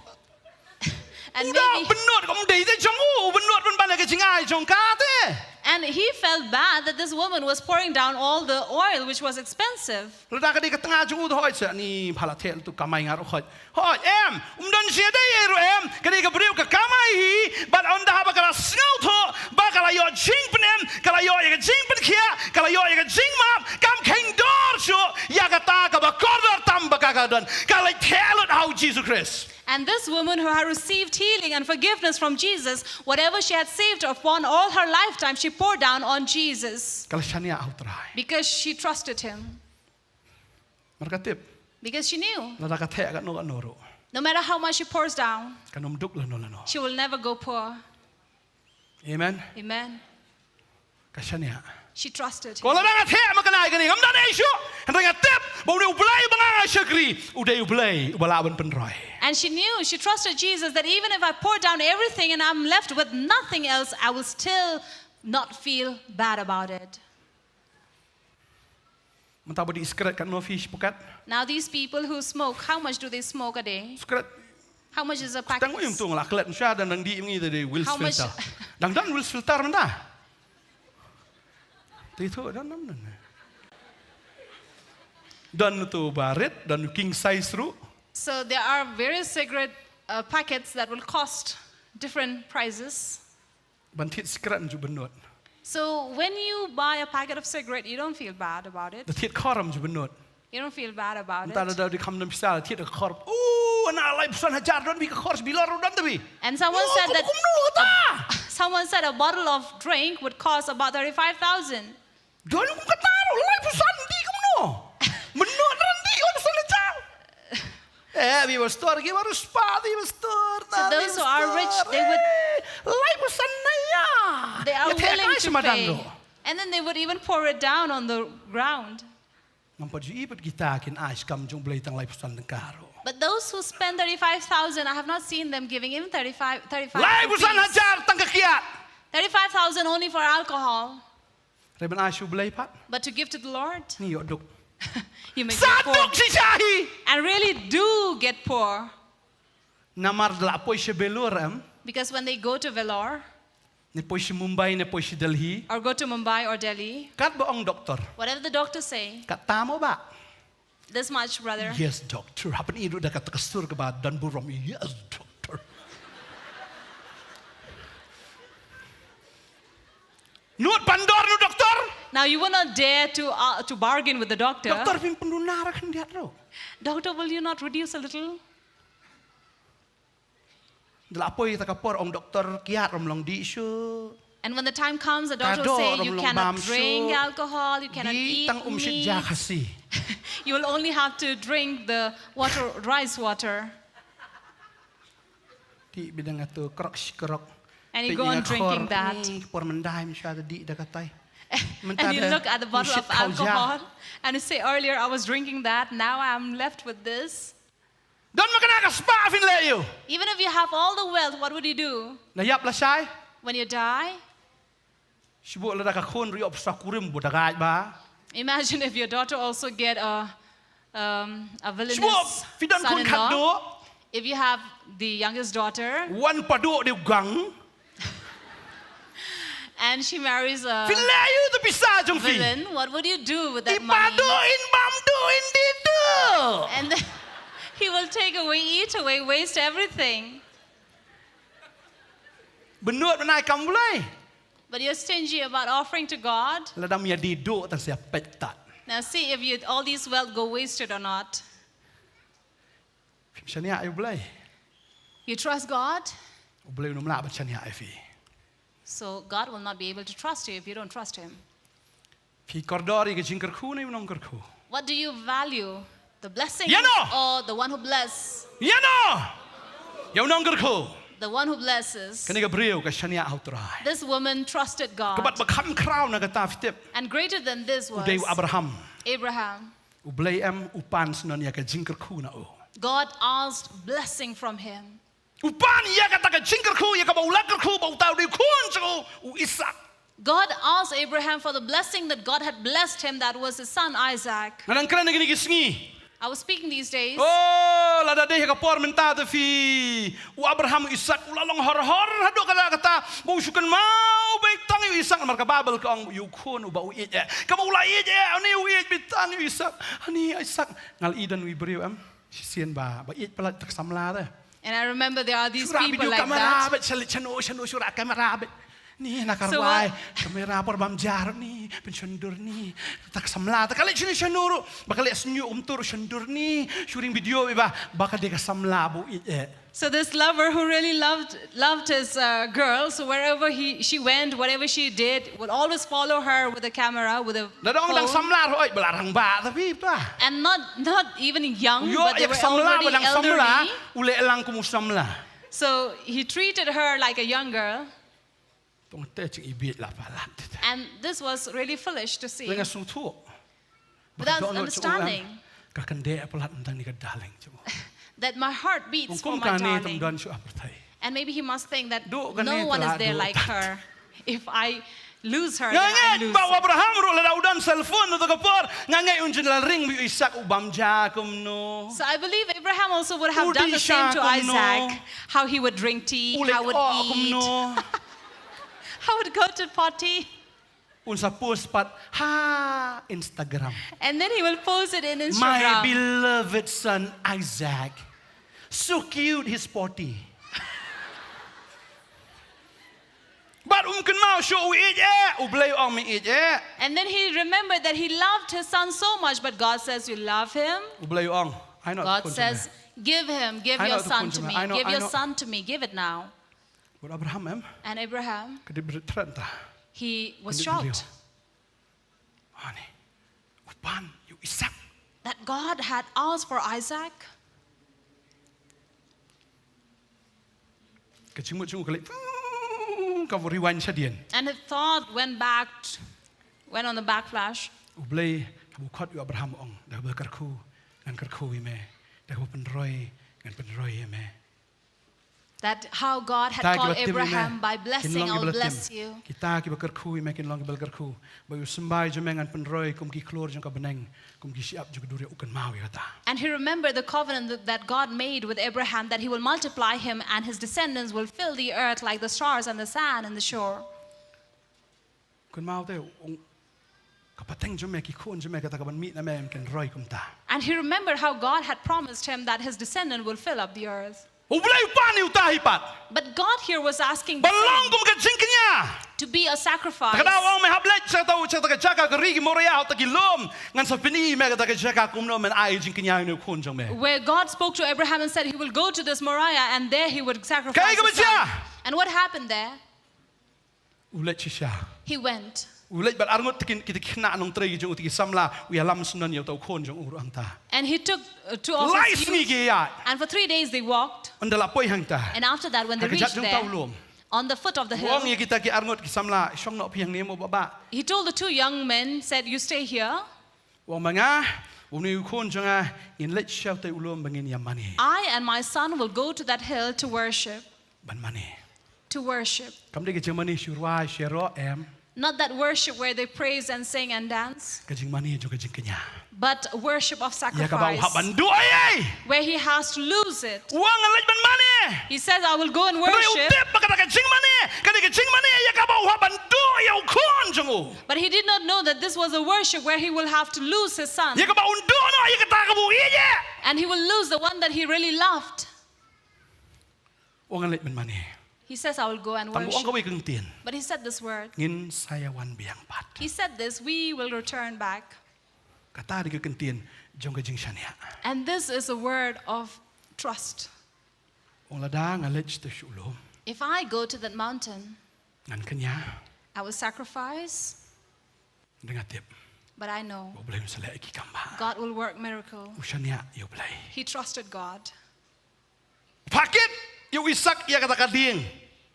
And u da maybe bynnud ka um dei te jong u, bynnud ban ban ka jingai jong ka te. And he felt bad that this woman was pouring down all the oil, which was expensive. Lada ka dei ka tnga jong u da hoi sa ni pha la theh tu kamai ngar u khoi. Hoi em, um don shi dei ei ruh em, ka dei ka briew ka kamai hi, bad ynda haba ka la sngewthuh ba ka la ïoh jingpynim, ka la ïoh ïa ka jingpynkhiah, ka la ïoh ïa ka jingmap, kam kheiñ dor shuh ïa kata kaba kordor tam ba ka ka don, ka la theh lut ha U Jisu Khrist. And this woman who had received healing and forgiveness from Jesus, whatever she had saved upon all her lifetime, she poured down on Jesus. Ka la shaniah ha U Trai. Because she trusted him. Namar ka tip. Because she knew. Lada ka theh katno katno ruh, no matter how much she pours down, kan ym duk lano lano. She will never go poor. Amen. Amen. Ka shaniah. She trusted him. Ko lada nga theh ma kane kane ngam don ei shuh. Hynrei nga tip ba une U Blei ba nga nga shakri, u dei U Blei uba lah ban pynroi. And she knew, she trusted Jesus, that even if I pour down everything and I'm left with nothing else, I will still not feel bad about it. Mynta ba dih sikret katno phi spukat? Now these people who smoke, how much do they smoke a day? Sikret. How much is a packet? Tang ym tung la klet sha dan dang dih ngi da Wheels filter. Dang dan Wheels filter mynta. Ti tu dan nam dan. Dan tu barit dan king size ruh. So there are various cigarette uh, packets that will cost different prices. Ban thied sikret ju bynnud. So when you buy a packet of cigarette, you don't feel bad about it. Da thied khorom ju bynnud. You don't feel bad about it. Mynta da di kham dam pisa thied khorom. Oh, na lai phew san hajar don bi ka khor bilor don tabi. And someone said that someone said a bottle of drink would cost about thirty-five thousand. Don kum kata ruh lai phew san dih kumno? Mynno ran dih lai phew san hajar. Eh, bi pastor ki baru spa di pastor. So those who are rich, they would lai phew san na ya. They are willing to pay. And then they would even pour it down on the ground. Ngam pat ju i pat kita kin ai kam jong Blei tang laiphew san tyngka ruh. But those who spend thirty-five thousand, I have not seen them giving even thirty-five, thirty-five rupees. Laiphew san hajar tang ka kiad. Thirty-five thousand only for alcohol. Re ban ai sha Blei pat. But to give to the Lord, ni ïoh duk. You may be poor. Sa duk shisha hi. And really do get poor. Namar da la poi sha Vellore em. Because when they go to Vellore, ne poi sha Mumbai, ne poi sha Delhi, or go to Mumbai or Delhi, kat ba ong doktor, whatever the doctor say, kat tam o ba. This much, brother. Yes, doctor. Hapdeng i ruh da kata ka sur kaba don burom. Yes, doctor. Nud pandor nu doktor. Now you will not dare to, uh, to bargain with the doctor. Doktor, phin pyndunar khyndiat ruh. Doctor, will you not reduce a little? Da la poi ta ka por ong doktor kiad ruh ym long dih shuh. And when the time comes, the doctor will say, "You cannot drink alcohol, you cannot eat meat. Dih tang um shit ja Khasi." You will only have to drink the water, rice water. Dih bidang atu krok shi krok. And you go on drinking that. Por mynta ym shu dih da katai. And you look at the bottle of alcohol and you say, "Earlier I was drinking that, now I'm left with this." Don ma kane ka spah phin leh aïu? Even if you have all the wealth, what would you do? Na ïap lashai? When you die? Shu buh lada ka khun ruh ïoh pisa kurim buh da gaid ba. Imagine if your daughter also get a, um, a villainous son-in-law. Shu buh phi don khun khatduh. If you have the youngest daughter. Wan paduh de u gang. And she marries a villain, what would you do with that money? Phi leh aïu te pisa jong phi? I paduh, in bam duh, in dih duh. And then he will take away, eat away, waste everything. Bynnud ban ai kam Blei. But you're stingy about offering to God. Lada ym ïa dih duh tang sa ïa peit tad. Now see if you, all these wealth go wasted or not. Phim shaniah ïa u Blei. You trust God? U Blei un ym lah ban shaniah ïa phi. So God will not be able to trust you if you don't trust him. Phi kordor ïa ka jingkyrkhu ne u nongkyrkhu? What do you value? The blessing or the one who bless? Ïa no? Ïa u nongkyrkhu. The one who blesses. Kane ka briew ka shaniah ha u Trai. This woman trusted God. Kaba kham khraw na kata, phi tip. And greater than this was, u dei u Abraham. Abraham. U Blei em u pan sngewbha ïa ka jingkyrkhu na u. God asked blessing from him. U pan ïa kata ka jingkyrkhu ïa kaba u la kyrkhu ba uta u dei u khun jong u, u Isaak. God asked Abraham for the blessing that God had blessed him, that was his son Isaac. Nga dang kren ha kine ki sngi. I was speaking these days. Oh, lada dei ha ka por mynta te phi, u Abraham, u Isaak u la long hor hor haduh katta katta ba u shu kynmaw beit tang ïa u Isaak namar ka Baibl ka ong ïa u khun uba u ïeit eh. Kaba u la ïeit eh, une u ïeit beit tang ïa u Isaak. Ani Isaak, nga la i don uwei u briew em shisien ba, ba ïeit palat, ta ka samla te. And I remember there are these people like that. Shu rah video kamera beit, sha leit shano shano shu rah kamera beit. Ni na ka rwai kamera por bam jar ni, pynshondur ni. Ta ka samla te ka leit shano shano ruh, ba ka leit sñiuh kumtu ruh shondur ni. Shu ring video beit ba, ba ka dei ka samla ba u ïeit eh. So this lover who really loved, loved his, uh, girl, so wherever he, she went, whatever she did, would always follow her with a camera, with a phone. Lada ong dang samla ruh, oi, ba la rangbah te phi, ba. And not, not even young, but they were already elderly. U ïoh ïa ka samla ba dang samla, u leh lang kum u samla. So he treated her like a young girl. Tang te jingïeit la palat te. And this was really foolish to see. Nga sngewthuh. Without understanding. Ka kyndeh palat mynta kane ka darling jong u. That my heart beats for my darling. Kum kane tam don shuh ha pyrthei. And maybe he must think that no one is there like her. If I lose her, then I lose. Nga ngeit ba u Abraham ruh lada u don cellphone ha kata ka por, nga ngeit un jin la ring beit u Isaak, u bam ja kumno. So I believe Abraham also would have done the same to Isaac, how he would drink tea, how would eat. How would go to party. Un sa post pat ha Instagram. And then he will post it in Instagram. My beloved son Isaac. So cute his potty. Bad um kynmaw shuh u ïeit eh, u Blei u ong me ïeit eh. And then he remembered that he loved his son so much, but God says, "You love him?" U Blei u ong, ai noh. God says, "Give him, give your son to me, give your son to me, give it now." Bad Abraham em. And Abraham, ka dei brit tret ta. He was shocked. Ani, u pan ïa u Isaak. That God had asked for Isaac. Ka jingmut jong u ka leit. ka rewind shadien. And his thought went back, went on the backflash. U Blei haba u khot ïa u Abraham u ong, da kaba kyrkhu ngan kyrkhu ïa me, da kaba pynroi ngan pynroi ïa me. That how God had Kita kiba called tim ïa me, Abraham by kin blessing, long I kiba will la tim. Bless you. Kita kiba kyrkhu ïa me kin long kiba la kyrkhu. Ba ïa u symbai jong me ngan pynroi kum ki khlur jong ka bneng, kum ki shyiap jong ka duriaw, u kynmaw ïa kata. And he remembered the covenant that, that God made with Abraham, that he will multiply him and his descendants will fill the earth like the stars and the sand in the shore. U kynmaw te, u ong, ka pateng jong me, ki khun jong me, kata ka ban mih na me, kin roi kumta. And he remembered how God had promised him that his descendant will fill up the earth. U Blei u pan ïa uta hi pat. But God here was asking Ba long kum ka jingkñia. To be a sacrifice. Ka daw ong me hap leit sha kata, sha kata ka jaka ka ri Moriah, ha kata ki lum, ngan sa pyni ïa me kata ka jaka kumno men ai jingkñia ïa une u khun jong me. Where God spoke to Abraham and said he will go to this Moriah and there he would sacrifice Kaei kaba his son. Jia? And what happened there? U leit shisha. He went. U leit bad arngut ki, kita ki khynnah nongtrei ki jong u, kita ki samla, u ïalam syndon ïa uta u khun jong u ruh hangta. And he took uh, two of Lai his sngi youth, ki ïaid. And for three days they walked. Ynda la poi hangta. And after that, when they U ong ïa reached there, u lum. On the foot of the U ong hill, ïa kita ki arngut ki samla, shong noh phi hangne mo, Bah Bah. He told the two young men, said, "You stay here. U ong, ma nga, une u khun jong nga, ngin leit sha utai u lum ba ngin ïa mane. I and my son will go to that hill to worship." Ban mane. To worship. Kam dei ka jingmane shu rwai shu ïaroh, em. Not that worship where they praise and sing and dance, Ka jingmane jong ka jingkñia. But worship of sacrifice. Ïa kaba u hap ban duh ei ei. Where he has to lose it. U ong, ngan leit ban mane. He says, "I will go and worship." Hynrei u tip ba kata ka jingmane, kata ka jingmane ïa kaba u hap ban duh ïa u khun jong u. But he did not know that this was a worship where he will have to lose his son. Ïa kaba un duh noh ïa kata kaba u ïeit. And he will lose the one that he really loved. U ong, ngan leit ban mane. He says, "I will go and worship." Tang u ong kawei ka ktien. But he said this word. Ngin sa ïawan biang pat. He said this, "We will return back." Kata dei ka ktien jong ka jingshaniah. And this is a word of trust. U ong, lada nga leit sha utai u lum. If I go to that mountain, ngan kñia. I will sacrifice. Hynrei nga tip. But I know. U Blei un sa leh ki kam bha. God will work miracle. U shaniah ïa u Blei. He trusted God. Phah kit ïa u Isaak ïa kata ka dieng.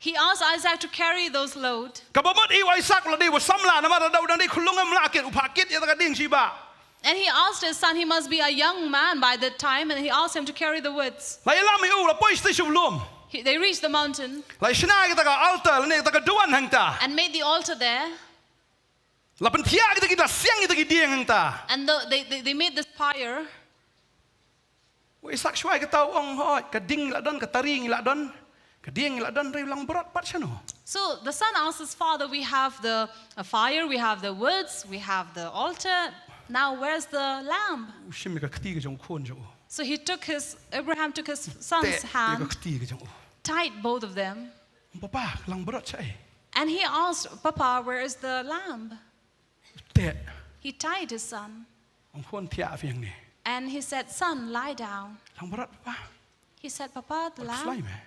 He asked Isaac to carry those load. Kaba mut ïa u Isaak u la dei u samla namar lada u dang dei khunlung em lah kit, u phah kit ïa kata ka dieng sha i bah. And he asked his son, he must be a young man by that time, and he asked him to carry the woods. La ïalam ïa u, la poi sha utai u lum. He, they reached the mountain. La shna ïa kata ka altar lane kata ka duwan hangta. And made the altar there. La pynthiah kita ki, la siang kita ki dieng hangta. And the, they, they, they made this pyre. U Isaak shuwa ïa kata u ong, hooid, ka dieng ngi la don, ka tari ngi la don, ka dieng ngi la don, hynrei u langbrot pat shano? So the son asked his father, "We have the, uh, fire, we have the woods, we have the altar. Now where's the lamb?" U shim ïa ka kti ka jong u khun jong u. So he took his, Abraham took his son's hand. Teh ïa ka kti ka jong u. Tied both of them. Papa, ka langbrot shaei? And he asked, "Papa, where is the lamb?" Teh. He tied his son. Ong, khun, thiah phi hangne. And he said, "Son, lie down." Langbrot, papa. He said, "Papa, the lamb." Slai me.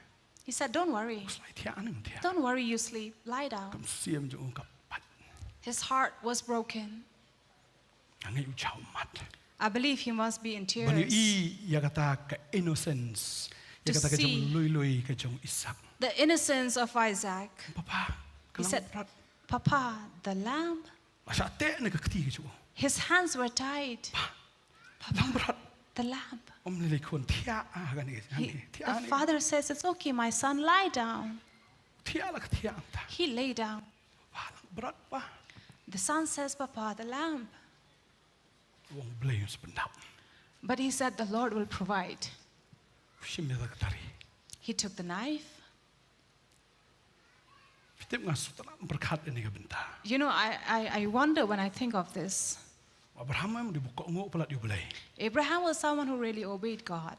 He said, "Don't worry. Slai, thiah hangne, thiah. Don't worry, you sleep. Lie down." Ka mynsiem jong u ka pat. His heart was broken. Nga ngeit u jia ummat. I believe he must be in tears. Ban ïohi ïa kata ka innocence, ïa kata ka jong lui lui ka jong Isaak. The innocence of Isaac. Papa, ka langbrot. He said, "Papa, the lamb." La shah teh na ka kti ka jong u. His hands were tied. Papa, langbrot. The lamb. Ym lei lei khun, thiah hangne, thiah hangne. The father says, "It's okay, my son, lie down." Thiah la ka thiah hangta. He lay down. Papa, langbrot, papa. The son says, "Papa, the lamb." U ong, U Blei un sa pyndap. But he said, "The Lord will provide." U shim ïa ka tari. He took the knife. Phi tip, nga sngewtynnat pyrkhat ïa kane ka bynta. You know, I, I, I wonder when I think of this. U Abraham em u dei uba kohnguh palat ïa U Blei. Abraham was someone who really obeyed God.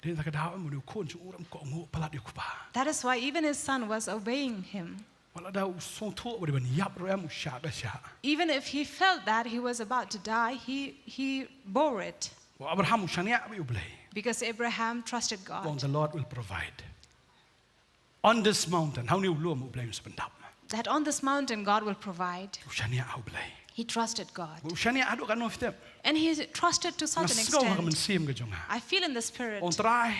Dei na kata ka daw em u dei u khun jong u ruh em kohnguh palat ïa u kpa. That is why even his son was obeying him. Wat la da u sngewthuh ba dei ban ïap ruh em u shah da shah. Even if he felt that he was about to die, he, he bore it. U Abraham u shaniah bad U Blei. Because Abraham trusted God. U ong, "The Lord will provide. On this mountain, ha une u lum U Blei un sa pyndap." That on this mountain God will provide. U shaniah ha U Blei. He trusted God. U shaniah haduh katno phi tip? And he trusted to such an extent. Nga sngew ha ka mynsiem ka jong nga. I feel in the spirit. U ong, Trai,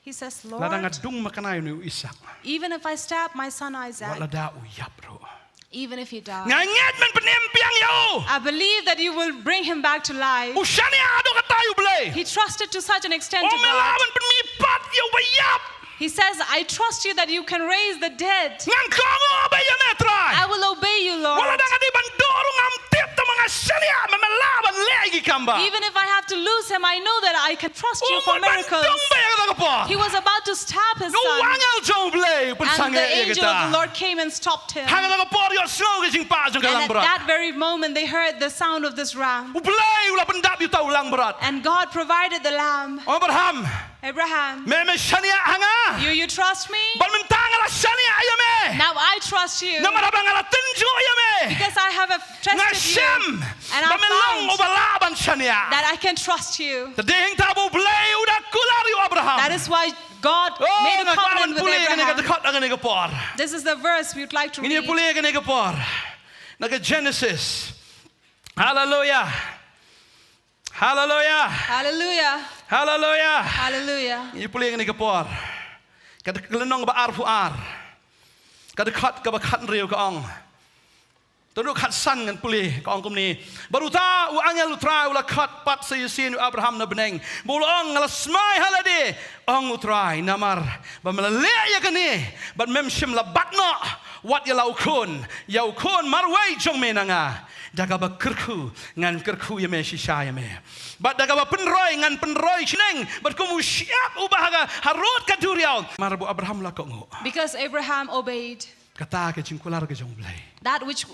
He says, Lada nga Lord, dung makna ïa une u Isak, even if I stab my son wat Isaac, lada u ïap ruh, even if he nga dies, ngeit men pynim biang ïa u. I believe that you will bring him back to life. U shaniah haduh katta ïa U Blei. He trusted to such an extent U to me lah God. ban pynmih pat ïa uba ïap. He says, I trust you that you can raise the dead. Ngan kohnguh bha ïa me Trai. I will obey you, Lord. Wat lada nga dei ban duh ruh ngam tip, tangba nga shaniah me, me lah ban leh ïa ki kam ba. Even if I have to lose him, I know that I can trust you U for mut ban miracles. dung bha ïa kata ka por. He was about to stab his U son. angel jong U Blei u And pynsangeh the ïa angel of the kata. Lord came and stopped him. Ha kata ka por ïohsngew ka jingpah jong ka And at langbrot. That very moment, they heard the sound of this ram. U Blei u la pyndap ïa uta u langbrot. And God provided the lamb. Abraham, Abraham, me, me shaniah ha nga. You, you trust me? Bad mynta nga la shaniah ïa me. Now I trust you. Namar haba nga la tynjuh ïa me, Because I have a nga tested shem you. And ba I me long found uba lah ban shaniah. That I can trust you. Te dei hangta ba U Blei u da kular ïa u Abraham. That is why God Oh, made a nga kwah ban covenant with pule ïa kane ka Abraham. Dkhot ha kane ka por. This is the verse we would like to Ngin ïa read. Pule ïa kane ka por. Na ka Genesis. Haleluya. Haleluya. Hallelujah. Haleluya. Hallelujah. Ngin ïa pule ïa kane ka por. Ka Dkhot, ka lynnong ba arphew ar. Ka Dkhot kaba khathynriew ka ong. Tang haduh khatsan ngan pule, ka ong kumne. Bad uta u angel U Trai u la khot pat sa ïasien ïa u Abraham na bneng. Bad u la ong, nga la smai ha lade, ong U Trai, namar ba me la leh ïa kane bad mem shym la bat noh wat ïa la u khun, ïa u khun marwei jong me na nga. Da kaba kyrkhu ngan kyrkhu ïa me shisha ïa me, bad da kaba pynroi ngan pynroi shneng bad kum u shyiap uba ha ka harud ka duriaw. Namar ba u Abraham u la kohnguh. Because Abraham obeyed. Kata ka jingkular ka jong U Blei. That which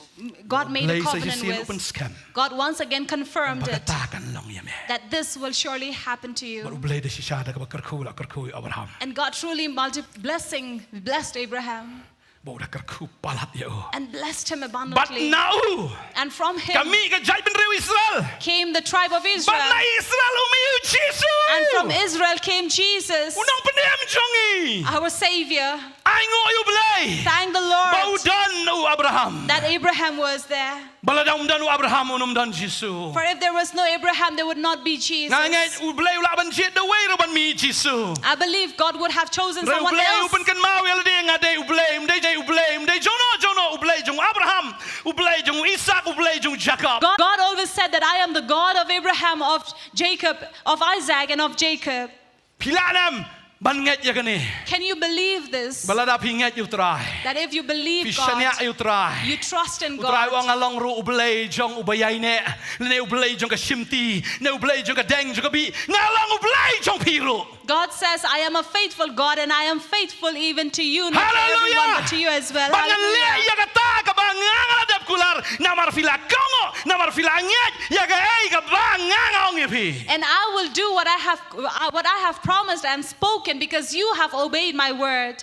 God made a Blei sa covenant shisien u with, pynskhem. God once again confirmed Ba it, kata kan long ïa me. That this will surely happen to Bad U you. Blei da shisha da kaba kyrkhu u la kyrkhu ïa u Abraham. And God truly multi- blessing blessed Abraham. Bad u da kyrkhu palat ïa u. And blessed him Bad abundantly. na u And from ka him mih ka jaitbynriew Israel. Came the tribe of Bad na Israel. Israel u mih u Jisu. And from Israel came Jesus, U nongpynim jong ngi. Our Savior. Ainguh ïa U Blei. Thank the Ba u Lord don u Abraham. That Abraham was there. Ba lada um don u Abraham un ym don Jisu. For if there was no Abraham, there would not be Jesus. Nga ngeit U Blei u lah ban jied da uwei ruh ban mih Jisu. I believe God would have chosen Hynrei U someone Blei u else. pynkynmaw ïa lade, nga dei U Blei, ym dei, dei U Blei, ym dei jong no jong no, U Blei jong u Abraham, U Blei jong u Isaak, U Blei jong u Jakob. God, God always said that I am the God of Abraham, of Jacob, of Isaac, and of Jacob. Phi lah ne em ban ngeit ïa kane? Can you believe this? Ba lada phi ngeit ïa U Trai, That if you phi believe shaniah God, ïa U Trai. You trust in U Trai u ong, God. nga long ruh U Blei jong uba ïaineh, ne U Blei jong ka shimti, ne U Blei jong ka deng jong ka bih, nga long U Blei jong phi ruh. God says, I am a faithful God and I am faithful even to you, not to everyone, Hallelujah. But to you as well. Ba ngan leh Hallelujah. ïa kata kaba nga nga la dep kular, namar phi la kohnguh, namar phi la ngeit ïa kaei kaba nga nga ong ïa phi. And I will do what I have, uh, what I have promised and spoken because you have obeyed my word.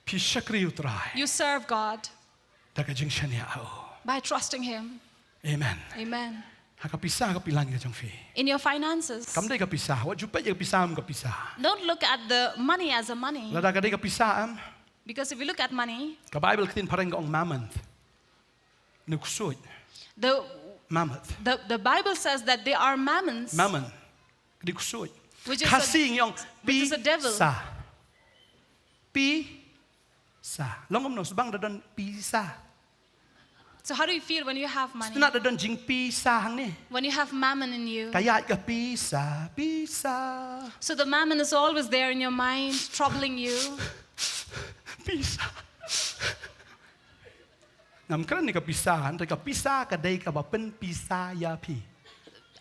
Phi shakri U Trai. You serve God Da ka jingshaniah ha u. By trusting Him. Amen. Amen. Ha ka pisa, ka pilan ka jong phi. In your finances. Kam dei ka pisa, wat ju peit ïa ka pisa, ym ka pisa. Don't look at the money as a money. Lada ka dei ka pisa em. Because if you look at money, Ka Bible ka ktien phareng ka ong mammon. Une u ksuid. The, Mammon. The, the Bible says that they are mammons. Mammon. Ka dei u ksuid. Which is a, Khasi ngi ong which is a devil. Pisa. Pisa. Long kumno, shu bang da don pisa. So how do you feel when you have money? Shu tang da don jingpisa hangne. When you have mammon in you. Ka ïaid ka pisa, pisa. So the mammon is always there in your mind, troubling you. Pisa. Ngam kren ïa ka pisa, hynrei ka pisa ka dei kaba pynpisa ïa phi.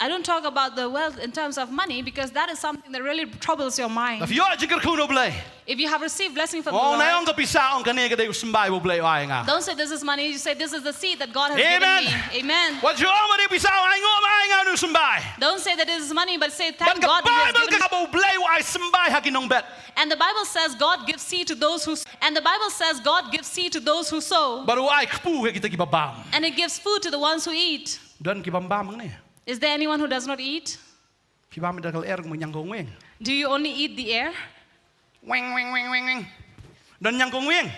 I don't talk about the wealth in terms of money because that is something that really troubles your mind. Lada phi ïoh jingkyrkhu na U Blei. If you have received blessing from Oh, the na Lord, ong ka pisa, ong kane ka dei u symbai ba U Blei u ai ïa nga. Don't say this is money. You say this is the seed that God has Amen. Given me. Amen. Wat ju ong ba dei pisa, ainguh ba ai ïa nga une u symbai. Don't say that it is money, but say Bad thank ka God. He has Bible given ka ba U Blei u ai symbai ha ki nongbet. And the Bible says God gives seed to those who and the Bible says God gives seed to those who sow. Bad u ai kpu ha kita kiba bam. And it gives food to the ones who eat. Don ki bym bam hangne? Is there anyone who does not eat? Phi bam da ka lyer, mo, nyngkong weng. Do you only eat the air? Weng, weng, weng, weng, weng. Don nyngkong weng?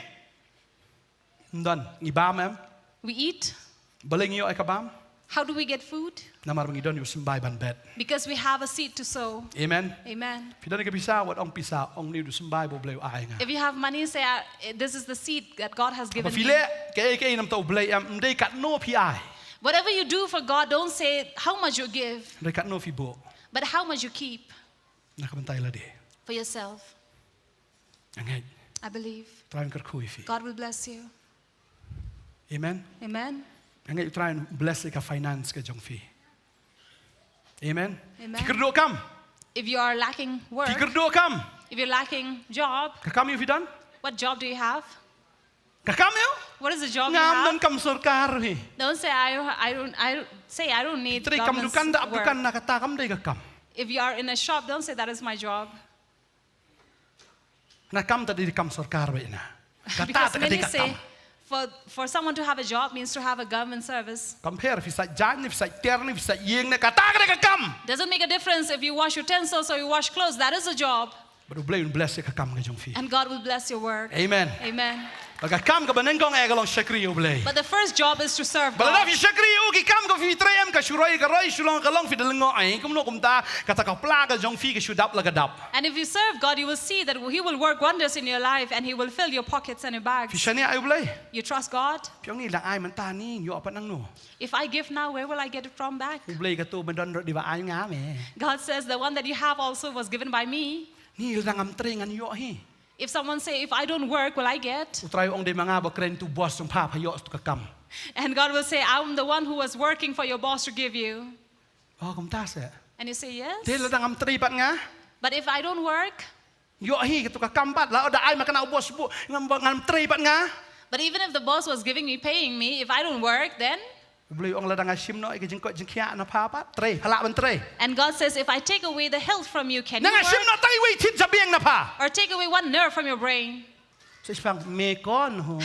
Ym don. Ngi bam em? We eat. Balei ngi ïoh ïa ka bam? How do we get food? Namar ba ngi don ïa u symbai ban bet. Because we have a seed to sow. Amen. Amen. Phi don ïa ka pisa, wat ong pisa, ong une u symbai ba U Blei u ai ïa nga. If you have money, say, "Ah, this is the seed that God has given me." Haba phi leh kaei kaei namar U Blei, em, ym dei katno phi ai. Whatever you do for God, don't say how much you give, Ym dei katno phi buh. but how much you keep Na ka bynta ïa lade. for yourself. Nga ngeit. I believe U Trai un kyrkhu ïa phi. God will bless you. Amen. Amen. Nga ngeit U Trai un bless ïa ka finance ka jong phi. Amen. Amen. Phi kyrduh kam. If you are lacking work, Phi kyrduh kam. if you're lacking job, Ka kam ïa phi don. what job do you have? Ka kam ïa. What is the job you Ngam have? don kam sorkar hi. Don't say, "I, I don't, I don't," say, "I don't need Trei kam government's dukan da ap work." dukan na kata kam dei ka kam. If you are in a shop, don't say, "That is my job." Na kam ta dei kam sorkar ba ina. Kata Because ta ka dei many ka say, kam. for, for someone to have a job means to have a government service. Kam pher phi sa jan ni, phi sa ter ni, phi sa ïing ni, kata ka dei ka kam. Doesn't make a difference if you wash utensils or you wash clothes. That is a job. Bad U Blei un bless ïa ka kam ka jong phi. And God will bless your work. Amen. Amen. Bad ka kam kaba nyngkong eh ka long shakri ïa U Blei. But the first job is to serve Bad lada God. phi shakri ïa u, ki kam kaba phi trei em ka shu roi ka roi, shu long ka long, phi da lyngngoh ai kumno kumta, kata ka pla ka jong phi ka shu dap la ka dap. And if you serve God, you will see that He will work wonders in your life and He will fill your pockets and your bags. Phi shaniah ïa U Blei. You trust God? Phi ong, ni la ai mynta, ni ïoh pat nangno. If I give now, where will I get it from back? U Blei, kato ba don ruh dei ba ai nga me. God says, "The one that you have also was given by me." Ni lada ngam trei ngan ïoh hi. If someone say, "If I don't work, will I get?" U Trai u ong, dei ma nga ba kren tu boss jong pha, pha ïoh tu ka kam. And God will say, "I'm the one who was working for your boss to give you." Oh, kumta se. And you say, "Yes." Te lada ngam trei pat nga. But if I don't work, Ïoh hi, katu ka kam pat, lada ai ma kane u boss buh, ngam, ngam trei pat nga. But even if the boss was giving me, paying me, if I don't work, then U Blei u ong, lada nga shim noh ïa ka jingkoit jingkhiah na pha pat, trei, pha lah ban trei. And God says, "If I take away the health from you, can you work?" Lada nga shim noh tang iwei i thied jabieng na pha. Or take away one nerve from your brain. Sa shu pang, "Main kaun ho?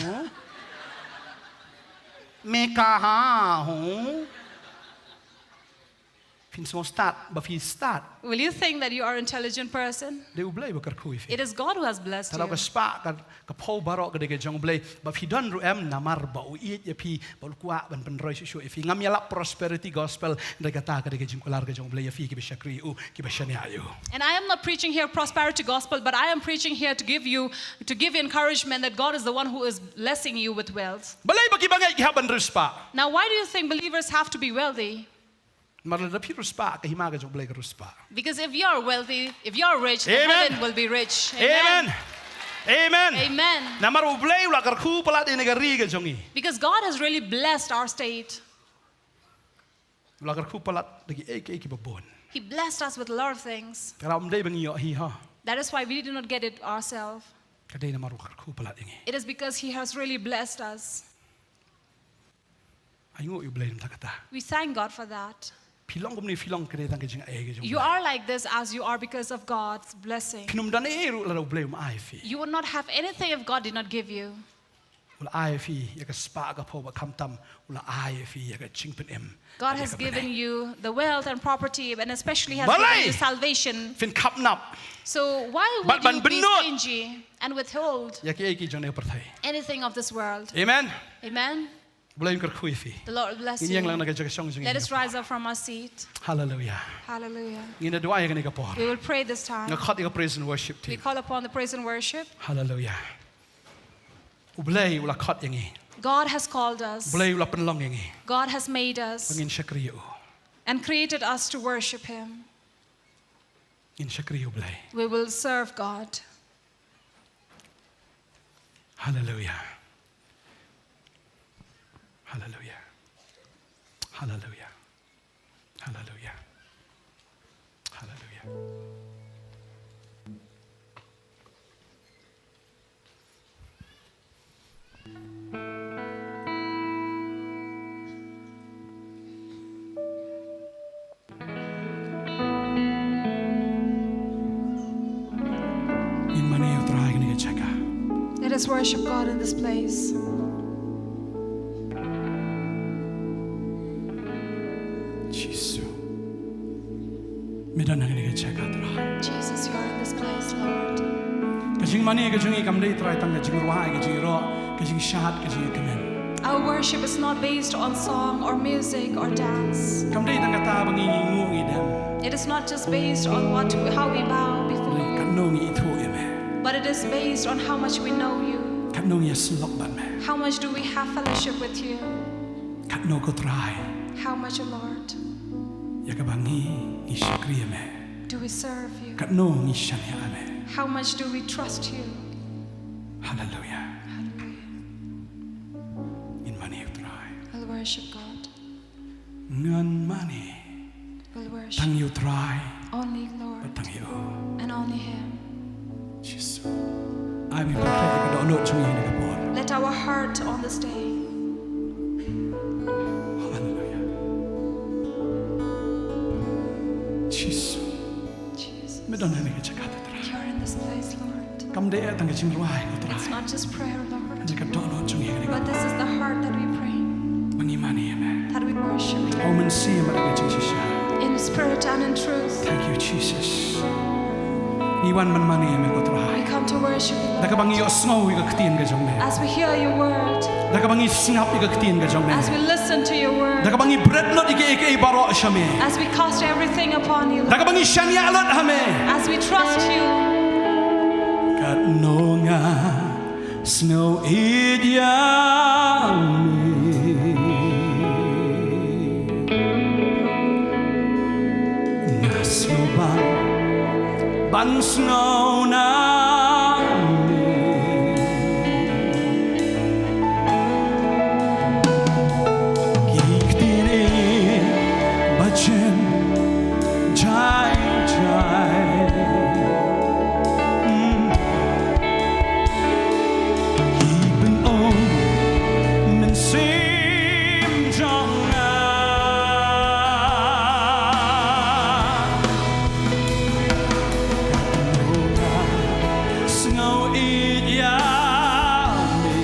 Main kahan ho?" Phin sngewstad ba phi stad. Will you think that you are an intelligent person? Dei U Blei ba kyrkhu ïa phi. It is God who has blessed you. Te la ka spah ka, ka phew baroh ka dei ka jong U Blei, ba phi don ruh em, namar ba u ïeit ïa phi, ba u kwah ban pynroi shuh shuh ïa phi. Ngam ïalap prosperity gospel, hynrei kata ka dei ka jingkular ka jong U Blei ïa phi kiba shakri ïa u, kiba shaniah ïa u. And I am not preaching here prosperity gospel, but I am preaching here to give you, to give encouragement that God is the one who is blessing you with wealth. Balei ba kiba ngeit ki hap ban riewspah? Now, why do you think believers have to be wealthy? Namar lada phi riewspah, ka hima ka jong U Blei ka riewspah. Because if you are wealthy, if you are rich, the Amen. heaven will be rich. Amen. Amen. Amen. Namar U Blei u la kyrkhu palat ïa kane ka ri ka jong ngi. Because God has really blessed our state. U la kyrkhu palat da kiei kiei kiba bun. He blessed us with a lot of things. Te la ym dei ba ngi ïoh hi ha. That is why we did not get it ourselves. Ka dei namar u kyrkhu palat ïa ngi. It is because He has really blessed us. Ai nguh ïa U Blei namar kata. We thank God for that. Phi long kumne, phi long kane tang ka jingai ka jong U Blei. You are like this as you are because of God's blessing. Phin ym don ei ei ruh lada U Blei um ai ïa phi. You would not have anything if God did not give you. U la ai ïa phi ïa ka spah ka phew, bad khamtam u la ai ïa phi ïa ka jingpynim. God has given you the wealth and property, and especially has given you salvation. Balei phin khapnap? So why would you be stingy and withhold ïa kiei kiei jong kane ka pyrthei, anything of this world? Amen. Amen. U Blei un kyrkhu ïa phi. The Lord bless you. Ngin ïeng lang na ka jaka shong jong ngi. Let us rise up from our seat. Hallelujah. Hallelujah. Ngin ïa duwai ha kane ka por. We will pray this time. Nga khot ïa ka praise and worship team. We call upon the praise and worship. Hallelujah. U Blei u la khot ïa ngi. God has called us. U Blei u la pynlong ïa ngi. God has made us. Ba ngin shakri ïa u. And created us to worship Him. Ngin shakri ïa U Blei. We will serve God. Hallelujah. Hallelujah. Hallelujah. Hallelujah. Hallelujah. Ngin mane ïa U Trai ha kane ka jaka. Let us worship God in this place. Jisu. Me don ha kane ka jaka, Trai. Jesus, you are in this place, Lord. Ka jingmane ka jong ngi kam dei, Trai, tang ka jingrwai, ka jingïaroh, ka jingshad, ka jingïakmen. Worship is not based on song or music or dance. Kam dei tang kata ba ngi ngi nguh ngi dem. It is not just based on what we, how we bow before you. Katno ngi ithuh ïa me. But it is based on how much we know you. Katno ngi ïasyllok bad me. How much do we have fellowship with you? Katno ko Trai. How much, O Lord? Ïa kaba ngi ngi shakri ïa me. Do we serve you? Katno ngi shaniah ïa me. How much do we trust you? Hallelujah. Hallelujah. Ngin mane ïa u Trai. We'll worship God. Ngan mane. We'll worship. Tang ïa u Trai. Only Lord. Bad tang ïa u. And only Him. Jisu. Ai me pyrkhat ïa ka dohnud jong ngi ha kane ka por. Let our heart on this day. Hallelujah. Jisu. Jesus. Me don ha kane ka jaka, Trai. You're in this place, Lord. Kam dei tang ka jingrwai, ko Trai. It's not just prayer, Lord. Ka dohnud jong ngi ha kane ka por. But this is the heart that we pray. Ba ngi mane ïa me. That we worship you. Ha u mynsiem bad ka jingshisha. In spirit and in truth. Thank you, Jesus. Ngi wan ban mane ïa me, ko Trai. We come to worship you, Lord. Da kaba ngi ïohsngew ïa ka ktien ka jong me. As we hear your word. Da kaba ngi sngap ïa ka ktien ka jong me. As we listen to your word. Da kaba ngi bret lut ïa kiei kiei baroh sha me. As we cast everything upon you, Lord. Da kaba ngi shaniah lut ha me. As we trust you. Katno nga sngew ïeit ïa me. Nga sngewbang ban sngew na me. Ki ktien ba jem jai jai. Mm. Ki pynong mynsiem jong nga. Sngew ïeit ïa me.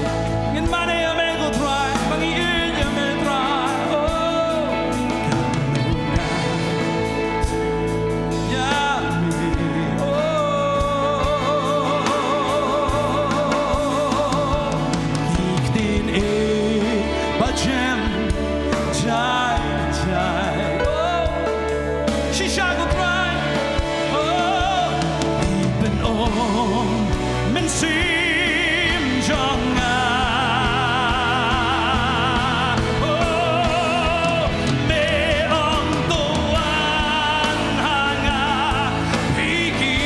Ngin mane ïa me, ko Trai. Ba ngi ïeit ïa me, Trai. Oh. Ïa me. Oh. Ki ktien ba jem jai jai. Oh. Shisha, ko Trai. Oh, i pynong mynsiem jong nga. Oh, me ong to wan ha nga, phi ki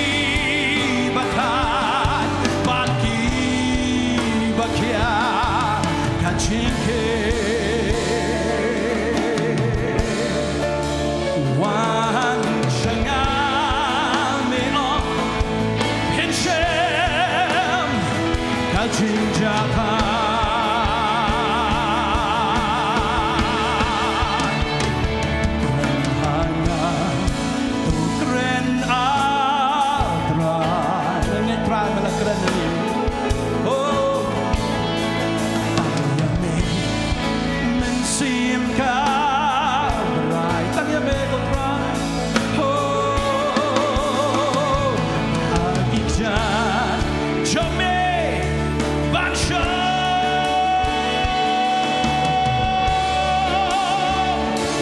ba khat bad ki ba khia, ka jingkit. Wan sha nga, me ong, phin shem ka jingjahthait. Kren ha nga, to kren, ah Trai. Ngi Trai, me la kren ïa ngi. Oh. Tang ïa me, mynsiem Kynrad. Tang ïa me, ko Trai. Oh, ha ki kjat jong me ban shong,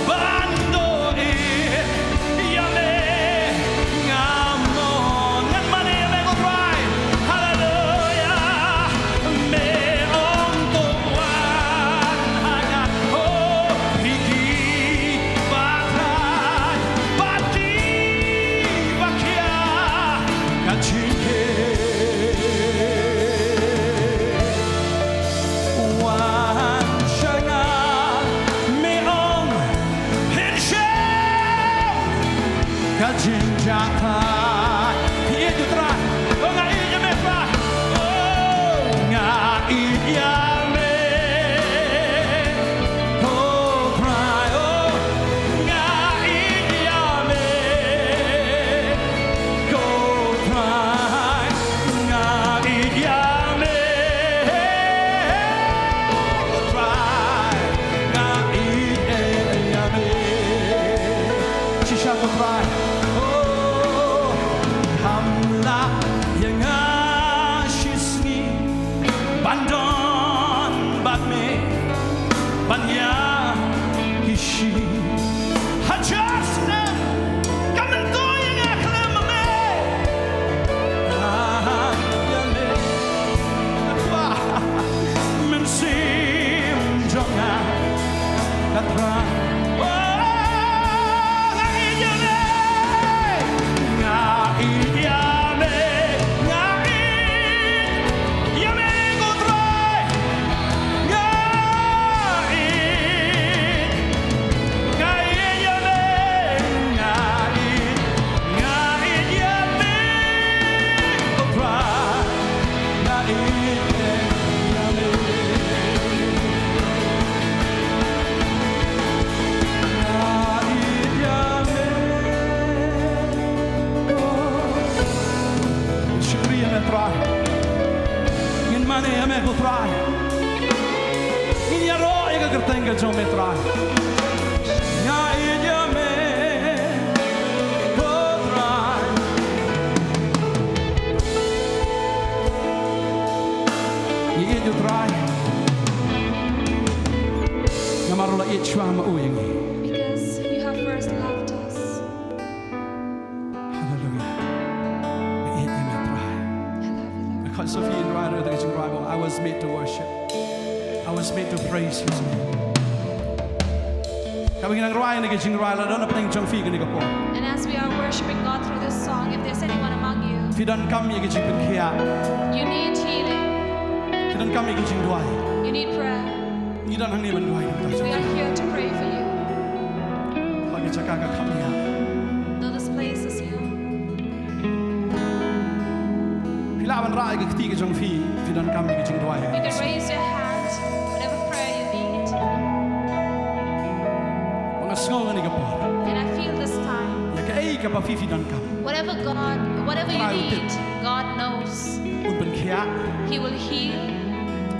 ban duwai ïa me. Nga mon, ngan mane ïa me, ko Trai. Hallelujah. Ngin mane ïa me ko Trai. Ngin ïaroh ïa ka kyrteng ka jong me Trai. Nga ïeit ïa me ko Trai. Ngi ïeit ïa u Trai. Namar u la ïeit shuwa ma u ïa ngi. Because you have first loved us. Hallelujah. Ngi ïeit ïa me Trai. I love you, Lord. Ka khot Sophie in rwai ruh da ka jingrwai ba, "I was made to worship. I was made to praise his name." Kaba ngi nang rwai na ka jingrwai, la don hapdeng jong phi kane ka por. And as we are worshiping God through this song, if there's anyone among you, phi donkam ïa ka jingpynkhiah. You need healing. Phi donkam ïa ka jingduwai. You need prayer. Ngi don hangne ban duwai na ka bynta jong phi. We are here to pray for you. Ba ka jaka ka kham ïa. Though this place is new. Phi lah ban rah ïa ka kti ka jong phi, phi donkam ïa ka jingduwai. You can raise your hand, whatever prayer you need. Ba nga sngew kane ka por. And I feel this time. Ïa kaei kaba phi phi donkam. Whatever God, whatever you need, God knows. Un pynkhiah. He will heal.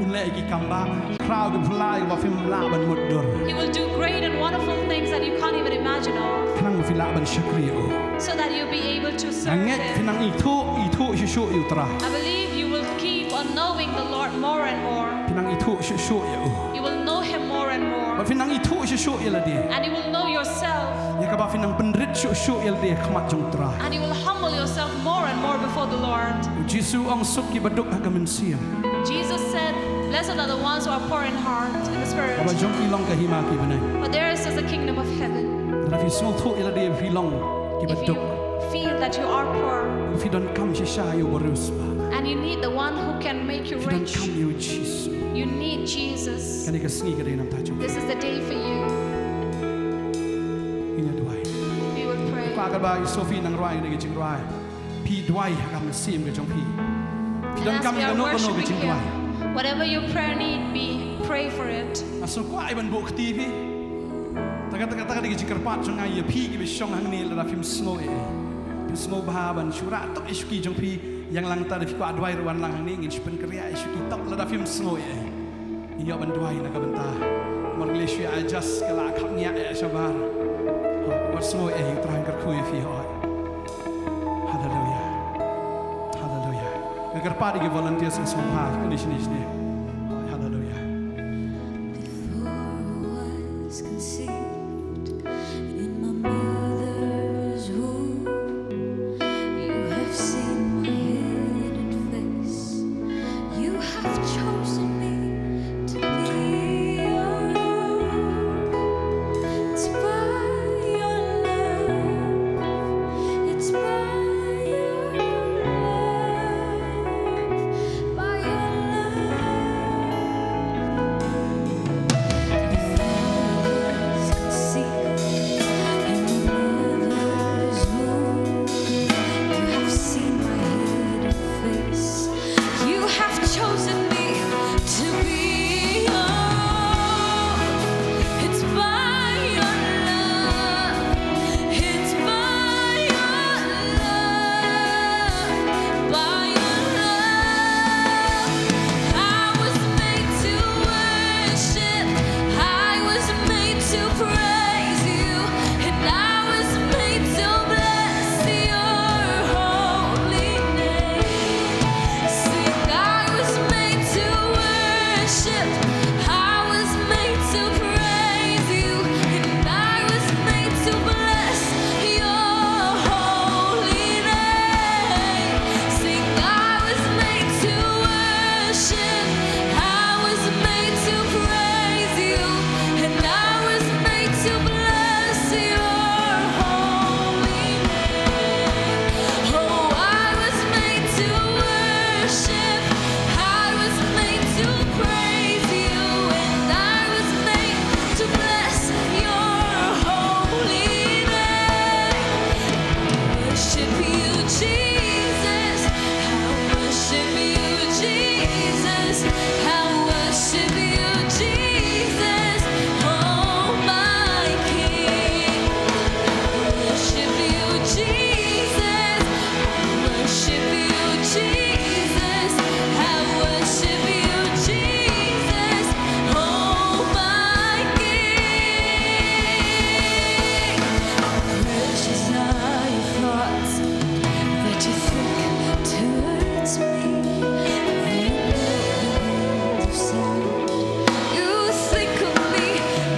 Un leh ïa ki kambah. Khraw ki phylla kiba phim lah ban mutdur. He will do great and wonderful things that you can't even imagine of. Khnang ba phi lah ban shakri ïa u. So that you'll be able to serve Him. Nga ngeit phi nang ithuh, ithuh shuh shuh ïa u Trai. I believe you will keep on knowing the Lord more and more. Phi nang ithuh shuh shuh ïa u. You will know Him more and more. Bad phi nang ithuh shuh shuh ïa lade. And you will know yourself. Ïa kaba phi nang pynrit shuh shuh ïa lade ha khmat jong u Trai. And you will humble yourself more and more before the Lord. U Jisu u ong, suk kiba duk ha ka mynsiem. Jesus said, "Blessed are the ones who are poor in heart, in the spirit." Kaba jong ki long ka hima ki bneng. For theirs is the kingdom of heaven. Lada phi sngewthuh ïa lade phi long kiba duk. If you feel that you are poor, phi donkam shisha ïa u bariewspah. And you need the one who can make you rich. Phi donkam ïa u Jisu. You need Jesus. Kane ka sngi ka dei na ka bynta jong phi. This is the day for you. Ngin ïa duwai. We will pray. Kaba ka ba i Sophie nang rwai na ka jingrwai. Phi duwai ha ka mynsiem ka jong phi. Phi donkam ïa kano kano ka jingduwai. And as we are worshiping here, whatever your prayer need be, pray for it. Nga sngewkwah ban buh kti phi. Te kata, te kata ka dei ka jingkyrpad jong nga ïa phi kiba shong hangne, lada phim sngew ei ei. Phim sngewbha ban shu rah tok ïa shuki jong phi. Ïa nga lang ta, lada phi kwah duwai ruh wan lang hangne, ngin shu pynkynriah ïa shuki tok lada phim sngew ei ei. Ngin ïoh ban duwai na ka bynta. Namar ngi leh shuh ïa adjust ka la khapngiah ïa shabar. Wat sngew ei ei, u Trai un kyrkhu ïa phi, hooid. Haleluia. Haleluia. Nga kyrpad ïa ki volunteers, sngewbha kane shane shane. Haleluia. Before I was conceived in my mother's womb, you have seen my hidden face. You have chosen me to be your own. It's by your love. It's by your love. By your love. You think of me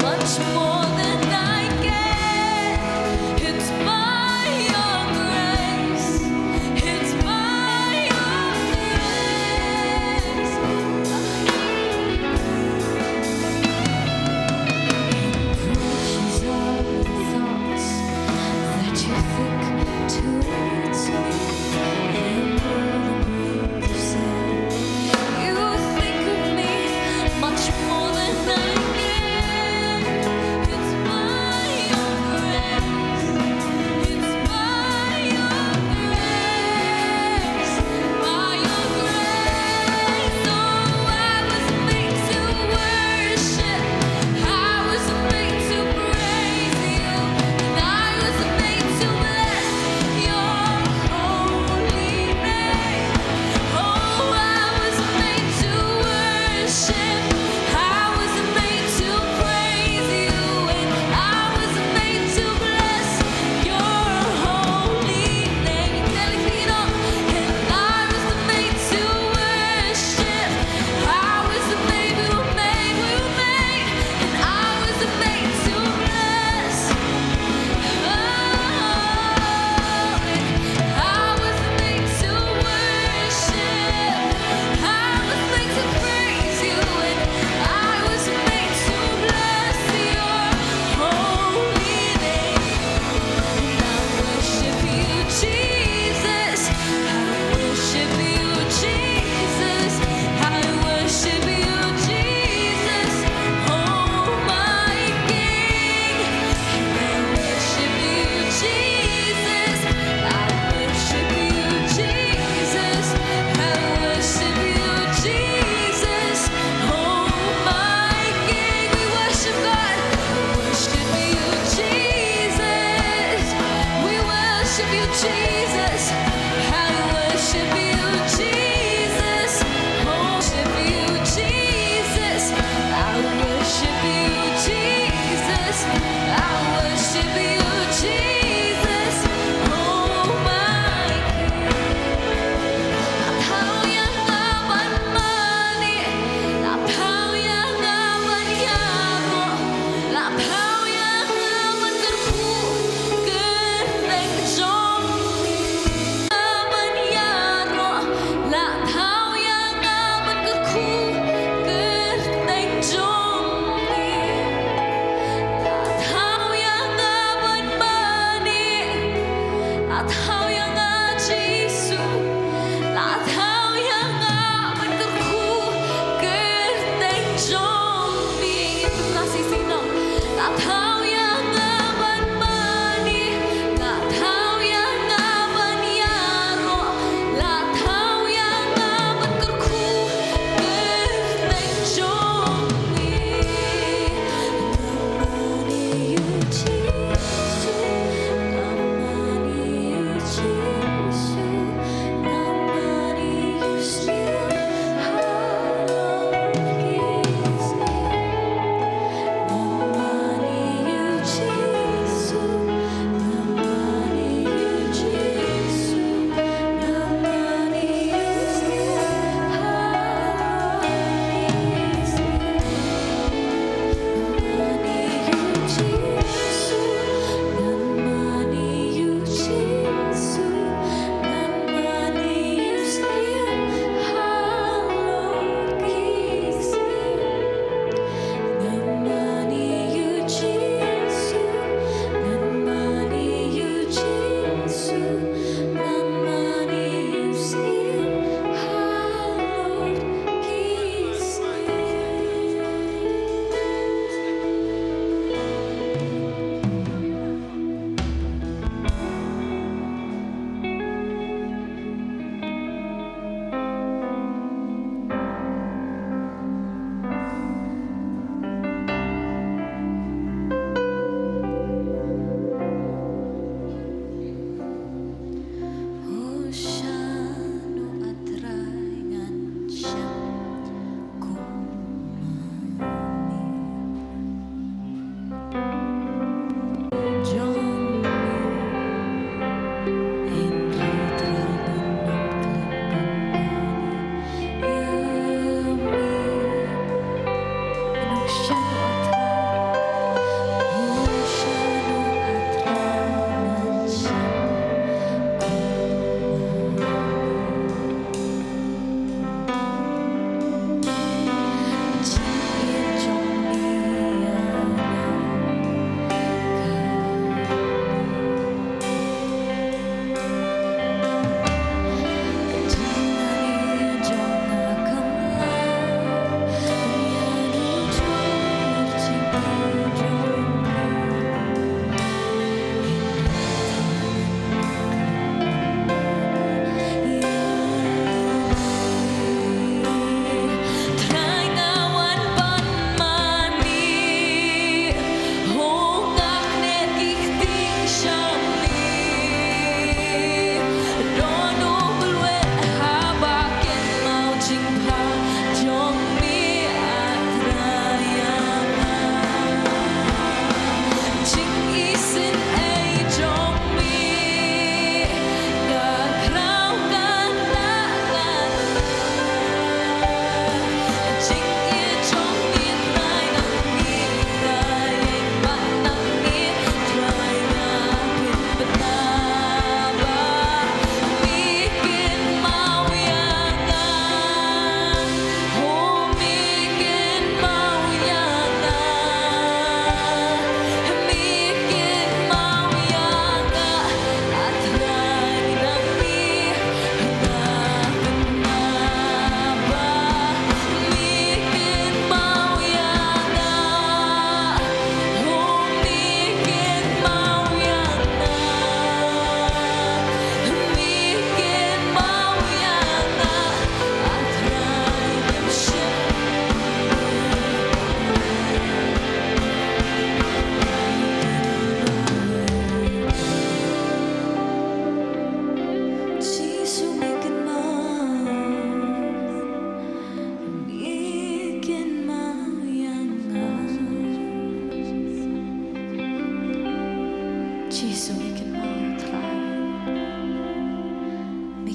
much more than I get. It's by your grace. It's by your grace. Precious are the thoughts that you think towards me.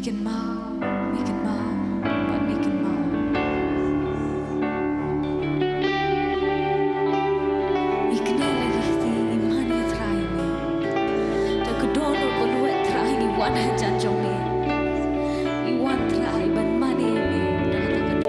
Kynmaw, me kynmaw, bad me kynmaw. Ïa kane la ïa kti, ïa mane Trai me. Da ka dohnud ka lwet Trai ngi wan hajan jong me. Ngi wan Trai ban mane me. Da kata ka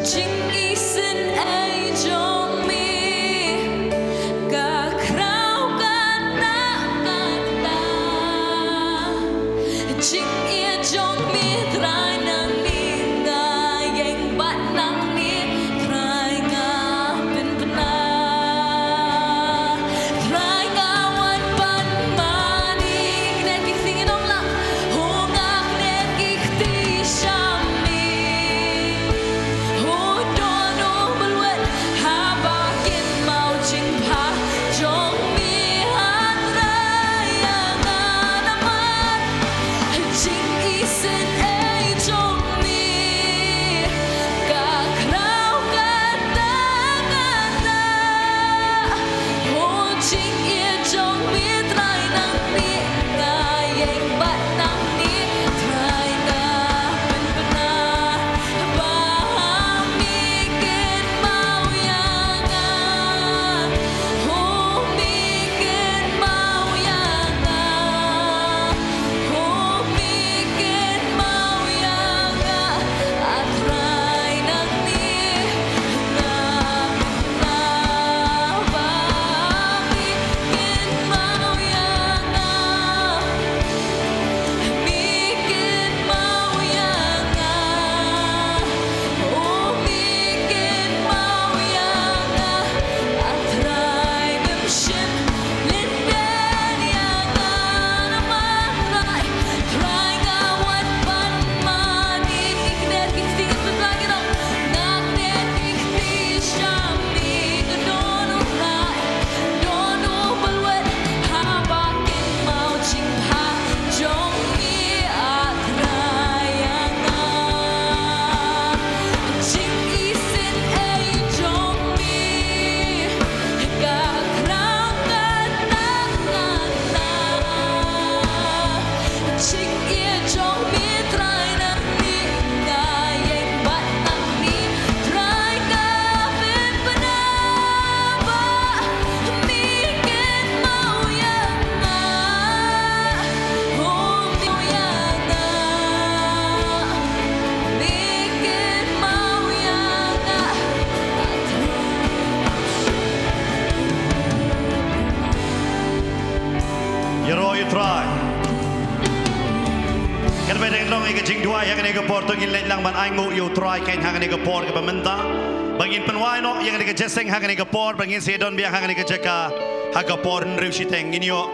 Jingïaseng ei jong me ka khraw kata kata. Jingïeit jong me Trai nangne nga ïeng bad nangne Trai nga pynbna. Trai nga wan ban mane kane ki ktien nong lang. Ho nga kane ki kti sha me. Ho dohnud ba lwet haba kynmaw jingbha jong me ha Trai ïa nga namar jingïaseng ei jong me ka khraw kata kata. Ho jingïeit jong me Trai nangne nga ïeng bad nangne Trai nga pynbna. Ba me kynmaw ïa nga. Ho me kynmaw ïa nga. Ho me kynmaw ïa nga. A Trai nangne nga pynbna. Ba me kynmaw ïa nga. Me kynmaw ïa nga. Oh, me kynmaw ïa nga. A Trai mem shym lyndet ïa nga namar Trai, Trai nga wan ban mane. Ki kner ki kti ki kti Trai ki dong. Nga kner ki kti sha me ka dohnud Trai. Dohnud ba lwet haba kynmaw jingbha jong me, a Trai ïa nga. Jingïaseng ei jong me ka khraw kata kata. Jingïeit jong me Trai nangne nga ïeng bad nangne Trai nga pynbna. Ba me kynmaw ïa nga. Oh, me ïa nga. Me kynmaw ïa nga. Ïaroh ïa u Trai. Katba dang long ïa ka jingduwai ha kane ka por, to ngin leit lang ban ainguh ïa u Trai kein ha kane ka por kaba mynta. Ba ngin pynwai noh ïa kane ka jingïaseng ha kane ka por, ba ngin sa don biang ha kane ka jaka ha ka por hynriew shiteng. Ngin ïoh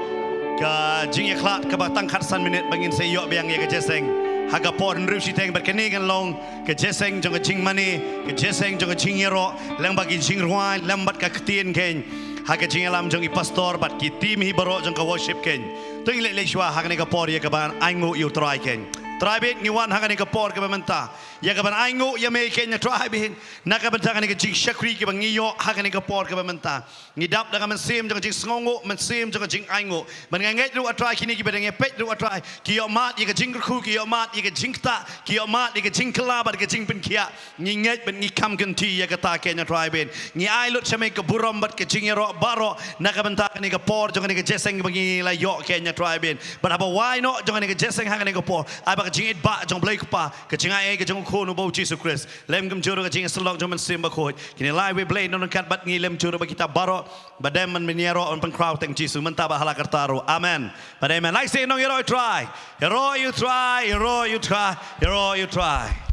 ka jingïakhlad kaba tang khatsan minit ba ngin sa ïoh biang ïa ka jingïaseng ha ka por hynriew shiteng, bad kane kan long ka jingïaseng jong ka jingmane, ka jingïaseng jong ka jingïaroh, lem bad ki jingrwai, lem bad ka ktien kein. Ha ka jingïalam jong i pastor bad ki team hi baroh jong ka worship kein. To ngin leit leit shuwa ha kane ka por ïa kaban ainguh ïa u Trai kein. Trai bad ngi wan ha kane ka por kaba mynta ïa kaban ainguh ïa me kein, a Trai bad na ka bynta kane ka jingshakri kaba ngi ïoh ha kane ka por kaba mynta. Ngi dap da ka mynsiem jong ka jingsngewnguh, mynsiem jong ka jingainguh. Ban nga ngeit ruh, a Trai, kine kiba dang ïapeit ruh, a Trai, ki ïoh mad ïa ka jingkyrkhu, ki ïoh mad ïa ka jingktah, ki ïoh mad ïa ka jingkylla bad ka jingpynkhiah. Ngi ngeit bad ngi kham kynti ïa kata kein, a Trai bad ngi ai lut sha me ka burom bad ka jingïaroh baroh na ka bynta kane ka por jong kane ka jingïaseng ba ngi la ïoh kein, a Trai bad. Bad haba wai noh jong kane ka jingïaseng ha kane ka por, ai ba ka jingïeit ba jong u Blei Kpa, ka jingai ei ka jong u Khun uba u Jisu Khrist, lem kumjuh ruh ka jingïasyllok jong u Mynsiem Bakhuid, kin ïalai wei Blei nongryngkat bad ngi, lem kumjuh ruh bad kita baroh ba dang mynta ïaroh ban pynkhraw teng Jisu mynta bad ha la karta ruh. Amen. Bad amen. Lai sien nong, ïaroh ïa u Trai. Ïaroh ïa u Trai, ïaroh ïa u Trai, ïaroh ïa u Trai.